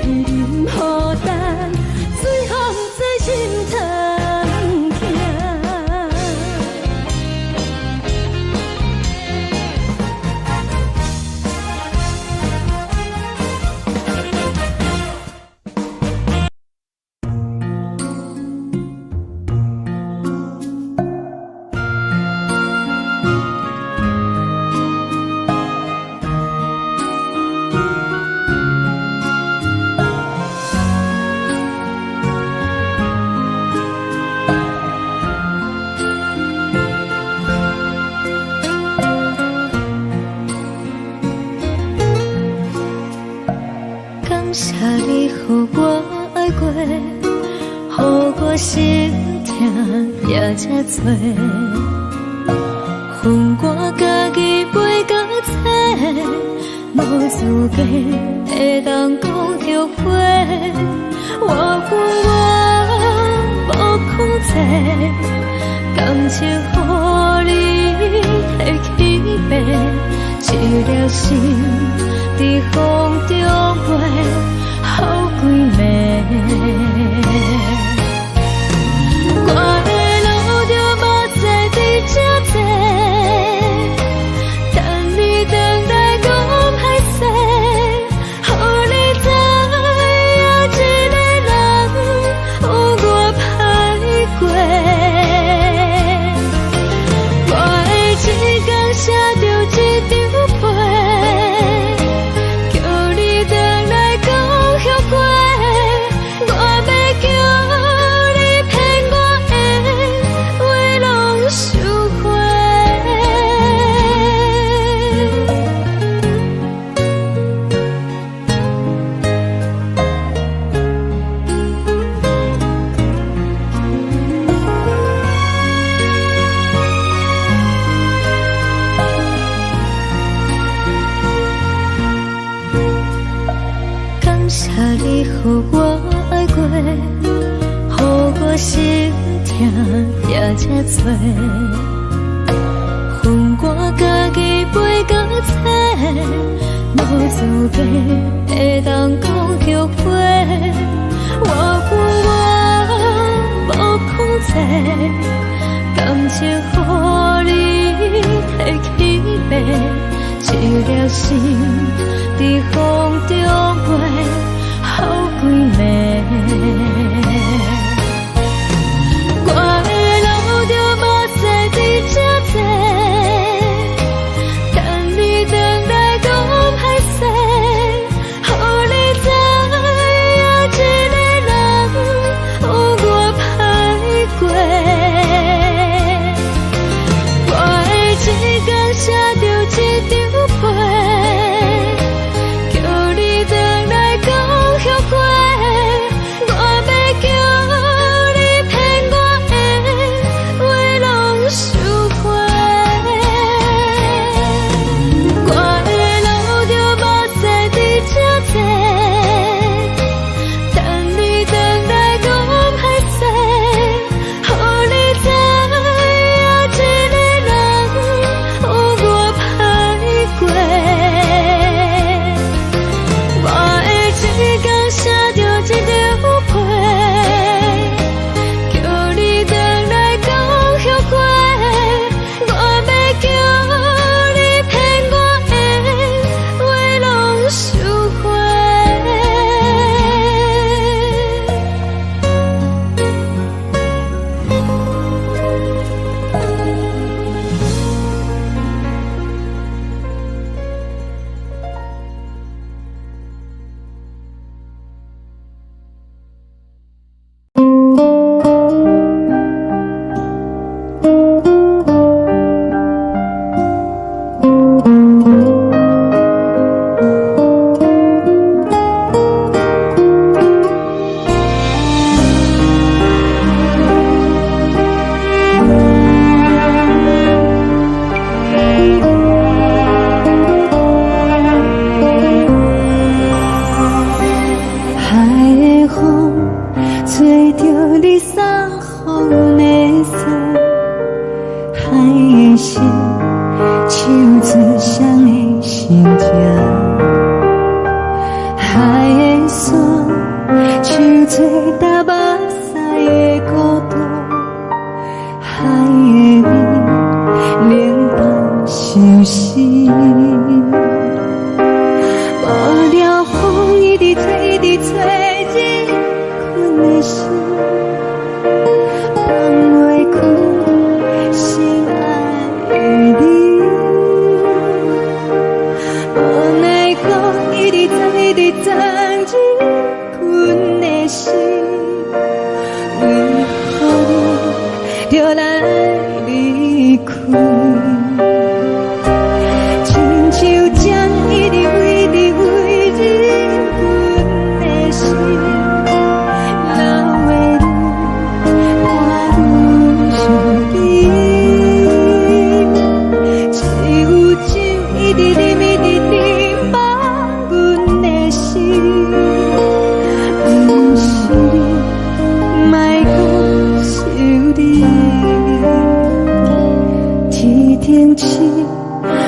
淋雨重，水予毋知心通疼。感謝你予我愛過，予我心疼也這多。分我家己飛到找，無資格會當講後悔。我有我無控制，感情予你提去爬，一粒心佇風中飛，予規暝。我的路著目屎佇這坐，等你轉來講歹勢，予你知影一個人有偌歹過。予我愛過，予我心疼定這多。予我家己飞到册，無資格會當講後悔。我有我無控制，感情予你提去賣，一粒心佇風中飛，予規暝。我會流著目屎佇這坐，等你轉來講歹勢，予你知影一个人有偌歹過。我會一工寫著一張批，叫你轉來講後悔。我欲叫你騙我的話攏收回。我會流著目屎佇這坐，等你轉來講歹勢，予你知影一個人有偌歹過。我會一工寫著一張批，叫你轉來講後悔。我欲叫你騙我的話攏收回。海的風吹著你送予阮的衫，海的心唱出誰的心情，海的山唱出踏目屎的孤單，海的雨冷凍相思。無聊風一直吹，一直吹，入阮的心，放袂開心愛的你。無奈何一直鑽，一直鑽入阮的心，為何你著來離開？親像針一直飛，一直飛入阮的心，流的淚伴阮相依。只有酒一直啉，一直啉，放阮的心，毋是你，莫閣想你。天頂星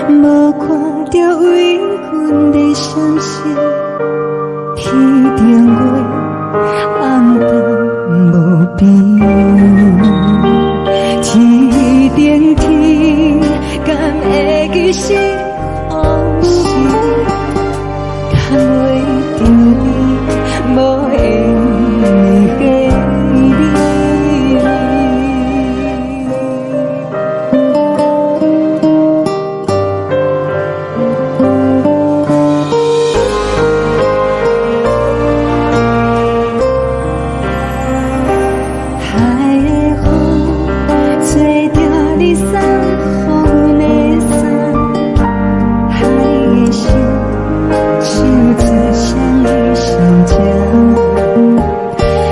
無看著為阮咧傷心，天頂月暗淡無邊。天頂天敢會記是予是？牽袂著你，無緣的你。海的風吹著你送予阮的衫，海的心唱出誰的心情，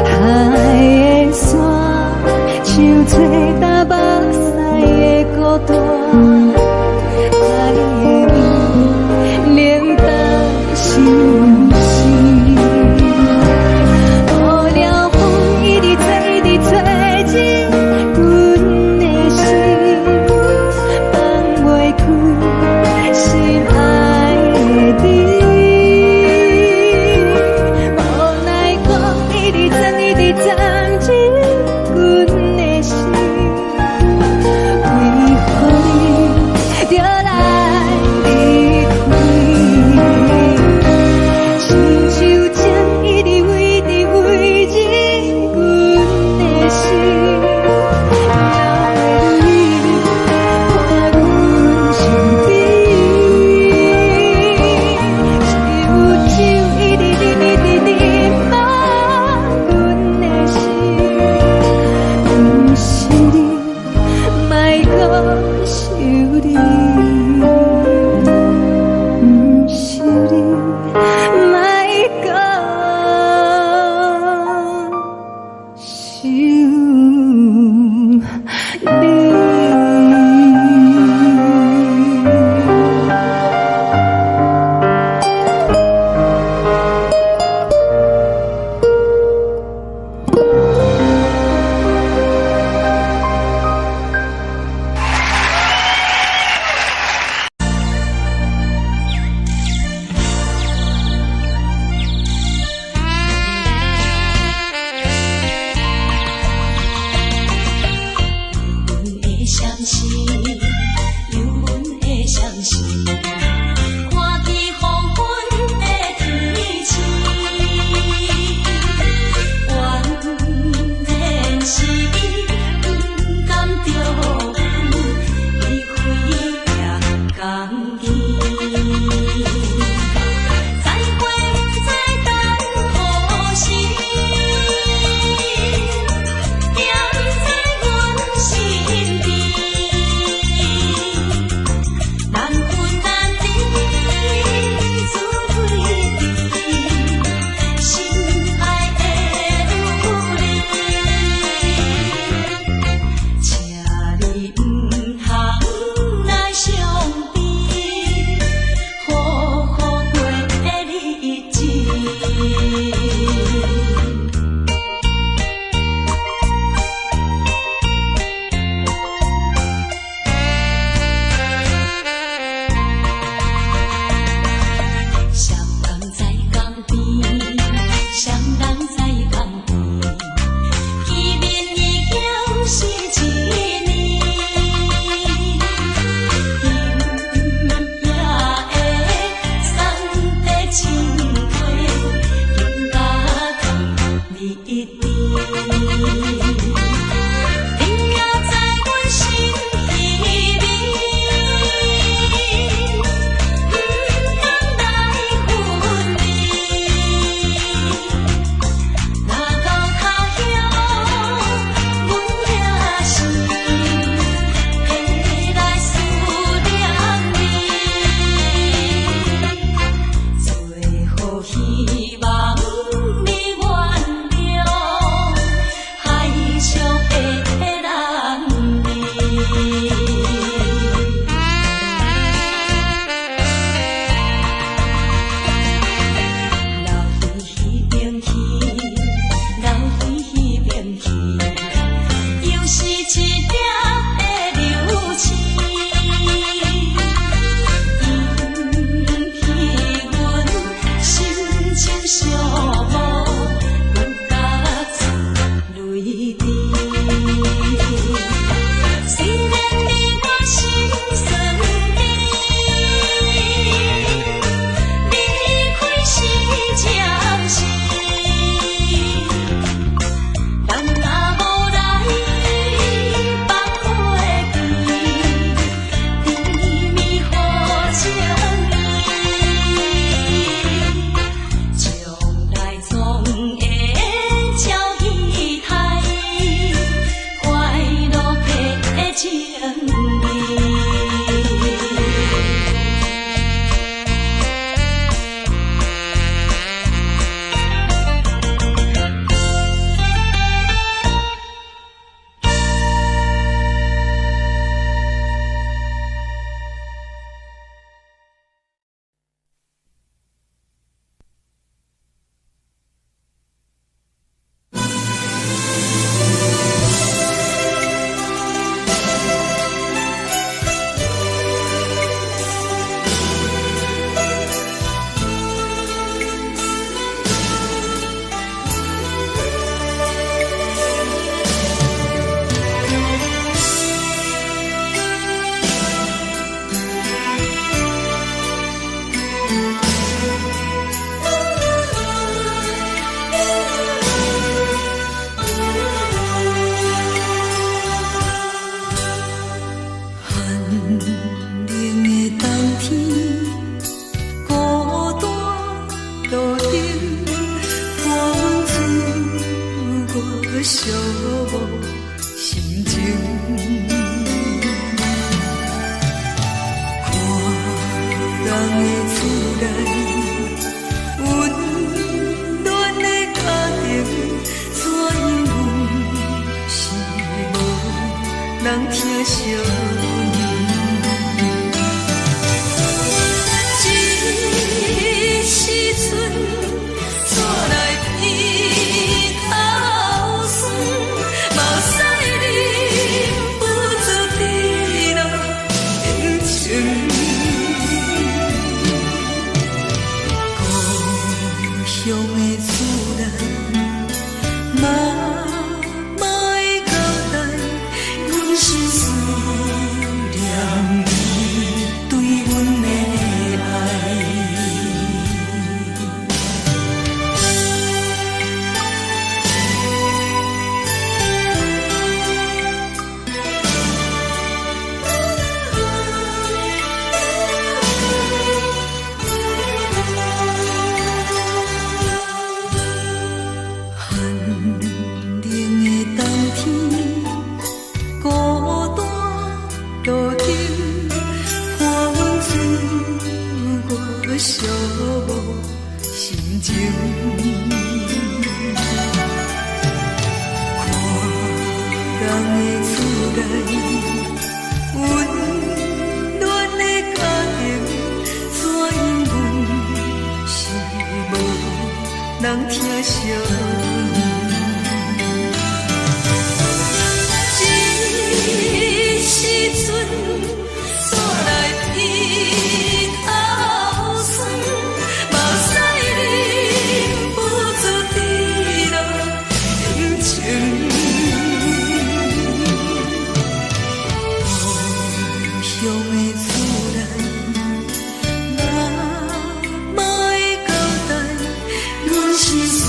海的山唱出踏目屎的孤單，海的雨冷凍相思。你。阮的人疼惜你。這時陣，煞來鼻頭酸，目屎忍不住滴落眼睛。故鄉的厝內，媽媽的交代，阮是思念你對阮的愛。寒冷的冬天，孤單路燈，看阮自我寂寞心情。看人的厝內，溫暖的家庭，怎樣阮是無人疼惜你。這時陣，煞來鼻頭酸，目屎忍不住滴落眼睛。故鄉的厝內，媽媽的交代，阮是思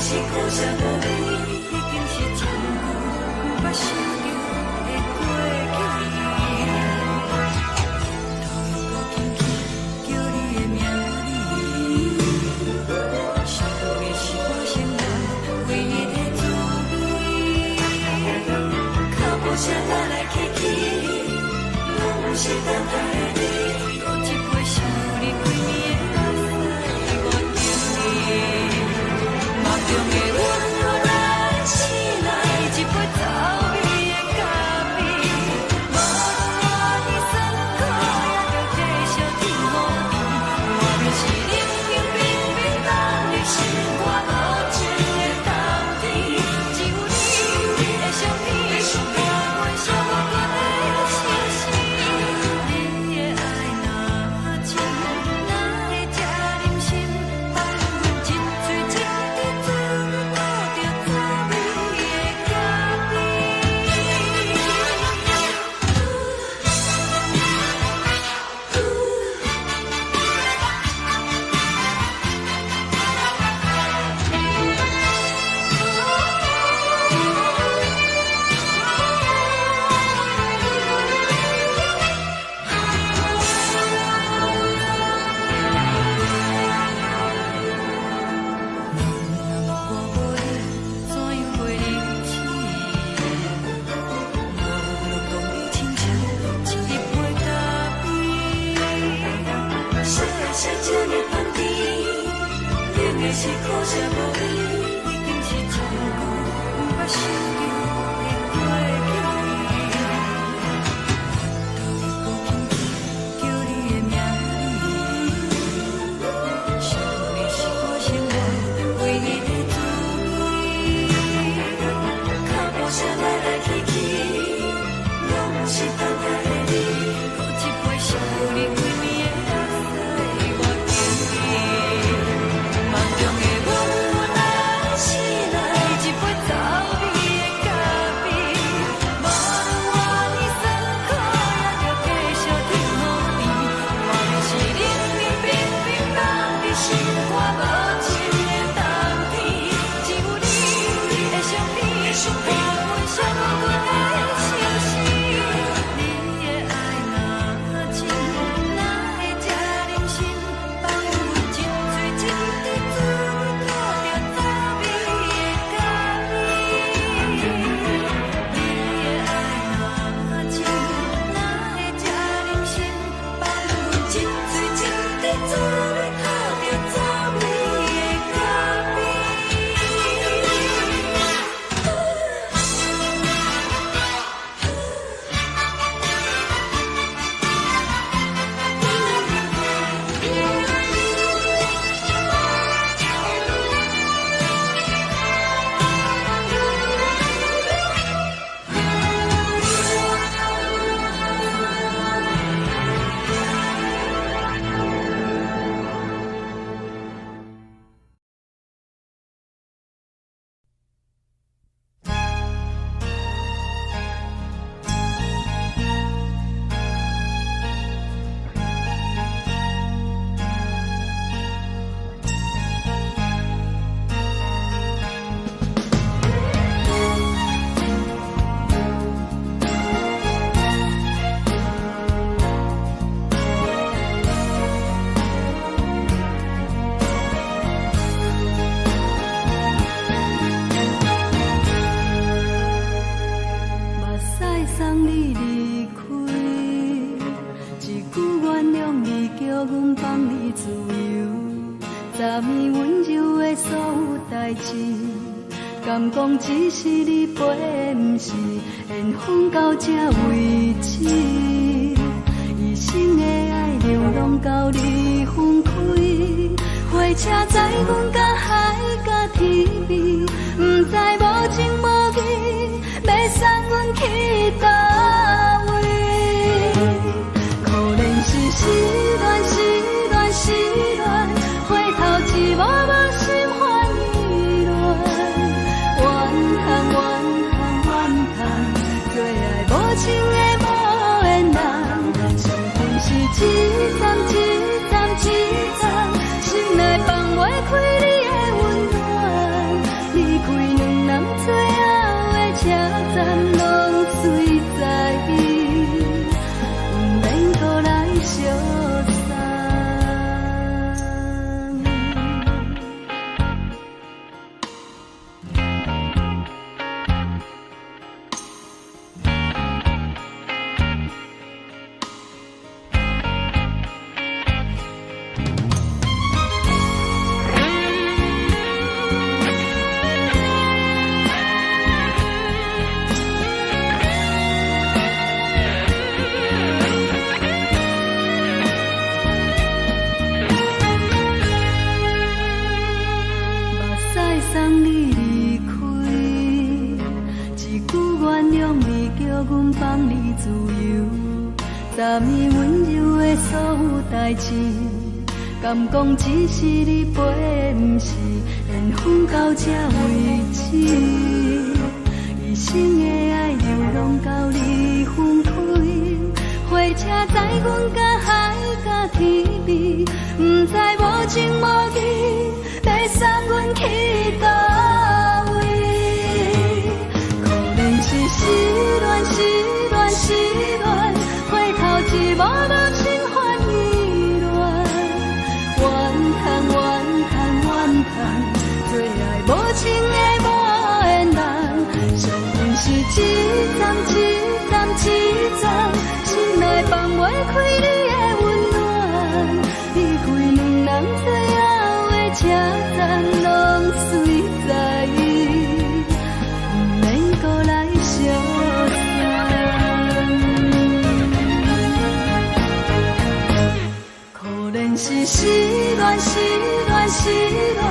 是苦涩無味，已經是真久毋捌想著的過去。頭又閣輕輕叫你的名字，想你是我生活唯一的滋味。腳步聲來來去去，攏毋是等待的你。閣一擺想你規暝的目屎，我敬你。夢中的阮來醒來，一杯走味的咖啡，無論偌尼酸苦，也著繼續天雨甜。外面是冷冷冰冰凍入心肝無情的冬天，只有你的相片，伴阮寂寞的相思。你的愛若真，哪會這忍心放阮一喙一滴水吐著滋味的咖啡？若我無你，怎樣過日子？無論講你親像一杯咖啡。啥的是這呢香甜，冷的是苦澀無味，已經是真久毋捌想著的過去。頭又閣輕輕叫你的名字，想你是我生活唯一的滋味。腳步聲來來去去，攏毋是等待的你。閣一擺想你規暝的目屎，我敬你。夢中的阮來醒來，一杯走味的咖啡，無論偌尼酸苦，也著繼續天雨甜。外面是冷冷冰冰凍入心肝無情的冬天，只有你的相片，伴阮寂寞的相思。你的愛若真，哪會這忍心放阮一喙一滴水吐著滋味的咖啡？你的愛若真，哪會這忍心放阮一喙一滴水吐著滋味的咖啡？目屎送你離開，一句原諒你，叫阮放你自由。昨暝溫柔的所有代誌，敢講只是你陪，毋是緣分到這為止。一生的愛流浪到你分開，火車載阮到海角天邊，毋知無情無義，欲送阮去佗位？可憐是失戀，失戀，失戀，回頭一幕幕心煩意亂，怨恨，怨恨，怨恨，做愛無情的無緣人，傷痕是一層一層一層，心內放袂開你的溫送你離開。一句原諒你，叫阮放你自由。昨暝溫柔的所有代誌，敢講只是你陪的，毋是緣分到這為止。一生的愛流浪到你分開，火車載阮甲海甲天邊，毋知無情無義，欲送阮去佗位？可憐是失戀，失戀，失戀，回頭一幕幕心煩意亂，怨嘆怨嘆怨嘆，做愛無情的無緣人，相逢是一站一站一站，心內放袂開你的溫暖，離開兩人最後的車站，攏隨在，毋免閣來相送。可憐是失戀，失戀，失戀，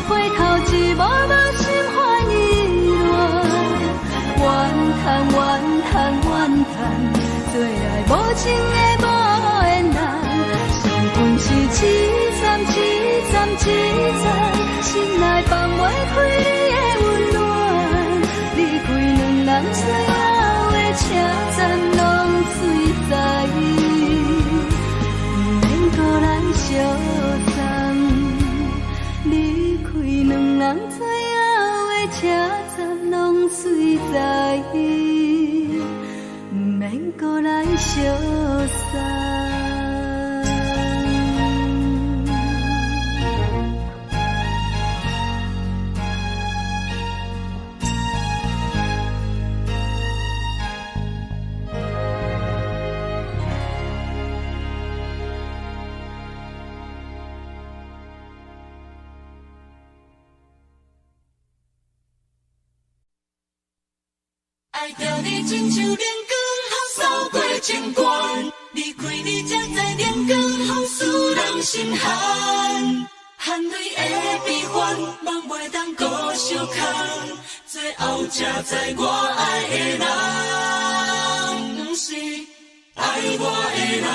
回頭一幕幕心煩意亂，怨嘆怨嘆怨嘆，做愛無情的無緣人，相逢是一站一站一站，心內放袂開你的溫暖，離開兩人最後的車站，攏隨在，毋免閣來相送。離開兩人最後的車站，攏隨在，毋免閣來相送。愛著你親像冷光予掃過情關，離開你才知冷光予使人心寒。汗淚的悲歡，夢袂當閣相空，最後才知我愛的人，毋是愛我的人。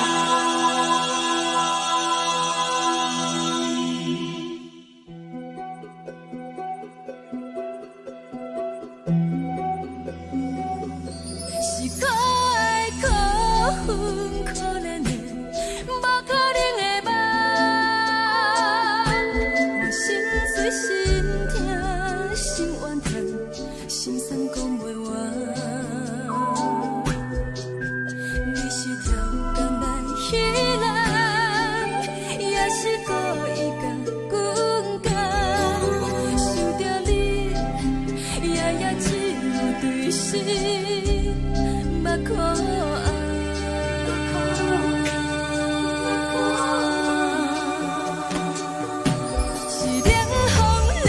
是可愛可恨可憐的，無可能的夢。我心碎心疼心怨嘆，心酸講袂完。你是超工來彼人，也是故意共阮講。想著你，夜夜只有對心目苦红。是冷風冷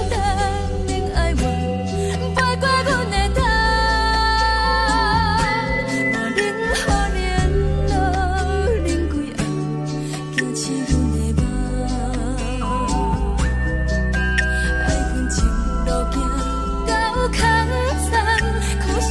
淡冷哀怨，飛過阮的頭。無冷雨冷露冷幾暗，驚醒阮的夢。愛恨情路行到空残，可惜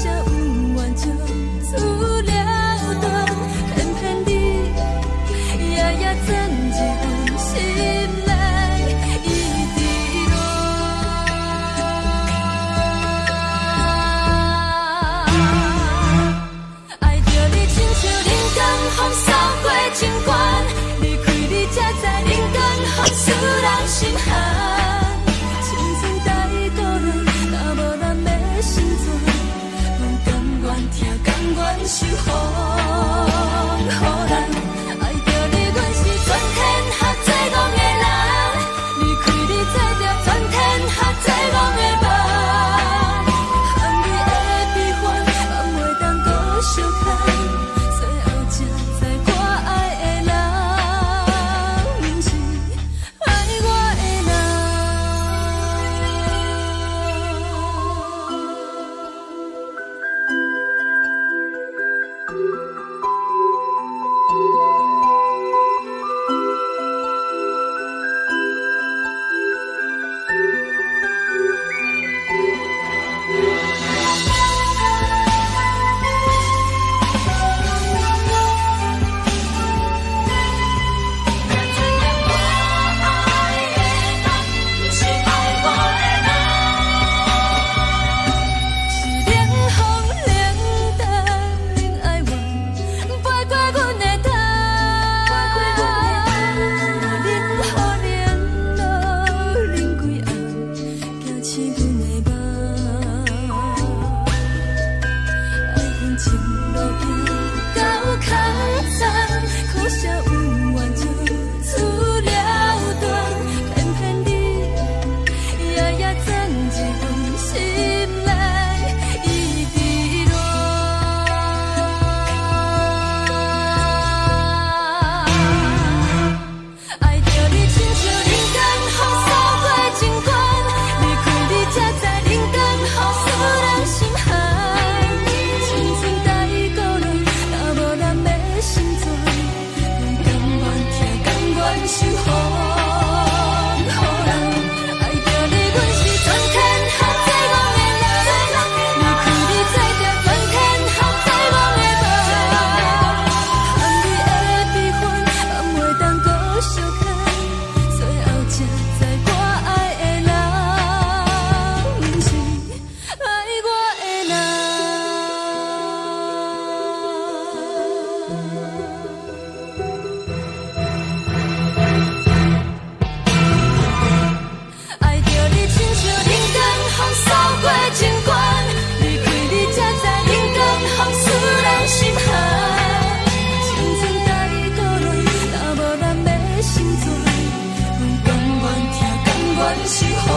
是予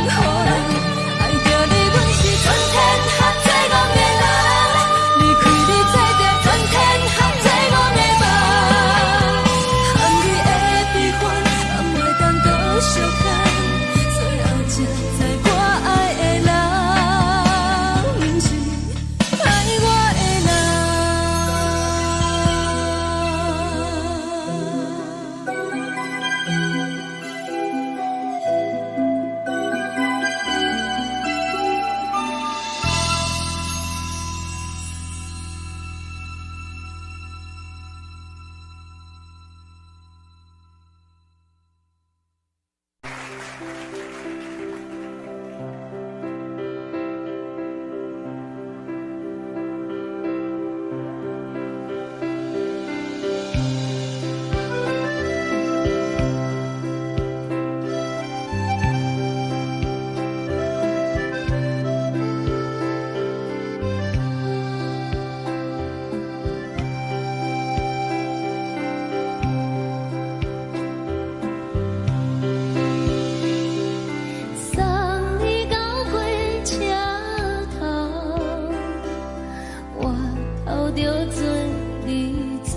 人。愛著你，阮是全天下最戇的人。離開你，做著全天下最戇的夢。含你的悲歡，嘛袂當閣相看。最後才知我愛的人，毋是愛我的人。送你到火車頭，我頭著做你走，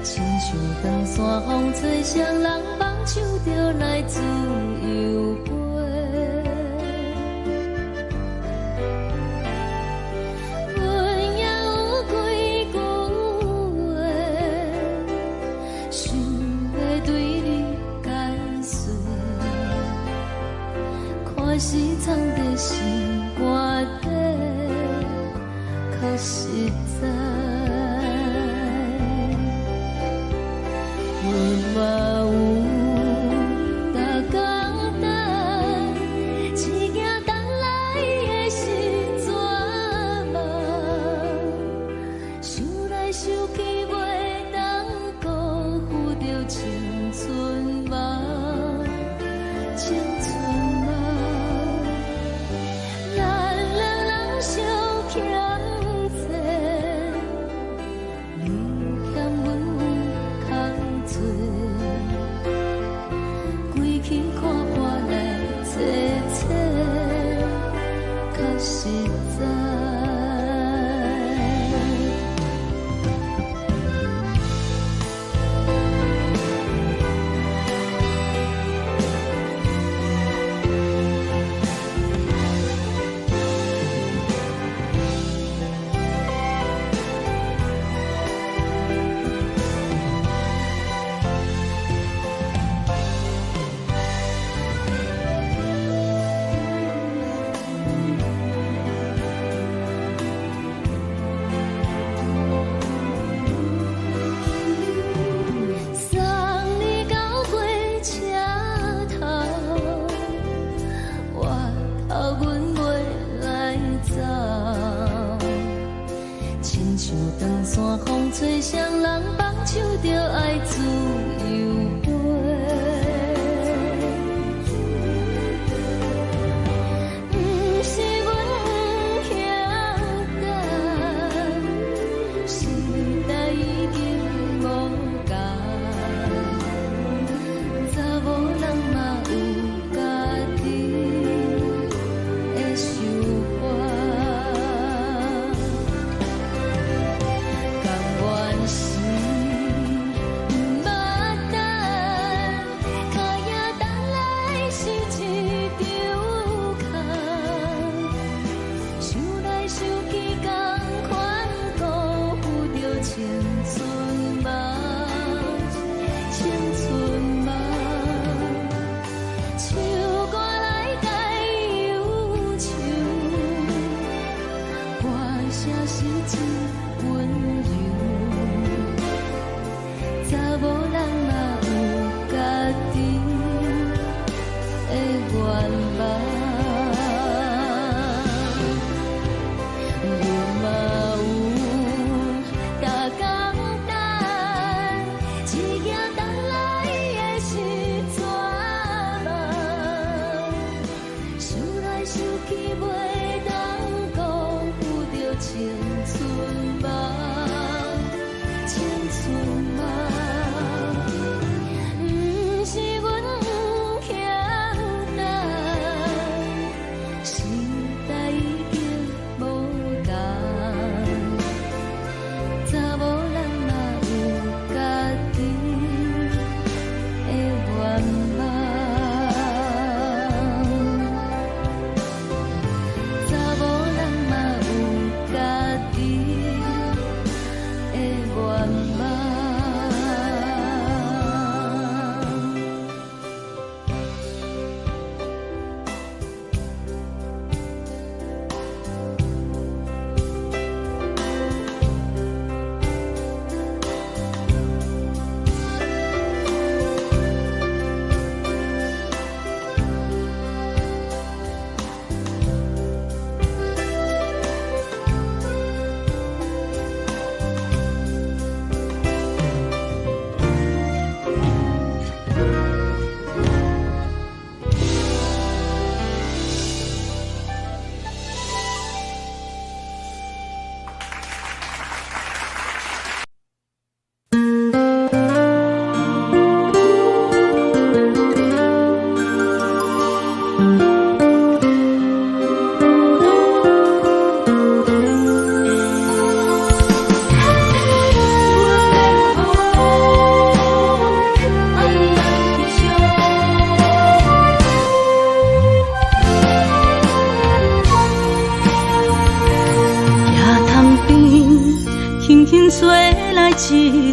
親像冬山風吹，誰人放手就來自由飛。阮也有幾句話，想欲對你解說，看是藏佇心肝底，較實在。阮嘛有逐工等，只驚等來的是絕望。想來想去，袂當辜負著青春夢，青春夢。咱兩人相欠債，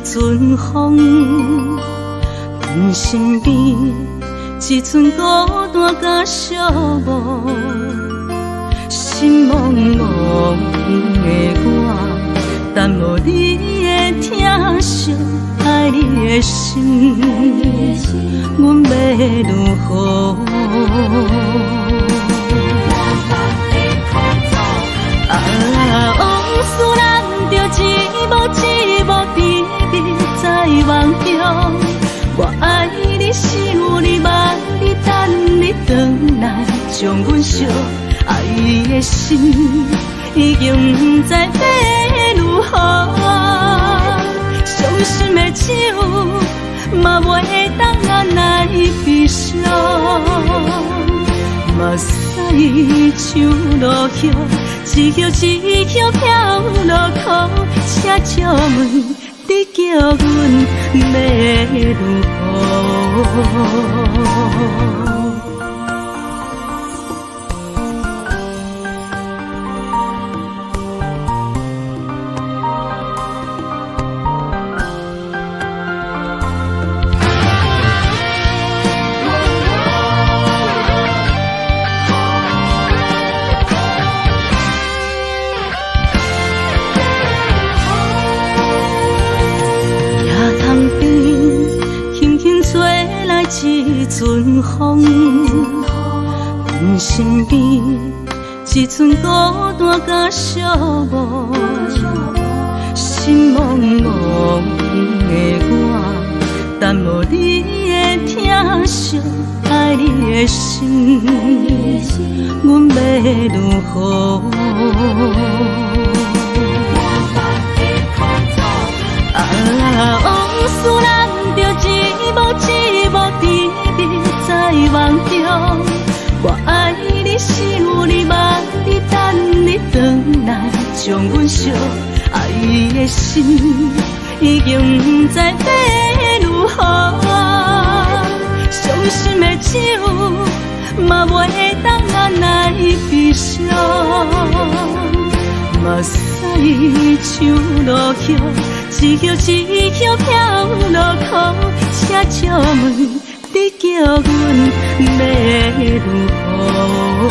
陣風，阮身邊一寸孤單佮寂寞，心茫茫的我，等無你的疼惜，愛你的心，阮欲如何？啊，往事咱著一幕一幕甜蜜在夢中。我愛你，想你，望你，等你轉來，將阮惜。愛的心已經毋知欲如何，傷心的酒嘛袂當按來悲傷。目屎像落雨，一葉一葉飄落苦，請借問你叫阮欲如何？一陣風，阮身邊一寸孤單佮寂寞，心茫茫的我，等無你的疼惜，愛你的心，阮欲如何？啊，往事咱著一幕一幕甜蜜在夢中。我愛你，想你，望你，等你轉來，將阮惜。愛的心已經毋知欲如何，傷心的酒嘛袂當按來悲傷。目屎像落雨，一葉一葉飄落苦，請借問你叫阮欲如何？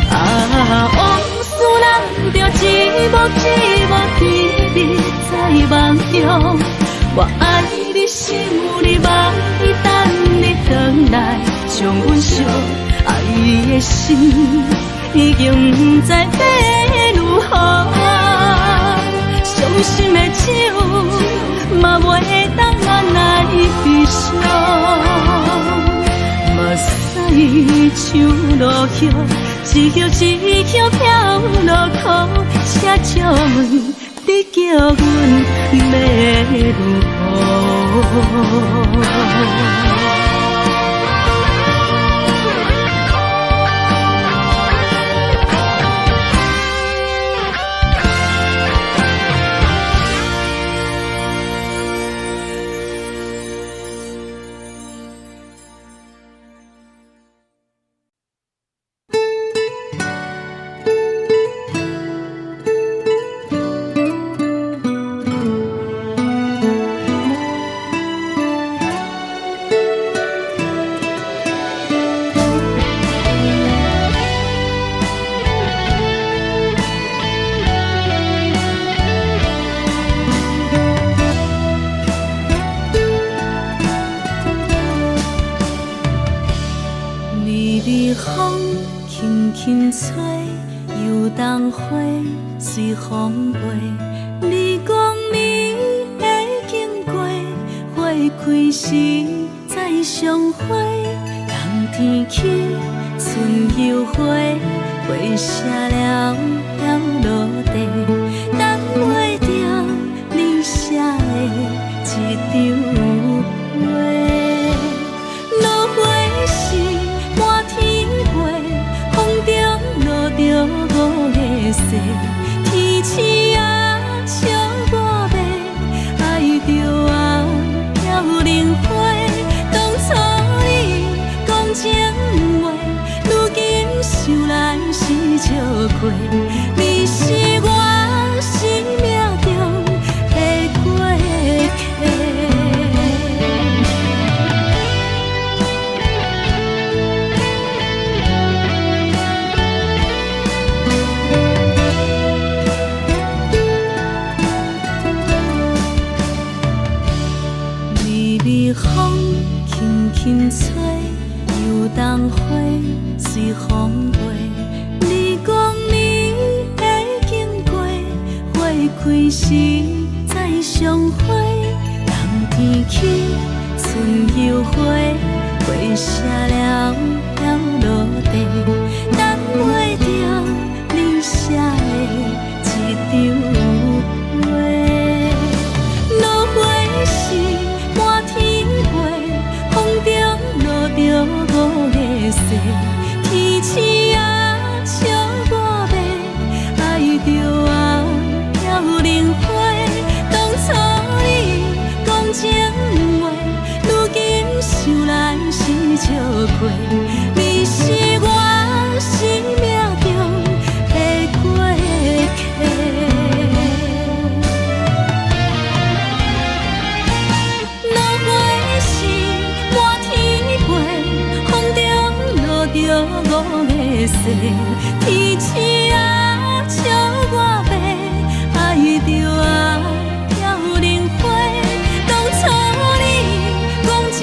啊，往事咱著一幕一幕甜蜜在夢中。我愛你，想你，望你，等你轉來，將阮惜。愛的心已經毋知欲如何，傷心的酒嘛袂當按來悲傷。目屎像落雨，一葉一葉飄落苦，請借問你叫阮欲如何？微微風輕輕吹，油桐花隨風飛。你講你會經過，花開時再相會。冬天起，春又回，花謝了飄落地，等袂著你寫的這張批。落花時滿天飛，風中落著五月雪，天鼠仔笑我欲愛著啊飄零花。當初你講情話，如今想來是笑虧。你是我心隨風輕輕吹，遊冬花隨風飛。你講你會經過，花開時再相會。冬天起，春又回，花謝了飄落地，等袂著你寫的一張批。落花是滿天飛，風中落著五个誓，天星啊笑我欲，愛著啊飄零花。當初你講情話，如今想來是笑虧。你是我生命中的過客。落花是滿天飛，風中落著五个誓，天星啊笑我欲，愛著啊飄零花。當初你講情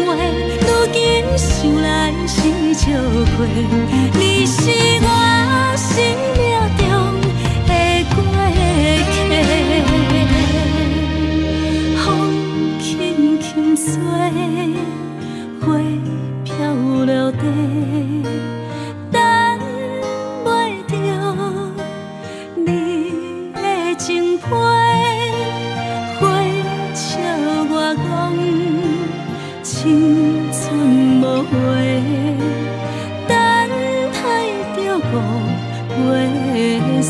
話，如今想來是笑虧。你是我生命中的過客。風輕輕吹，花飄落地，等袂著你的情批，花笑我講青春無話，等待著五月雪。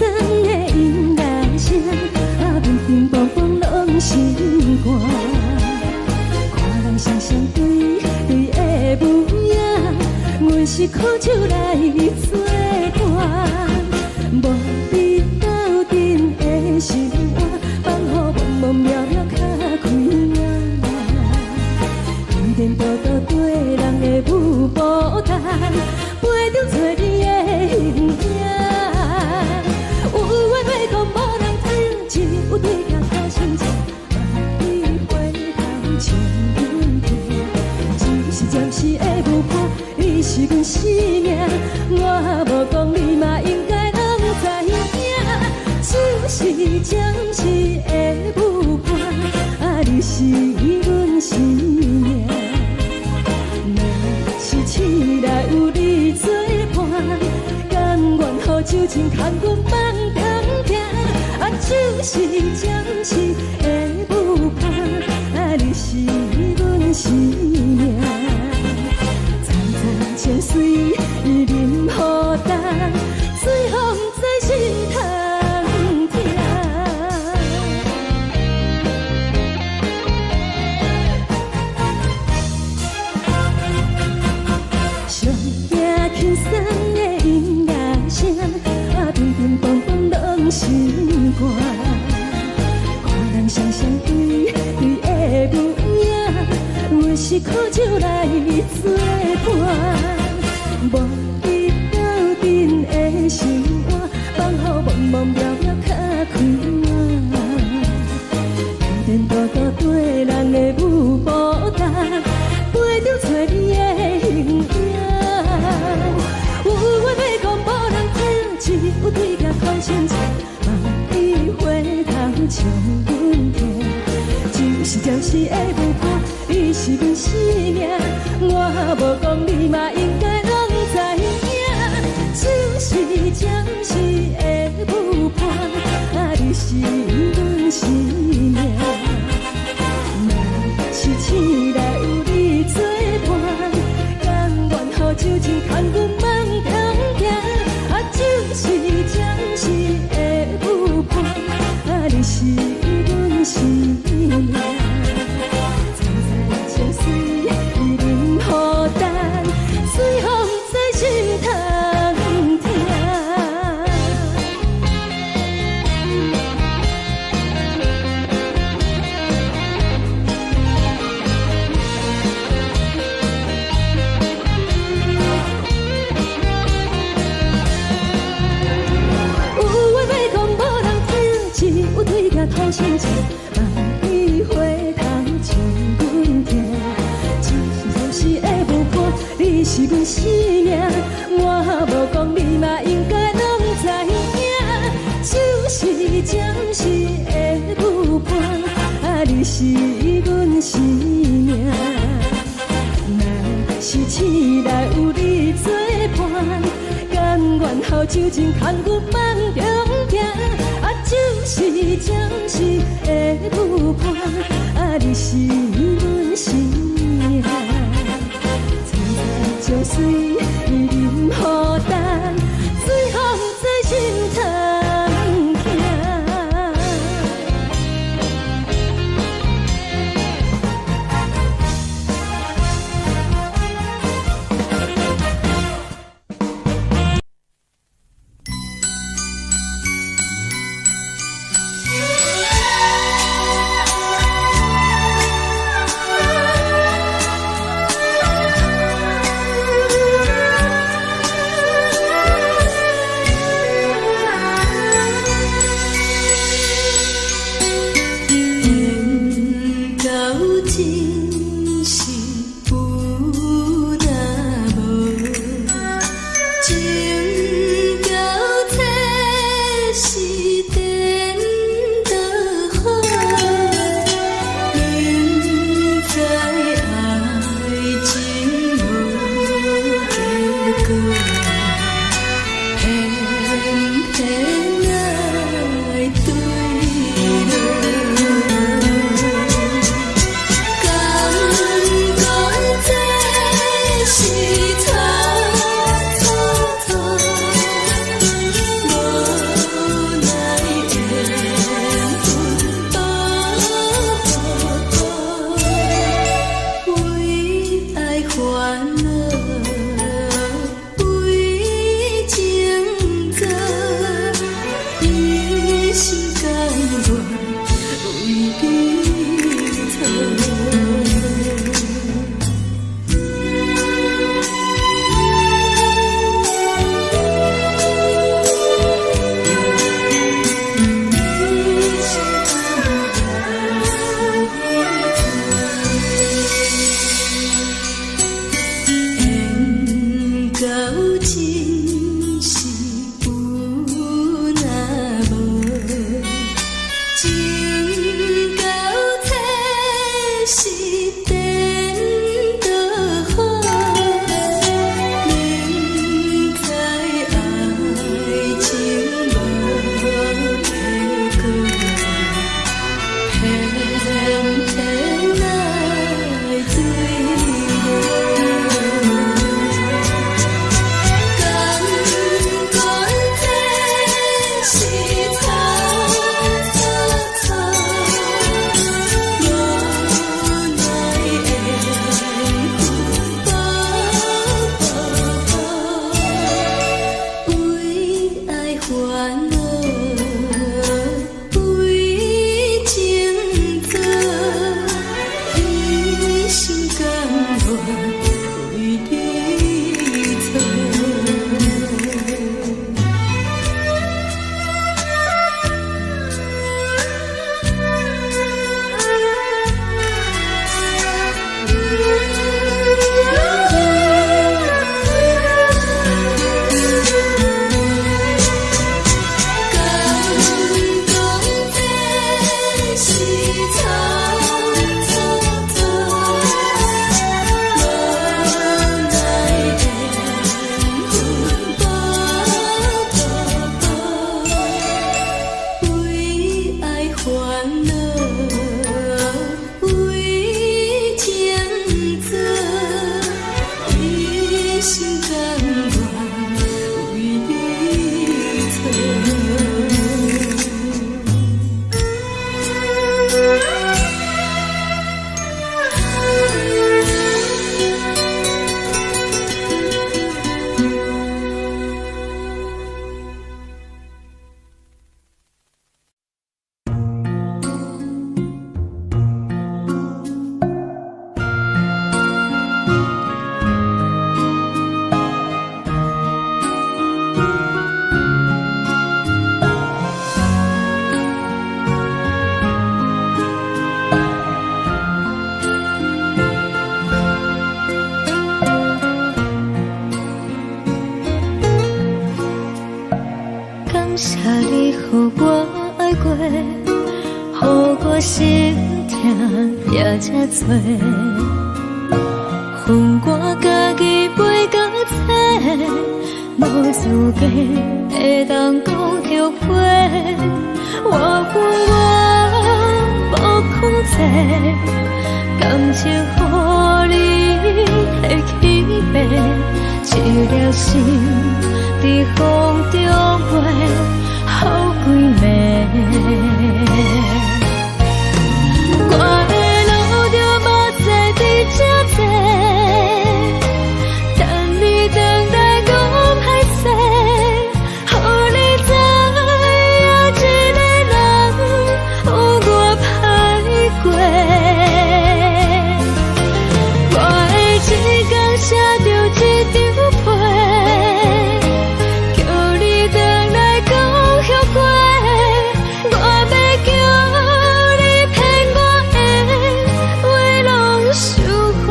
鬆的音樂聲，啊，乒乒乓乓攏心肝。看人雙雙對對的舞影，阮是苦酒來做伴，無你鬥陣的生活，放予茫茫渺渺較開眼。天顛倒倒對人的舞步動，陪著找你的形影。有緣欲講無人知，只有對鏡看親像，萬里回頭像阮聽。只是暫時的舞伴，你是阮生命，我無講你嘛應該攏知影。只是暫時的舞伴，啊，你是阮生命。若是醒來有你做伴，甘願予酒精牽阮放長行。啊，只是暫時的舞伴，啊，你是阮生命。層層情水啉予乾，水予毋知心通疼。上驚輕鬆的音樂聲，啊，乒乒乓乓攏心肝。看人雙雙對對的舞影，阮是苦酒來做伴，無你鬥陣的生活，放予茫茫渺渺較開眼。天顛倒倒對人的舞步動，陪著找你的形影。有緣欲講無人知，只有對鏡看親像，萬里回頭像阮聽。只是暫時的舞伴，你是阮生命，我無講你嘛應該攏知影。只是暫時的舞伴，啊，你是阮生命。若是醒來有你做伴，甘願予酒精牽阮放長行。啊，只是暫時的舞伴，啊，你是阮生命。層層情水啉予乾，水予毋知心通疼。有話欲講無人知，只有對鏡看親像，萬里回頭像阮聽。只是暫時的舞伴，你是阮生命，我無講你嘛應該攏知影。只是暫時的舞伴，啊，你是阮生命。若是醒來有你做伴，甘願予酒精牽阮放長行。啊，只是暫時的舞伴，啊，你是阮生命。層層情水啉予乾，水予毋知心通疼。缘到真是有若無，情到這是顛倒好，明知愛情無結果，偏偏愛對落。感覺這是錯錯錯，無心甘願為你做。感謝你予我愛過，予我心疼也這多。予我家己飛到找，無資格會當講後悔。我有我無控制，感情予你提去爬，一粒心佇風中飛，予規暝。我會流著目屎佇這坐，等你轉來講歹勢，予你知影一个人有偌歹過。我會一工寫著一張批，叫你轉來講後悔。我欲叫你騙我的話攏收回。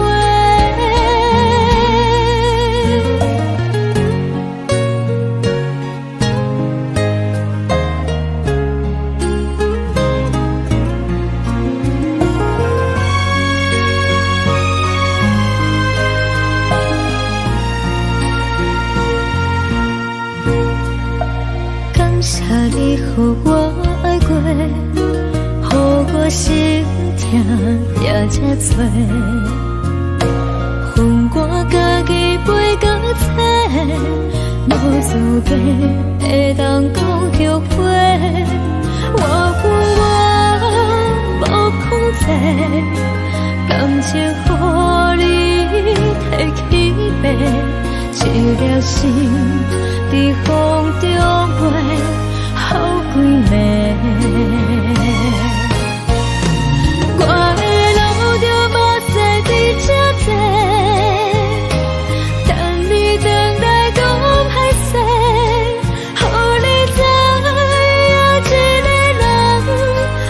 感謝你予我愛過，予我心疼也這多。予我家己飛到找，無資格會當講後悔。我有我無控制，感情予你提去爬，一粒心佇風中飛，予規暝。我會流著目屎佇這坐，等你轉來講歹勢，予你知影一個人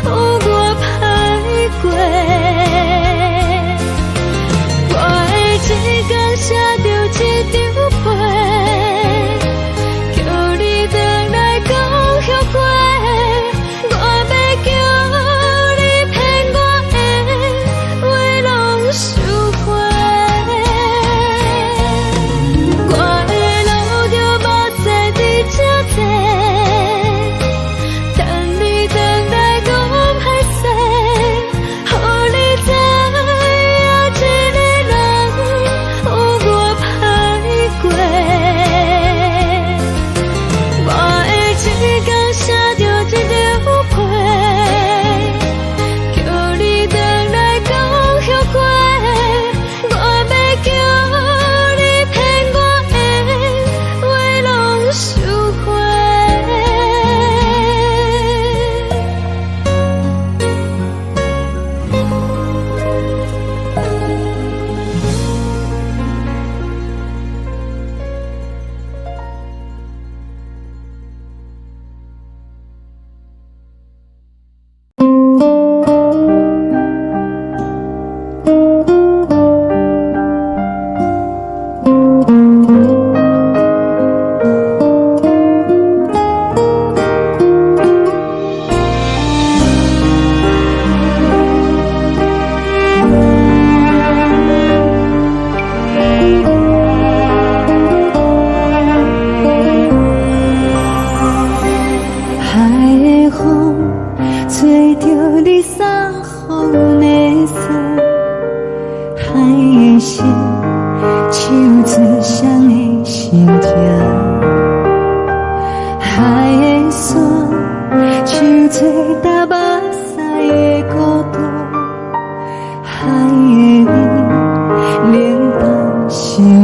有偌歹過。我會一工寫著一張批，叫你轉來講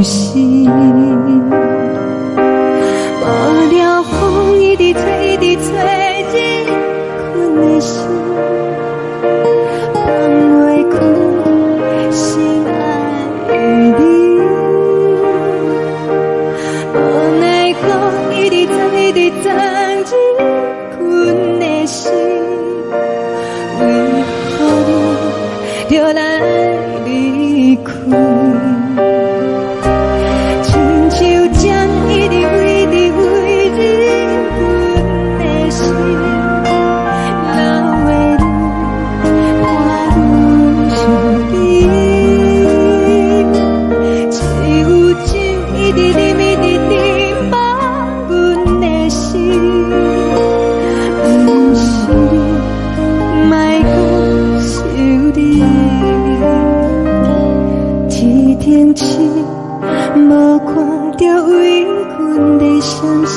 心。無聊風一直吹，一直吹入阮的心，放袂開心愛的你。無奈何一直鑽，一直鑽入阮的心，為何你著來離開？親像針一直飛，一直飛入阮的心，留的淚伴阮身邊。只有酒一直啉，一直啉，放阮的心，毋是你，莫閣想你。天頂星無看著為阮咧傷心，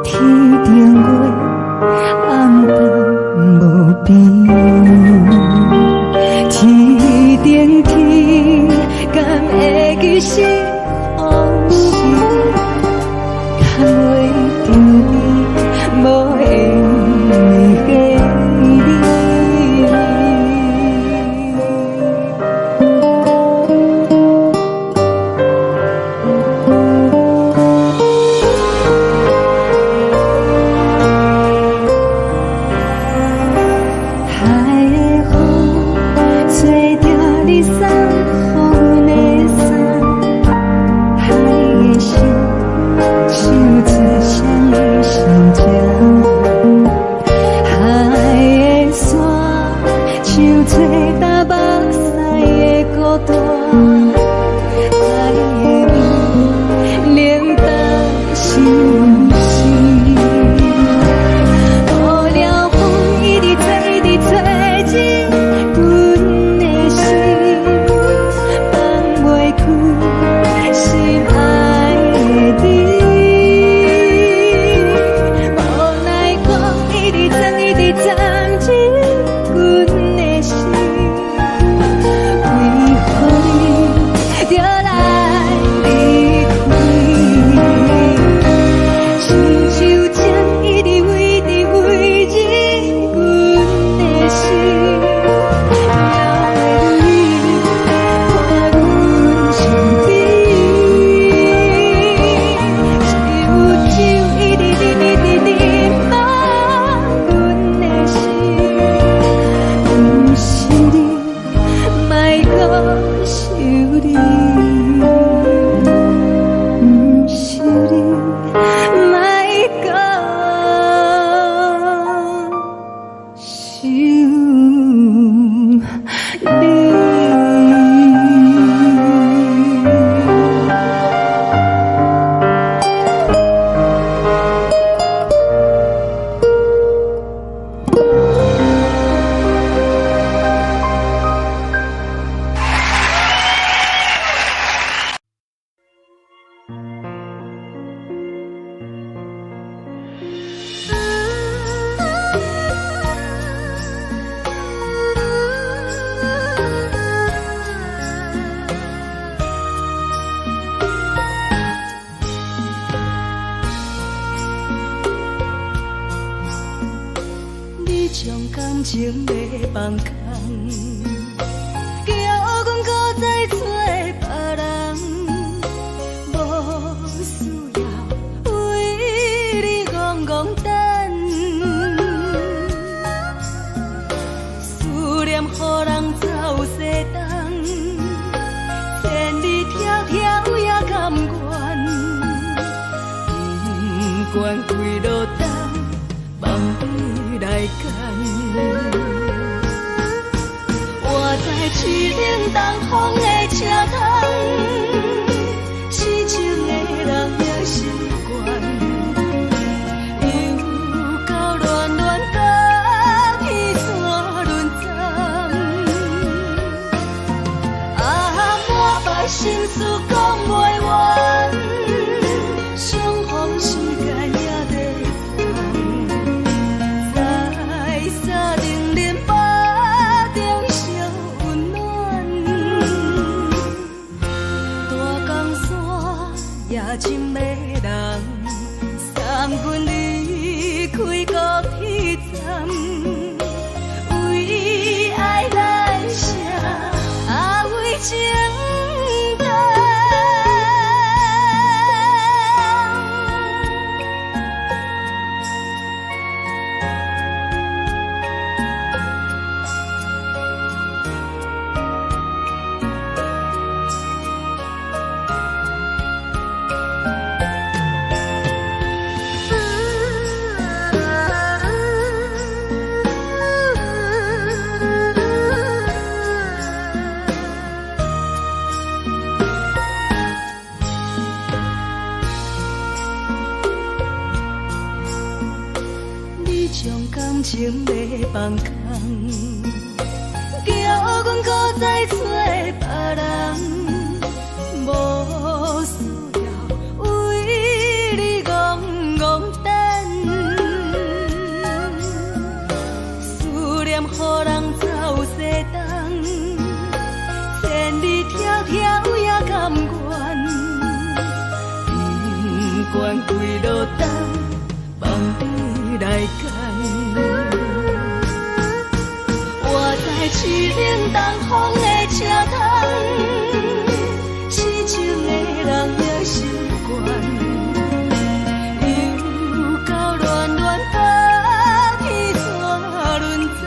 天頂月暗淡無邊。天頂天敢會記是予時，牽袂著你無緣的你。海的風吹著你送予阮的衫，海的心唱出誰的心情？海的沙像吹干目屎的孤單，海的雨冷凍心事。無聊風一直吹，一直吹入阮的心，放袂開心愛的你。無奈何一直鑽，一直鑽入阮的心，為何你著來離開？親像針一直飛，一直飛入阮的心，留的淚伴阮身邊。只有酒一直啉，一直啉，放阮的心，毋是你，莫閣想你。毋是你，莫閣想你。你將感情的放空，叫阮閣再找別人，無需要為你戇戇等，思念予人走西東，千里迢迢也甘願，不管幾落冬，放你來揀。我知吹冷東風的車窗，痴情的人也習慣，又到暖暖甲彼山輪針，啊，满腹心事講袂完，相逢時間也短暫，在三重林腹中相溫暖。也情迷人，送阮离开高铁站，为爱来写，啊为情等。你將感情欲放空，叫阮閣再找別人，無需要為你戇戇等，思念予人走西東，千里迢迢也甘願，不管幾落冬，放你來揀。我在凄冷東風的車窗，痴情的人也習慣，又到暖暖北天煞轮转。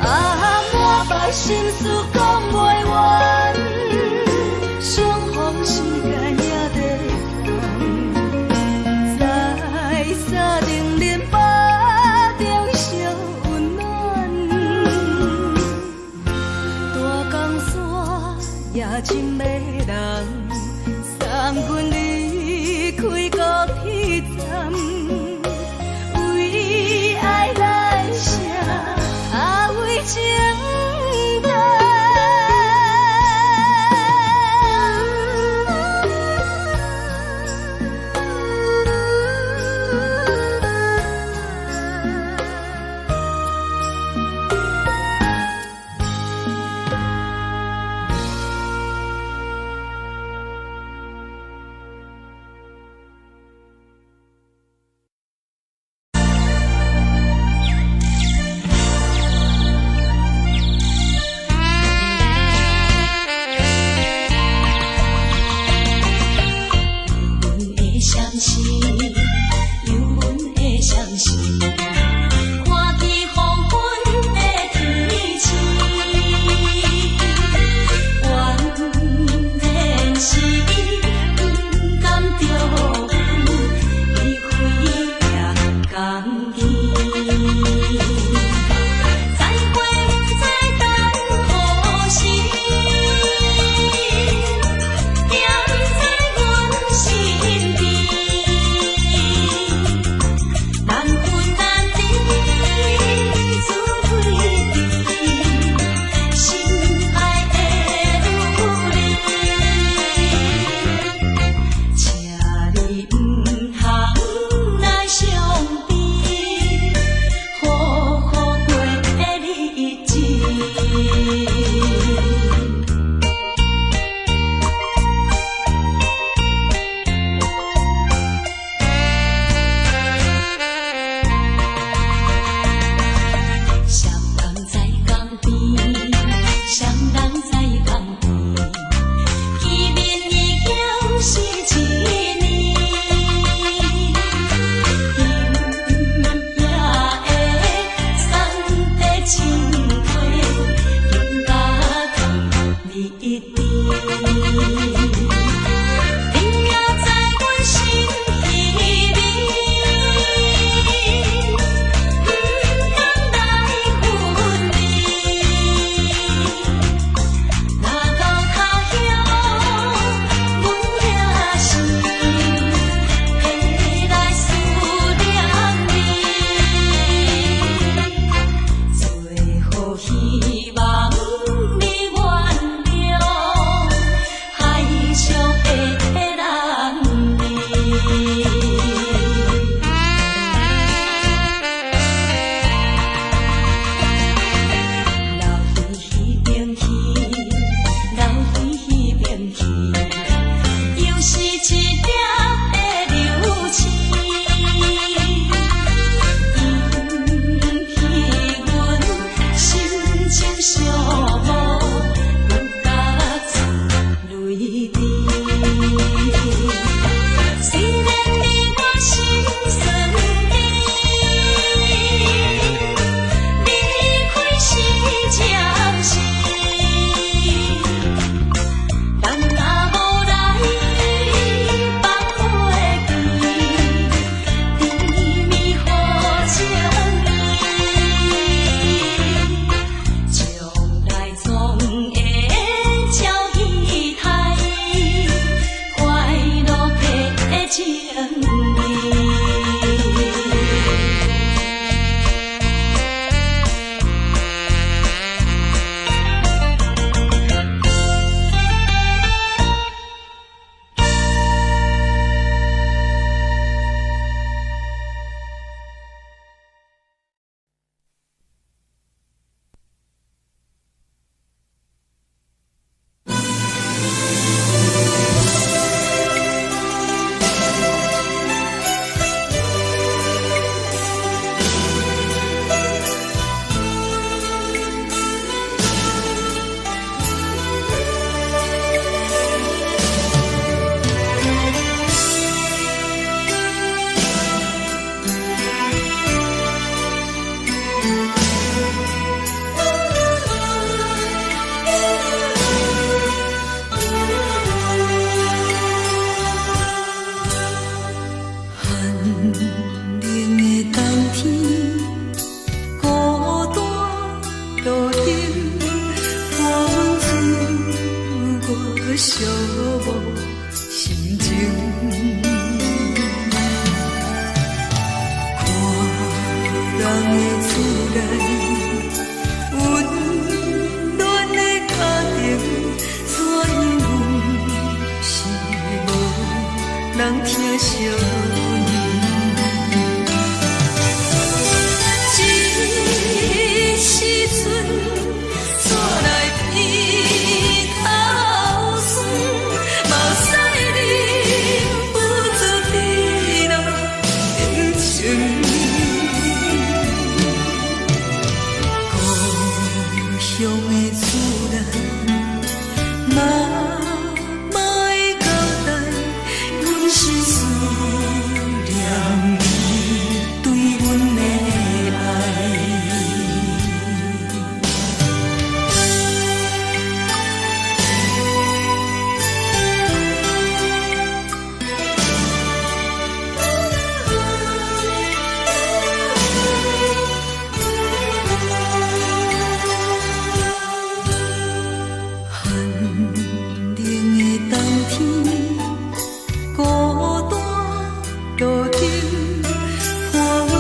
啊，满腹心事講袂完，相逢時間也短暫，在三重連腹中相溫暖。大江山也真迷人，送阮離開高鐵站，為愛來寫，啊為情等。阮的相思，有阮的相思，看见黃昏的天星，原來是伊不甘著阮，伊飛也甘去。再會不知等何時，惦在阮身邊。難分難離，滋味甜，心愛的女人，請你毋通來傷悲，好好過日子。雙人在江邊，雙人在江邊，見面已經是一年。今夜的送的情話，更加甜蜜甜。你也在阮心彼邊，不甘來分離。若到他鄉，阮也是會來思念你。最好希望你原諒，海誓寂寞心情。看人的厝內，溫暖的家庭，怎樣是無人疼惜阮？這時陣，煞來鼻頭酸，目屎忍不住滴落眼睛。故鄉的厝內，媽媽的交代，阮是思念你對阮的愛。寒冷的冬天，孤單路燈，伴阮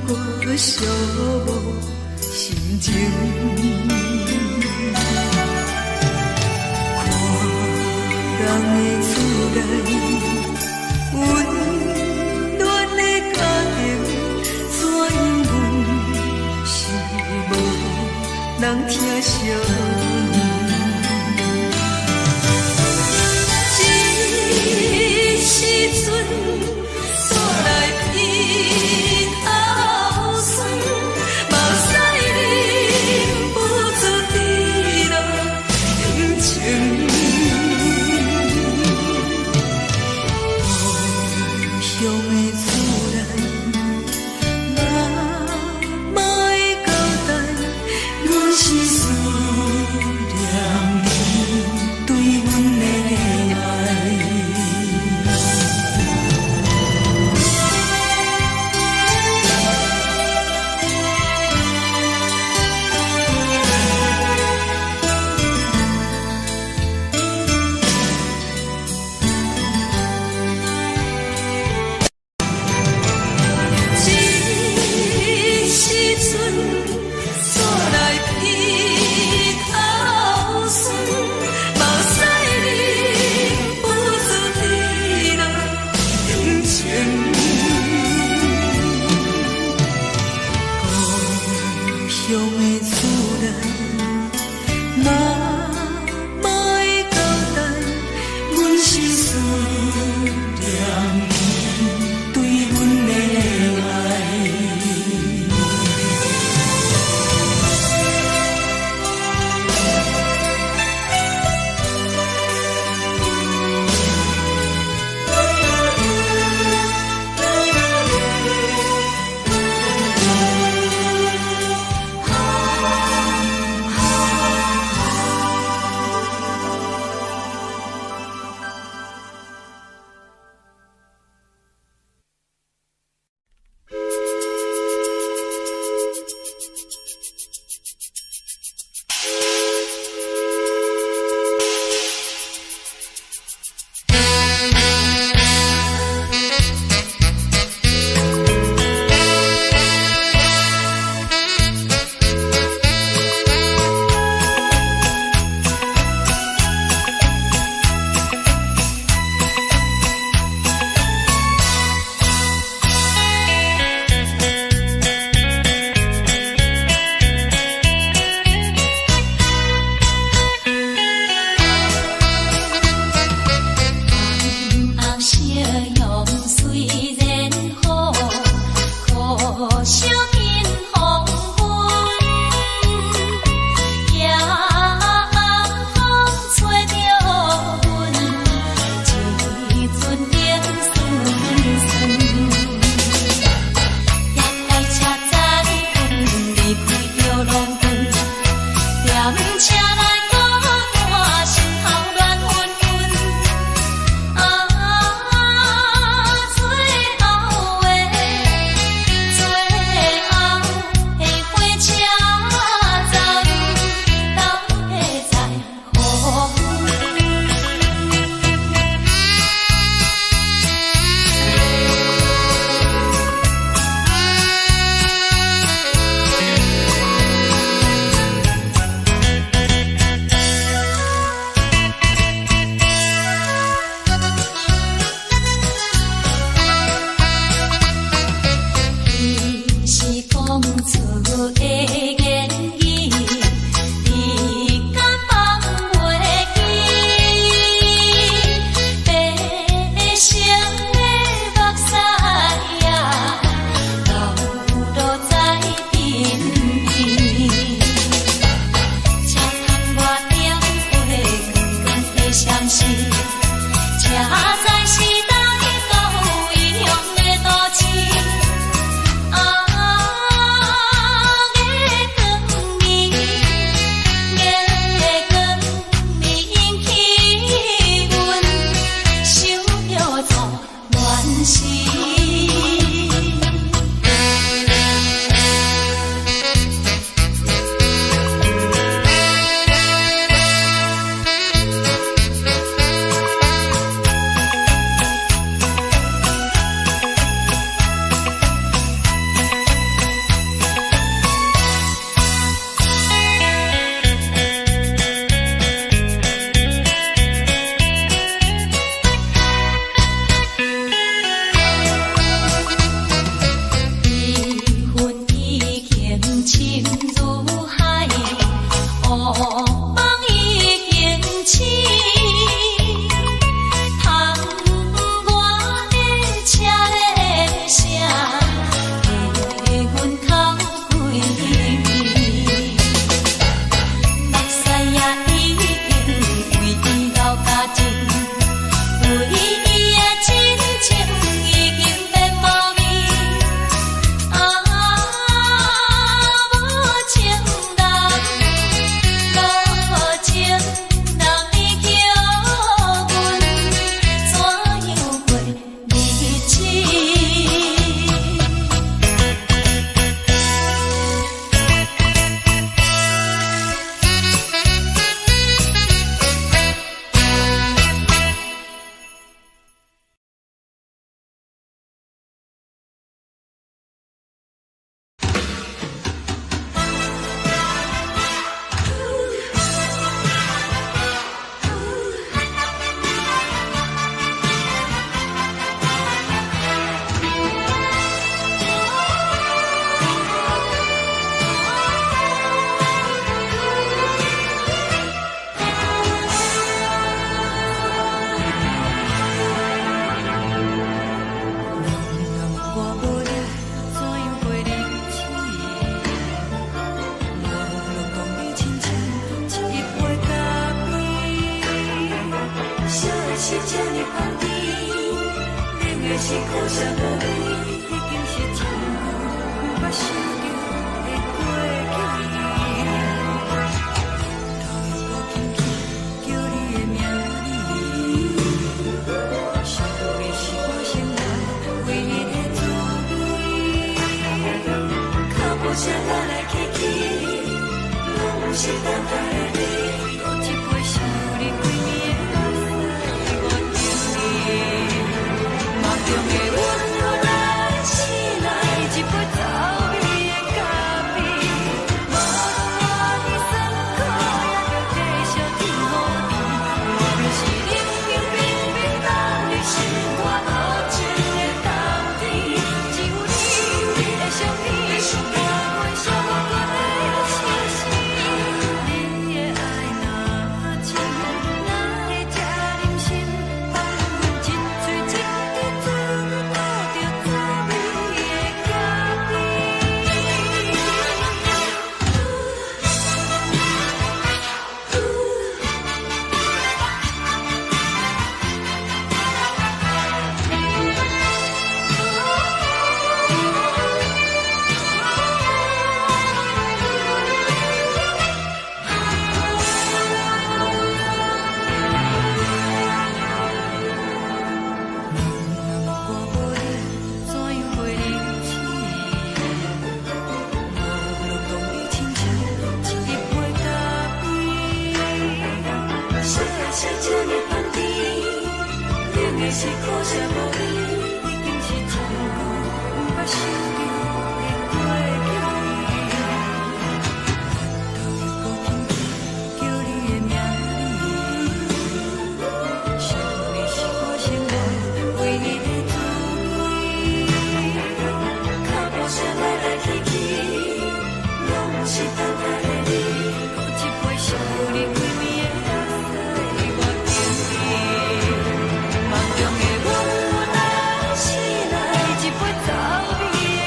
度過寂寞心情。看人的厝內，溫暖的家庭，怎樣阮是無人疼惜阮？這時陣，煞來鼻頭酸，目屎忍不住滴落眼睛。故鄉的厝內，媽媽的交代，阮是思時，才知是佗到異鄉的都市。啊，月光暝，月光暝引起阮想著做亂時。伊恨已經深如海，烏夢已經醒。窗外的車鈴聲，替阮哭規暝。目屎也已經為伊流乾淨，為伊的真情已經變無味。啊，無情人，無情人，你叫阮怎樣過日子？人若无我無你，怎樣過日子？我攏講你親像一杯咖啡，燒的是這呢香甜，冷的是苦澀無味，已經是真久毋捌想著的過去。頭又閣輕輕叫你的名字，想你是我生活唯一的滋味。腳步聲來來去去，攏是等待的你。閣一杯想你規暝的目屎，我敬你。夢中的阮予咱醒來，一杯走味的咖啡。無論活佇酸苦，也著繼續天雨甜。無論是冷冰冰冰冬日，是我無情的冬天，只有你的相片，伴阮寂寞的生死。你的愛若真，哪會這忍心放阮一喙一滴全吐著走味的咖啡？人若無我無你，怎樣過日子？我攏講你親像一杯咖啡，燒的是這呢香甜，冷的是苦澀無味，已經是真久毋捌想著的過去。頭又閣輕輕叫你的名字，想你是我生活唯一的滋味。腳步聲來來去去，攏是等待的你。閣一杯想你規暝的目屎，我敬你。夢中的阮來醒來，一杯走味的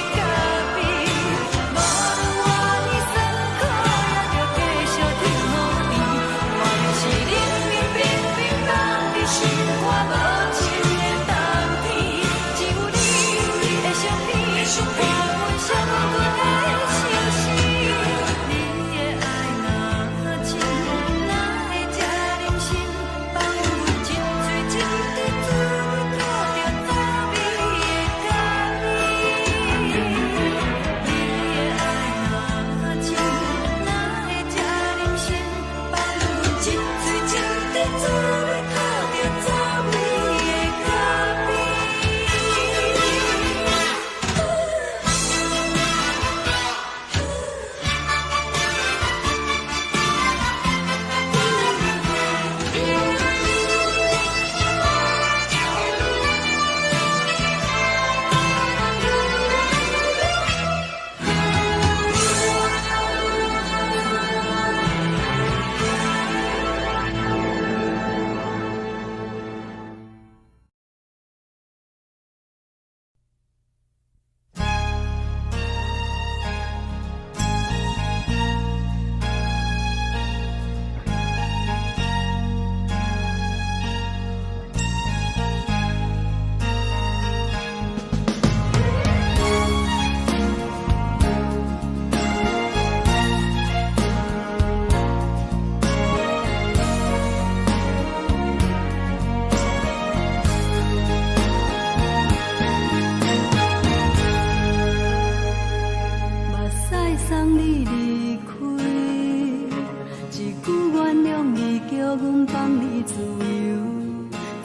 你自由。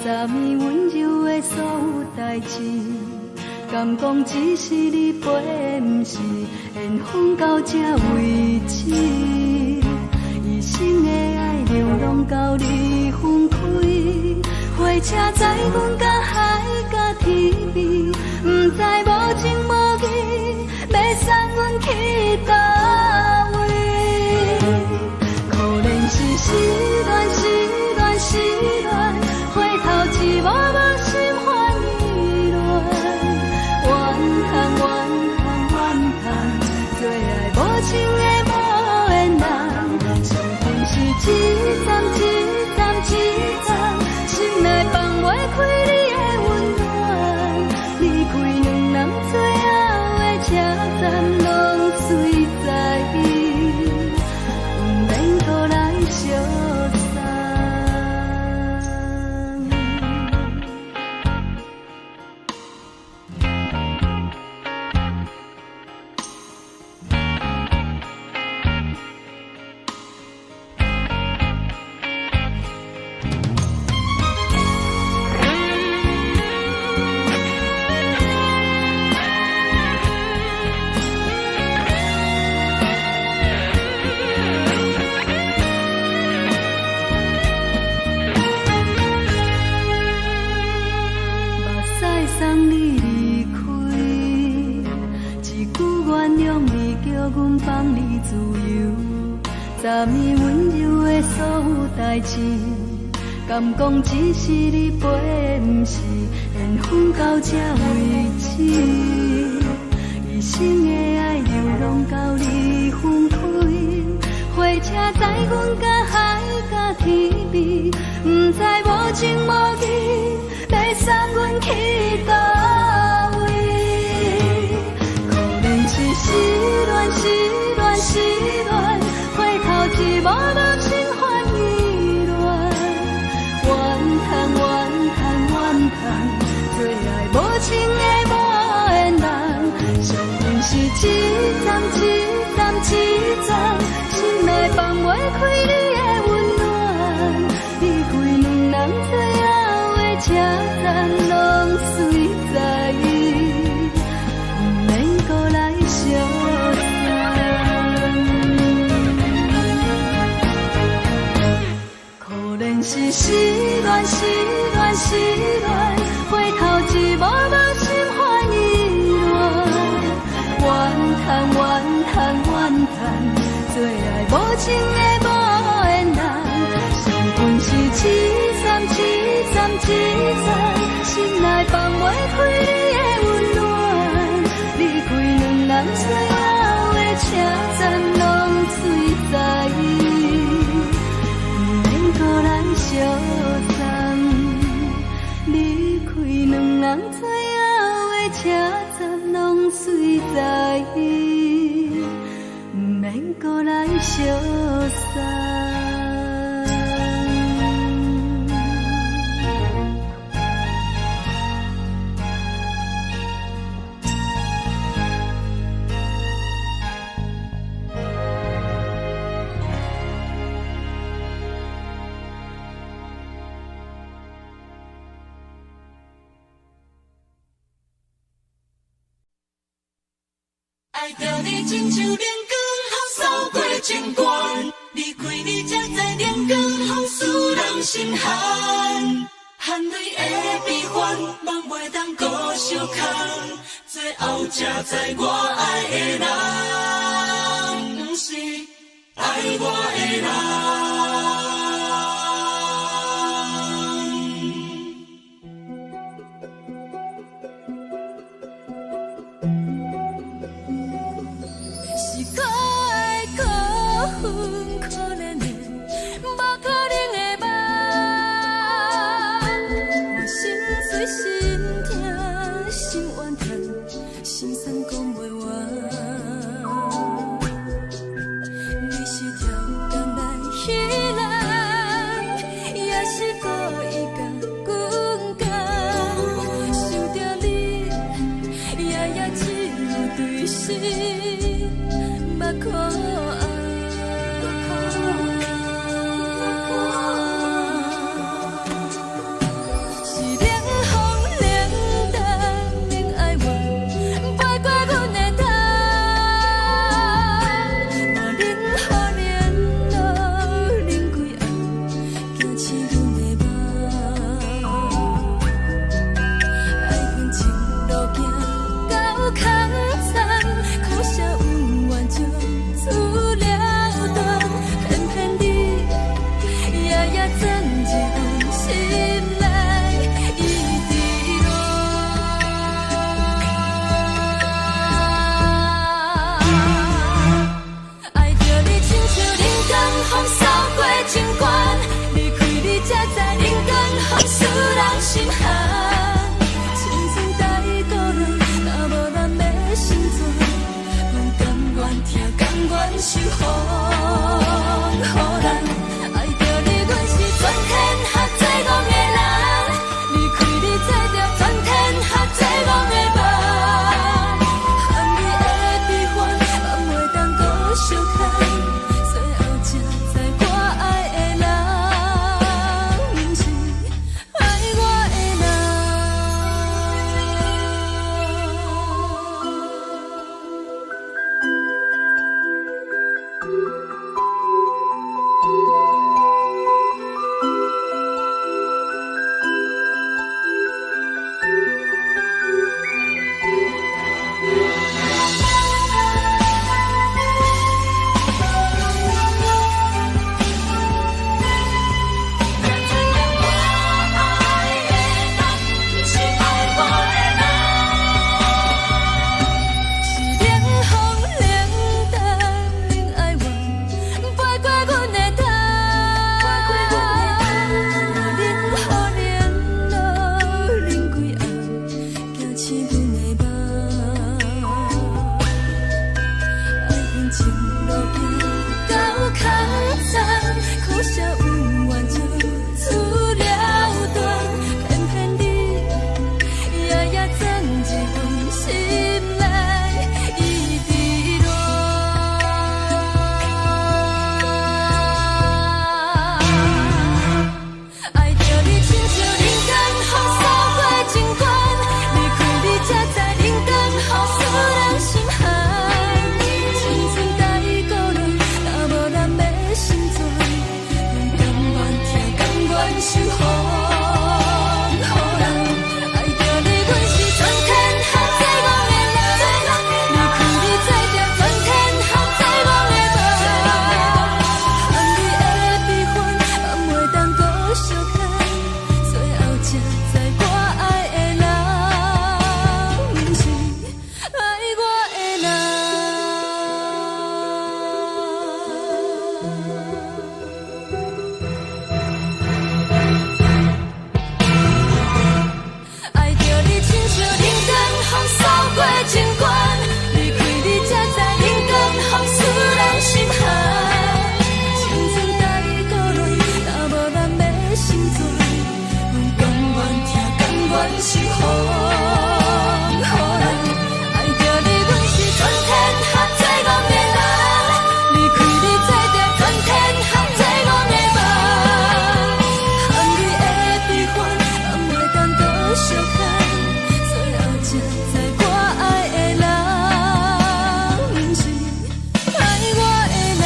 昨暝溫柔的所有代誌，敢講只是你陪，毋是緣分到這為止。一生的愛流浪到你分開，火車載阮到海角天邊，毋知無情無義，欲送阮去佗位。可憐是失戀，失戀，失戀，回頭一幕幕心煩意亂。怨嘆怨嘆怨嘆，做愛無情的無緣人，傷痕是一站一站一站，心內放袂開你的溫暖。離開兩人最後的車站，攏隨在意，毋免閣來相送。目屎送你離開，一句原諒你，叫阮放你自由。昨暝溫柔的所有代誌，敢講只是你陪，毋是緣分到這為止。一生的愛流浪到你分開，火車載阮到海角天邊，毋知無情無義，欲送阮去佗位。可憐是失戀，失戀，失戀，回頭一幕幕心煩意亂。怨嘆怨嘆怨嘆，做愛無情的無緣人，傷痕是一站一站一站，心內放袂開你的溫暖。離開兩人最後的車站，攏隨在意，毋免閣來相送。可憐是失戀，失戀，失戀，回頭一幕幕心煩意亂。怨嘆怨嘆怨嘆，做愛無情的無緣人，傷痕是一站一站一站，心內放袂開你的溫暖。離開兩人最後的車站，攏隨在意，毋免閣來相送。離開兩人最後的車站，攏隨在意，毋免閣來相送。愛著你親像冷光予掃過情關，離開你才知冷光予使人心寒。含淚的悲歡，夢袂當閣相空，最後才知我愛的人，毋是愛我的人。是可愛可恨可憐的，無可能的夢。我心碎心痛心怨嘆，心酸講袂完。你是跳江來彼人。心寒。青春太孤单，若無咱欲成全，阮甘願疼，甘願受風予人。愛著你，阮是全天下最戇的人。離開你，做著全天下最戇的夢。含你的悲歡，放袂當閣相看。最後才知我愛的人，毋是愛我的人。是冷風冷淡，冷愛怨，飛過阮的頭。冷雨冷露冷規暗，驚醒阮的夢。愛用情路行到空残，可惜有緣就此了斷，偏偏你夜夜鑽入阮心內，一直戀。愛著你親像人間風掃過情關，離開你才知人間風使人心寒。青春太孤單，若無咱欲成全，阮甘願疼，甘願受風予人。愛著你，阮是全天下最戇的人，離開你做著全天下最戇的夢。含你的悲歡，放袂當閣相看，最後才知我愛的人，毋是愛我的人。愛著你親像人間風掃過情關，離開你才知人間風使人心寒。青春太孤單，若無咱欲成全，阮甘願疼，甘願受風予人。愛著你，阮是全天下最戇的人，離開你做著全天下最戇的夢。含你的悲歡，放袂當閣相看，最後才知我愛的人，毋是愛我的人。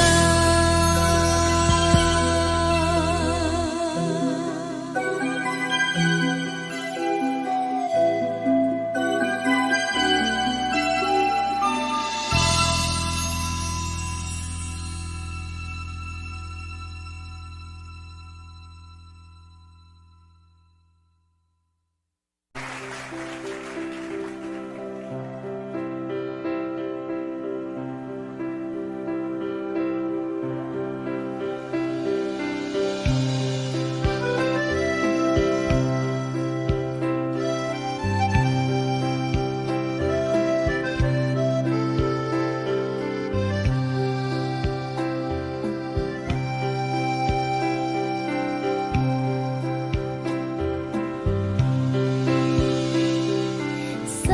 送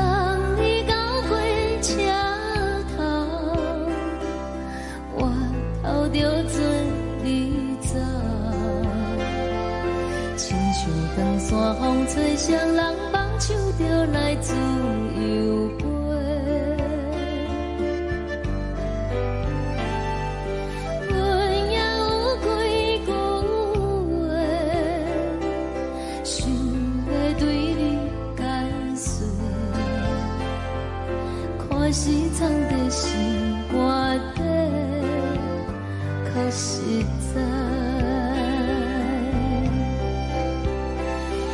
你到火車頭，我頭著做你走，親像長山風吹，雙人放手就來自由飛。阮也有幾句話，想欲對你解釋。看是藏佇心肝底，較實在。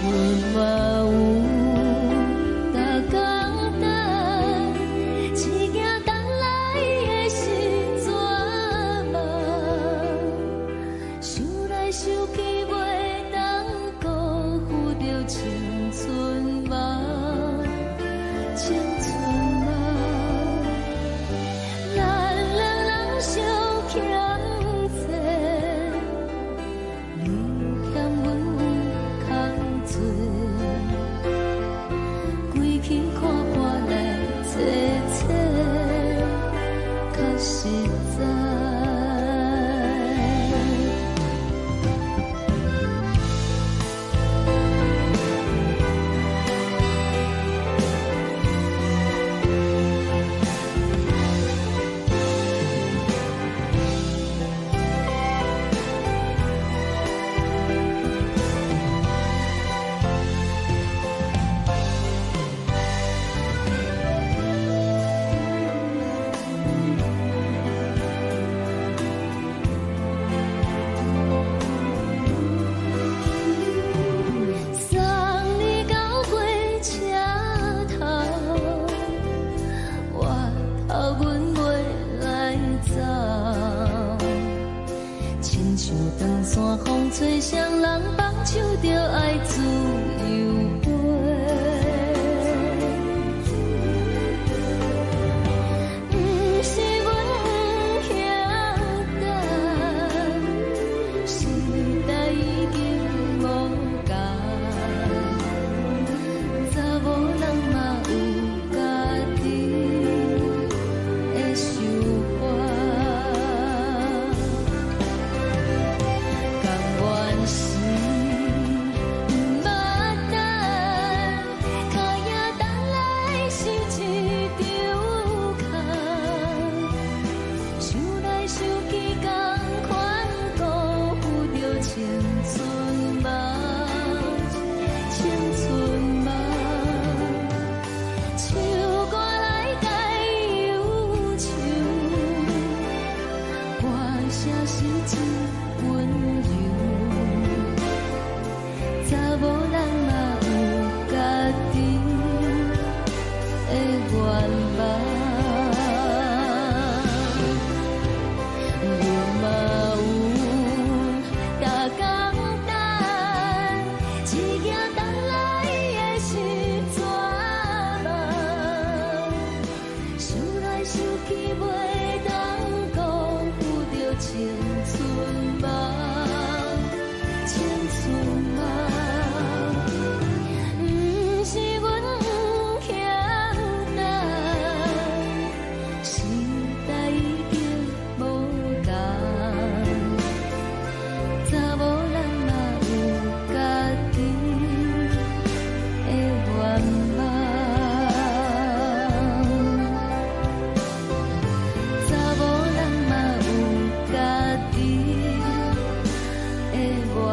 阮嘛有逐工等，只驚等來的是絕望。想來想去，袂當辜負著情。愛自由飛。毋是阮毋曉等，時代已經無仝，查某人嘛有家己的想法。甘願是毋捌等，跤影等來是一場空。想來想去，仝款辜負著青春夢，青春夢。唱歌來解憂愁，歌聲是真溫柔。查某人嘛有家己的願望，阮嘛有逐工等，一行等來的是绝望。想來想去，袂當辜負著青春夢，青春夢。毋是阮毋曉等，時代已經無仝，查某人嘛有家己的願望。查某人嘛有家己的願望。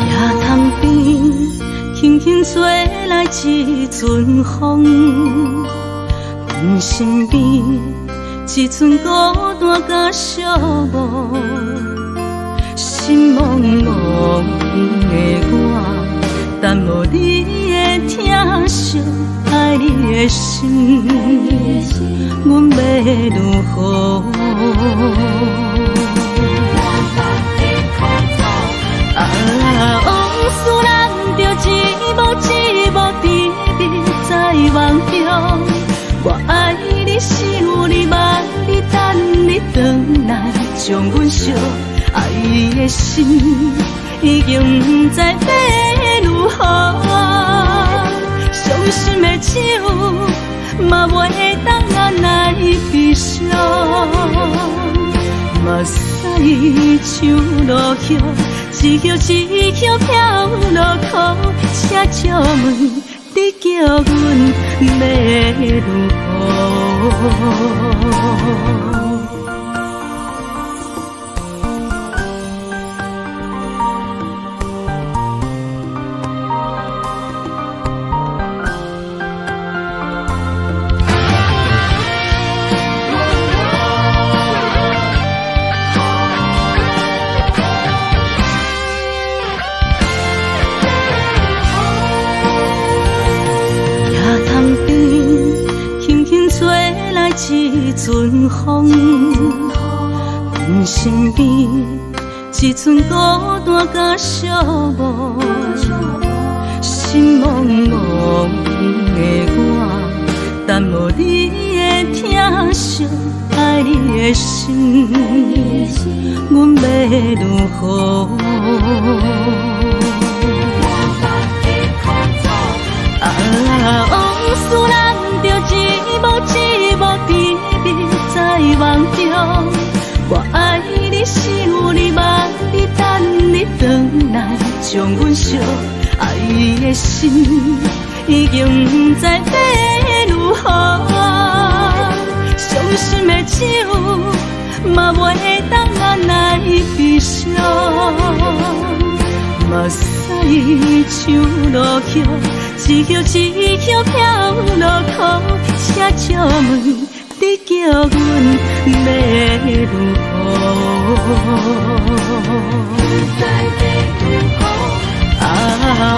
野塘邊，輕輕吹來一陣風，阮身邊一陣孤單佮寂寞，心茫茫的我，等無你的疼惜，愛你的心，阮欲如何？啊，往事咱著一幕一幕甜蜜在夢中。我愛你，想你，望你，等你轉來，將阮惜。愛的心已經毋知欲如何，傷心的酒嘛袂當按來悲傷。目屎像落雨，一葉一葉飄落苦，請借問你叫阮欲如何？野塘邊，輕輕吹來一陣風，阮身邊一陣孤單佮寂寞，心茫茫的的我，等無你的疼惜，愛你的心，阮欲如何？啊，往事咱著一幕一幕甜蜜在夢中。我愛你，想你，望你，等你轉來，將阮惜愛的心已經毋知欲如何。傷心的酒嘛袂當按來悲傷，目屎像落雨，一葉一葉飄落苦，請借問你叫阮欲如何？啊，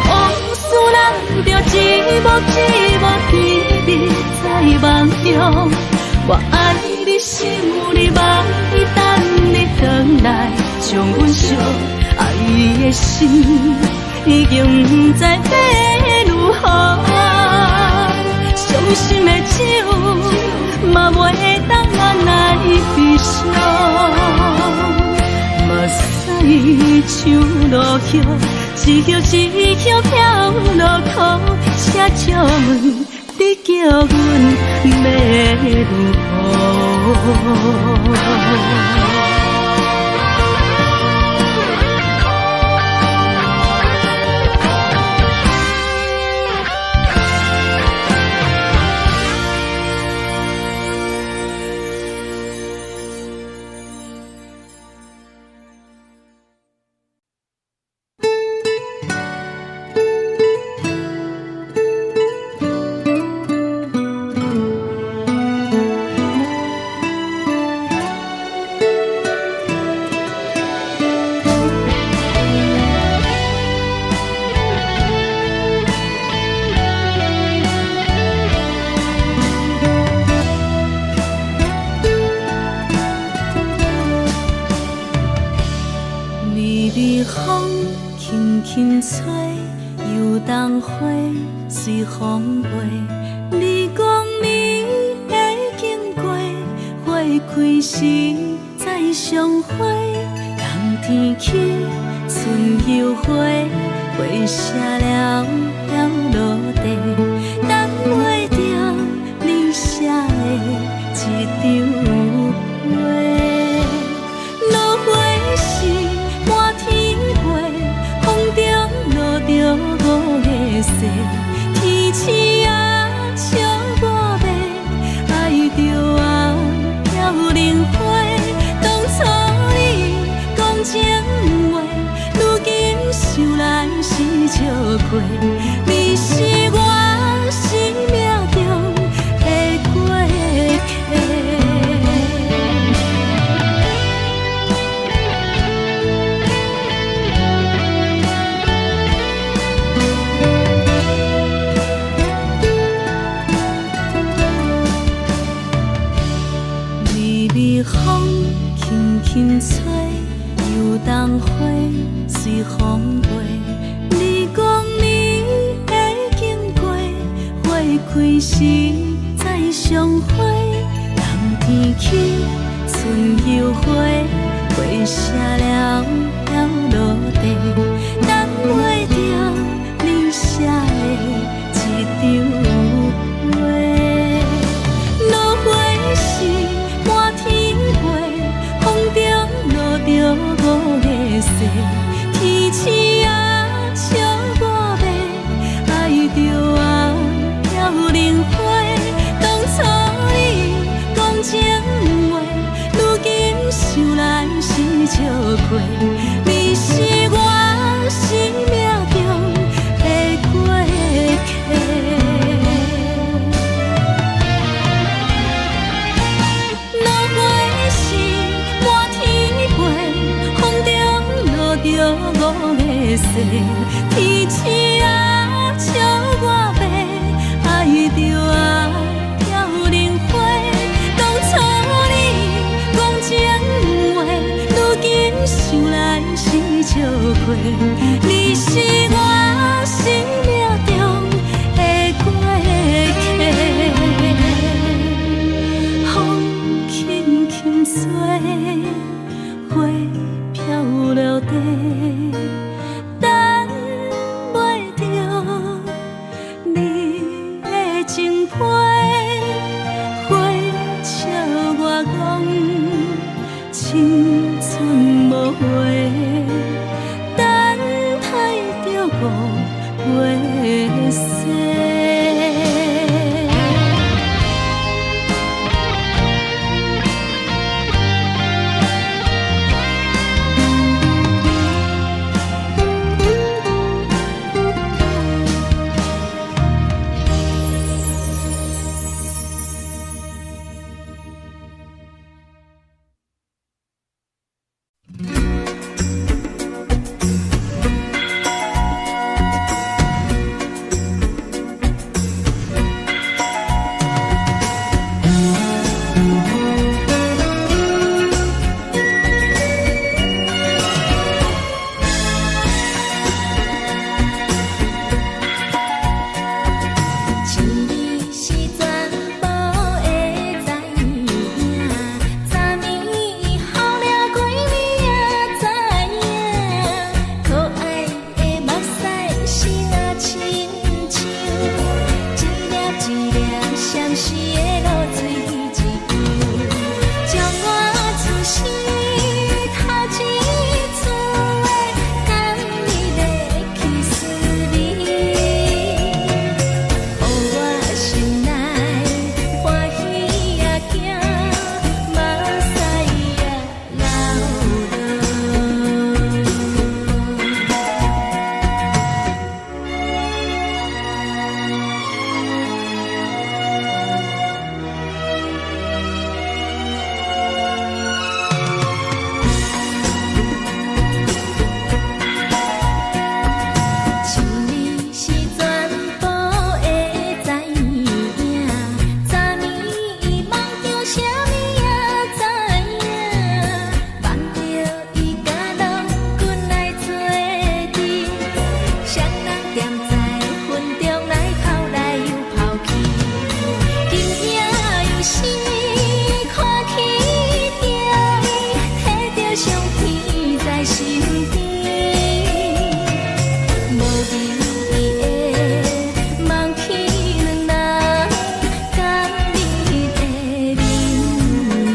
往事咱著一幕一幕甜蜜在夢中。我愛你，想你，望你，等你轉來，將阮惜愛的心已經毋知欲如何。傷心的酒嘛袂當按來悲傷，目屎像落雨，一葉一葉飄落苦，請借問你叫阮欲如何？微微風輕輕吹，油桐花隨風飛。你講你會經過，花開時再相會。冬天起，春又回，花謝了了落地，等袂著你寫的這張批。落花時滿天飛，風中落著五个誓，天鼠仔笑我欲愛著啊飄零花。當初你講情話，如今想來是笑話。你是我生命中的過客。微微風輕輕吹，油桐花隨風飛。你講你會經過，花開時再相會。冬天起，春又回，花謝了了落地，等袂著你寫的這張批。落花時滿天飛，風中落著五个誓，天鼠仔笑我欲愛著啊飄零花。當初你講情話，如今想來是笑話。你是我生命中的過客。落花時滿天飛，風中落著五个誓，天鼠仔笑我欲愛著啊飄零花。當初你講情話，如今想來是笑話。你是我生命中的過客。相思的露水一样，将我此生頭一次的甘蜜的去思味，予我心內歡喜也驚，目屎也流落。想你是全部會知影，昨暝伊夢著啥物也知影，夢著伊佮郎君來做陣，雙人踮在雲中來跑來又跑去，今夜又是看起著伊，提著相片在身邊。無味的夢去兩人甘蜜的眠夢。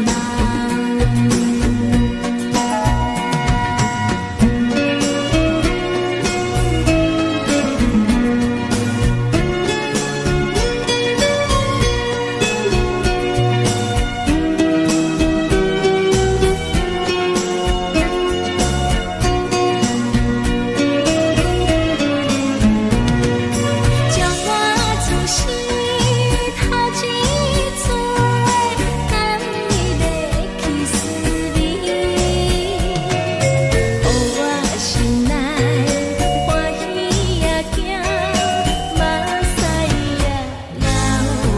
將我此生頭一次的甘蜜的去思味，予我心內歡喜也驚，目屎也流落。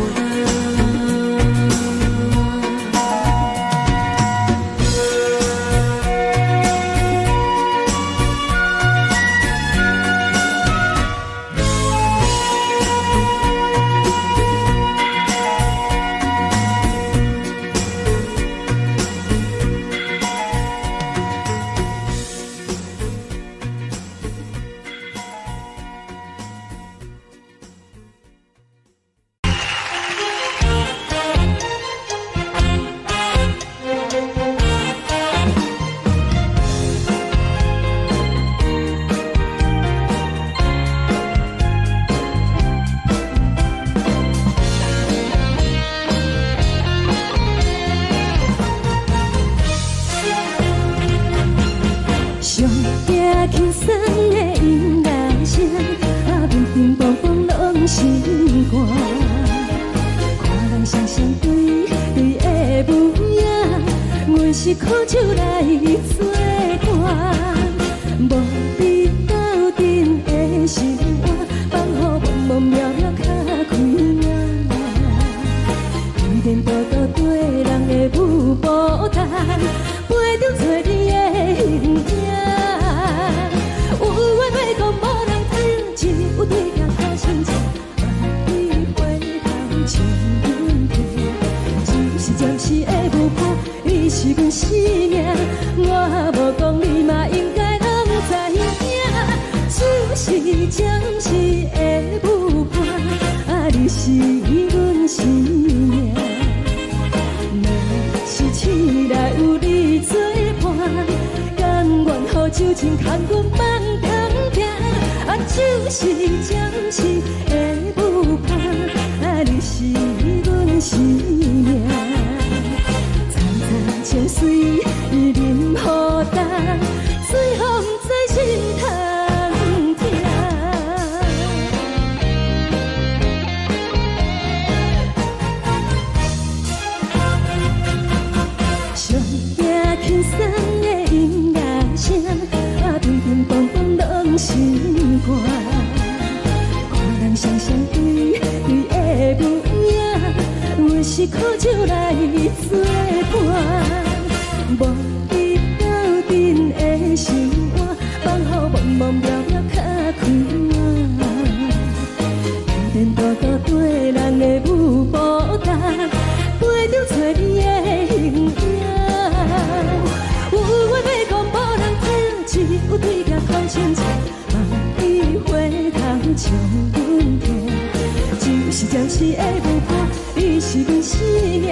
上驚輕鬆的音樂聲，啊，乒乒乓乓攏心肝。看人雙雙對對的舞影，阮是苦酒來做伴，無比鬥陣的生活，放予茫茫渺渺較開眼。天顛倒倒對人的舞步動，陪著找你的形影。有緣欲講無人知，只有對鏡看親像，萬里回頭像阮聽。只是暫時的舞伴，你是阮生命，我無講你嘛應該攏知影。只是暫時的舞伴，啊，你是阮生命。若是醒來有你做伴，甘願予酒精牽阮放通行。啊，只是暫時的舞伴，啊，你是阮生命。層層情水淋予重，水予毋知心通疼。上驚輕鬆的音樂聲，啊，乒乒乓乓攏心肝。看人雙雙對對的舞影，阮是苦酒來做伴，無比鬥陣的生活，放予茫茫渺渺較開眼。天顛倒倒對人的舞步動，陪著找你的形影。有緣欲講無人知，只有對鏡看親像，萬里回頭像阮聽。只是暫時的舞伴，你是阮生命，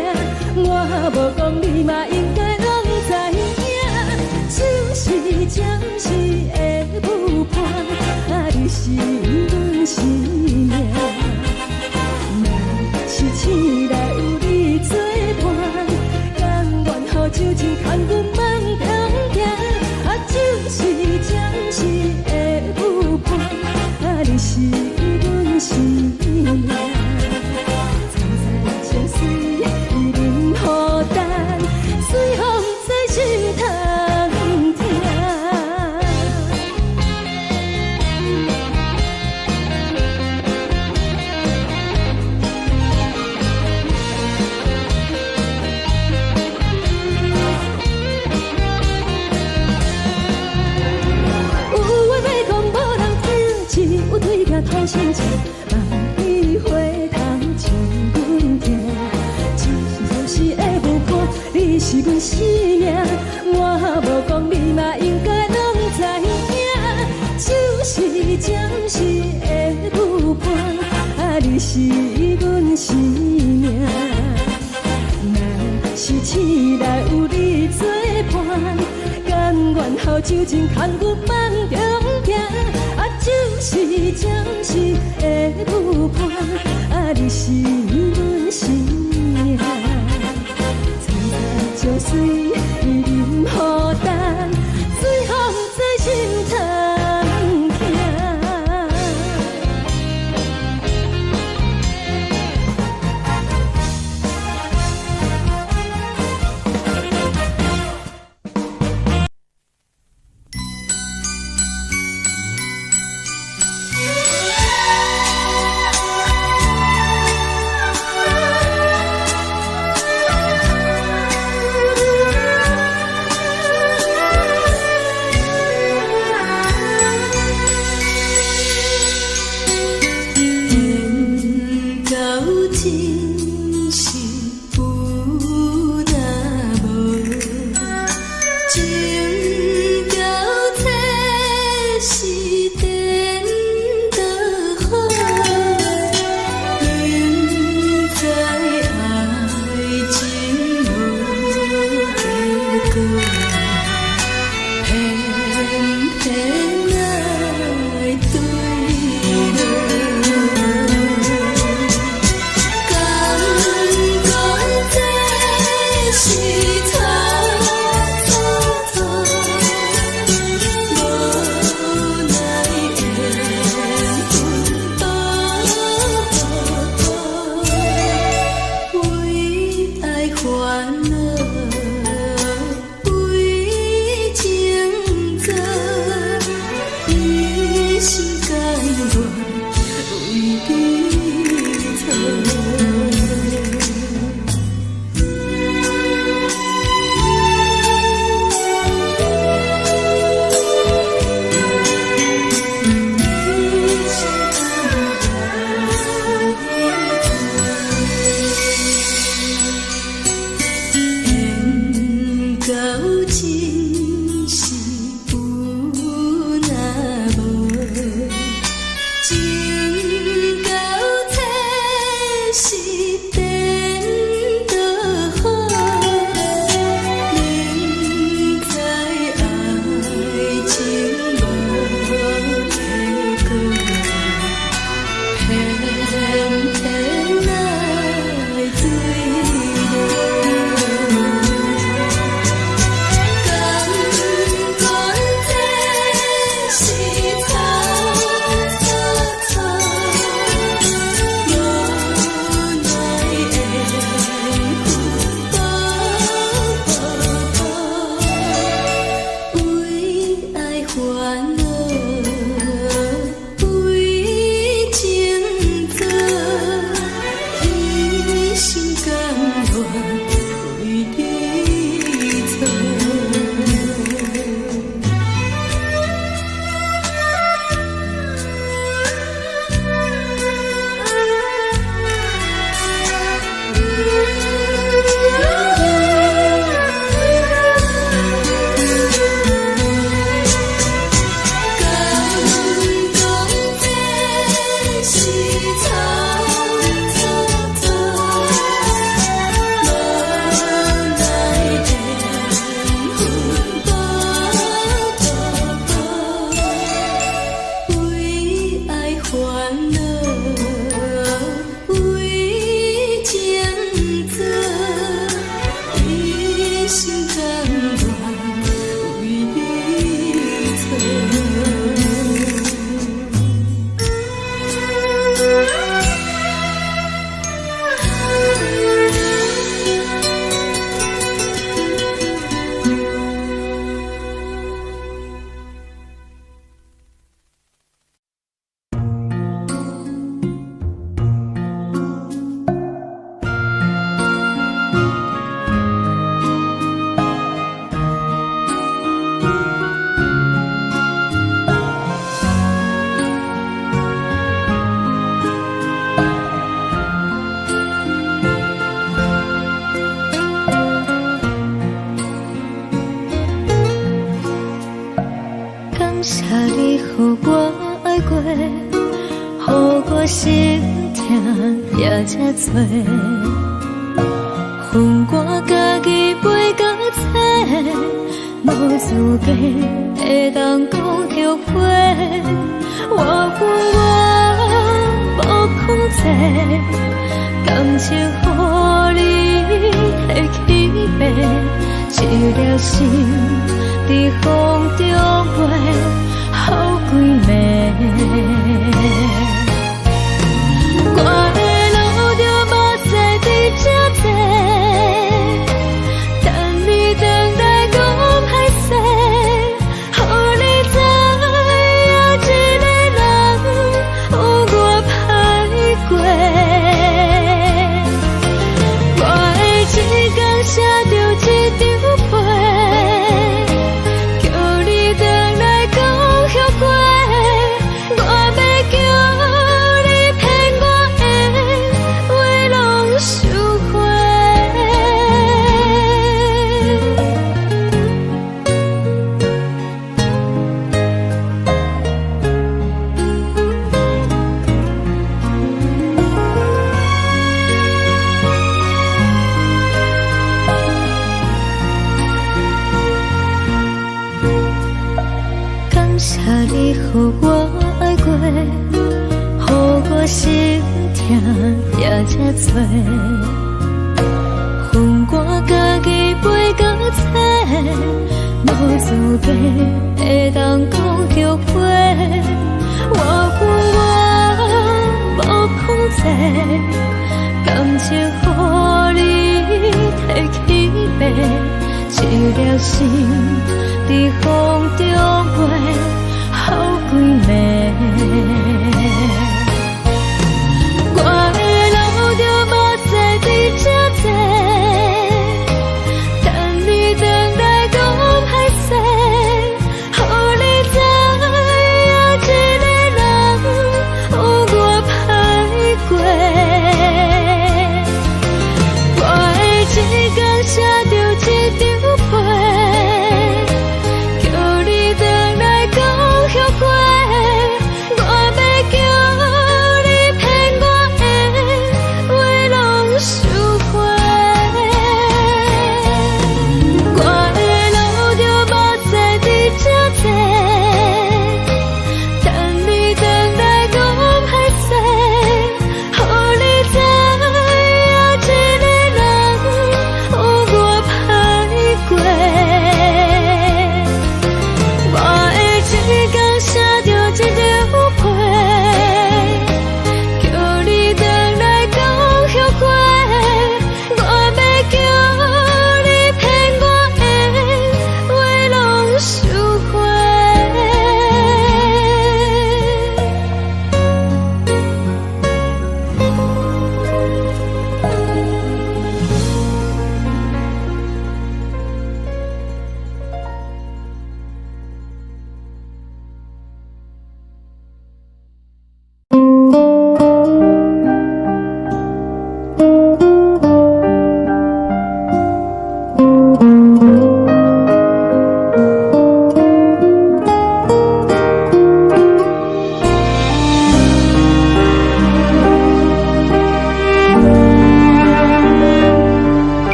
我無講你嘛應該攏知影。酒是暫時的舞伴，啊，你是阮生命。若是醒來有你做伴，甘願予酒精牽阮慢中行。啊，酒是暫時的舞伴，啊，你是阮生命。層層情水忍予等，隨風在心頭疼。有話欲講無人聽，只有對鏡吐心情，萬里回頭千軍聽。只是暫時的舞伴，你是阮生命，我無講你嘛應該攏知影。酒是暫時的舞伴，啊，你是阮生命。若是醒來有你做伴，甘願予酒精牽阮慢中行。啊，酒是暫時的舞伴，啊，你是阮生命。層層情水忍予等，隨風在心頭疼。心疼也這多。予我家己飞到册，無資格會當講後悔。我有我無控制，感情予你提去爬，一粒心佇風中飛，予規暝。我會流著目屎佇這坐，等你轉來講歹勢，予你知影一个人有偌歹過。我會一工寫著一張批，叫你轉來講後悔。我欲叫你騙我的話攏收回。感謝你予我愛過，予我心疼也這多。予我家己飛到冊，無資格會當講後悔。我有我無控制，感情予你提去爬，一粒心佇風中飛，予規暝。我會流著目屎佇這坐，等你轉來講歹勢，予你知影一個人有偌歹過。我會一工寫著一張批，叫你轉來講後悔。我欲叫你騙我的話攏收回。我會流著目屎佇這坐，等你轉來講歹勢，予你知影一個人有偌歹過。我會一工寫著一張批，叫你轉來講後悔。我欲叫你騙我的話攏收回。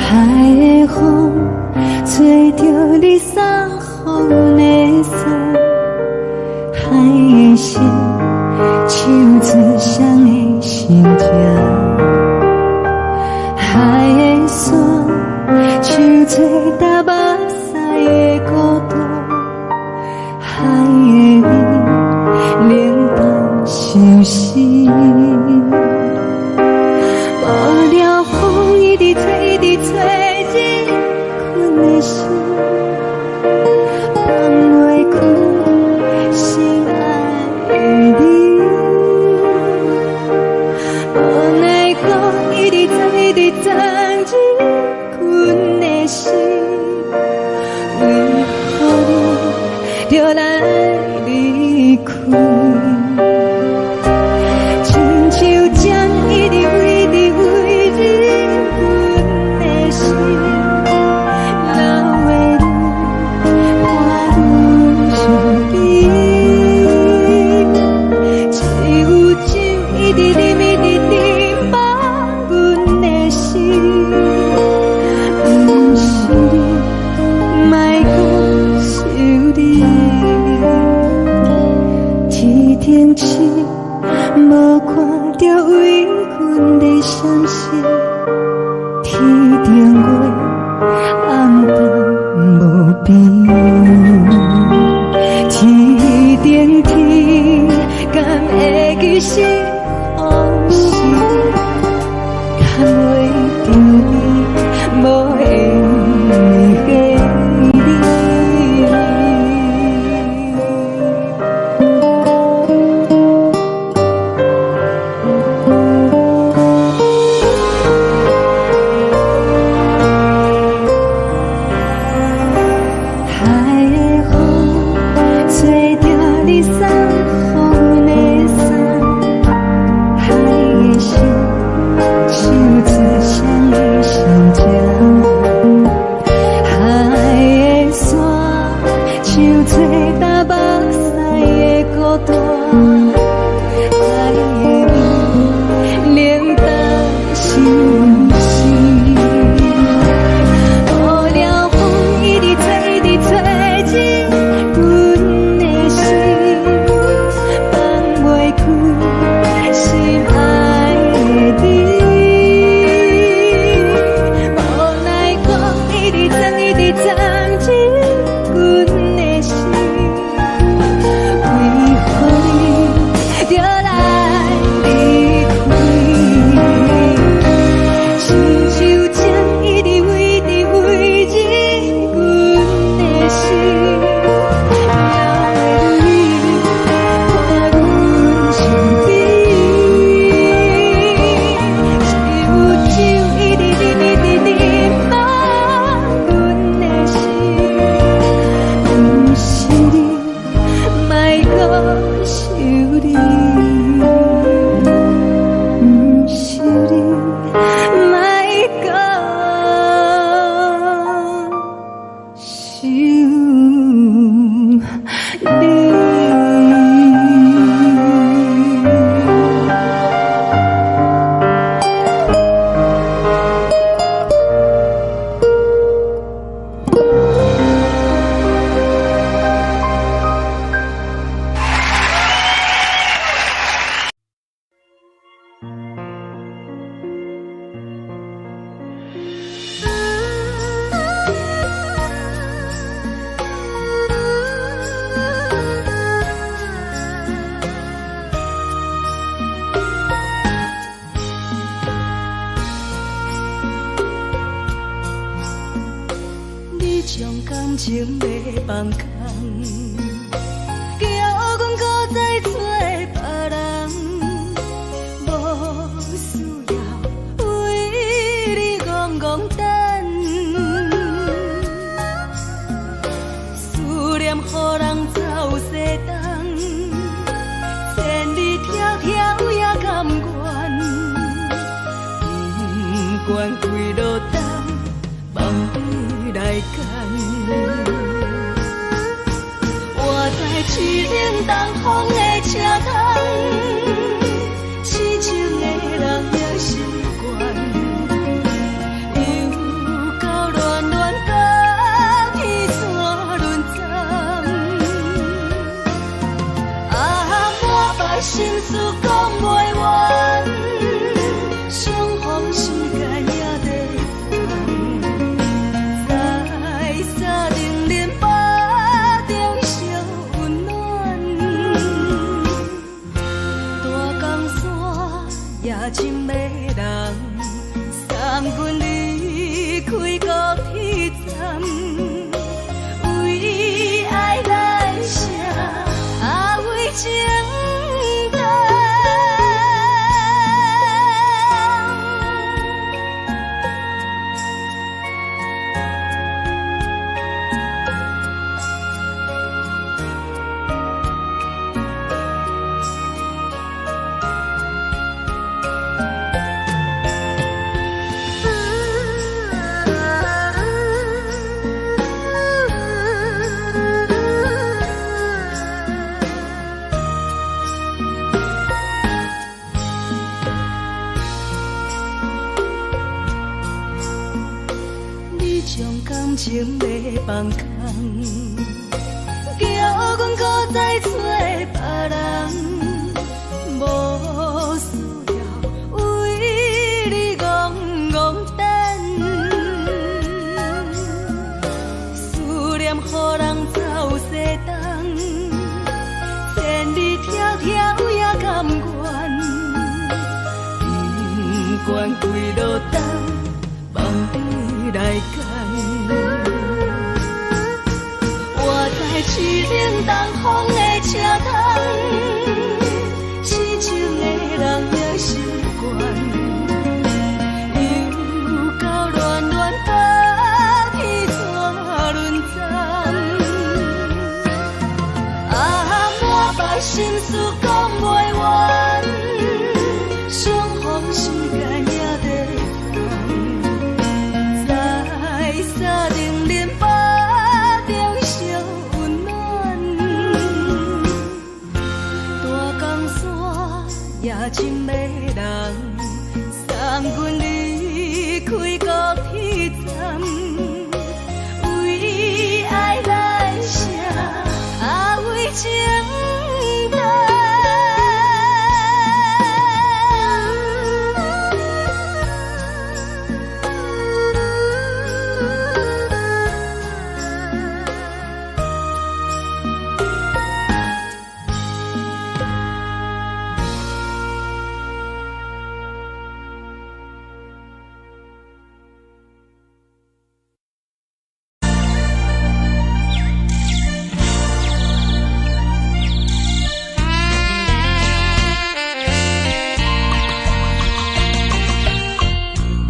海的風吹著你送予阮的衫，海的心唱出誰的心痛，海的山唱出踏目屎的孤單，海的雨冷淡相思。無聊風一直吹，一直吹，入阮的心，放袂開心愛的你。無奈何一直鑽，一直鑽入阮的心，為何你著來離開？親像針一直飛，一直飛入阮的心，流的淚。停止，無看著為阮咧閃爍，天頂月暗淡無邊，天頂天，敢會記是予時，牽袂著你，無緣的你。海的風吹著你送予阮的衫，海的聲唱出誰的心情，海的沙唱出東目屎的孤單，海的味冷淡心事。無聊風一直吹，一直吹入阮的心，放袂開心愛的你。無奈風一直鑽，一直鑽入阮的心，為何你著來離開？親像情一直飛，一直飛入阮的心，秒會你看阮身邊。一有酒一直啉，一直啉滿阮的心，毋是你，莫閣想你，毋是你，莫閣想你。你將感情欲放空，叫阮閣再找別人，無需要為你戇戇等，思念予人走西東，千里迢迢也甘願，不管幾落冬，放你來揀。我知凄冷東風的車窗，痴情的人也習慣，又到暖暖甲天山轮转，啊，满腹心事講袂完，相逢時間也在轉，在三重林腹中相溫暖，大江山也真迷人，送阮離開高鐵站，為愛來寫，啊為情等。你將感情欲放空，叫阮閣再找別人。跳跳也甘願，不管幾落冬，放你來揀。我在凄冷東風的車窗，痴情的人也習慣。又到暖暖冬天怎輪轉？啊，滿腹心事講袂完，相逢時間也短暫，在三重林腹中相溫暖。大江山也真迷人，送阮離開高鐵站，為愛來寫，啊為情等。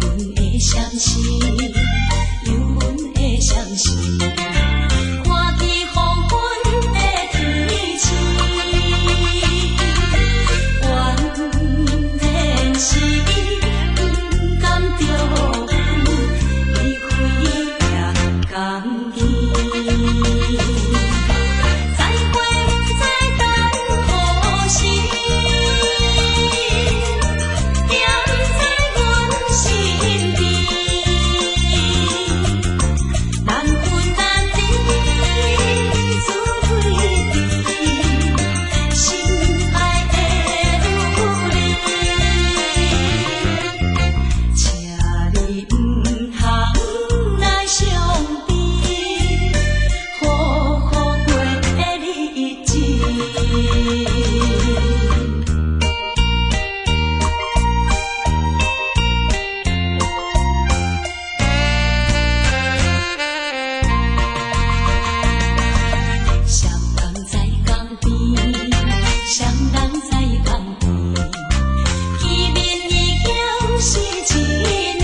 阮的相思，有阮的相思，看见黃昏的天星，原來是伊不甘著阮離開也甘去。再會不知等何時，惦在阮身邊，難分難離，自對對，心愛的女人，請你毋通來傷悲，好好過日子。雙人在江邊，雙人在江邊，見面已經是一年。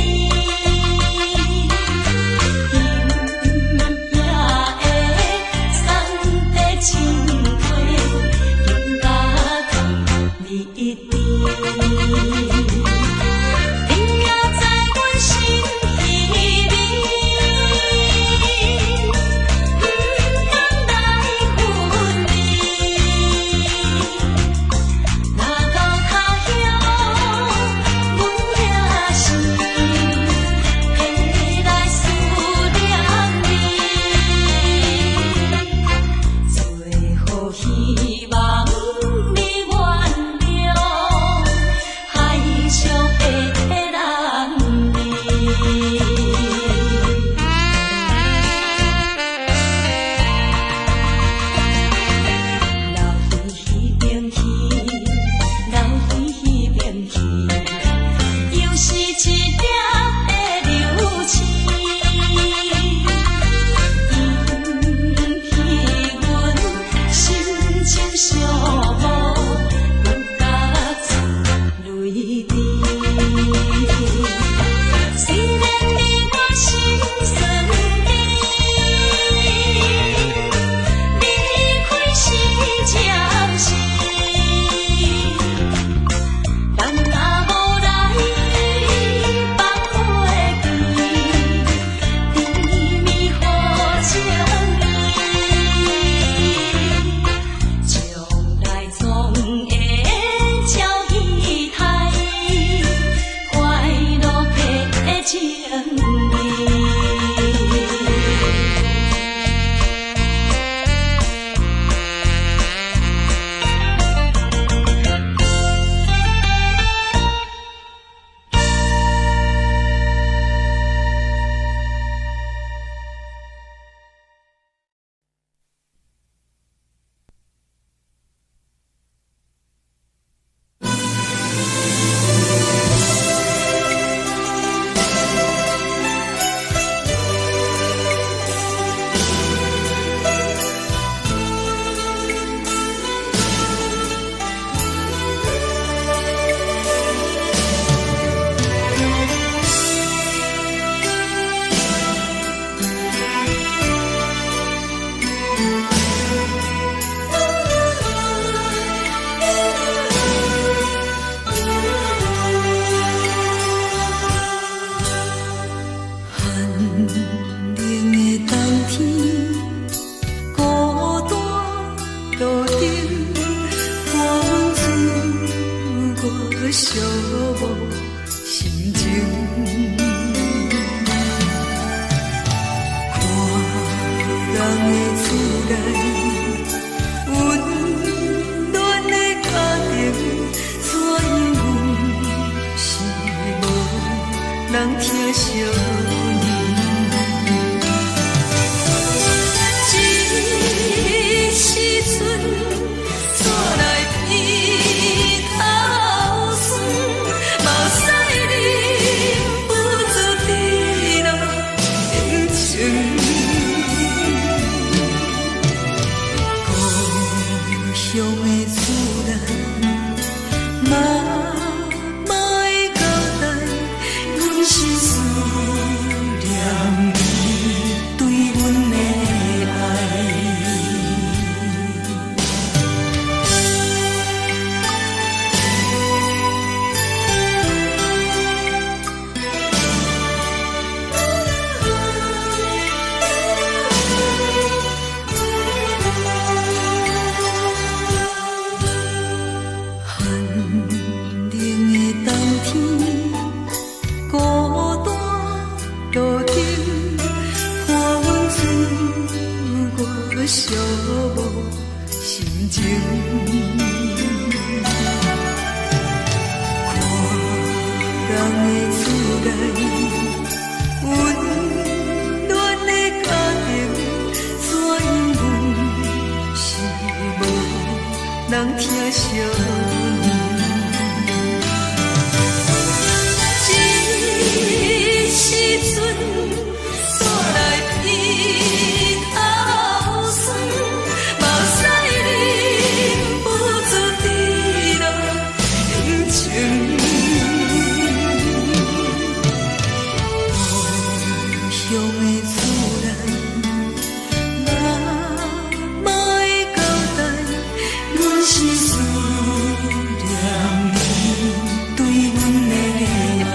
今夜的送的情話，更加甜蜜甜。你也在阮心裡面，不甘來分離。若到他鄉，阮也是會來思念你。最好希望你原諒，的厝內，媽媽的交代，阮是思念你對阮的愛。寒冷的冬天，孤單路燈，看阮出外寂寞心情。看人的厝內，溫暖的家庭，怎樣阮是無人疼惜阮。這時陣煞來鼻頭酸，目屎忍不住直落眼睛。故鄉的厝內，媽媽的交代，阮是思念你對阮的愛。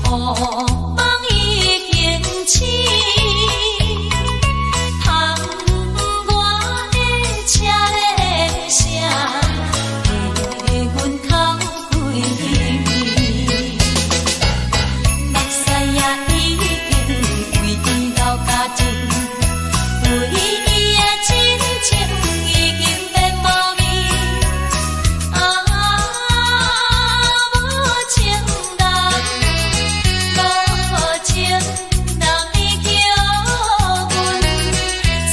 夢已經醒，窗外的車咧聲，替阮哭規暝。目屎也已經為伊流乾淨，為伊的真情已經變無味。啊，無情人，無情人，你叫阮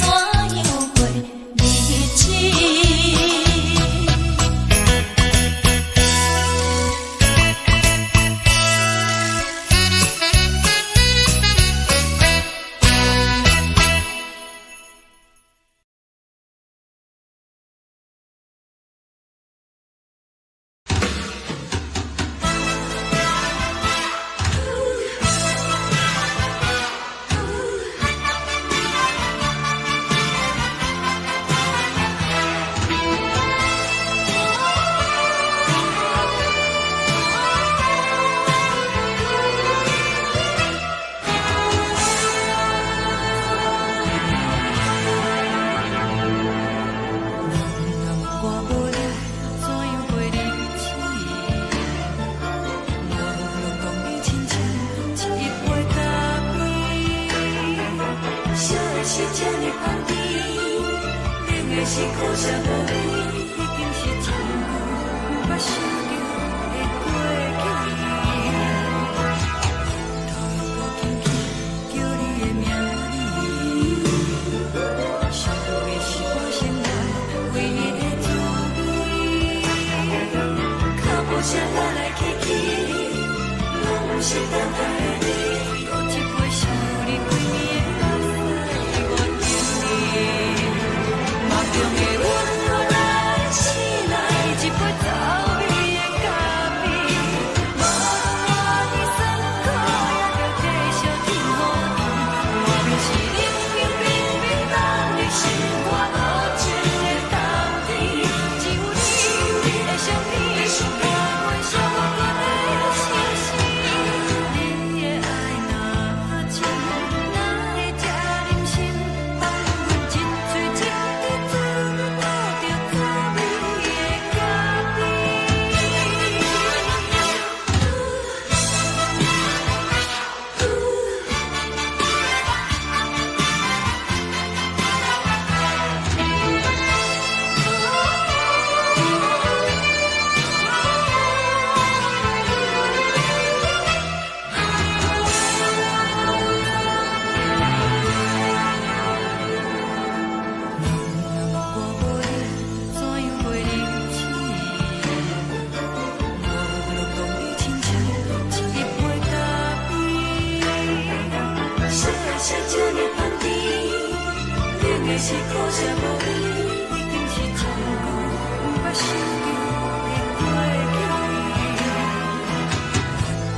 怎樣過日子？人若无我無你，怎樣過日子？無論講你親像一杯咖啡，燒的是這呢香甜，冷的是苦澀無味，已經是真久毋捌想著的過去。頭又閣輕輕叫你的名字，想的是我生活唯一的滋味。腳步聲來來去去，攏毋是等待的你。閣一杯想你規暝的目屎，我敬你。夢中的阮來醒來，一杯走味的咖啡。無論活佇酸苦，也著繼續天雨甜。莫非是冷冷冰冰等你心肝無情的冬天？只有你的相片，伴阮寂寞的心事。你的愛若真，哪會這忍心放阮一喙一滴嘴吐著滋味的咖啡？人若無我無你，怎樣過日子？無論講你親像一杯咖啡。燒的是這呢香甜，冷的是苦澀無味，已經是真久毋捌想著的過去。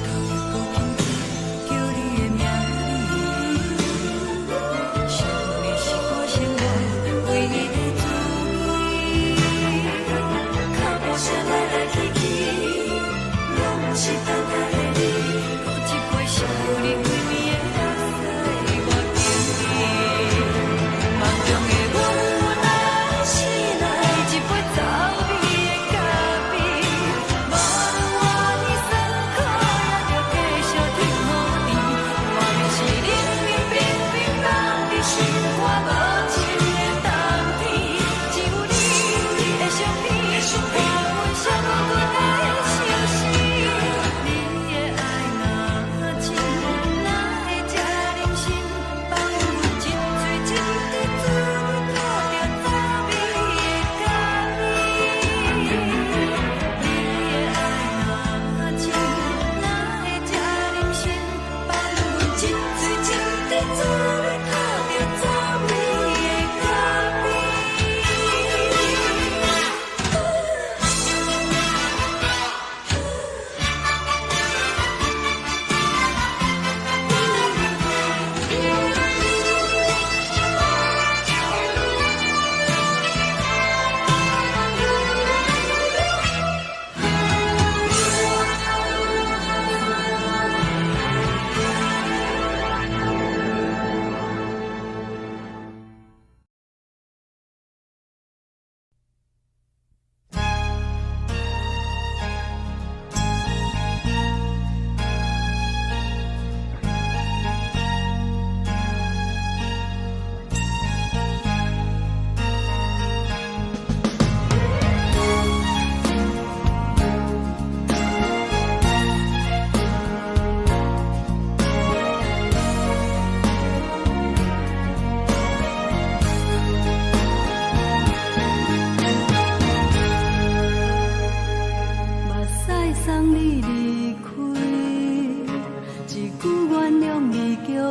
頭又閣輕輕叫你的名字，想你是我生活唯一的滋味。腳步聲來來去去，攏毋是等待的你。閣一杯想你規暝的目屎，我敬你。夢中的阮來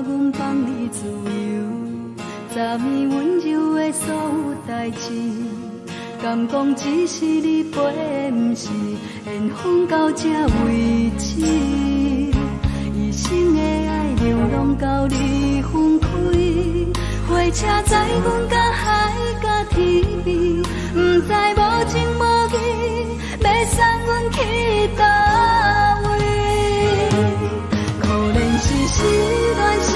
阮放你自由。昨暝温柔的所有代誌，敢講只是你陪的，毋是緣分到這為止。一生的愛流浪到你分開，火車載阮到海角天邊，毋知無情無義，欲送阮去佗位。可憐是失戀，失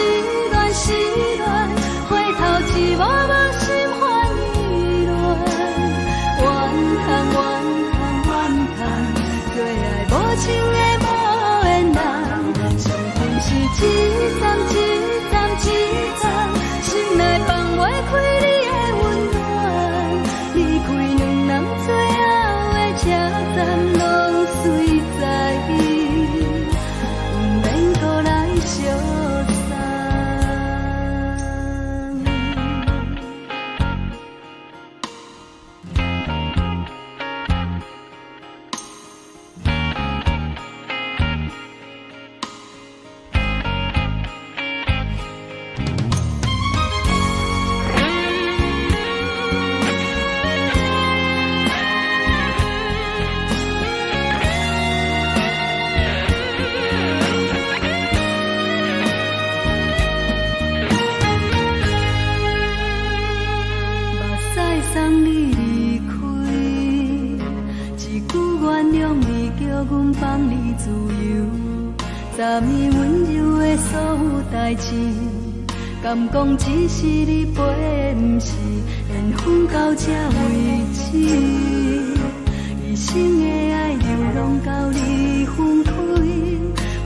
戀，失戀，回頭一幕幕心煩意亂。怨嘆怨嘆怨嘆，做愛無情的無緣人，傷心是一站一站一站，心內放袂開你的溫暖。離開兩人最後的車站，攏隨在意，毋免閣來相送。目屎送你離開，一句原諒你叫阮放你自由。昨暝溫柔的所有代誌，敢講只是你陪的，毋是緣分到這為止。一生的愛流浪到你分開，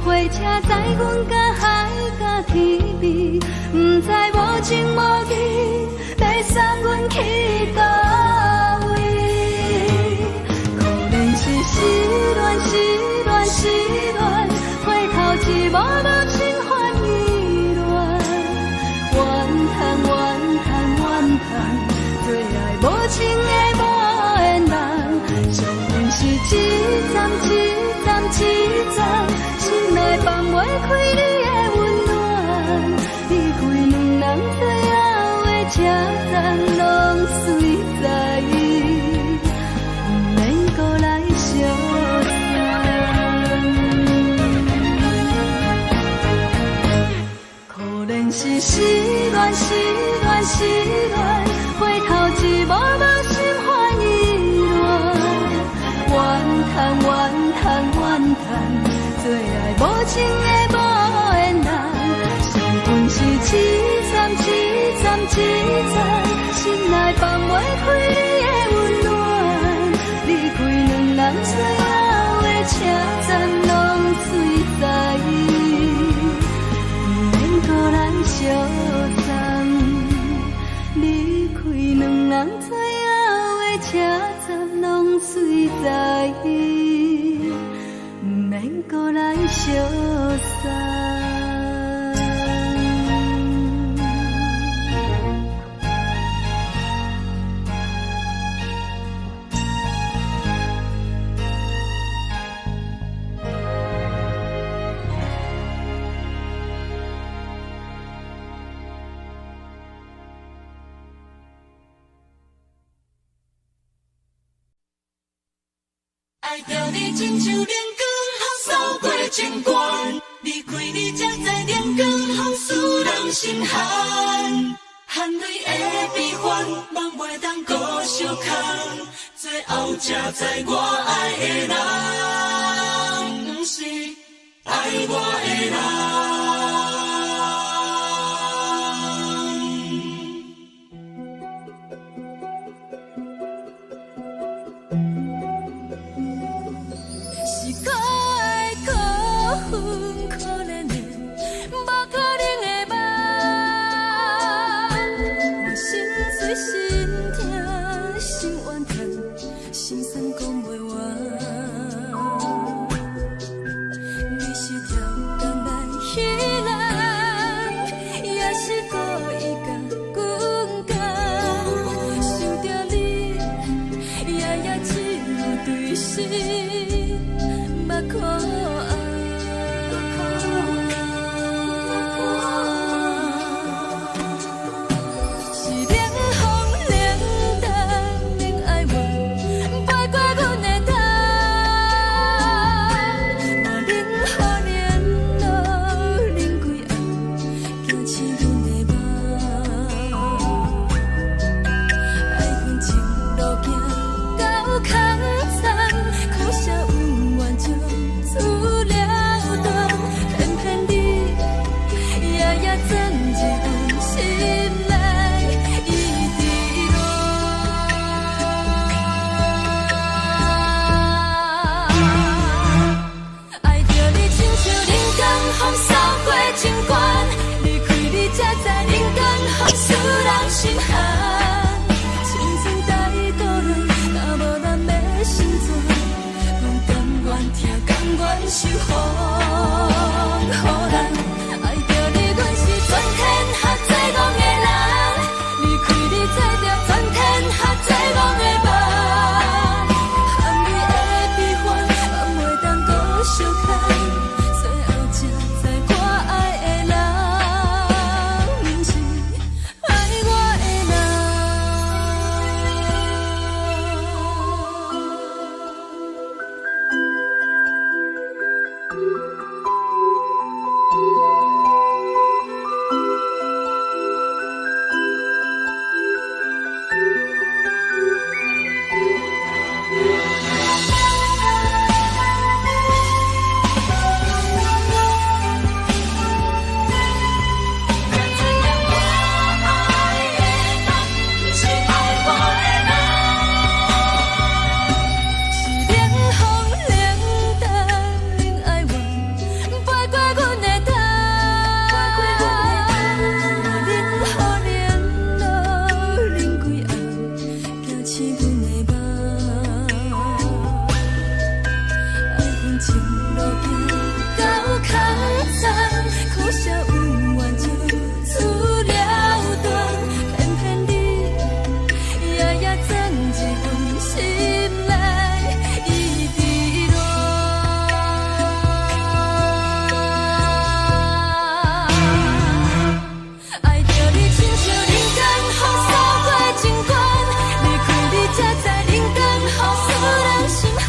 火車載阮到海角天邊，毋知無情無義，欲送阮去佗位。可憐是失戀，失戀，失戀，回頭一幕幕心煩意亂。怨嘆怨嘆怨嘆，做愛無情的無緣人，傷心是一站一站一站，心內放袂開你的溫暖。離開兩人最後的車站，攏隨在意，毋免閣來相送。可憐是失戀，失戀，失戀，回頭一幕幕心煩意亂。怨嘆怨嘆怨嘆，做愛無情的無緣人，傷心是一站一站一站，心內放袂開你的溫暖。離開兩人最後的車站，攏隨在意，毋免閣來相送。離開兩人最後的車站，攏隨在意，毋免閣來相送。愛著你親像冷光予掃過情關，離開你才知冷光予使人心寒。含淚的悲歡，夢袂當閣相空，最後才知我愛的人，毋是愛我的人。是可愛可恨可憐的，無可能的夢。我心碎心痛心怨嘆，心酸講袂完。你是超工來彼人，也是故意共阮講。想著你，夜夜只有對心目苦紅。鑽入阮心內，一直落。愛著你親像人間風掃過情關，離開你才知人間風使人心寒。青春太孤單，若無咱欲生存，阮甘願疼，甘願受風雨難。愛著你，阮是全天下最戇的人，離開你做著全天下最戇的夢。含你的悲歡，放袂當閣相牽，最後才知我愛的人，毋是愛我的人。才知影我愛的人，毋是愛我的人。是冷風冷淡，冷愛怨，飛過阮的頭。冷雨冷露冷規暗，驚醒阮的夢。愛恨情路行到空残，可惜恩怨就此了斷，偏偏你夜夜鑽入阮心內，一直落。愛著你親像人間風掃過情關，離開你才知人間風使人心寒。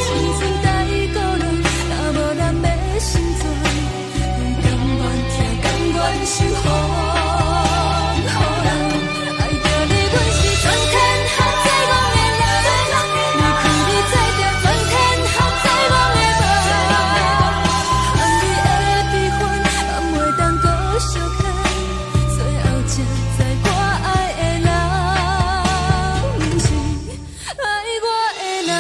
青春太孤單，若無咱欲生存，阮甘願疼，甘願受風雨難。愛著你，阮是全天下最戇的人，離開你做著全天下最戇的夢。含你的悲歡，放袂當閣相牽，最後才知我愛的人，毋是愛我的人。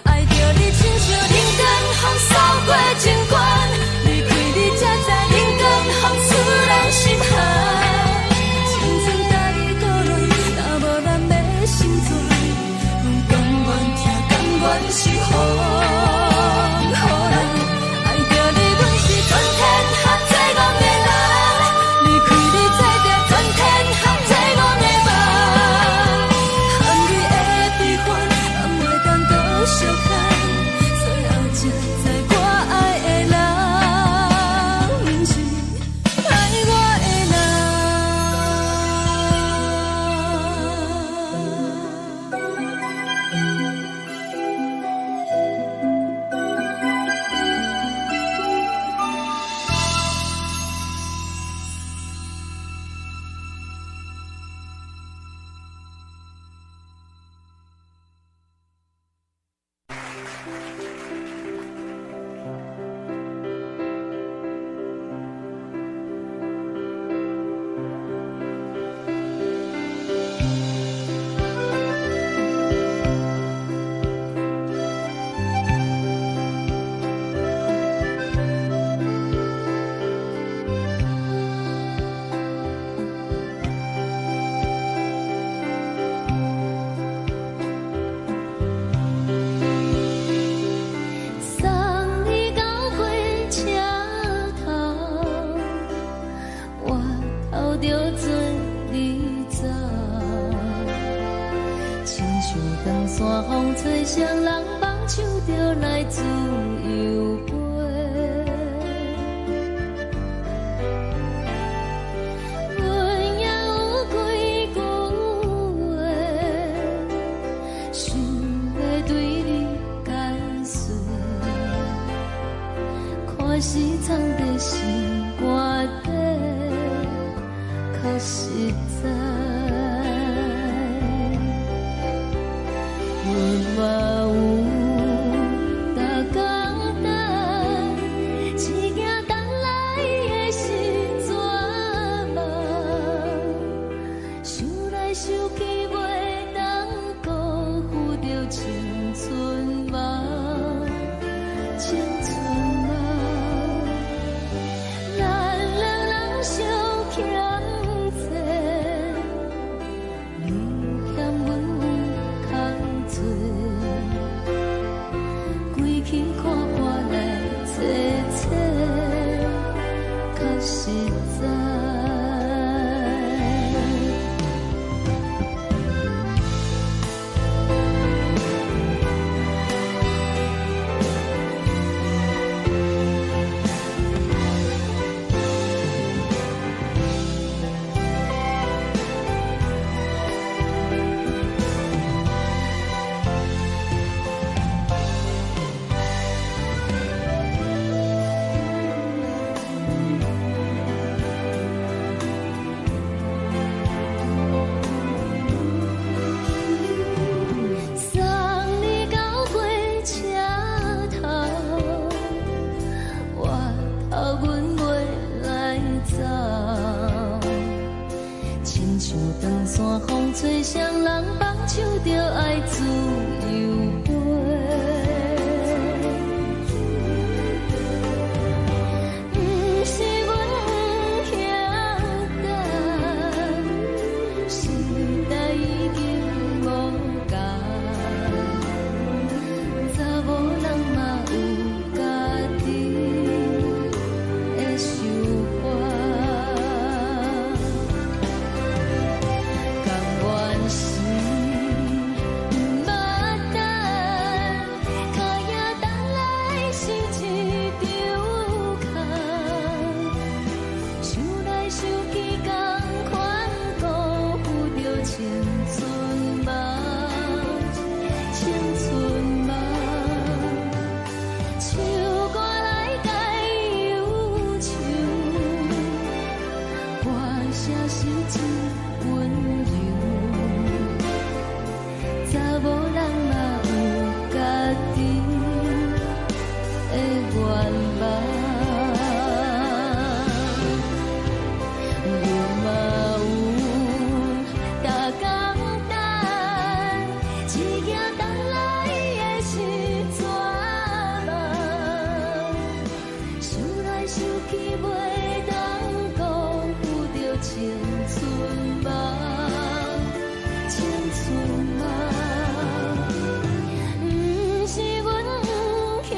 愛著你親像人間風掃過情關，離開你才知人間風使人心寒。青春太孤單，若無咱欲生存，阮甘願疼，甘願受風雨難。愛著你，阮是全天下最戇的人，離開你做著全天下最戇的夢。含你的悲歡，放袂當閣相牽，最後才知我愛的人，毋是愛我的人。送你到火車頭，我頭著准你走。親像長山風吹，誰人放手就來自由飛。阮也有幾句話，想欲對你解說。看是藏在心肝底，較實在。想去，袂當辜負著青春夢，青春夢。咱兩人相欠債，你嫌阮有空濟，規氣看破來坐坐，較實在。送你到火車頭，我頭阮袂來走。親像長山風吹，雙人放手就愛自由飛。毋是阮不肯等，時代已經無仝，查某人嘛有家己的想法。甘願是毋捌等，跤影等來是一場空。想來想去，仝款辜負著青春夢，青春夢。唱歌來解憂愁，歌聲是真溫柔。查某人嘛有家己的願望。阮嘛有逐工等，一夜等來的是绝望。想來想去，袂當辜負著青春夢，青春夢。毋是阮不肯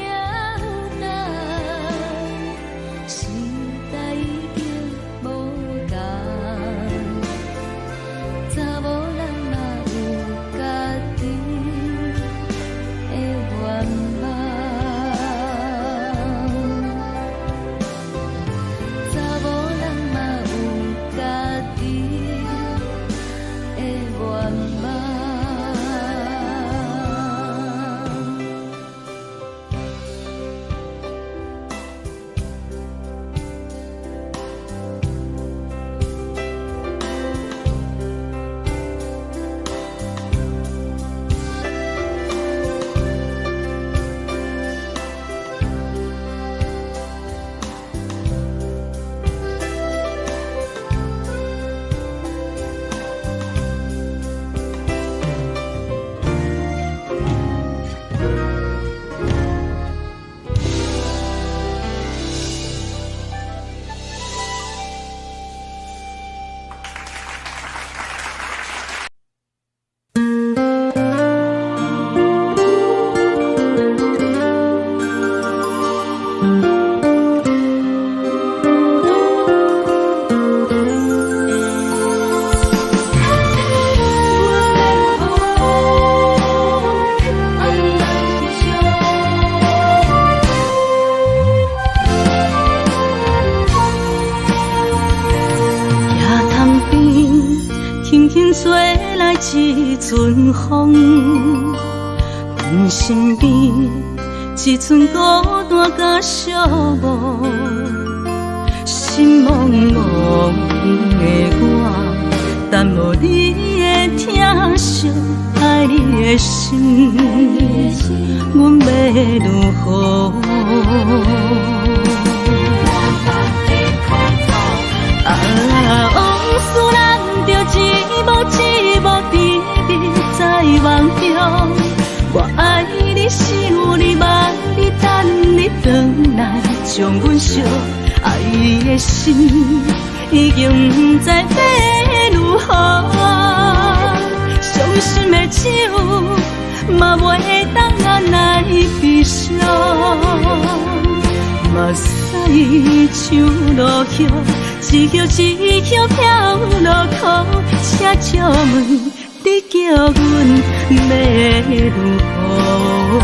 等，時代已經無仝，查某人嘛有家己的願望。查某人嘛有家己的願望。行潭邊，輕輕吹來一陣風，阮身邊一陣孤單佮寂寞，心茫茫的我，等無你的疼惜，愛你的心，阮欲如何？啊，往事難著一幕一的心已經毋知欲如何，傷心的酒嘛袂當按來悲傷，目屎像落葉，一葉一葉飄落空，請借問你叫阮欲如何？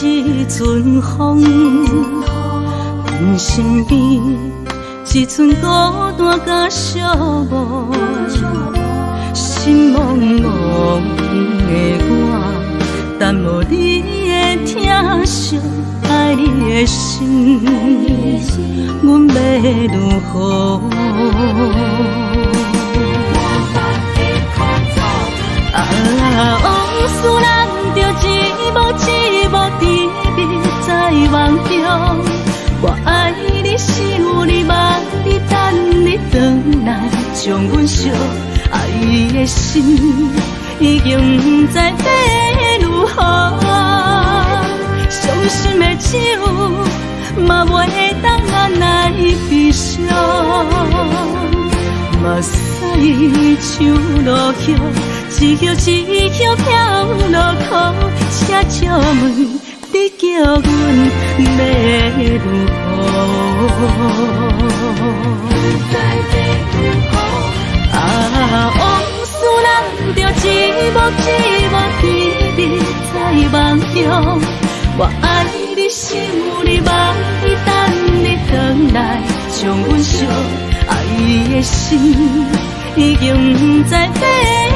一陣風，阮身邊一陣孤單佮寂寞，心茫茫的我，等無你的疼惜，愛你的心，阮欲如何？啊，往事難著一幕一幕甜蜜在夢中，我愛你，想你，望你，等你轉來，將阮惜愛的心已經毋知欲如何，傷心的酒嘛袂當按來悲傷，目屎像落葉，一葉一葉飄落空，請借問你叫阮欲如何？啊，往事難著一幕一幕甜蜜在夢中，我愛你，想你，望你，等你轉來，將阮惜愛的心已經毋知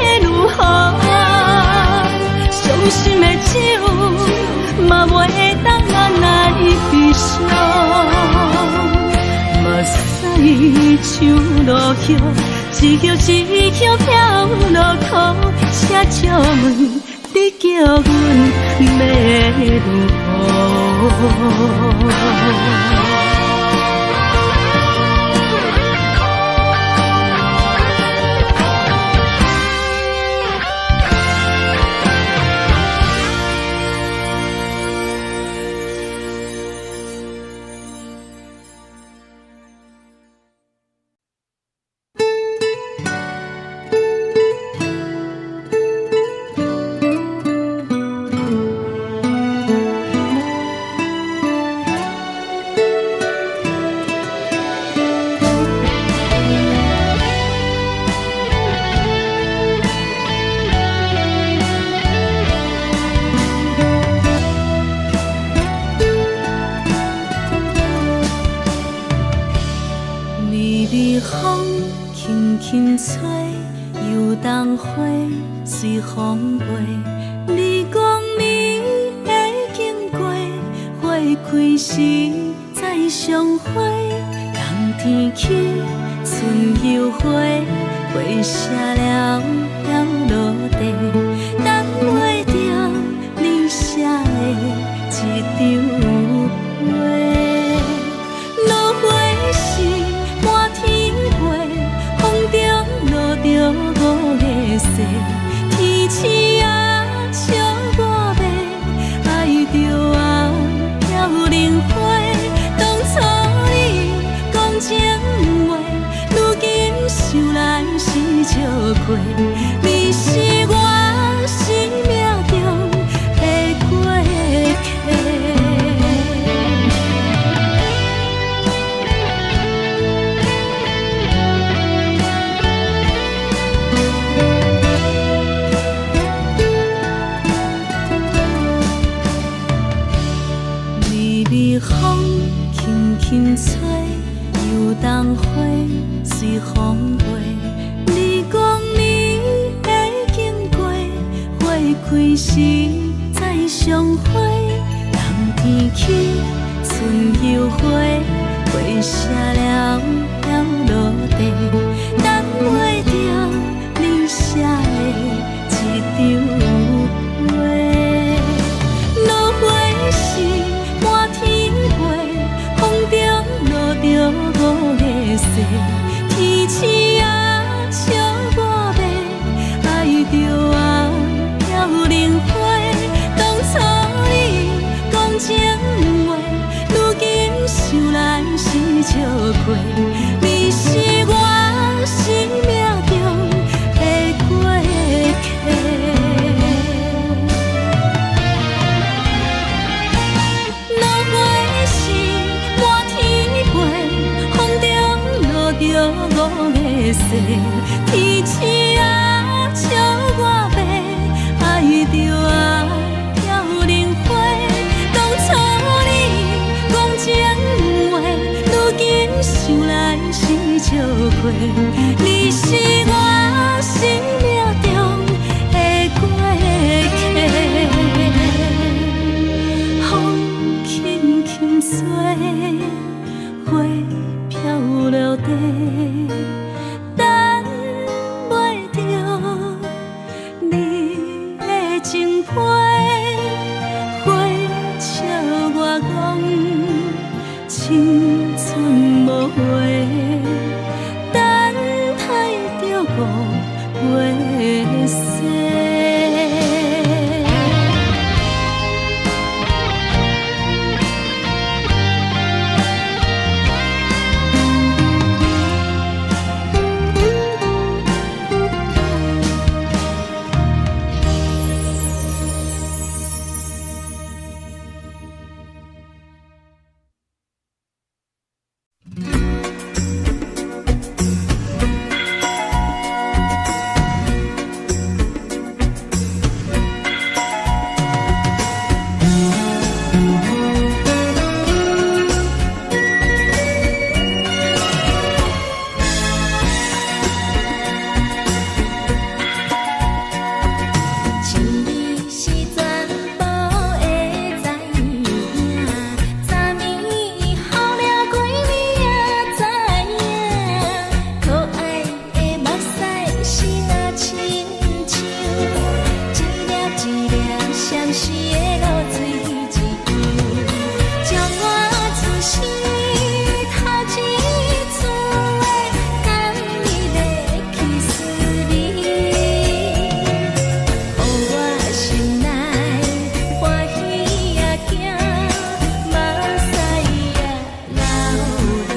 欲如何，傷心的酒嘛袂當按來悲傷，目屎像落葉，一葉一葉飄落空，請借問你叫阮欲如何？微微風輕輕吹，油桐花隨風飛。你講你會經過，花開時再相會。冬天起，春又回，花謝了飘落地，等袂著你寫的這張批。落花時滿天飛，風中落著五个雪，天鼠仔笑我欲愛著啊飄零花。當初你講情話，如今想來是笑話，你是我生命中的過客。微微風輕輕吹，油桐花隨風飛。你講你會經過，花開時再相會。冬天起，春又回，花謝了飄落地，等袂著你寫的一張批。落花是滿天飛，風中落著五个誓，天星啊，笑我欲愛著啊飄零花。當初你講情話，如今想來是笑虧。你是我生命中的過客。落花是滿天飛，風中落著五个誓，天星啊，笑我欲愛著啊飄零花。當初你講情話，如今想來是笑虧。你是我生命中的過客。風輕輕吹，花飄落地，等袂著你的情批。花笑我講青春無回，等待著五月雪。情你是全部會知影，昨暝雨了規暝也知影，可愛的目屎是若親像一粒一粒相思的露水一樣，將我此生頭一次的甘蜜的去思你。予我心內歡喜也驚，目屎也流落。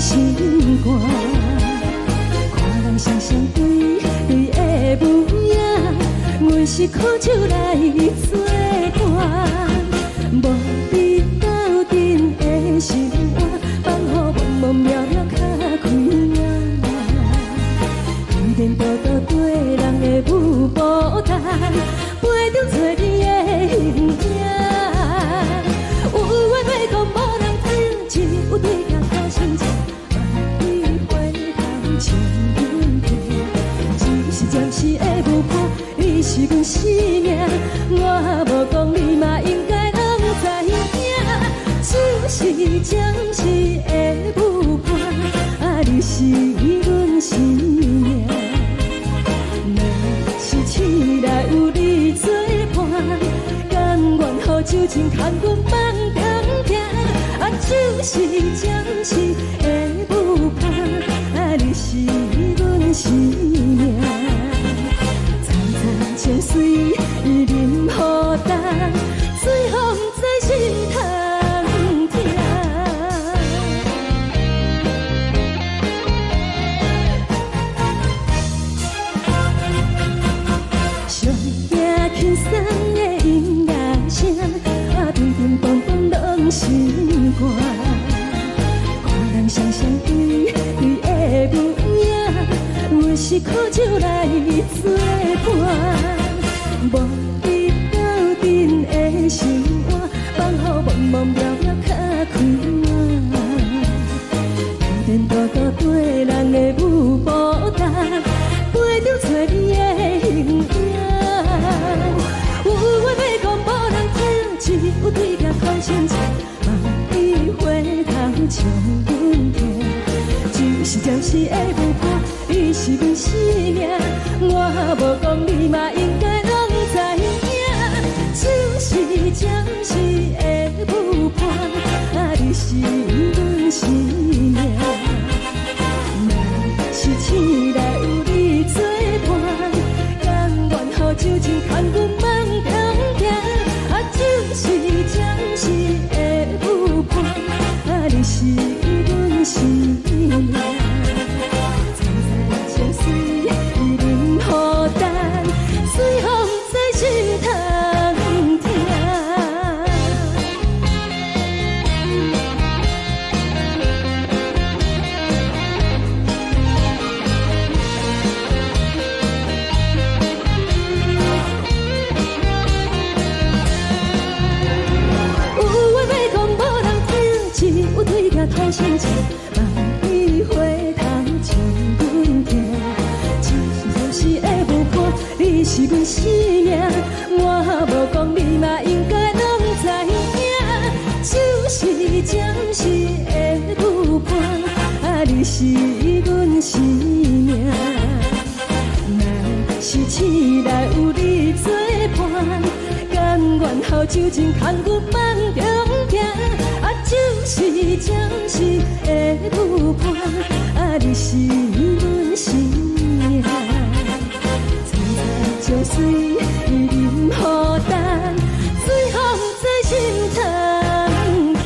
心肝。看人双雙對對的母影，阮是苦酒來做伴，無比鬥陣的心肝，放予茫茫渺渺較開眼。天道道對人的舞步單，陪著找你的形影。有緣欲講無人知，只有對鏡看親像，萬里回頭像阮聽。只是暫時的舞伴，你是阮生命，我無講你嘛應該攏知影。只是暫時的舞伴，啊，你是阮生命。若是醒來有你做伴，甘願予酒精牽阮放中行。啊，只是暫時的舞伴，啊，你是阮生命。層層情隨淋雨重，水予毋知心通疼。上驚輕鬆的音樂聲，啊，乒乒乓乓攏心肝。看人雙雙對對的舞影，阮是苦酒來做伴，無比鬥陣的心肝，放予茫茫渺渺較開眼。天道道對人的舞步單，陪著找你的形影。有話欲講無人聽，只有對鏡看親像，萬里回頭像阮聽。只是暫時的舞伴，你是阮生命，我無講你嘛應該攏知影。只是暫時的舞伴，啊，你是阮生命。若是醒來有你做伴，甘願予酒精牽阮放中行。啊，只是暫時的舞伴，啊，你是阮生命。層層情隨淋雨重，水予毋知心通疼。有話欲講無人聽，只有對鏡看親像，萬里回頭像阮聽。只是暫時的舞伴，你是阮生命，我無講你嘛應該攏知影。只是暫時的舞伴，啊，你是阮生命。若是醒來有你做伴，甘願予酒精牽阮放中行。啊，只是暫時的舞伴，啊，你是阮生命。層層情隨淋雨重，水予毋知心通疼。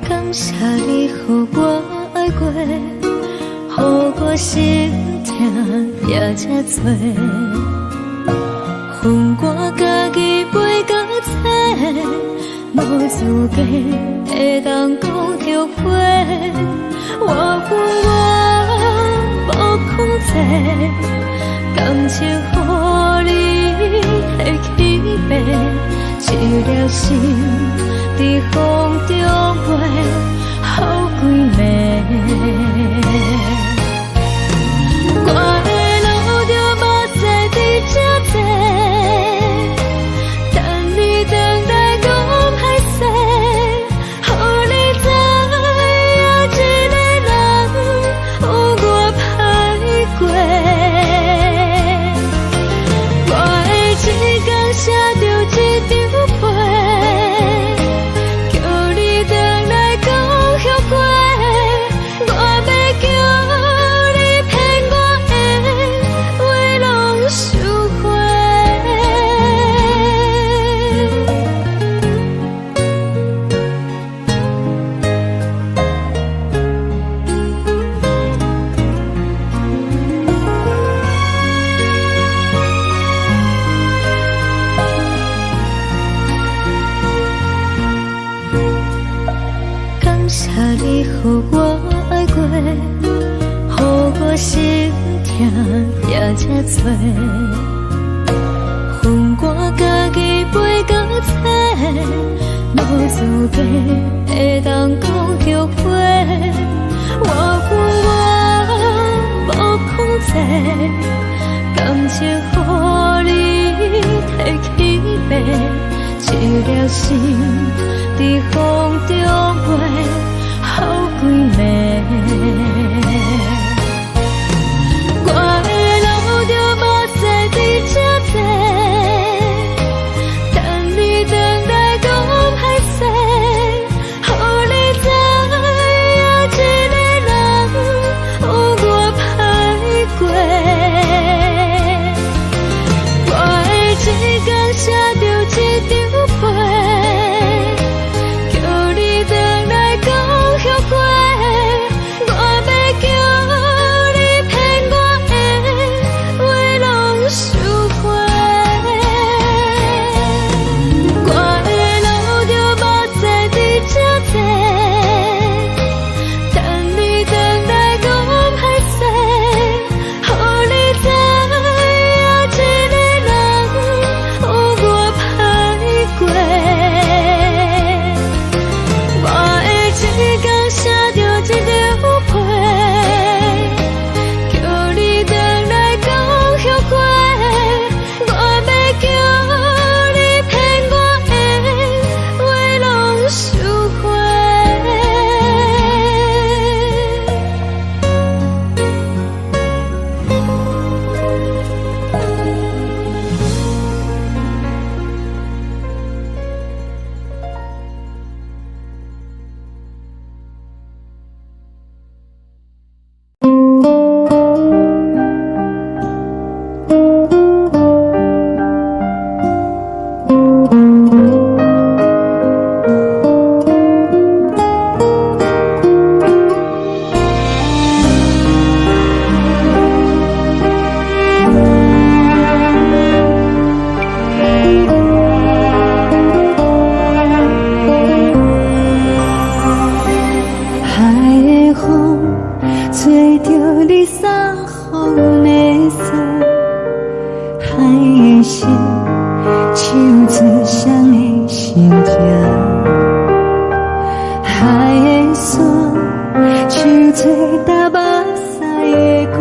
感謝你予我愛過，予我心疼也這多。予我家己背甲册，無資格會當講後悔。我有我無控制，感情予你提去爬，一粒心佇風中飛，予規暝。我會流著目屎佇這坐，等你轉來講歹勢，予你知影一個人有偌歹過。我會一工寫著一張批，叫你轉來講後悔。我欲叫你騙我的話攏收回。感謝你予我愛過，予我心疼也這多。予我家己背甲冊，無資格會當講後悔。我有我無控制，感情予你提去爬，一粒心佇風中飛，予規暝。我會流著目屎佇這坐，等你轉來講歹勢，予你知影一個人有偌歹過。我會一工寫著一張批，叫你轉來講後悔。我欲叫你騙我的話攏收回。我會流著目屎佇這坐，等你轉來講歹勢，予你知影一個人有偌歹過。我會一工寫著一張批，叫你轉來講後悔。我欲叫你騙我的話攏收回。海的風吹著你送予阮的衫，海的心唱出誰的心情，海的沙唱出踏目屎的故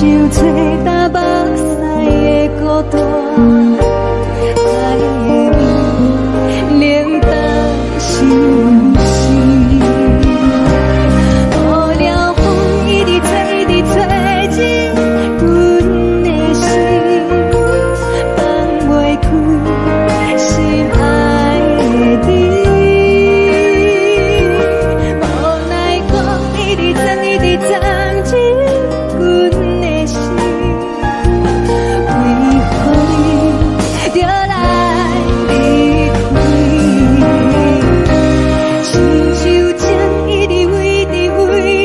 找焦目屎的孤單，愛的味冷淡相思。無聊風一直吹，一直吹進阮的心，放袂開心愛的你。無奈講一直鑽，一直鑽進阮的心，為何你著來離開？親像情一直圍直圍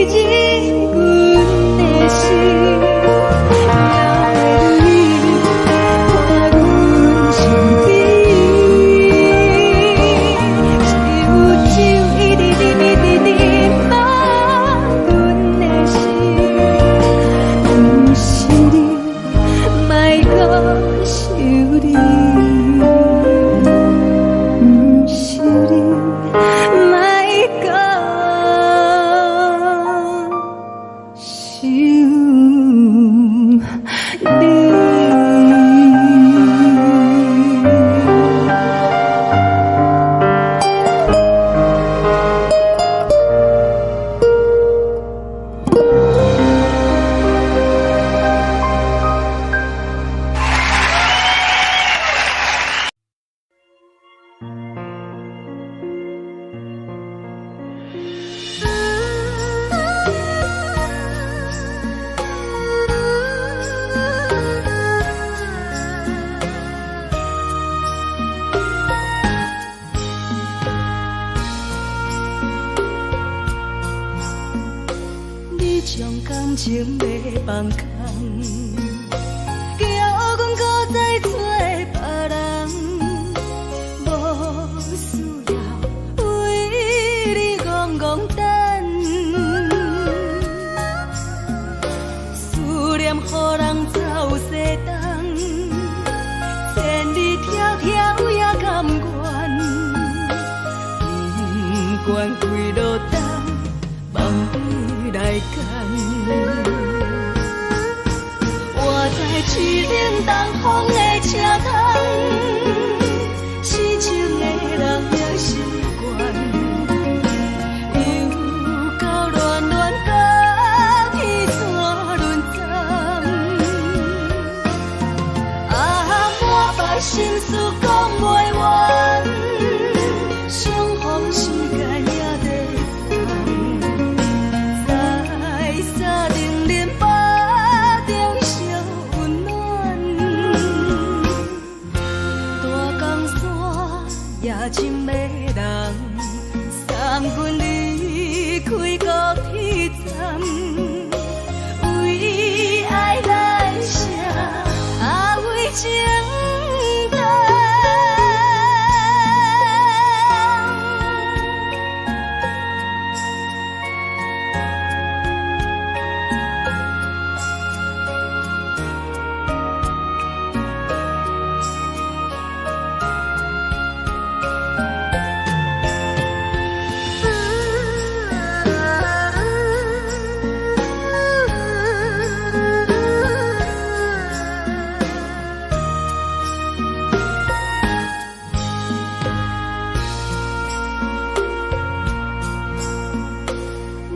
進阮的心，留你伴阮身邊。只有酒一直啉，一直啉，放阮的心，毋是你，莫閣想你，毋是你，莫閣想你。你將感情欲放空，叫阮閣再找別人，無需要為你戇戇等，思念予人走西東，千里迢迢也甘願，不管幾落冬，放你來揀。我知凄冷東風的車窗，痴情的人也習慣，又到戀戀甲天山輪轉，啊，滿腹心事講袂完，相逢時間也在轉，在三重林腹中相溫暖，大江山也真迷人，送阮離開高鐵站，為愛來寫，啊為情等。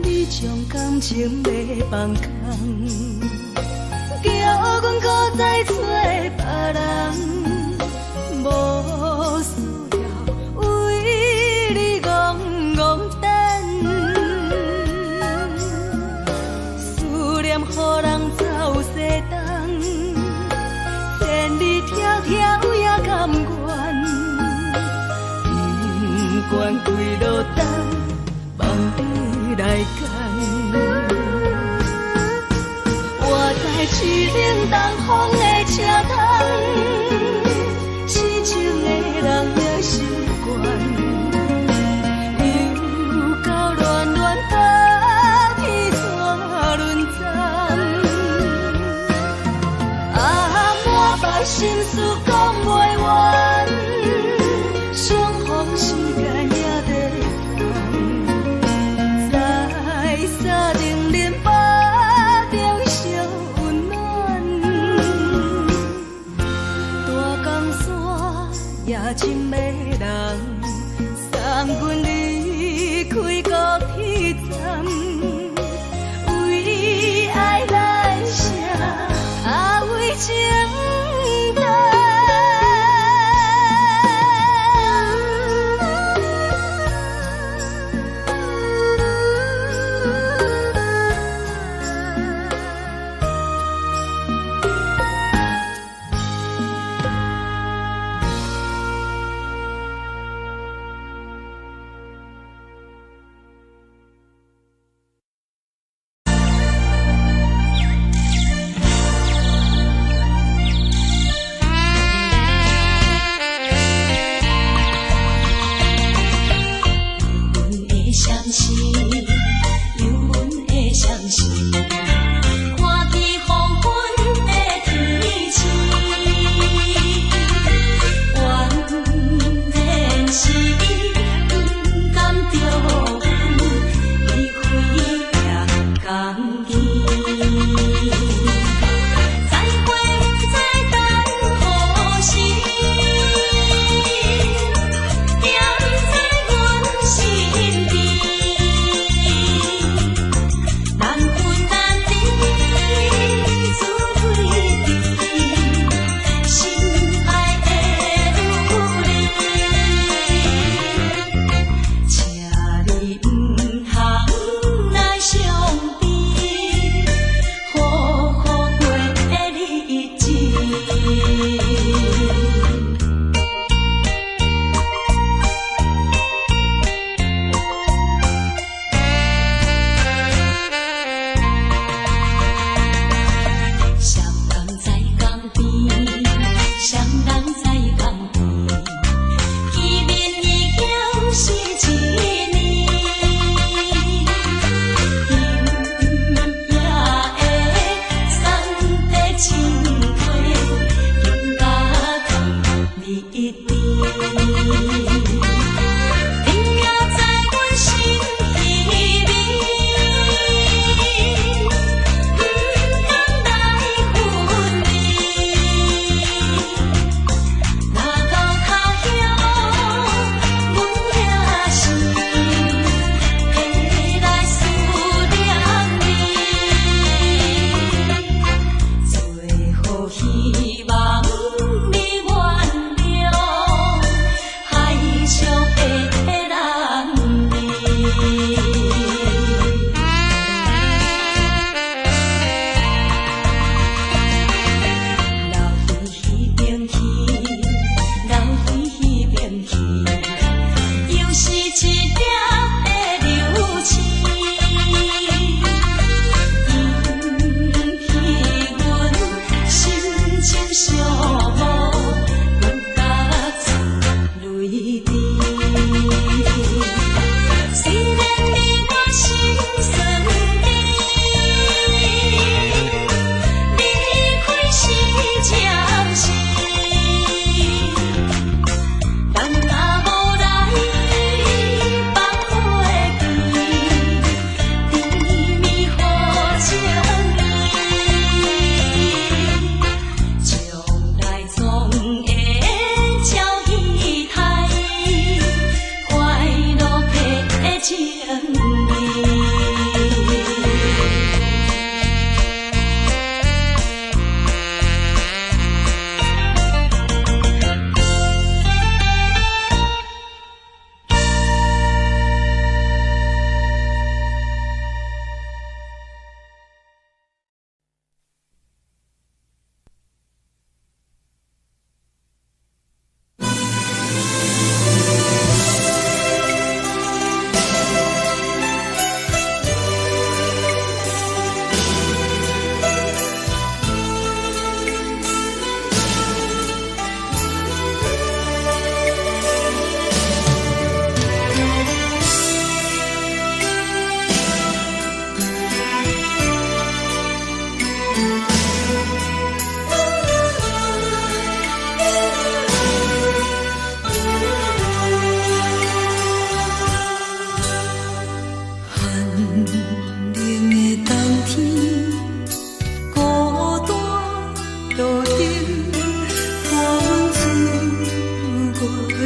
你將感情欲放空，叫阮閣再找別人，無需要為你戇戇等，思念予人走西東，千里迢迢也甘願，不管幾落冬，放你來揀。我知凄冷東風的車窗，痴情的人也習慣，又到戀戀甲天山輪轉，啊，滿腹心事講袂完，相逢時間也在轉，在三重林腹中相溫暖，深的人，送阮離開高鐵站，為愛來寫，啊為情等。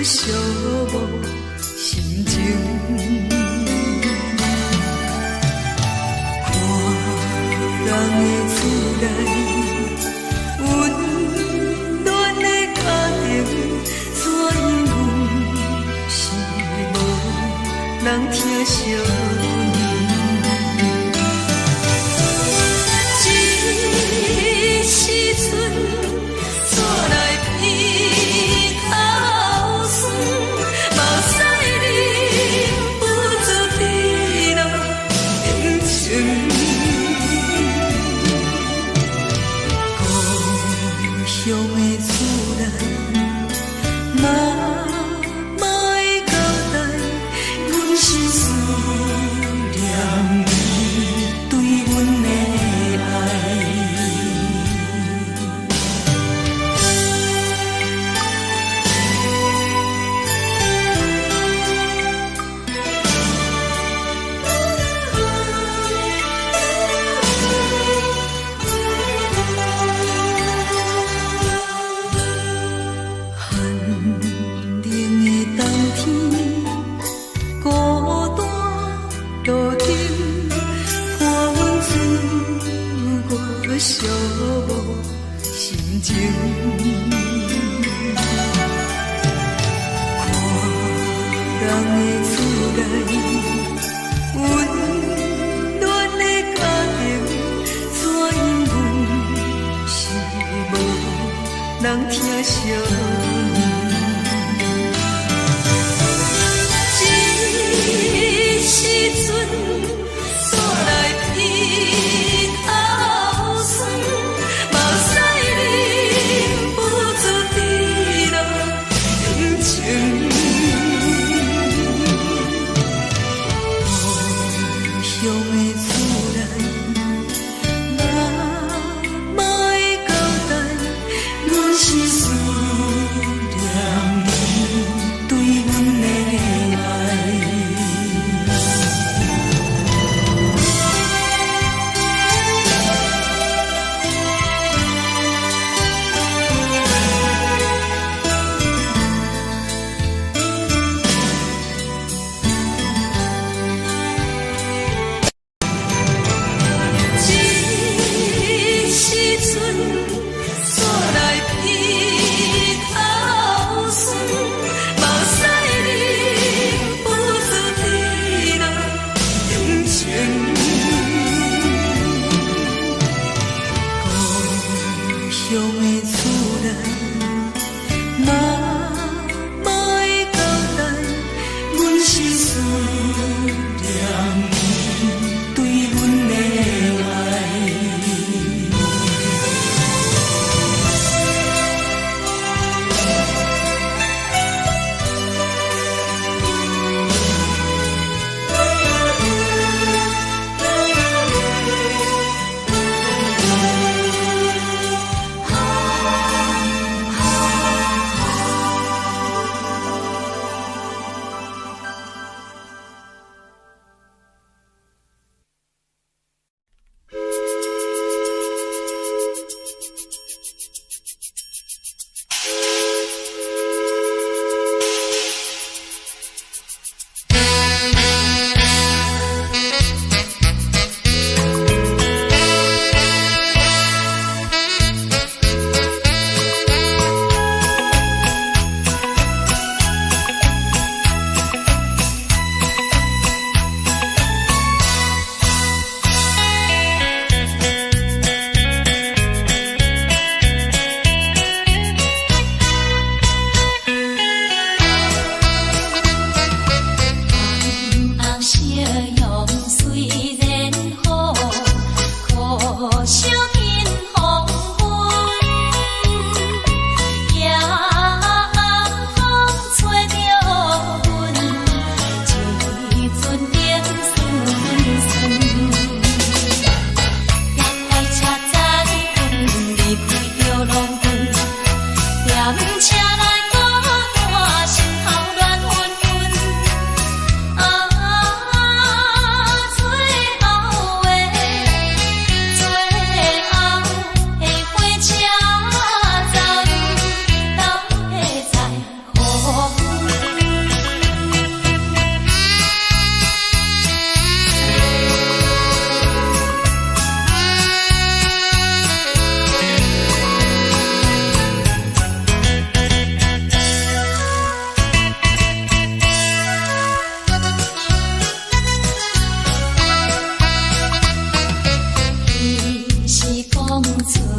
寂寞心情。看人的厝內，溫暖的家庭，怎樣阮是無人疼惜阮。這時陣，煞來鼻頭酸，目屎忍不住滴落眼睛。故鄉的厝內，媽媽的交代，阮是思念伊對阮的愛。寒冷的冬天，孤單路燈，伴阮自我寂寞心情。看人的厝內，溫暖的家庭，怎樣阮是無人疼惜阮。這時陣，煞來鼻頭酸，目屎忍不住滴落眼睛。故鄉的厝內，媽媽的交代，阮是思念伊對阮的愛。這時陣，煞來鼻頭酸，目屎忍不住滴落眼睛。故鄉的厝內，媽媽的交代，阮是思念伊對阮的愛。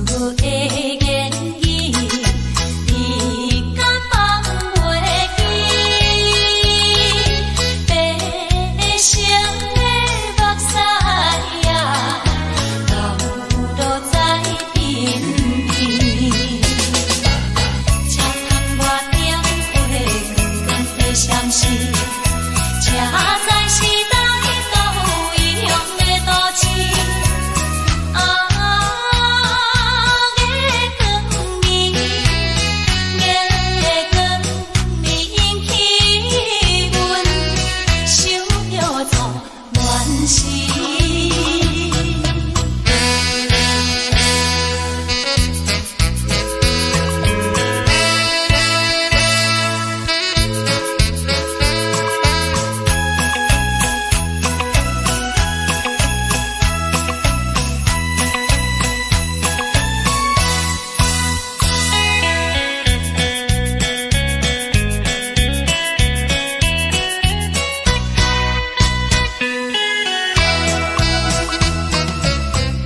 的言語，你敢放袂記？白色的目屎啊，流落在鬢邊。車窗外燈火，光光的閃烁，這才是來到異鄉的都市。啊，月光暝，月光暝引起阮想著做怨思。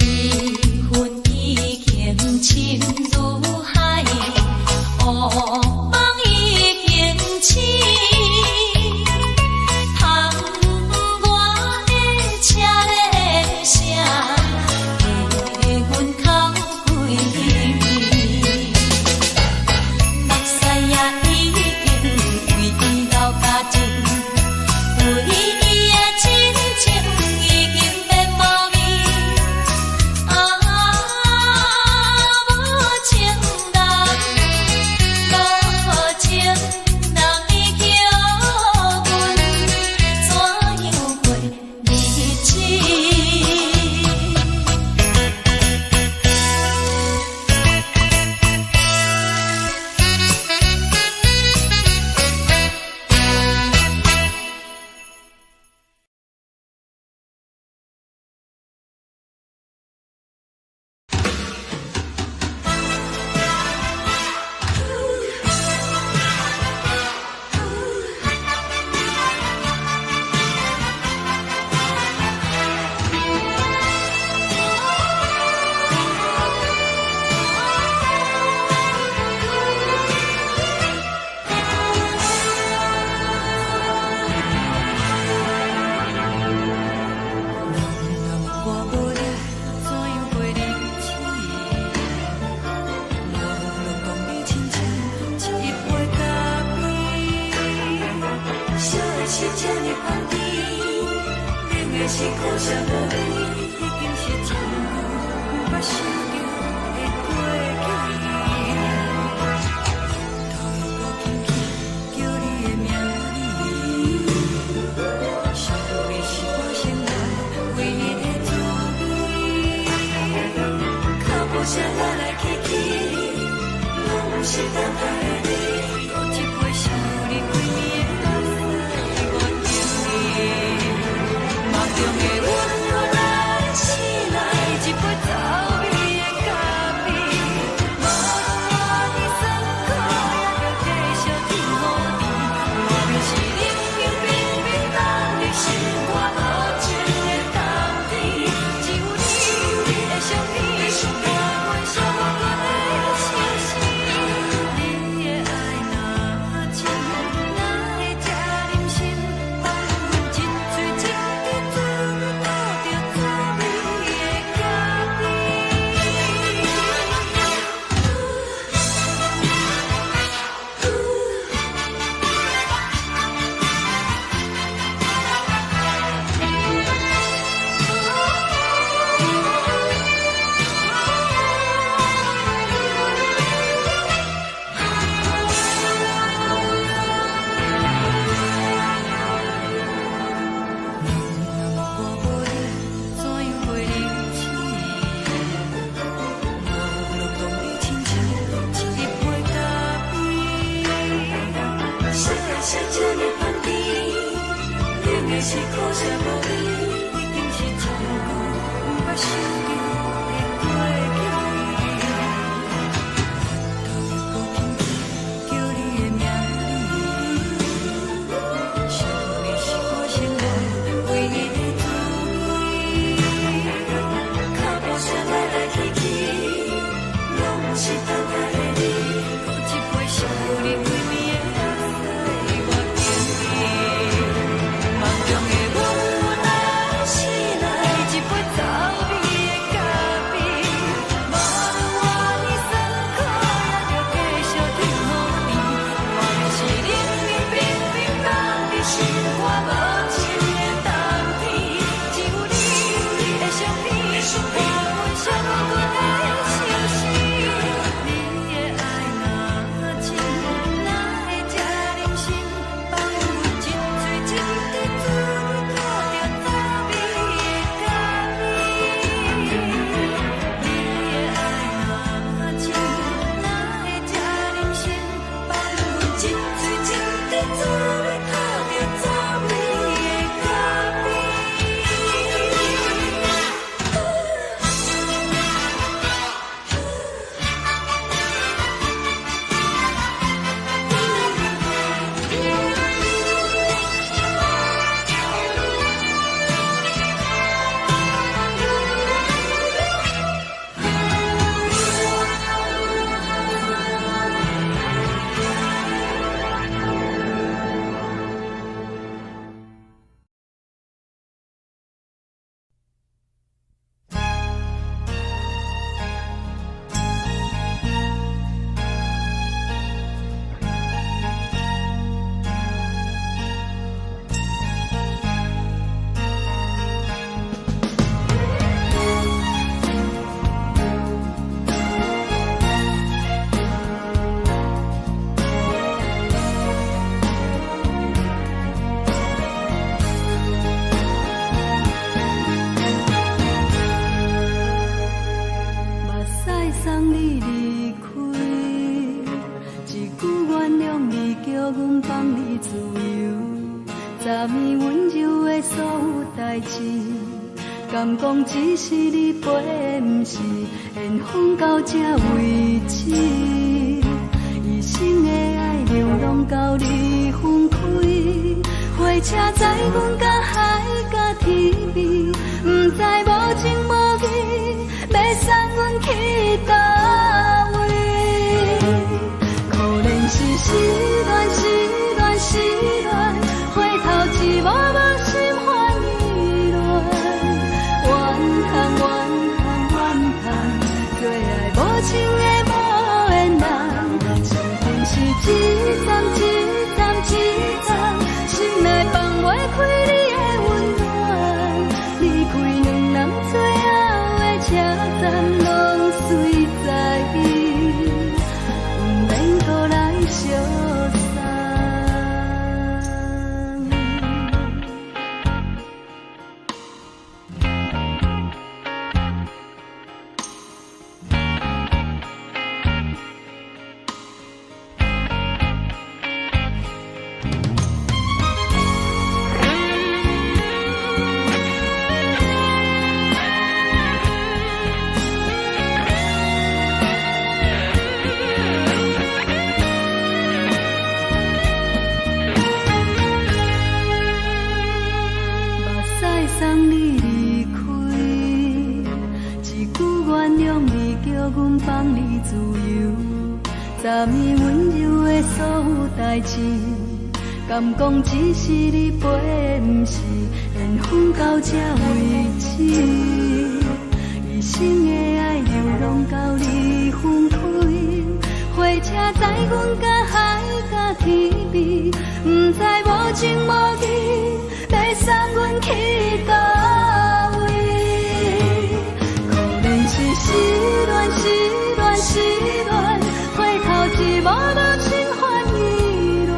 悲恨已經深如海，惡夢已經醒。窗外的車鈴聲，替阮哭規暝。目屎也已經為伊流乾淨，對伊的真情已經變無味。啊，無情人，無情人，伊叫阮怎樣過日子？人若問我無你，怎樣過日子？我攏講你親像一杯咖啡，燒的是這呢香甜，冷的是苦澀無味，已經是真久毋捌想著的過去。頭又閣輕輕叫你的名字，想你是我生活唯一的滋味。腳步聲來來去去，攏毋是等待的你。閣一杯想你規暝的目屎，我敬你。夢中的阮又來醒來，一杯走味的咖啡。無論偌的酸苦，也著繼續天雨甜。路邊是冷冷冰冰凍入心肝無情的冬天，只有你，你的相片，伴阮寂寞的相思。你的愛若深，哪會這忍心放阮一喙一滴醉倒著滋味的咖啡？人若問我無你，怎樣過日子？我攏講你親像一杯咖啡。燒的是這呢香甜，冷的是苦澀無味，已經是真久毋捌想著的過去。頭又閣輕輕叫你的名字，想你是我生活唯一的滋味。腳步聲來來去去，你離開，一句原諒你，叫阮放你自由。昨暝溫柔的所有代誌，敢講只是你陪，毋是緣分到這為止。一生的愛流浪到你分開，火車載阮甲海甲天邊，毋知無情無義，欲送阮去佗位？可憐是失戀，失戀，失戀，回頭一幕幕心煩意亂，怨嘆怨嘆怨嘆，最愛無情的無緣人，上恨是一站一站一站，心內放袂開你的溫暖，離開兩人最後的車站，攏隨在意，毋免閣來相送。目屎送你離開，一句原諒你，叫阮放你自由。昨暝溫柔的所有代誌，敢講只是你陪，毋是緣分到這為止。一生的愛流浪到你分開，火車載阮甲海甲天邊，毋知無情無義，欲送阮去佗位？可憐是失戀，失戀，失戀，回頭一幕幕心煩意亂，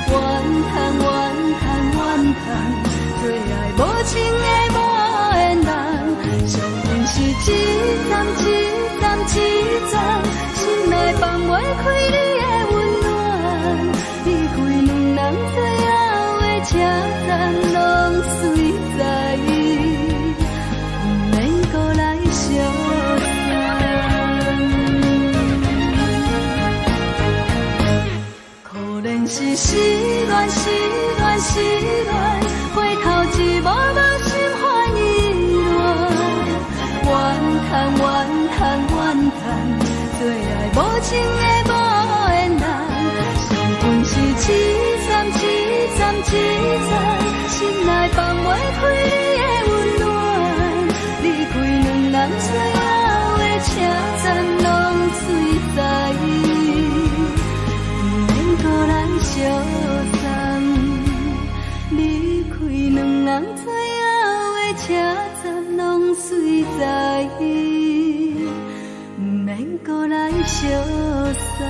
怨嘆怨嘆怨嘆，最愛無情的無緣人，上恨是一站一站一站，心內放袂開你的溫暖，離開兩人最後的車站，攏隨在意，毋免閣來相送。可憐是失戀，失戀，失戀，回頭一幕幕心煩意亂，怨嘆怨嘆怨嘆，最愛無情的無緣人，上恨是一站一站一站，心內放袂開你的溫暖，離開兩人最後的車站，攏隨在意，毋免閣來相送。離開兩人最後的車站，攏隨在意，毋免閣來相送。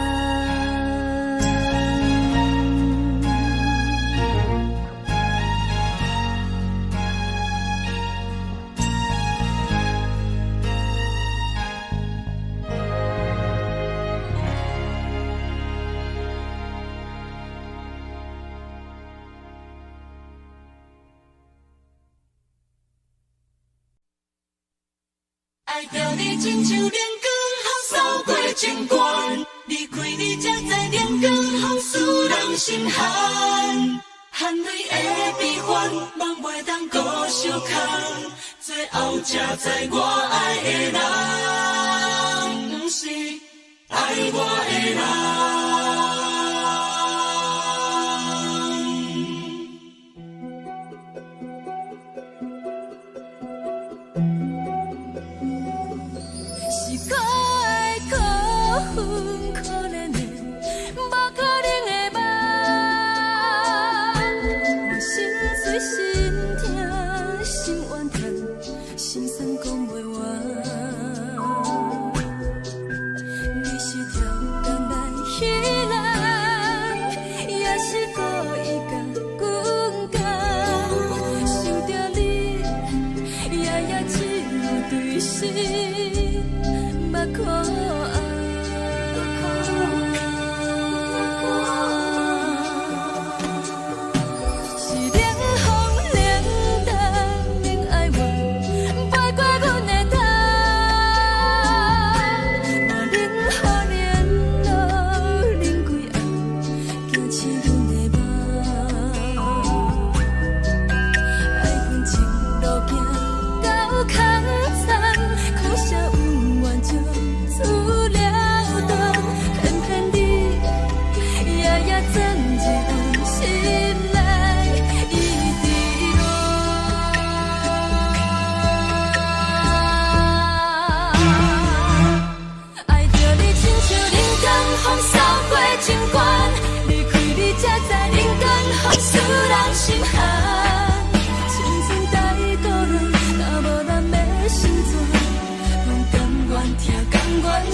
愛著你親像冷光予掃過情關，離開你才知冷光予使人心寒。含淚的悲歡，夢袂當閣相空，最後才知我愛的人，毋是愛我的人。是可愛可恨可憐的，無可能的夢。我心碎心痛心怨嘆，心酸講袂完。你是條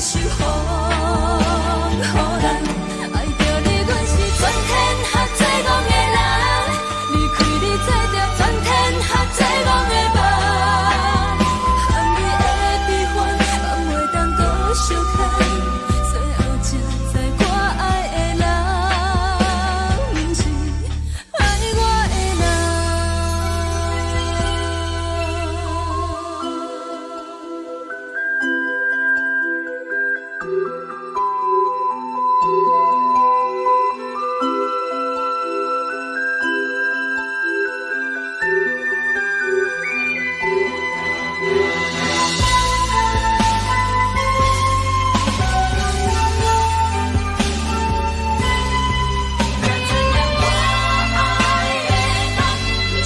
受予人。愛著你，阮是全天下最戇的人。離開你，做著全天下最戇的夢。含你的悲歡，放袂當閣相牽。最後才知我愛的人，毋是愛我的人。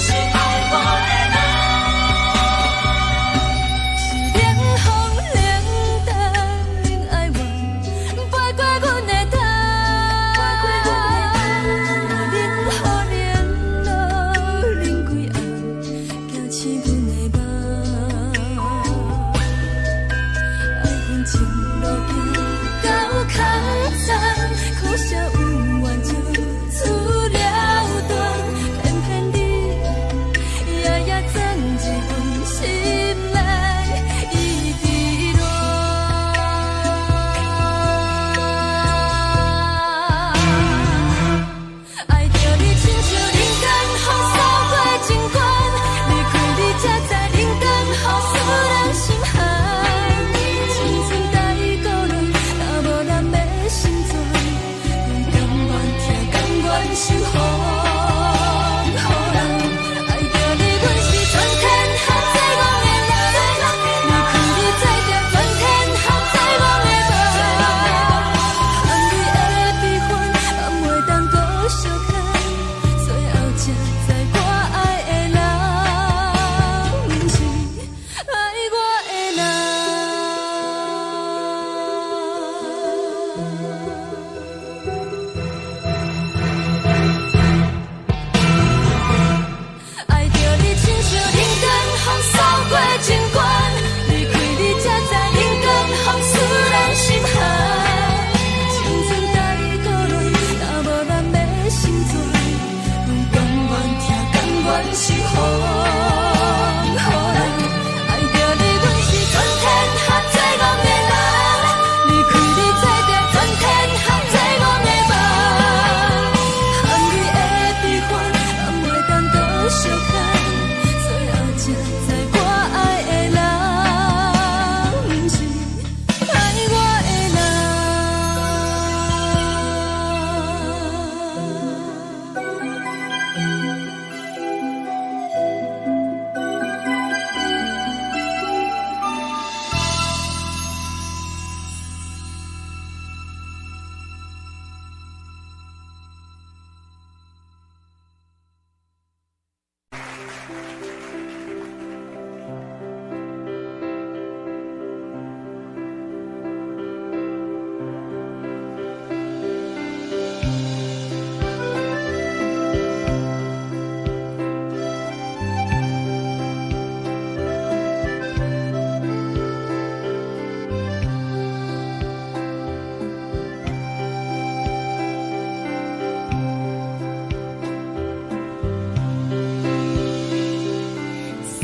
是愛我的人，是冷風冷淡冷哀怨，飛過阮的頭。冷雨冷露冷規暗，驚醒阮的夢。愛恨情路行到空残，可惜有緣就此了斷，偏偏你夜夜鑽入阮心內，一直戀。愛著你親像人間風掃過情關，離開你才知人間風使人心寒。青春太孤單，若無人欲心存，阮甘願疼，甘願受予人。愛著你，阮是全天下最戇的人，離開你做著全天下最戇的夢。含你的悲歡，放袂當閣相牽，最後才知我愛的人，毋是愛我的人。愛著你親像人間風掃過情關，離開你才知人間風使人心寒。青春太孤單，若無人欲心存，阮甘願疼，甘願受予人。愛著你，阮是全天下最戇的人，離開你做著全天下最戇的夢。含你的悲歡，放袂當閣相牽，最後才知我愛的人，毋是愛我的人。送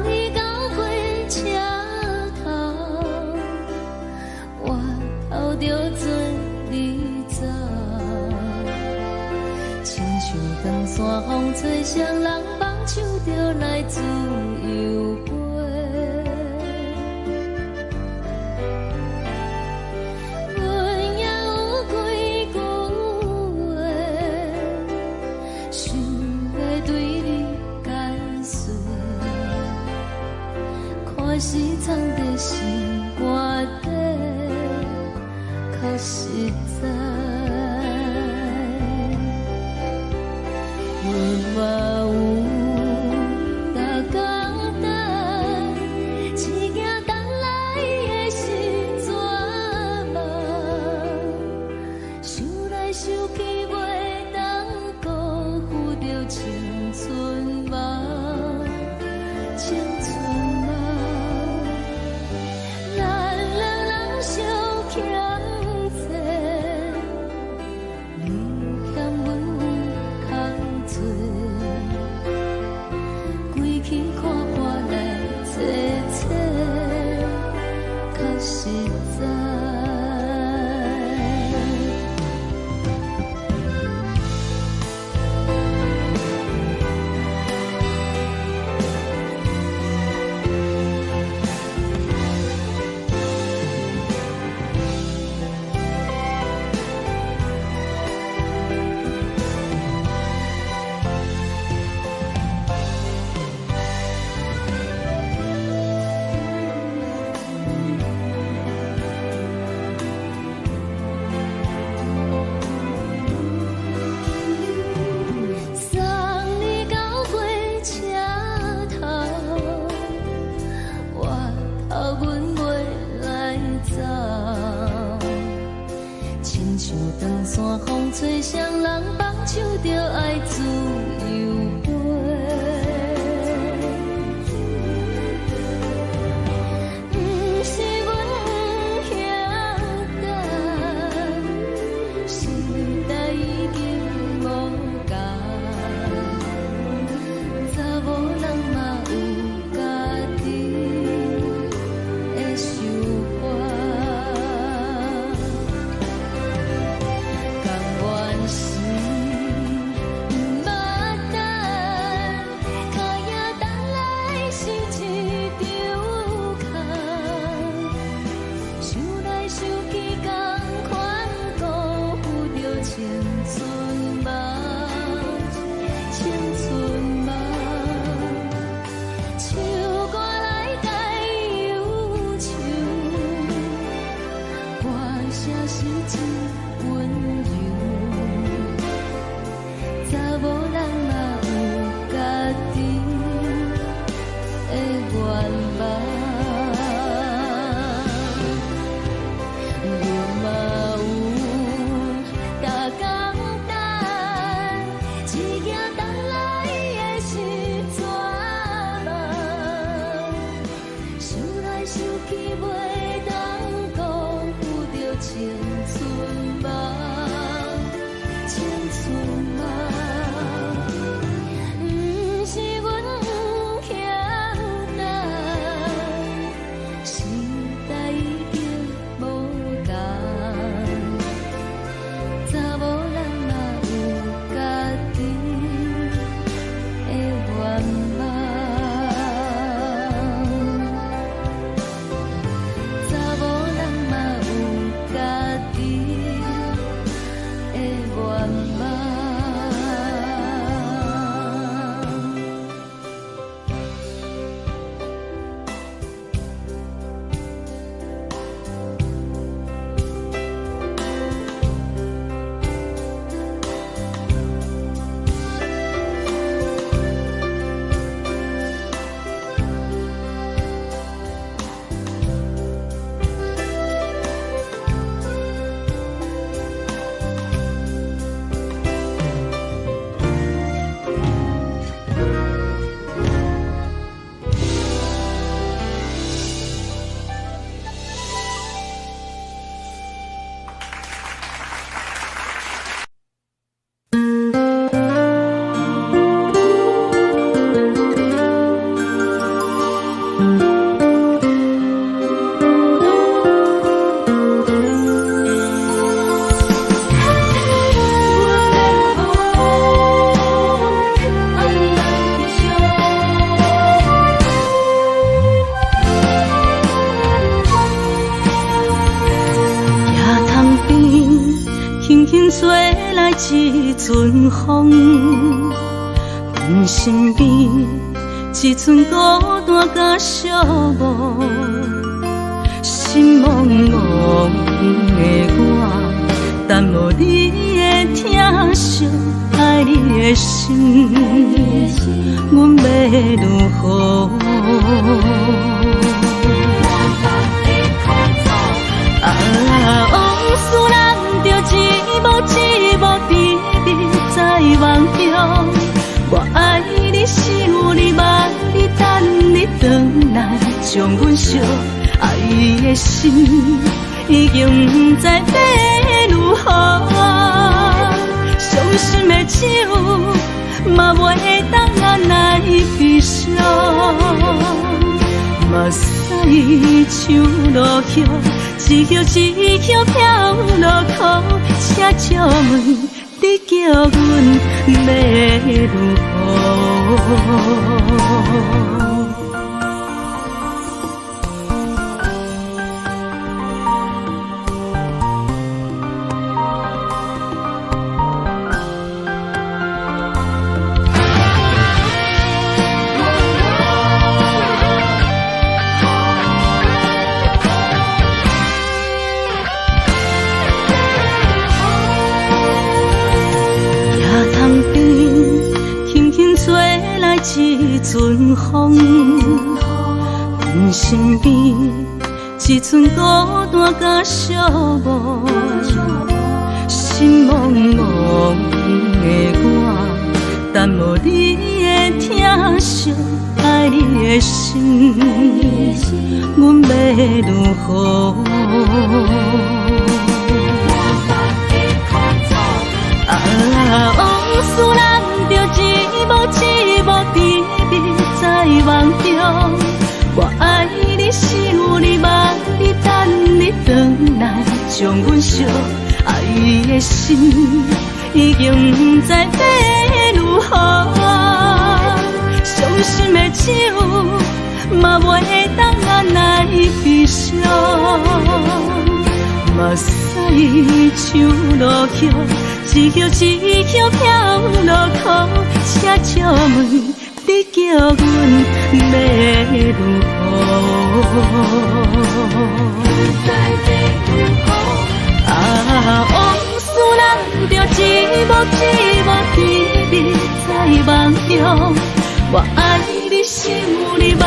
你到火車頭，我頭著做你走，親像長山風吹，誰人放手就來自由飛。阮也有幾句話，想欲對你解說，看是藏佇心肝底，較實在。阮嘛有逐工等，只驚等來的是絕望。想來想去，袂當辜負著青春夢，青春夢。咱兩人相像長山風吹，誰人放手就愛自由飛。毋是阮不曉等，時代已經無仝，查某人嘛有家己的想法。甘願是毋捌等，跤影等來是一場空。想來想去，仝款辜負著青春夢，青春夢。唱歌來解憂愁，歌聲是真溫柔。查某人嘛有家己的願望，我嘛有逐工等，一行等來的是绝望。想來想去，袂當辜負著青春夢，青春夢。毋是阮不曉等，時代已經無仝，查某人嘛有家己的願望。查某人嘛有家己的願望。野塘邊，輕輕吹來一陣風，阮身邊一陣孤單佮寂寞，心茫茫的我，等無你的疼惜，愛你的心，阮欲如何？啊，往事咱著一幕一幕甜蜜在夢中。我愛你，想你，望你，等你轉來，將阮惜愛的心已經不知欲如何。傷心的酒嘛袂當按來悲傷。目屎像落雨，一葉一葉飄落苦，請借問你叫阮欲如何？野塘邊，輕輕吹來一陣風，阮身邊一陣孤單佮寂寞，心茫茫的我，等無你的疼惜，愛你的心，阮欲如何？啊，往事難著一幕一幕甜蜜在夢中。我愛你，想你，望你，等你轉來，將阮惜愛的心已經毋知欲如何。傷心的酒嘛袂當按捺悲傷。目屎像落雨，一葉一葉飄落苦，請借問你叫阮欲如何？啊，往事難著一幕一幕甜蜜在夢中。我愛你，想你，望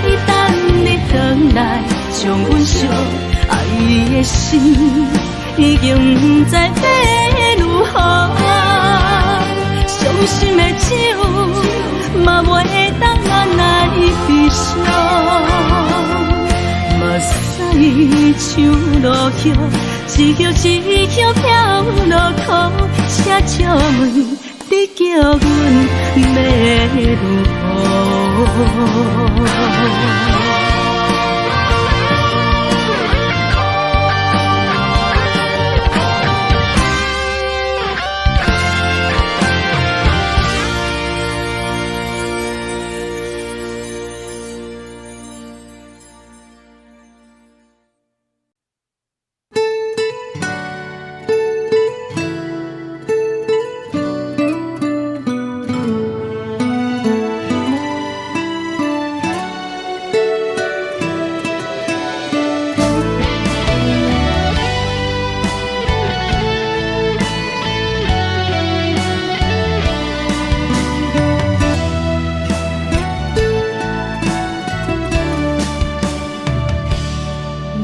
你，等你轉來，將阮惜愛的心已經毋知欲如何。傷心的酒嘛袂當按捺悲傷。目屎像落雨，一葉一葉飄落苦，請借問你叫阮欲如何？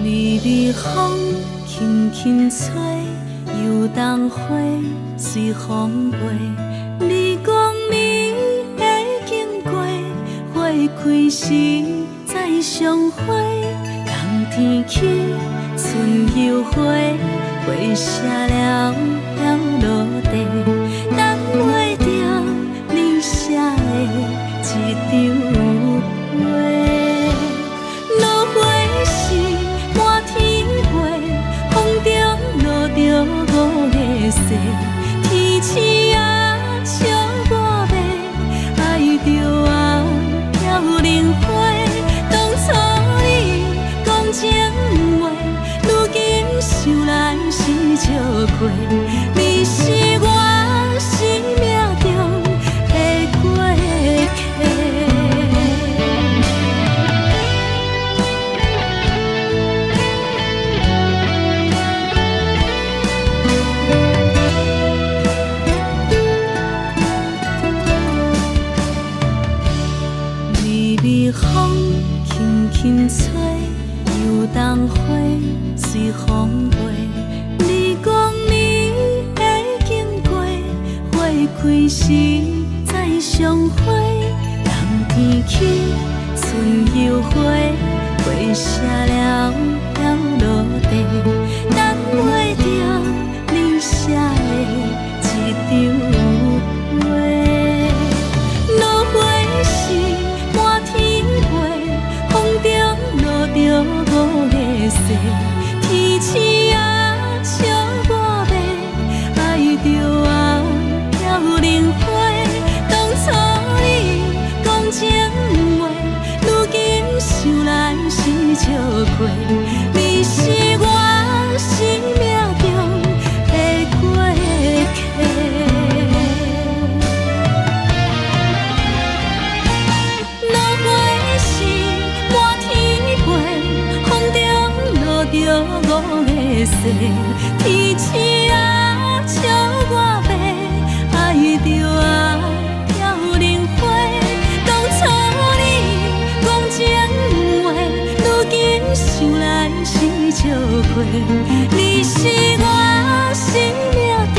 微微風輕輕吹，油桐花隨風飛。你講你會經過，花開時再相會。冬天起，春又回，花謝了飄落地，等袂著你寫的一張批。落花時滿天飛，風中落著五个雪，天鼠仔笑我欲愛著啊飄零花。當初你講情話，如今想來是笑話，你是我生命中的過客。微微風輕輕吹，油桐花隨風飛。你講你會經過，花開時再相會。冬天起，春又回，花謝了飄落地，等袂著你寫的一張批。落花時滿天飛，風中落著五个雪，天鼠仔笑我欲愛著啊飄零花。當初你講情話，如今想來是笑話，你是我生命中的過客。落花時滿天飛，風中落著五个雪，天鼠仔笑我欲愛著啊飄零花。當初你講情話，如今想來是笑話，你是我生命中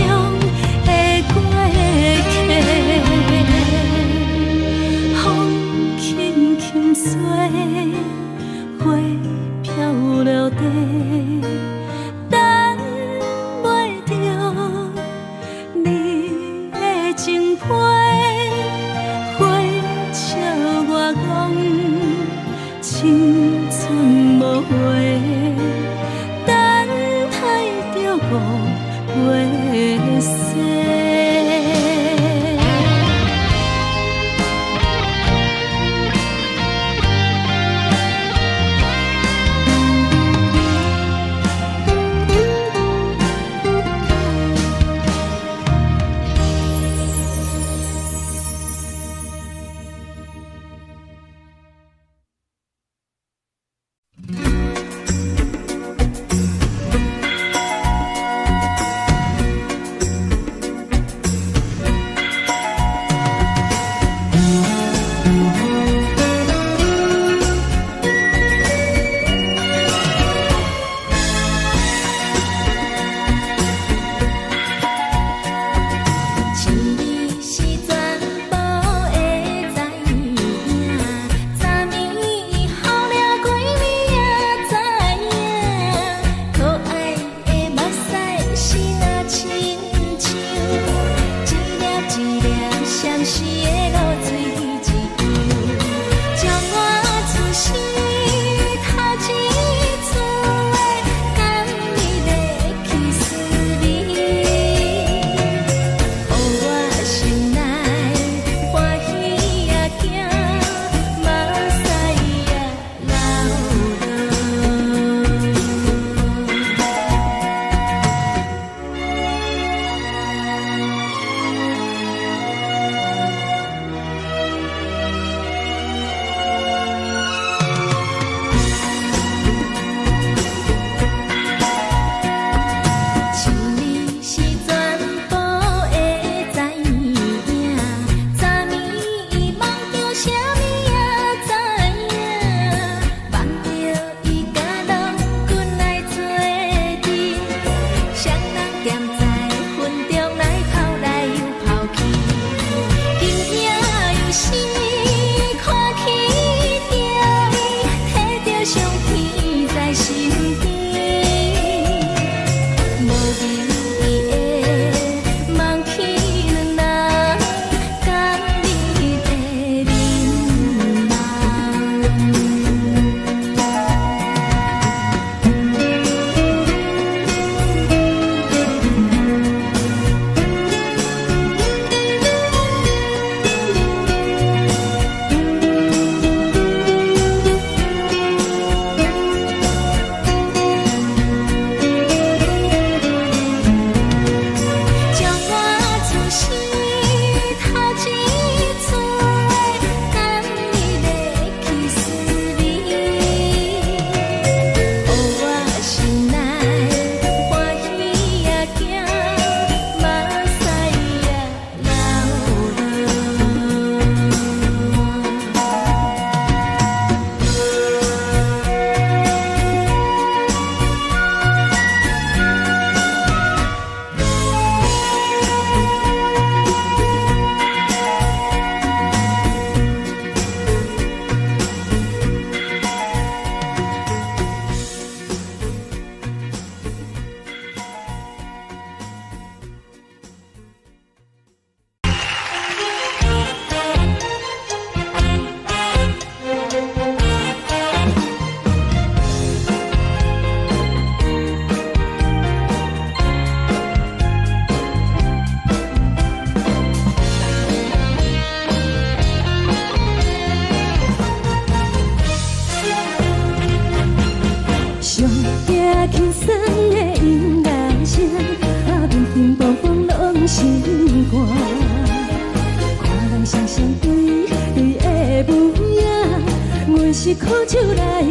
是苦酒來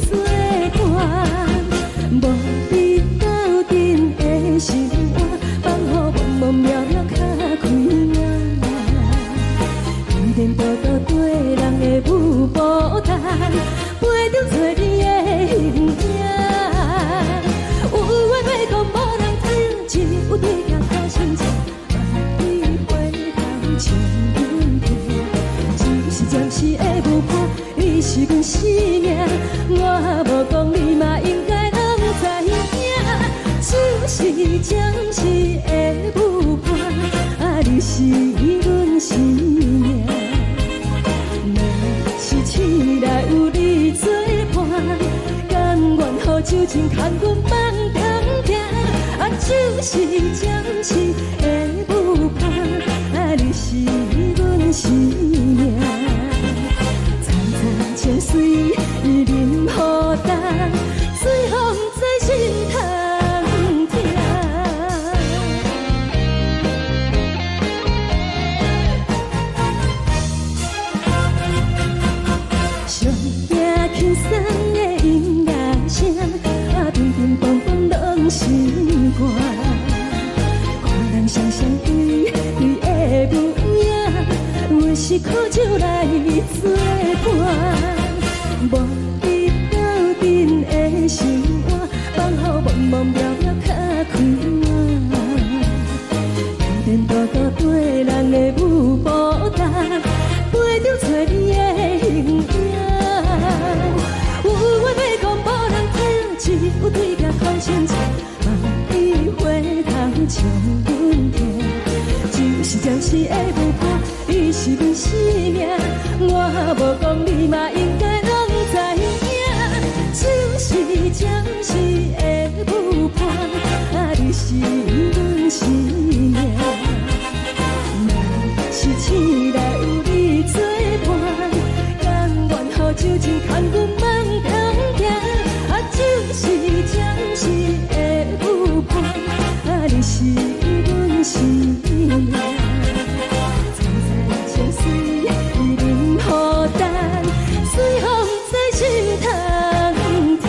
做伴，無你鬥陣的生活，放予茫茫渺渺較開眼。天天多多對人的舞步單，陪著找你的形影。有話欲講無人聽，只有對鏡苦心情，萬里回頭像阮聽。只是暫時的舞伴，你是阮生命，我無講你嘛應該攏知影。只是暫時的舞伴，啊，你是阮生命。若是醒來有你做伴，甘願予酒精牽阮夢中行。啊，只是暫時的舞伴，啊，你是阮生命。層層情水淋予重，水予毋知心通疼。上驚輕鬆的音樂聲，啊，乒乒乓乓攏是歌。看人雙雙對對的舞影，阮是苦酒來做伴，無你鬥陣的生活，放予茫茫渺渺較開眼。天天多多對人的舞步單，陪著找你的形影。有話欲講無人聽，只有對鏡苦心情，萬里回頭像阮聽。只是暫時的舞伴，你是阮生命，我無講你嘛應該攏知影。只是暫時的舞伴，啊，你是阮生命。若是醒來有你做伴，甘願予酒精牽阮夢中行。啊，只是暫時的舞伴，啊，你是阮生命。層層情水淋予重，水予毋知心通疼。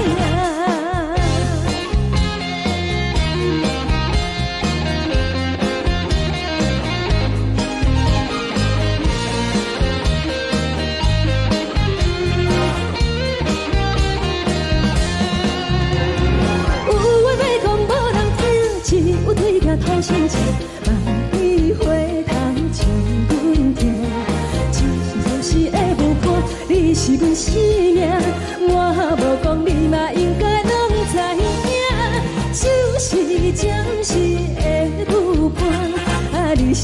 有話欲講無人聽，只有對鏡苦心情，萬里回頭像阮聽。只是暫時的舞伴，你是阮生命，我無講你嘛應該攏知影。只是暫時的舞伴，啊，你是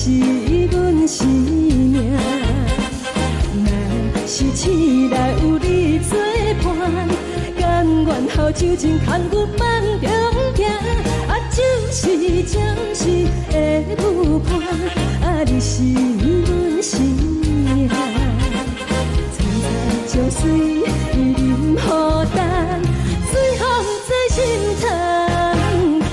阮生命。若是醒來有你做伴，甘願予酒精牽阮夢中行。啊，只是暫時的舞伴，啊，你是阮生命。層層情水淋予重，水予毋知心通疼。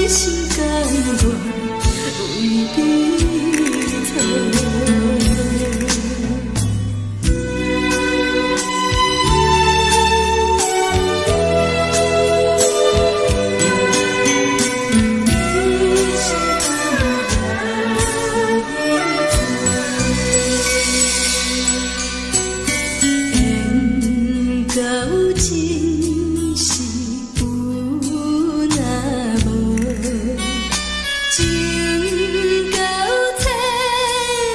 心甘願為你做。缘到尽是有若无，情到浅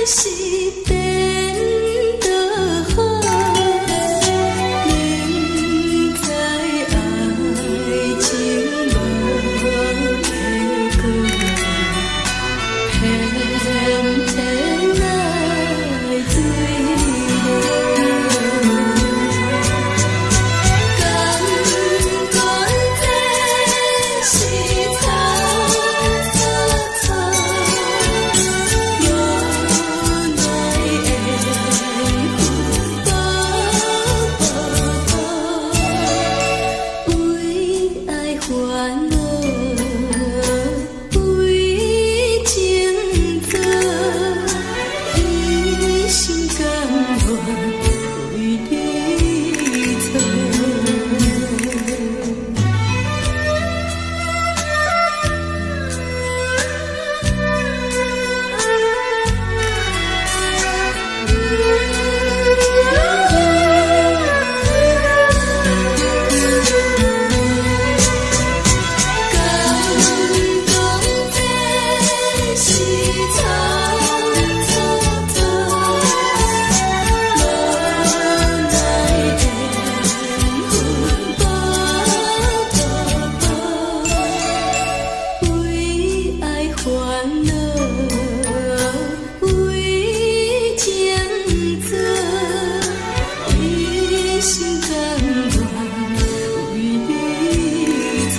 是颠倒好。明知爱情无结果，偏偏爱坠落。甘愿这是草草草，无奈缘分薄薄薄，为爱烦恼，为情做，一心甘愿为你做。敢讲这是草草草，无奈缘分薄薄薄，为爱烦恼，为情做，一心甘愿为你做。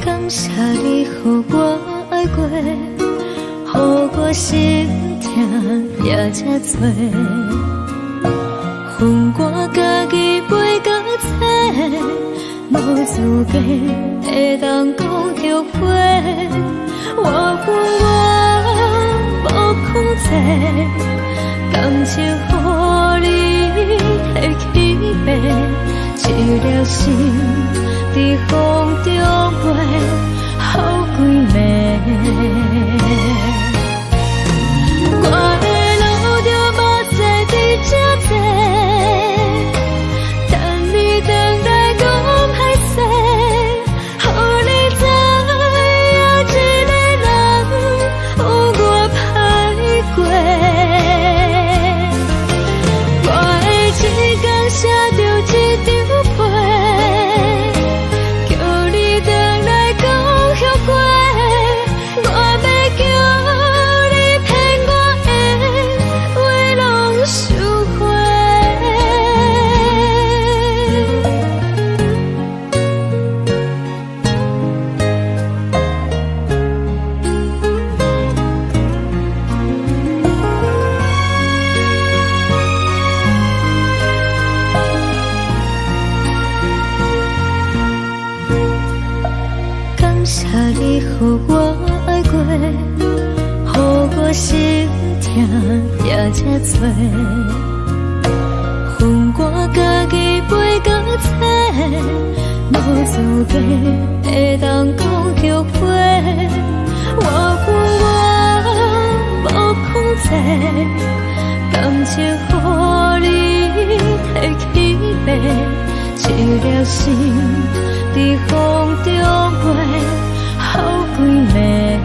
感谢你予我爱过，予我心疼也这多。予我家己飞到册，无资格会当讲后悔。我有我无控制，感情予你提起爬，一粒心伫风中飞，予规暝。我会流著目屎伫这坐，等你转来讲歹势，予你知影一个人有偌歹过。我会一工写著一张批，叫你转来讲后悔。我欲叫你骗我的话拢收回。感谢你予我爱过，予我心疼也这多。予我家己飞到册，无资格会当讲后悔。我有我无控制，感情予你提起爬，一粒心伫风中飞，予规暝。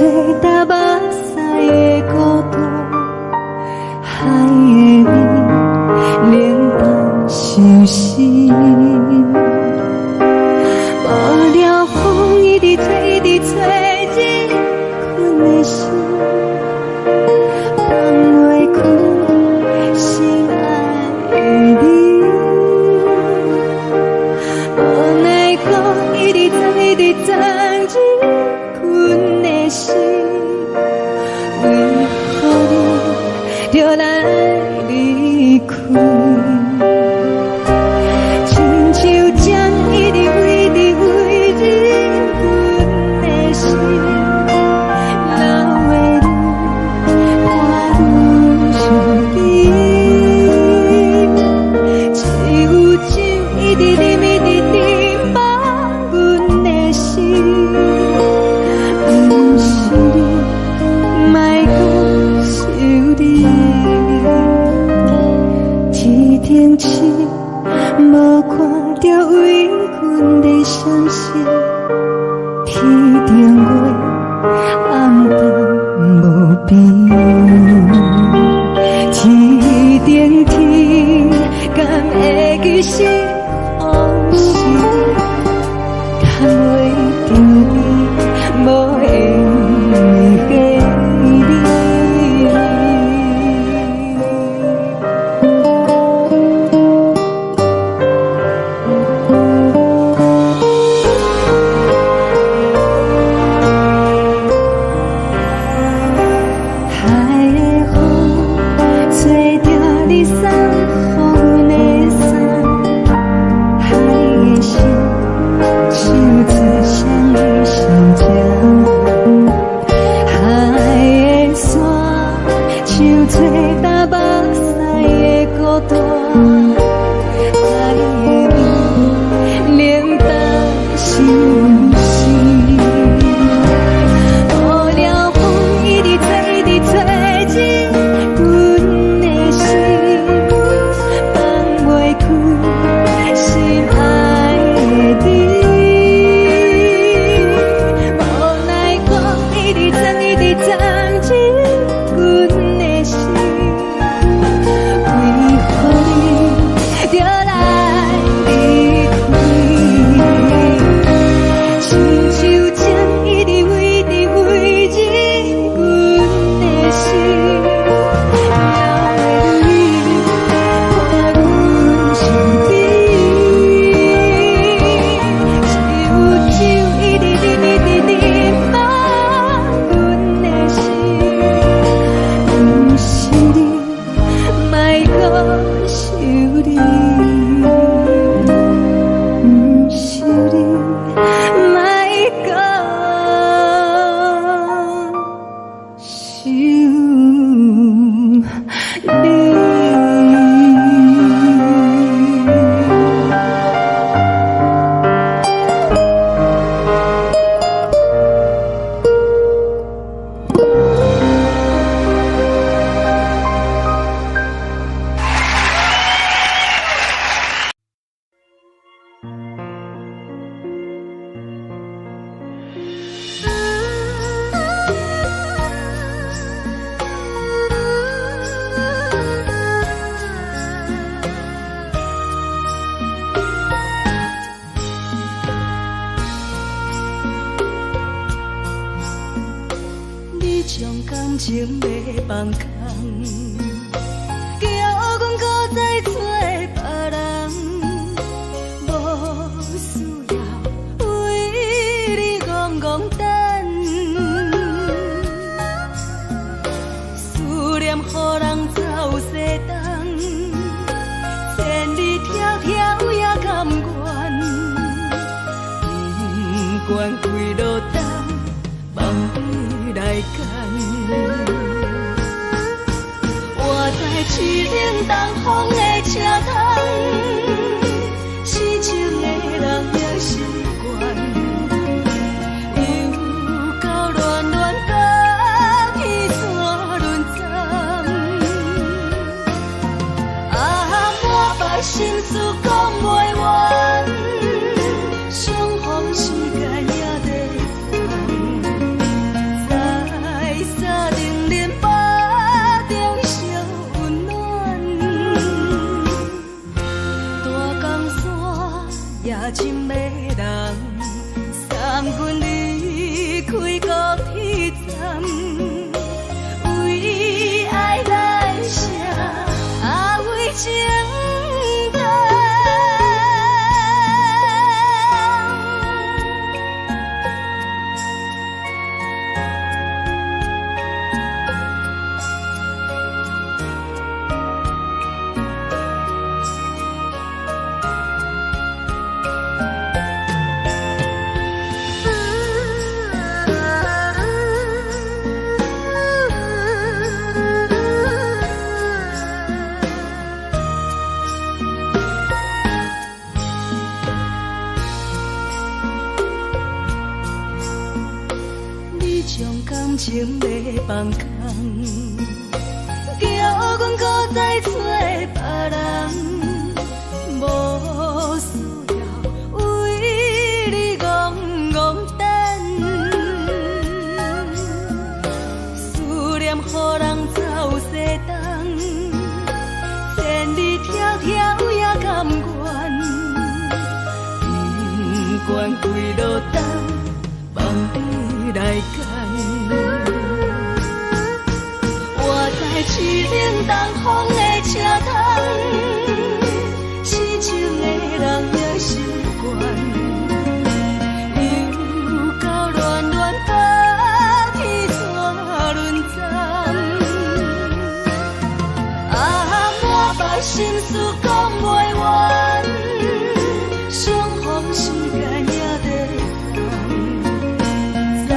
吹焦目屎的孤單，海的味冷凍相思。無聊風一直吹，一直吹入阮的心，放袂開心愛的你。無奈何一直鑽，一直鑽入阮的心，為何你著來離開？親像針一直一直飛入阮的心，老的你伴阮身邊，只有酒一直啉，一直啉，放阮的心，毋是你，莫閣想你。天頂星無看著為阮咧閃爍，天頂月暗淡無邊。天頂天敢會記是予是趁袂著你無緣的你。海的風吹著你送予阮的衫，海的心唱出誰的心情？海的沙像吹焦目屎的孤單，海的味冷凍相思。無聊風一直吹，一直吹入阮的心，放袂開心愛的你。無奈何一直鑽，一直鑽入阮的心，為何你著來離開？親像針一直飛，一直飛入阮的心，老的你伴阮身邊，只有酒一直啉，一直啉，放阮的心，毋是你，莫閣想你，毋是你，莫閣想你。你將感情欲放空，叫阮閣再找別人，無需要為你戇戇等，思念予人走西東，千里迢迢也甘願，不管幾落冬，望你來牽。我知凄冷東風的車窗，痴情的人也習慣，又到暖暖甲天山輪針，啊，满腹心事講袂完，相逢時間也在轉，情欲放空，叫阮閣再揣別人，無需要為你戇戇等。思念予人走西東，千里迢迢也甘願，不管幾落冬，放你來揀。我知凄冷東風的車窗，痴情的人也習慣。又到暖暖北天怎輪轉？啊，滿腹心事講袂完，相逢時間也短暫，在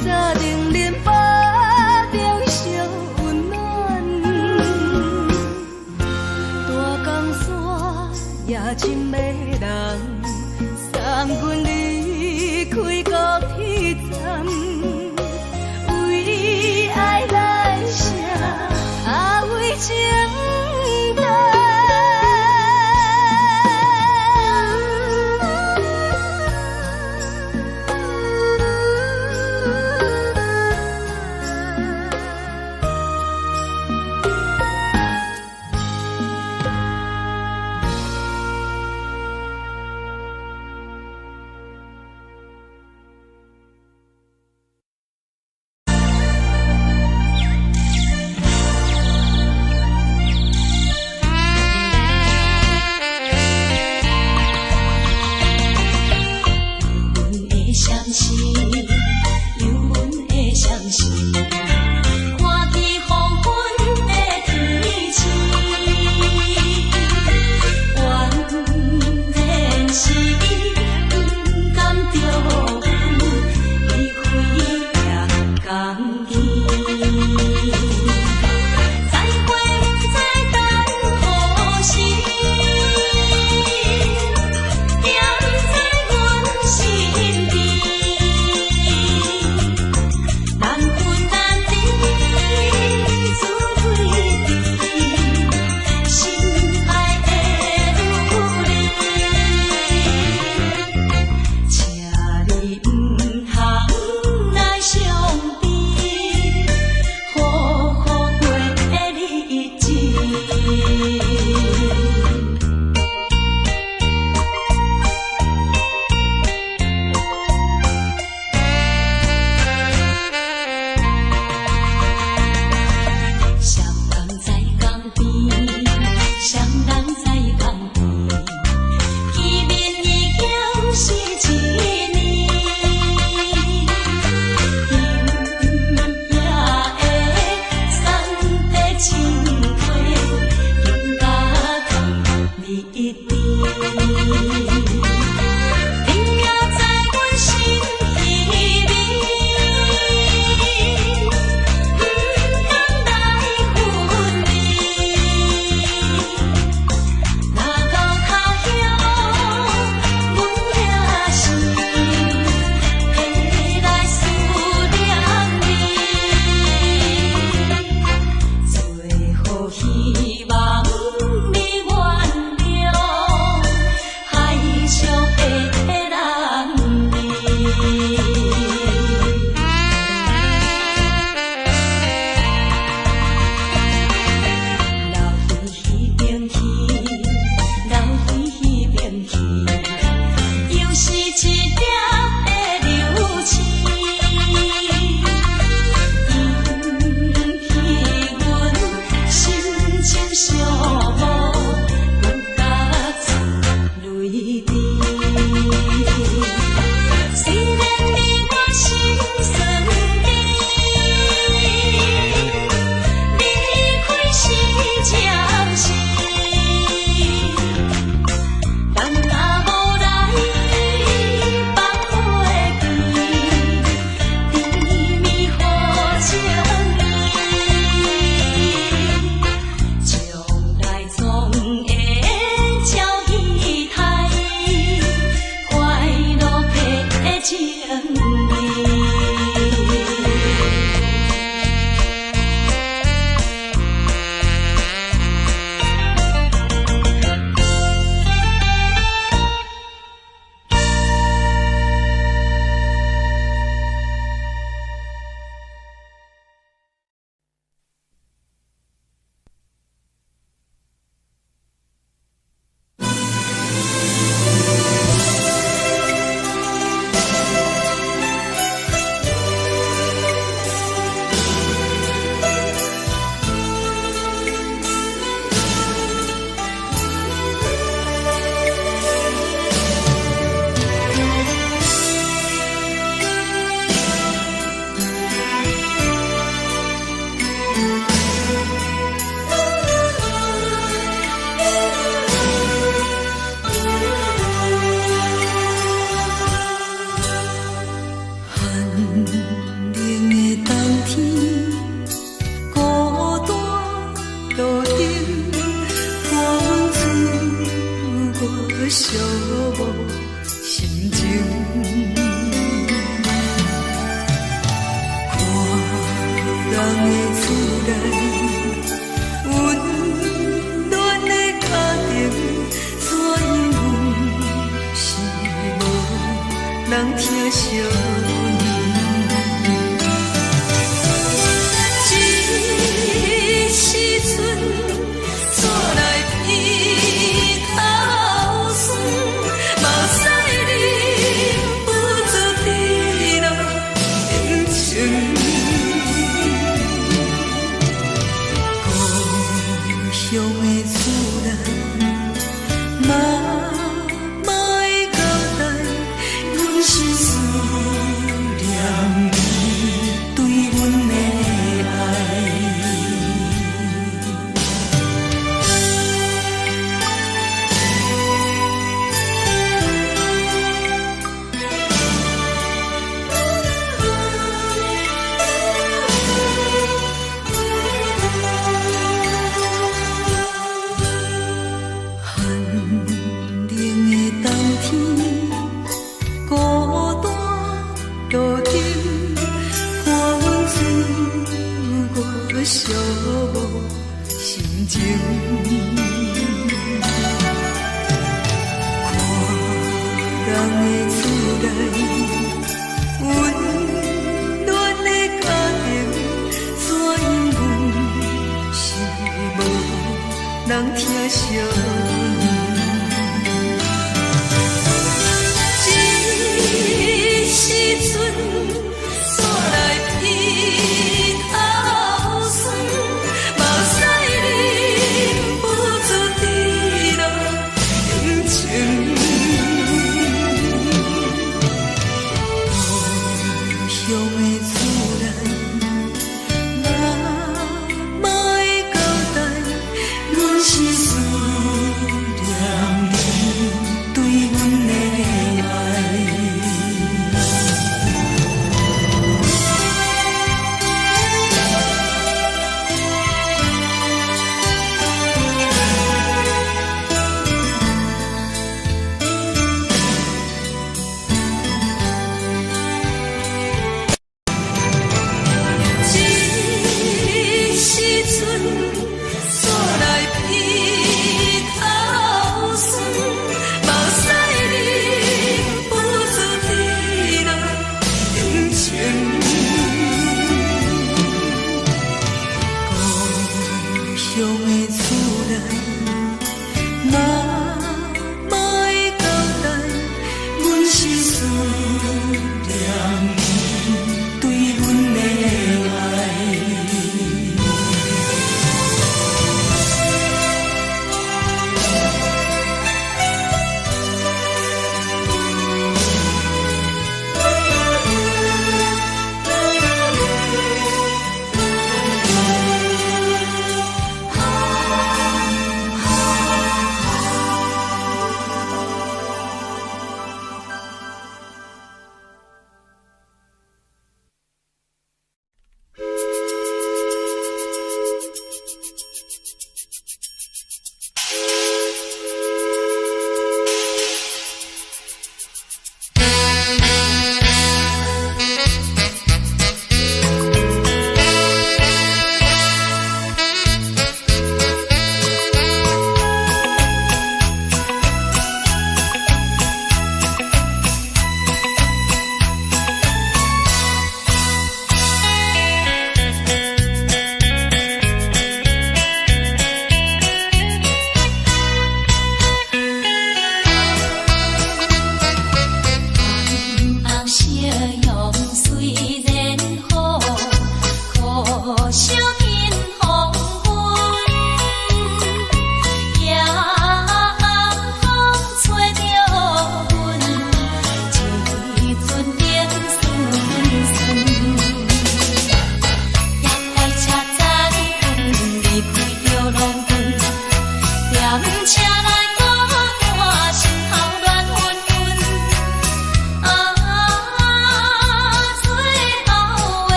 三重林北中相溫暖。大江山也真迷人，送阮離開高鐵站，為愛來寫，啊為情難。溫暖的家庭，怎樣阮是無人疼惜阮。這時陣，煞來鼻頭酸，目屎忍不住滴落眼睛。故鄉的厝內，媽媽的交代，阮是思念你對阮的愛。寒冷的冬天，孤單路燈，看阮自我寂寞心情。看人的厝內，溫暖的家庭，怎樣阮是無人疼惜阮。這時陣，煞來鼻頭酸，目屎忍不住滴落眼睛。故鄉的厝內，媽媽的交代，阮是思念你對阮的愛。這時陣，煞來鼻頭酸，目屎忍不住滴落眼睛。故鄉的厝內，媽媽的交代，阮是思念你對阮的愛。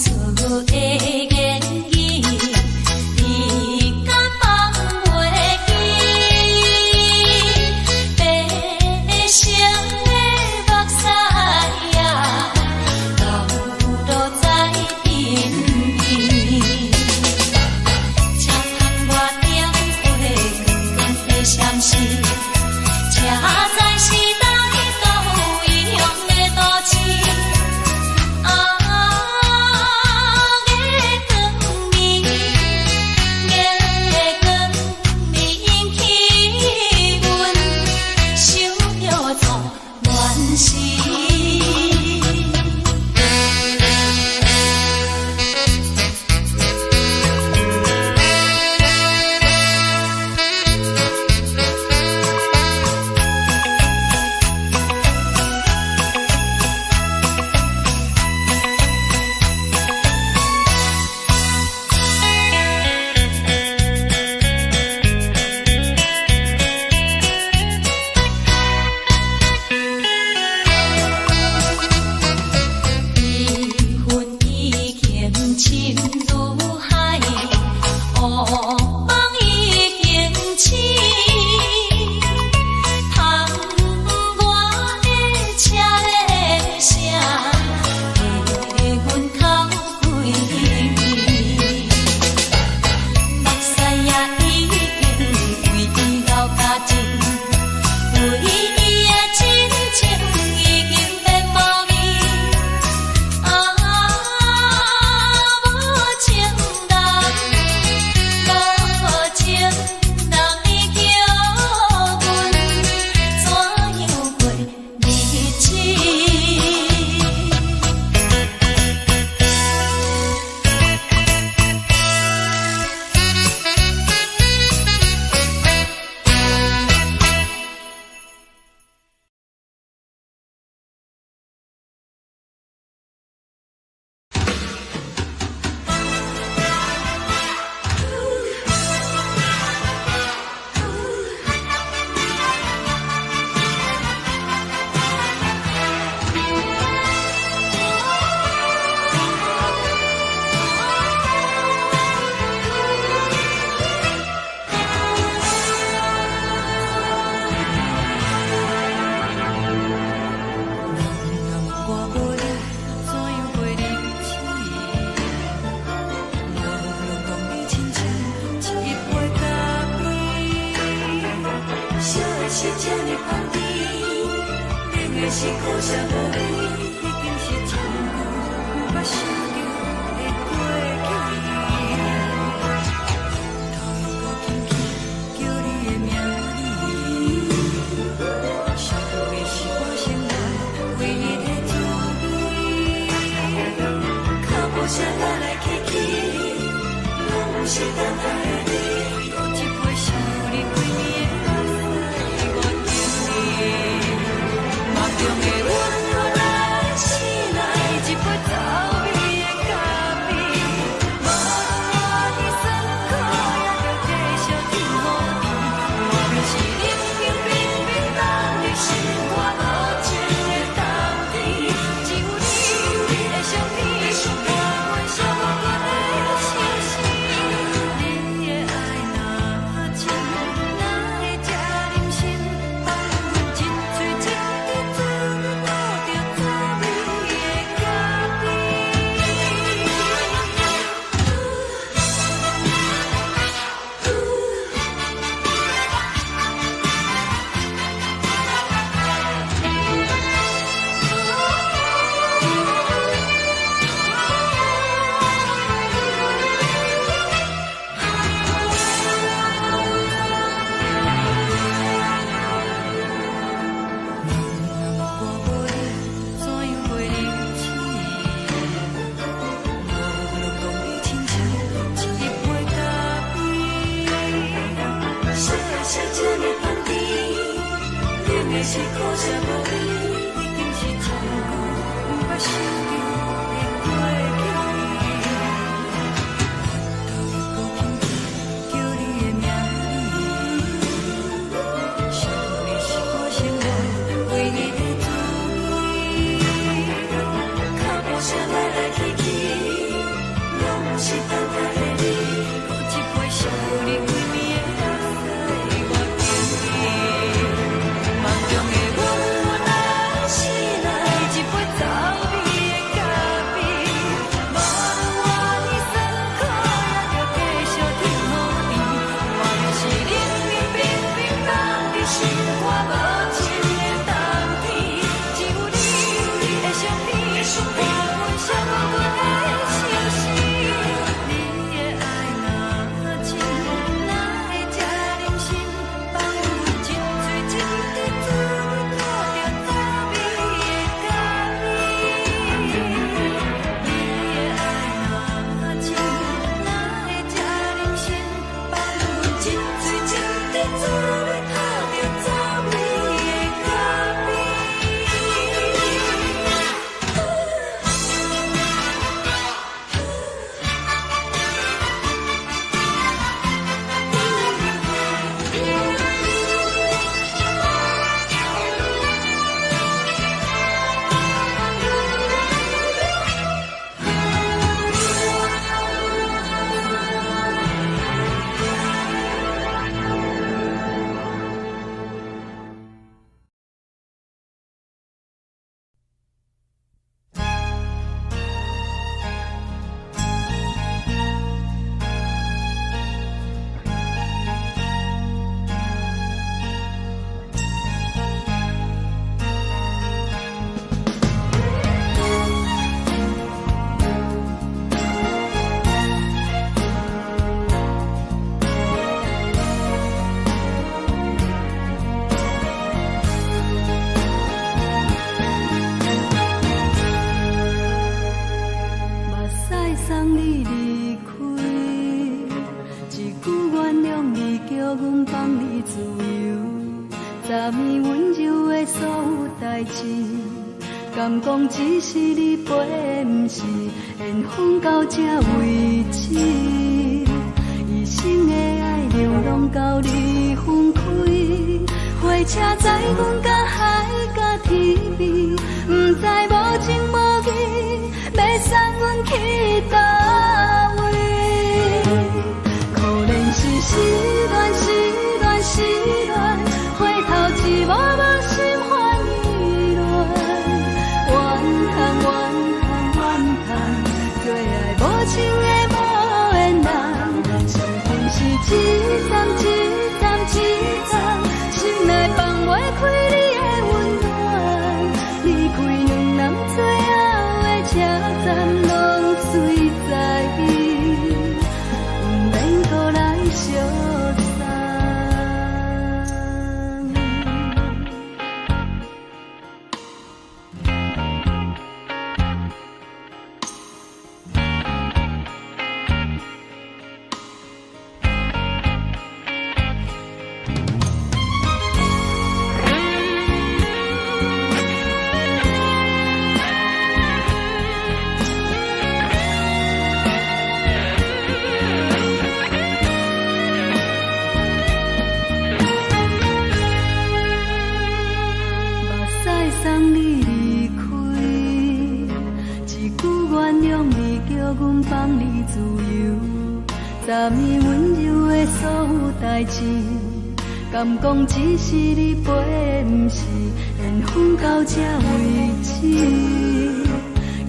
初的言語，你敢放袂記？白色的目屎啊，流落在邊邊。車窗外燈火光光的閃爍，車載是來到異鄉的都市。啊，月光暝，月光暝引起阮想著做恋時。悲恨已經深如海，惡夢已經醒。窗外的車鈴聲，替阮哭規暝。目屎也已經為伊流乾淨，為伊的真情已經變無味。啊，無情人，無情人，你叫阮怎樣過日子？人若我無你，怎樣過日子？無論講你親像一杯咖啡，燒的是這呢香甜，冷的是苦澀無味，已經是真久毋捌想著的過去。頭又閣輕輕叫你的名字，寂寞的是我生活唯一的滋味。腳步聲來來去去，攏毋是等待的你。閣一杯想你規暝的目屎，我敬你。夢中的阮予來醒來，一杯走味的咖啡。無論我佇酸苦，也著繼續天好甜。莫非是冷冷冰冰凍入心肝無情的冬天？只有你的相片，伴阮寂寞的相思。你的愛若真，哪會這忍心放阮一喙一滴嘴吐著滋味的咖啡？人若我無你，怎樣過日子？無論講你親像一杯咖啡，燒的是這呢香甜，冷的是苦澀無味，已經是真久毋捌想著的過去。頭又閣輕輕叫你的名字，寂寞的是我生活唯一的滋味。腳步聲來來去去，敢講只是你陪，毋是緣分到這為止。一生的愛流浪到你分開，火車載阮到海角天邊，毋知無情無義，欲送阮去佗位。可憐是失戀，失戀，失戀，回頭一幕幕心煩意亂。怨嘆怨嘆怨嘆，做愛無情的無緣人，傷痕是一站一站一站，心內放袂開你的溫暖。離開兩人最後的車站，攏隨在意，毋免閣來相送。目屎送你離開，一句原諒你，叫阮放你自由。昨暝溫柔的所有代誌，敢講只是你陪，毋是緣分到這為止。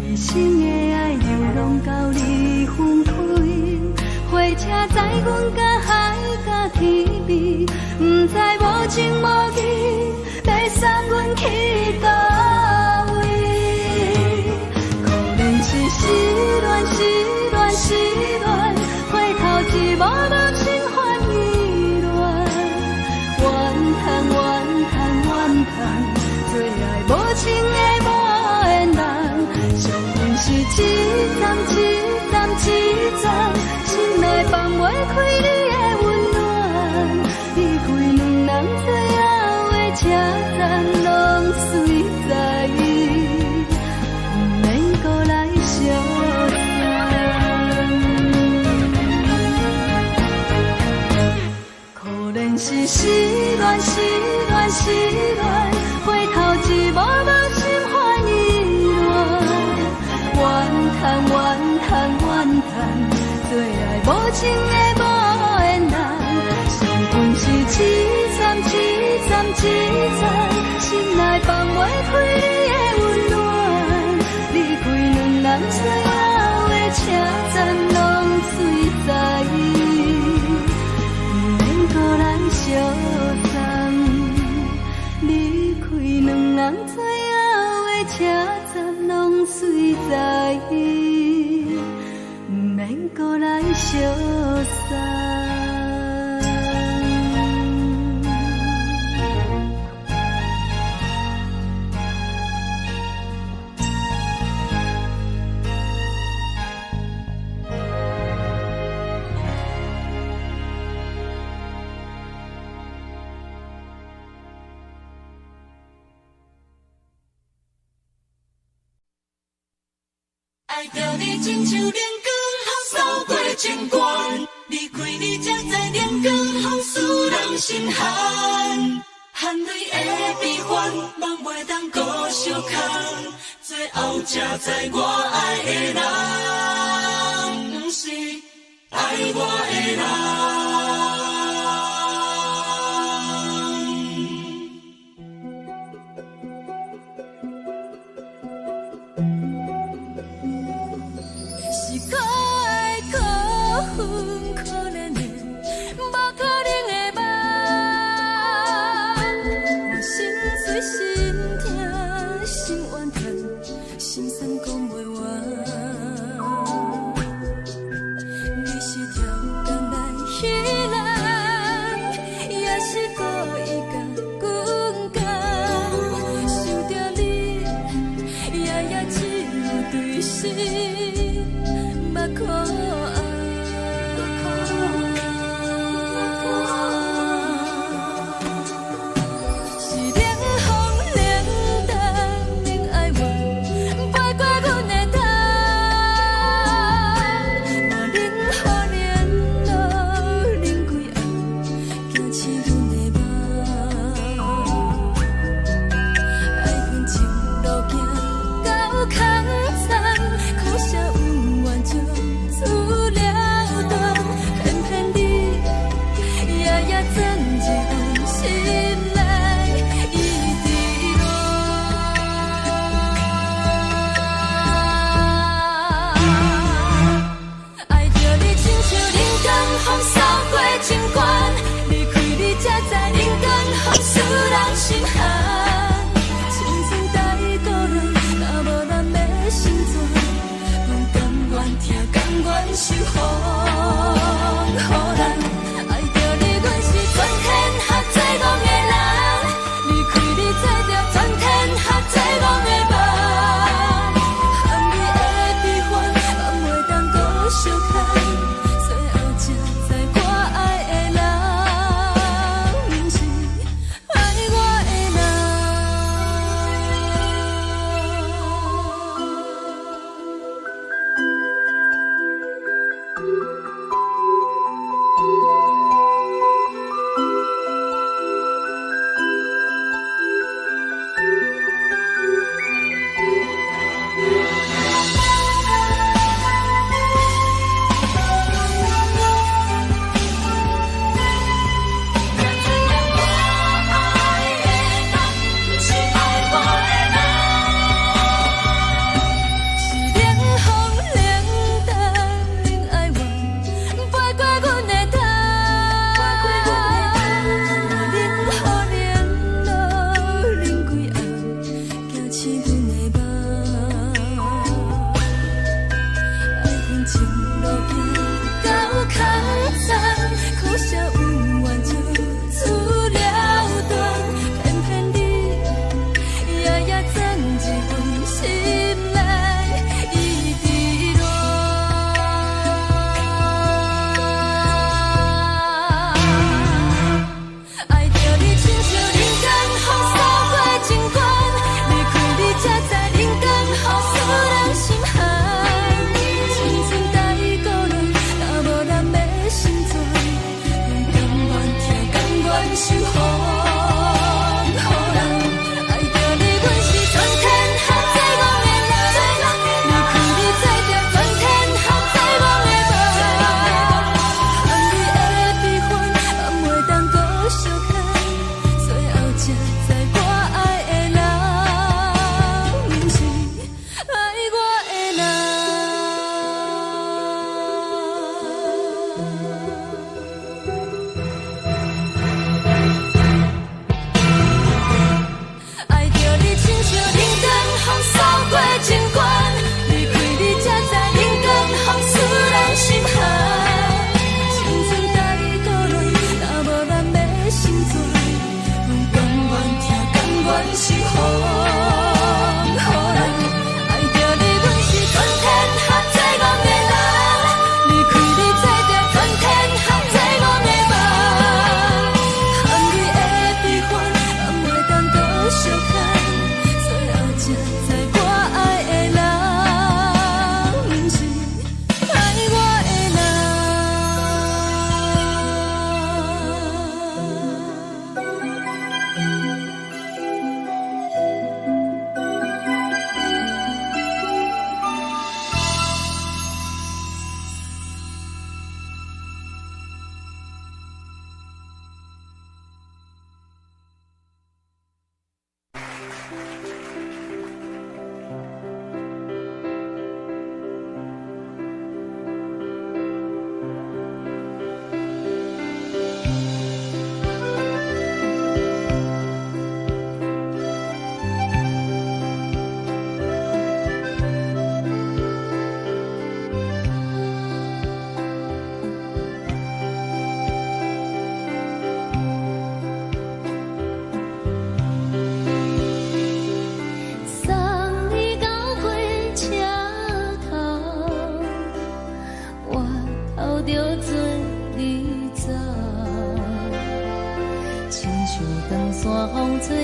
一生的愛流浪到你分開，火車載阮到海角天邊，毋知無情無義，欲送阮去佗位。可憐是失戀，失戀，失戀，回頭一幕幕心煩意亂。怨嘆怨嘆怨嘆，做愛無情的無緣人，傷痕是一站一站一站，心內放袂開你的溫暖。離開兩人最後的車站，攏隨在意，毋免閣來相送。可憐是失戀，失戀，失戀，回頭一幕幕心煩意亂。怨嘆怨嘆怨嘆，做愛無情的無緣人，傷痕是一站一站一站，心內放袂開你的溫暖。離開兩人最後的車站，攏隨在意，毋免閣來相送。離開兩人最後的車站，攏隨在意，毋免閣來相送。愛著你親像冷光予掃過情關，離開你才知冷光予使人心寒。含淚的悲歡，夢袂當閣相牽，最後才知我愛的人，毋是愛我的人。是可愛可恨可憐的，無可能的夢。我心碎心痛心怨嘆，心酸講袂完。你是超工來彼人，也是故意共阮講。想著你，夜夜只有對心目苦红。是冷風冷淡冷哀怨，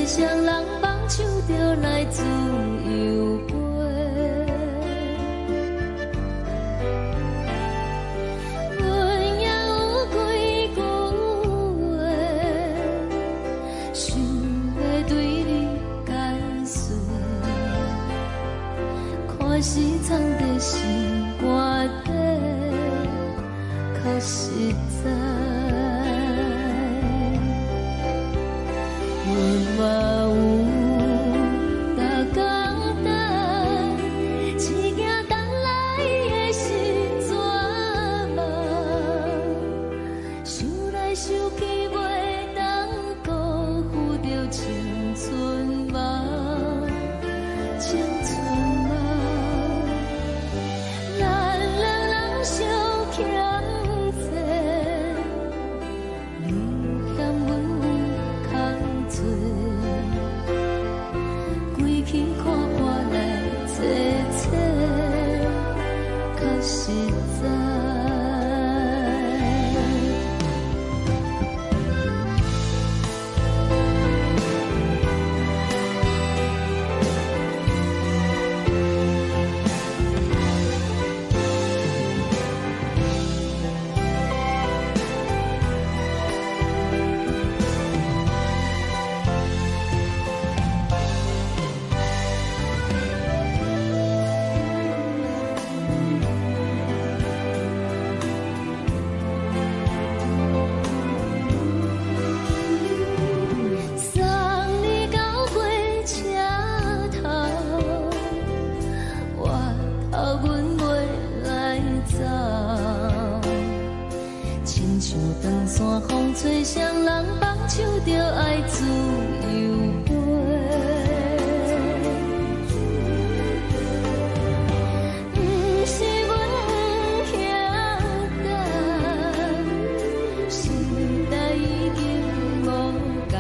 誰人放手就來自由飛。阮也有幾句話，想欲對你解說，看是藏佇心肝底，較實在。阮嘛有逐工等，一件等來的是绝望，想來想去袂當辜負著青春夢，青春夢。咱兩人相欠債，你嫌阮有空濟，規氣看破來坐坐，較實在。送你到火車頭，我頭阮袂來走。親像長山風吹，誰人放手就愛自由飛。毋是阮不肯等，時代已經無仝，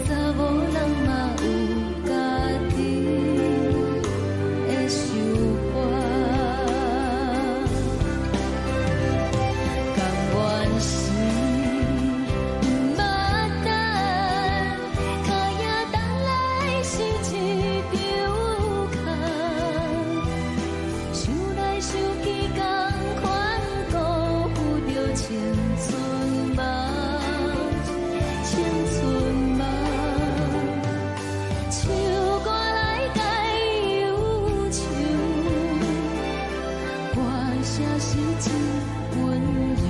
查某人嘛有家己的想法。甘願是毋捌等，跤影等來是一場空。想來想去，仝款辜負著青春夢，青春夢。唱歌來解憂愁，歌聲是真溫柔。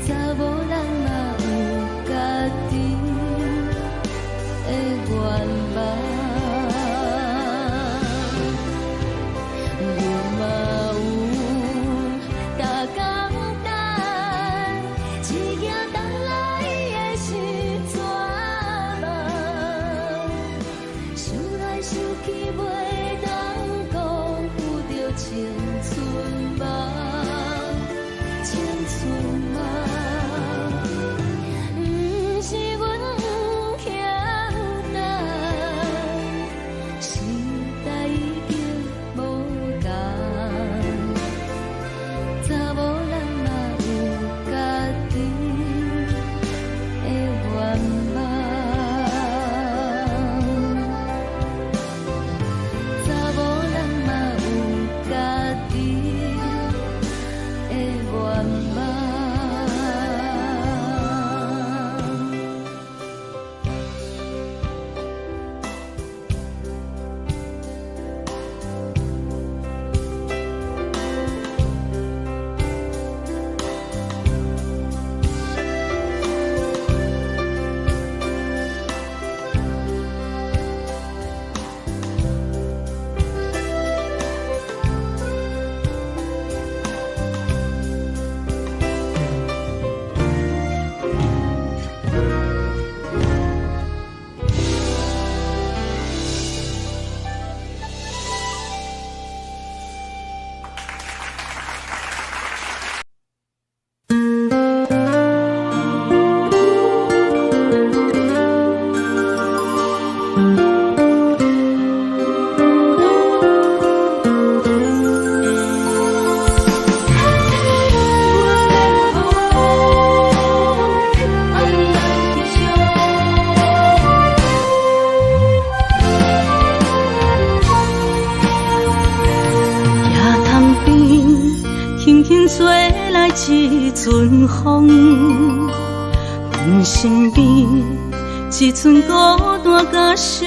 查某人嘛有家己的願望。阮嘛有逐工等，一件等來的是绝望。想來想去袂當辜負著青春夢，青春夢。毋是阮不肯等，時代已經無仝，查某人嘛有家己的願望。來一陣風，阮身邊一陣孤單佮寂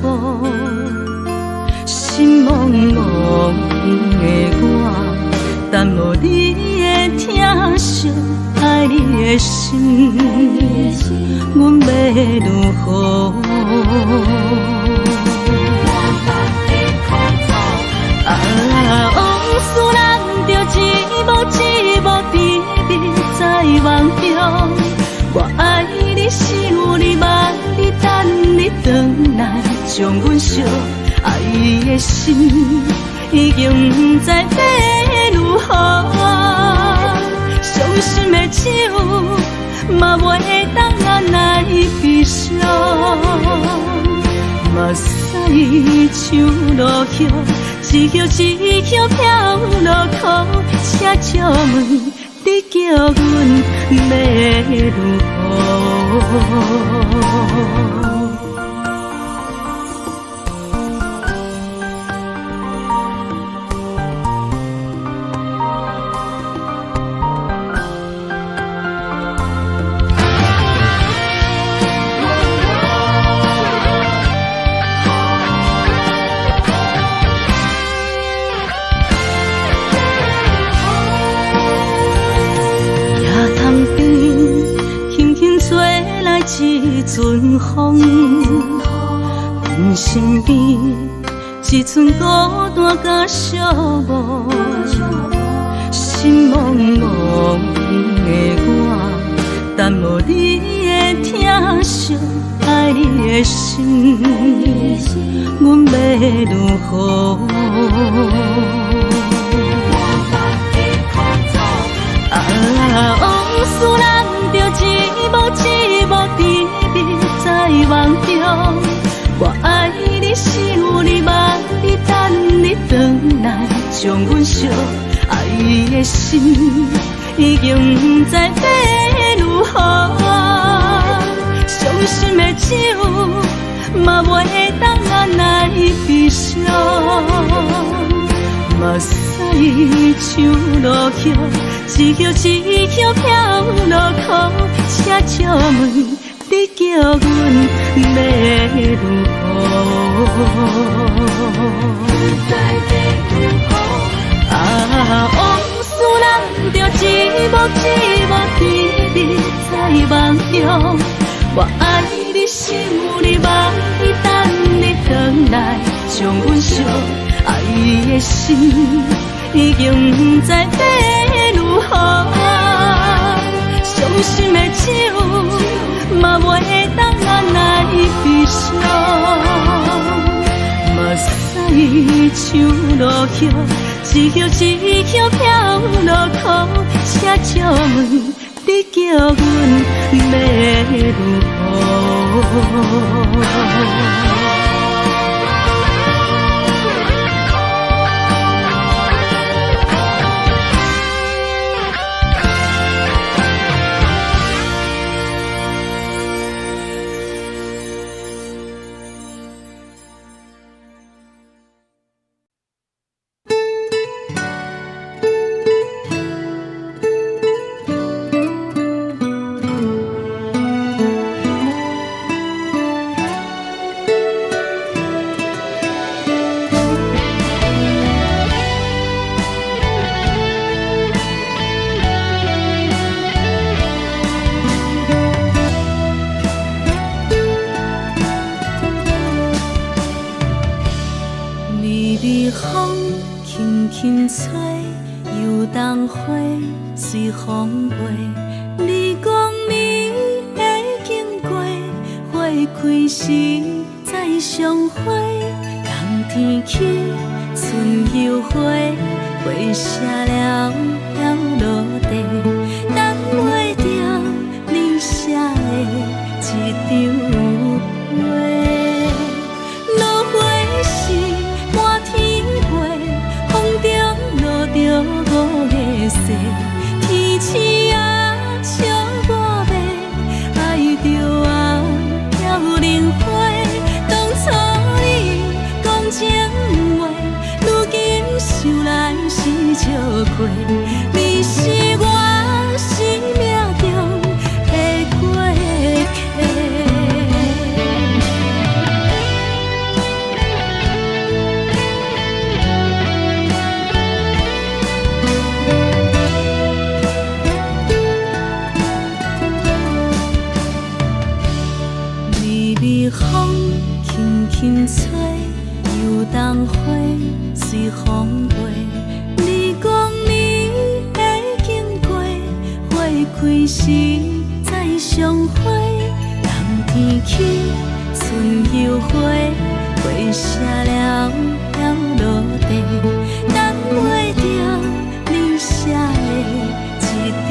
寞，心茫茫的我，等無你的疼惜，愛你的心，阮欲如何？啊，往事難著一幕一幕甜蜜在夢中。我愛你，想你，望你，等你轉來，將阮惜。愛的心已經毋知欲如何，傷心的酒嘛袂當按來悲傷。目屎像落雨，一葉一葉飄落苦，請借問你叫阮欲如何？一陣風，阮身邊一陣孤單佮寂寞，心茫茫的我，等無你的疼惜，愛你的心，阮欲如何？啊，往事難著一幕一幕甜蜜在夢中。我愛你，想你，望你，等你轉來，將阮惜。愛的心已經毋知欲如何，傷心的酒嘛袂當按來悲傷。目屎像落雨，一葉一葉飄落苦，請借問你叫阮欲如何？啊，往事難著一幕一幕甜蜜在夢中。我愛你，想你，望你，等你轉來，將阮惜。愛的心已經毋知欲如何，傷心的酒嘛袂當按來悲傷。目屎像落雨，一葉一葉飄落苦，請借問你叫阮欲如何？微風輕輕吹，油桐花隨風飛。你講你會經過，花開時再相會。冬天起，春又回，花謝了飘落地，等袂著你寫的這張批。落花時滿天飛，風中落著五个雪，天鼠仔笑我欲愛著啊飘零花。當初你講情話，如今想來是笑虧。你是我人花隨風飛。你講你會經過，花開時再相會。冬天起，春又回，花謝了飄落地，等袂著你寫的一張批。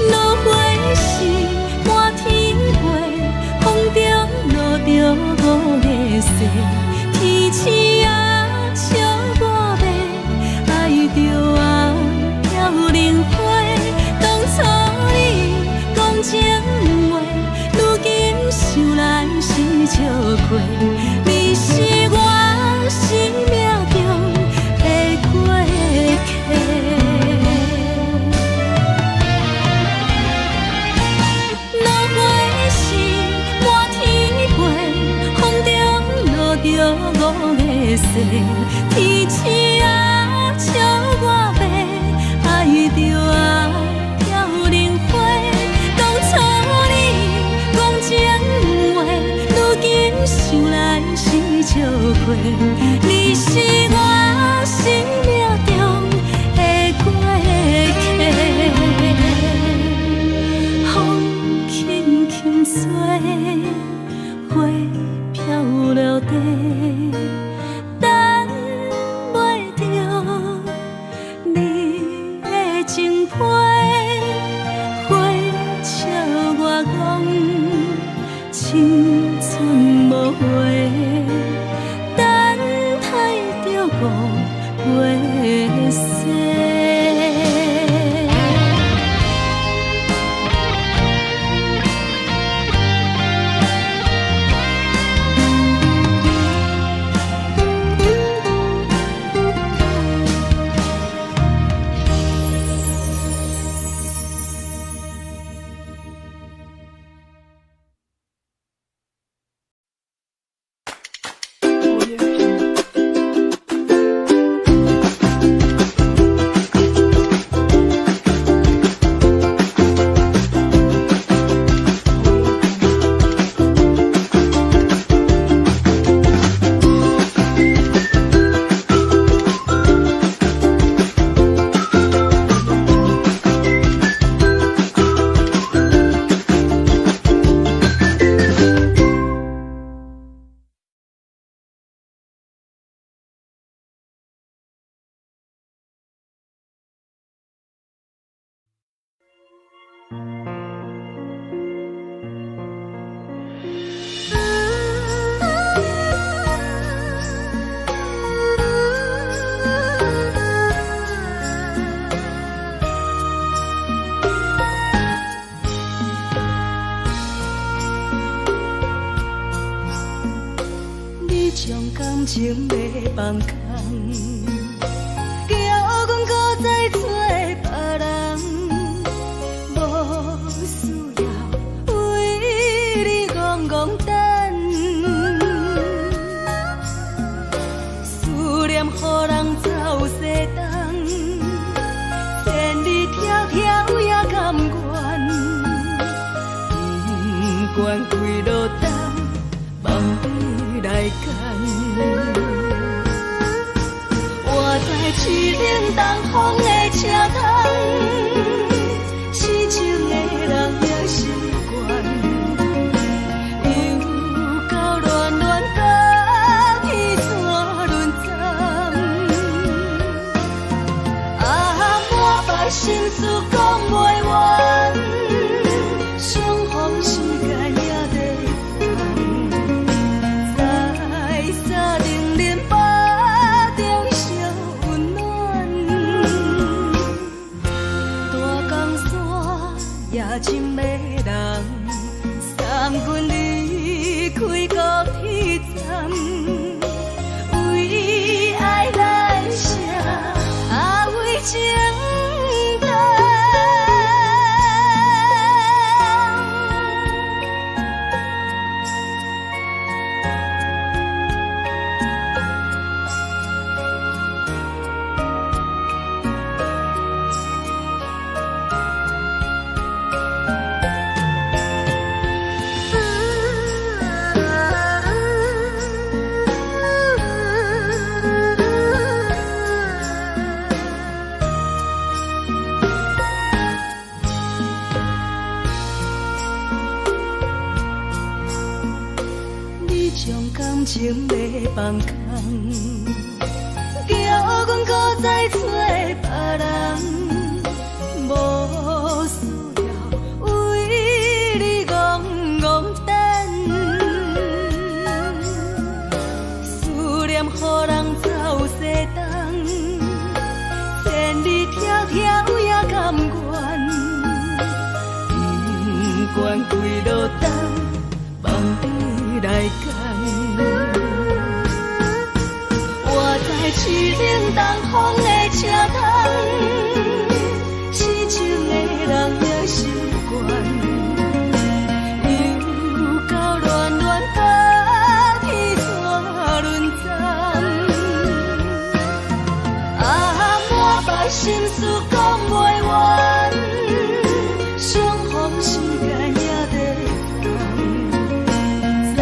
落花時滿天飛，風中落著五个誓，天星啊笑我欲，愛著啊飄零花。當初你講情話，如今想來是笑話。你是我生命中的過客。落花時滿天飛，風中落著五个誓，天星啊笑我欲，愛著啊飄零花。當初你講情話，如今想來是笑話。你是我生命中的過客。風輕輕吹，花飄落地，等袂著你的情批。花笑我講青春無回，等待著五月雪。你將感情欲放空，叫阮閣再找別人，無需要為你戇戇等，思念予人走西東，千里迢迢也甘願，不管幾落冬，放你來揀。我在凄冷東風的車窗，痴情的人也習慣，又到暖暖甲天山輪針，啊，满腹心事講袂完，相逢時間也在轉，在三重林腹中相溫暖。這種感情欲放空，叫阮閣再揣別人，無需要為你戇戇等。思念予人走西東，千里迢迢也甘願，不管幾落冬，放你來揀。我知凄冷東風的車窗，痴情的人也習慣。又到暖暖冬天怎輪轉？啊，滿腹心事講袂完，相逢時間也在等，知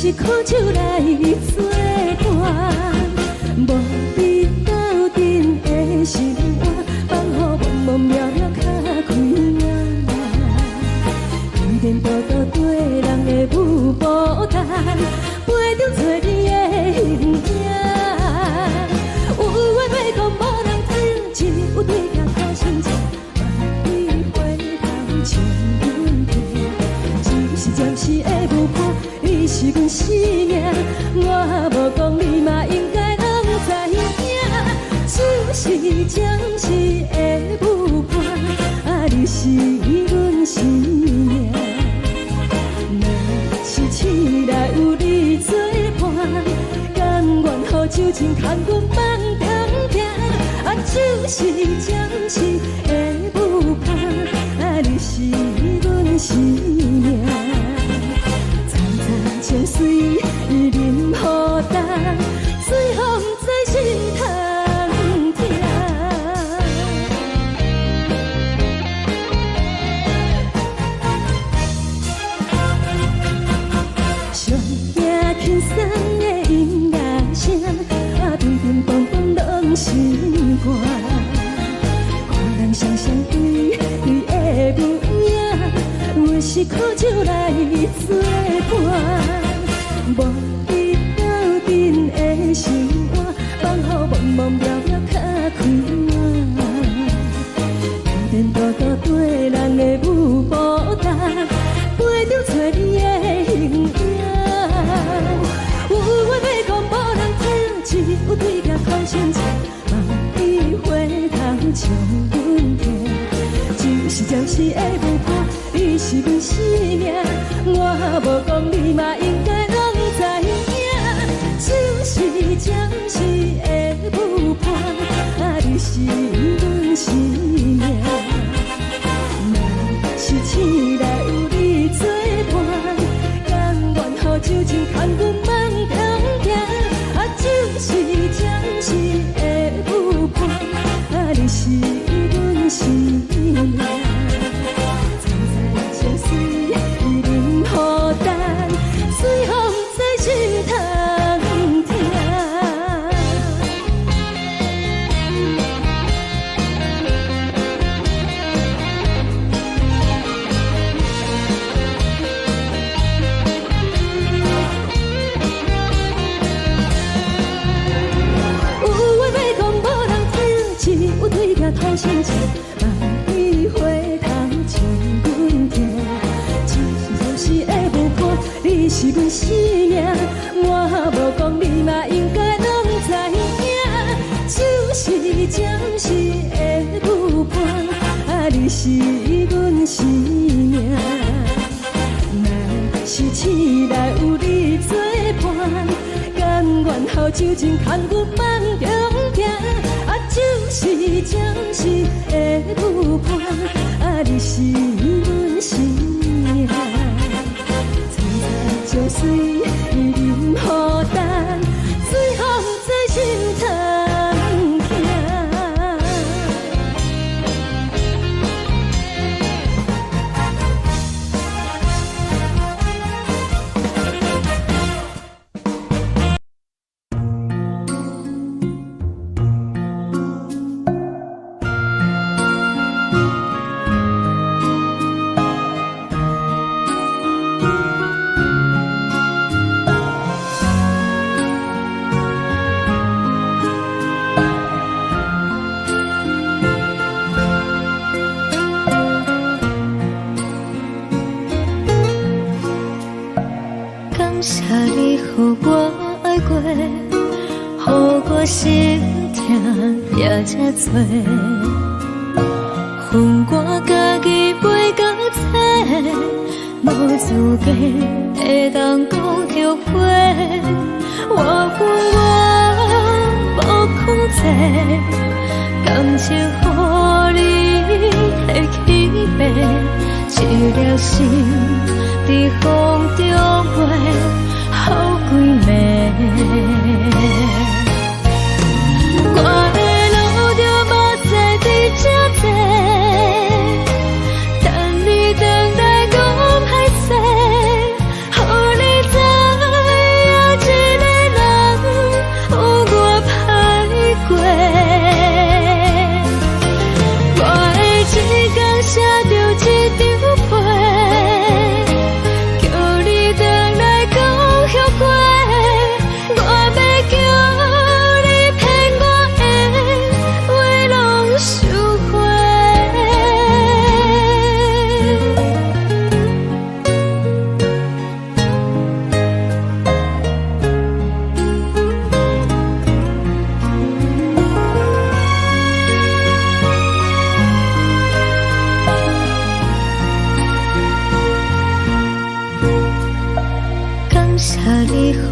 是苦酒來做伴，無你鬥陣的生活，放予茫茫渺渺較開眼。天天多多對人的舞步單，陪著找你的形影。有話欲講無人聽，只有對鏡苦心情，萬里回頭像阮聽，只是暫時的舞伴，你是阮生命，我無講你嘛應該攏知影。只是暫時的舞伴，啊，你是阮生命。若是醒來有你做伴，甘願予酒精牽阮放中行。啊，只是暫時的舞伴，啊，你是阮生命。層層情隨淋雨重，最予毋知心通疼。上驚輕鬆的音樂聲，啊，乒乒乓乓攏心肝。看人雙雙對對的舞影，阮是苦酒來做伴，無你鬥陣的生活，放予茫茫渺渺較開眼。天天多多對人的舞步單，陪著找你的形影。有話欲講無人聽，只有對鏡苦心情，萬里回頭像阮聽。只是暫時的舞伴，你是阮生命，我無講你嘛應該攏知影。只是暫時的舞伴，啊，你是阮生命。若是醒來有你做伴，甘願予酒精牽阮放中行。啊，只是暫時的舞伴，啊，你是阮生命。層層情隨淋雨重，最予毋知心通疼。有話欲講無人聽，只有對鏡吐心情，萬里回頭像阮聽。只是暫時的舞伴，你是阮生命，我無講你嘛應該攏知影。只是暫時的舞伴，啊，你是阮生命。若是醒來有你做伴，甘願予酒精牽阮放中行。啊，只是暫時的舞伴，啊，你是阮生命。層層情隨淋雨重，最予毋知心通疼。感謝你予我愛過，予我心疼也這多。恨我家己袂到找，無資格會當講後悔。我恨我無控制，感情予你的欺騙，一粒心佇風中飛，予規暝。我會流著目屎佇這坐，等你轉來講歹勢，予你知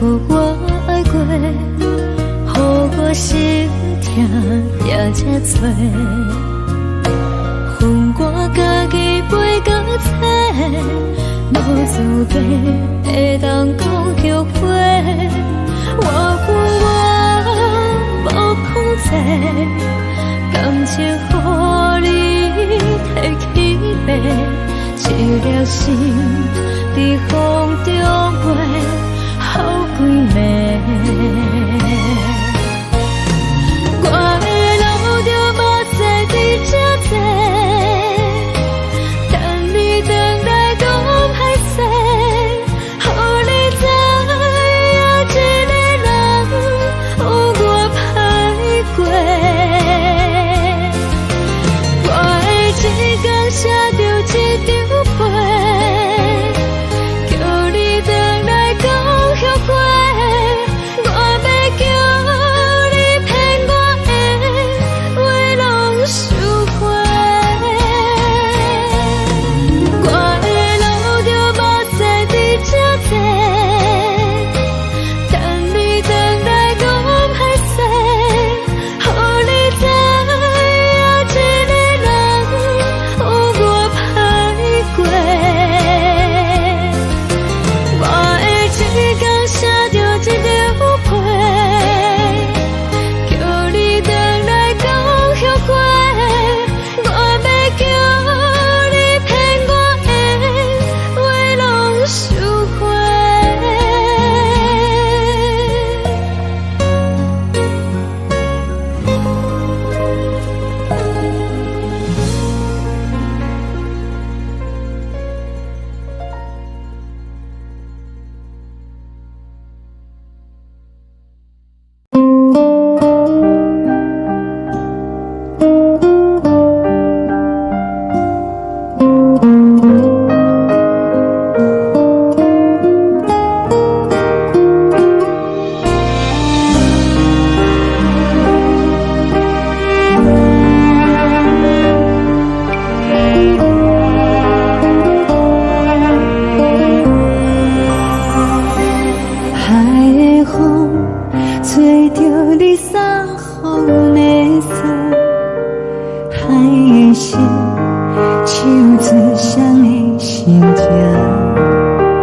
予我愛過，予我心疼也這多。予我家己飛到找，無資格會當講後悔。我有我無控制，感情予你提去爬，一粒心。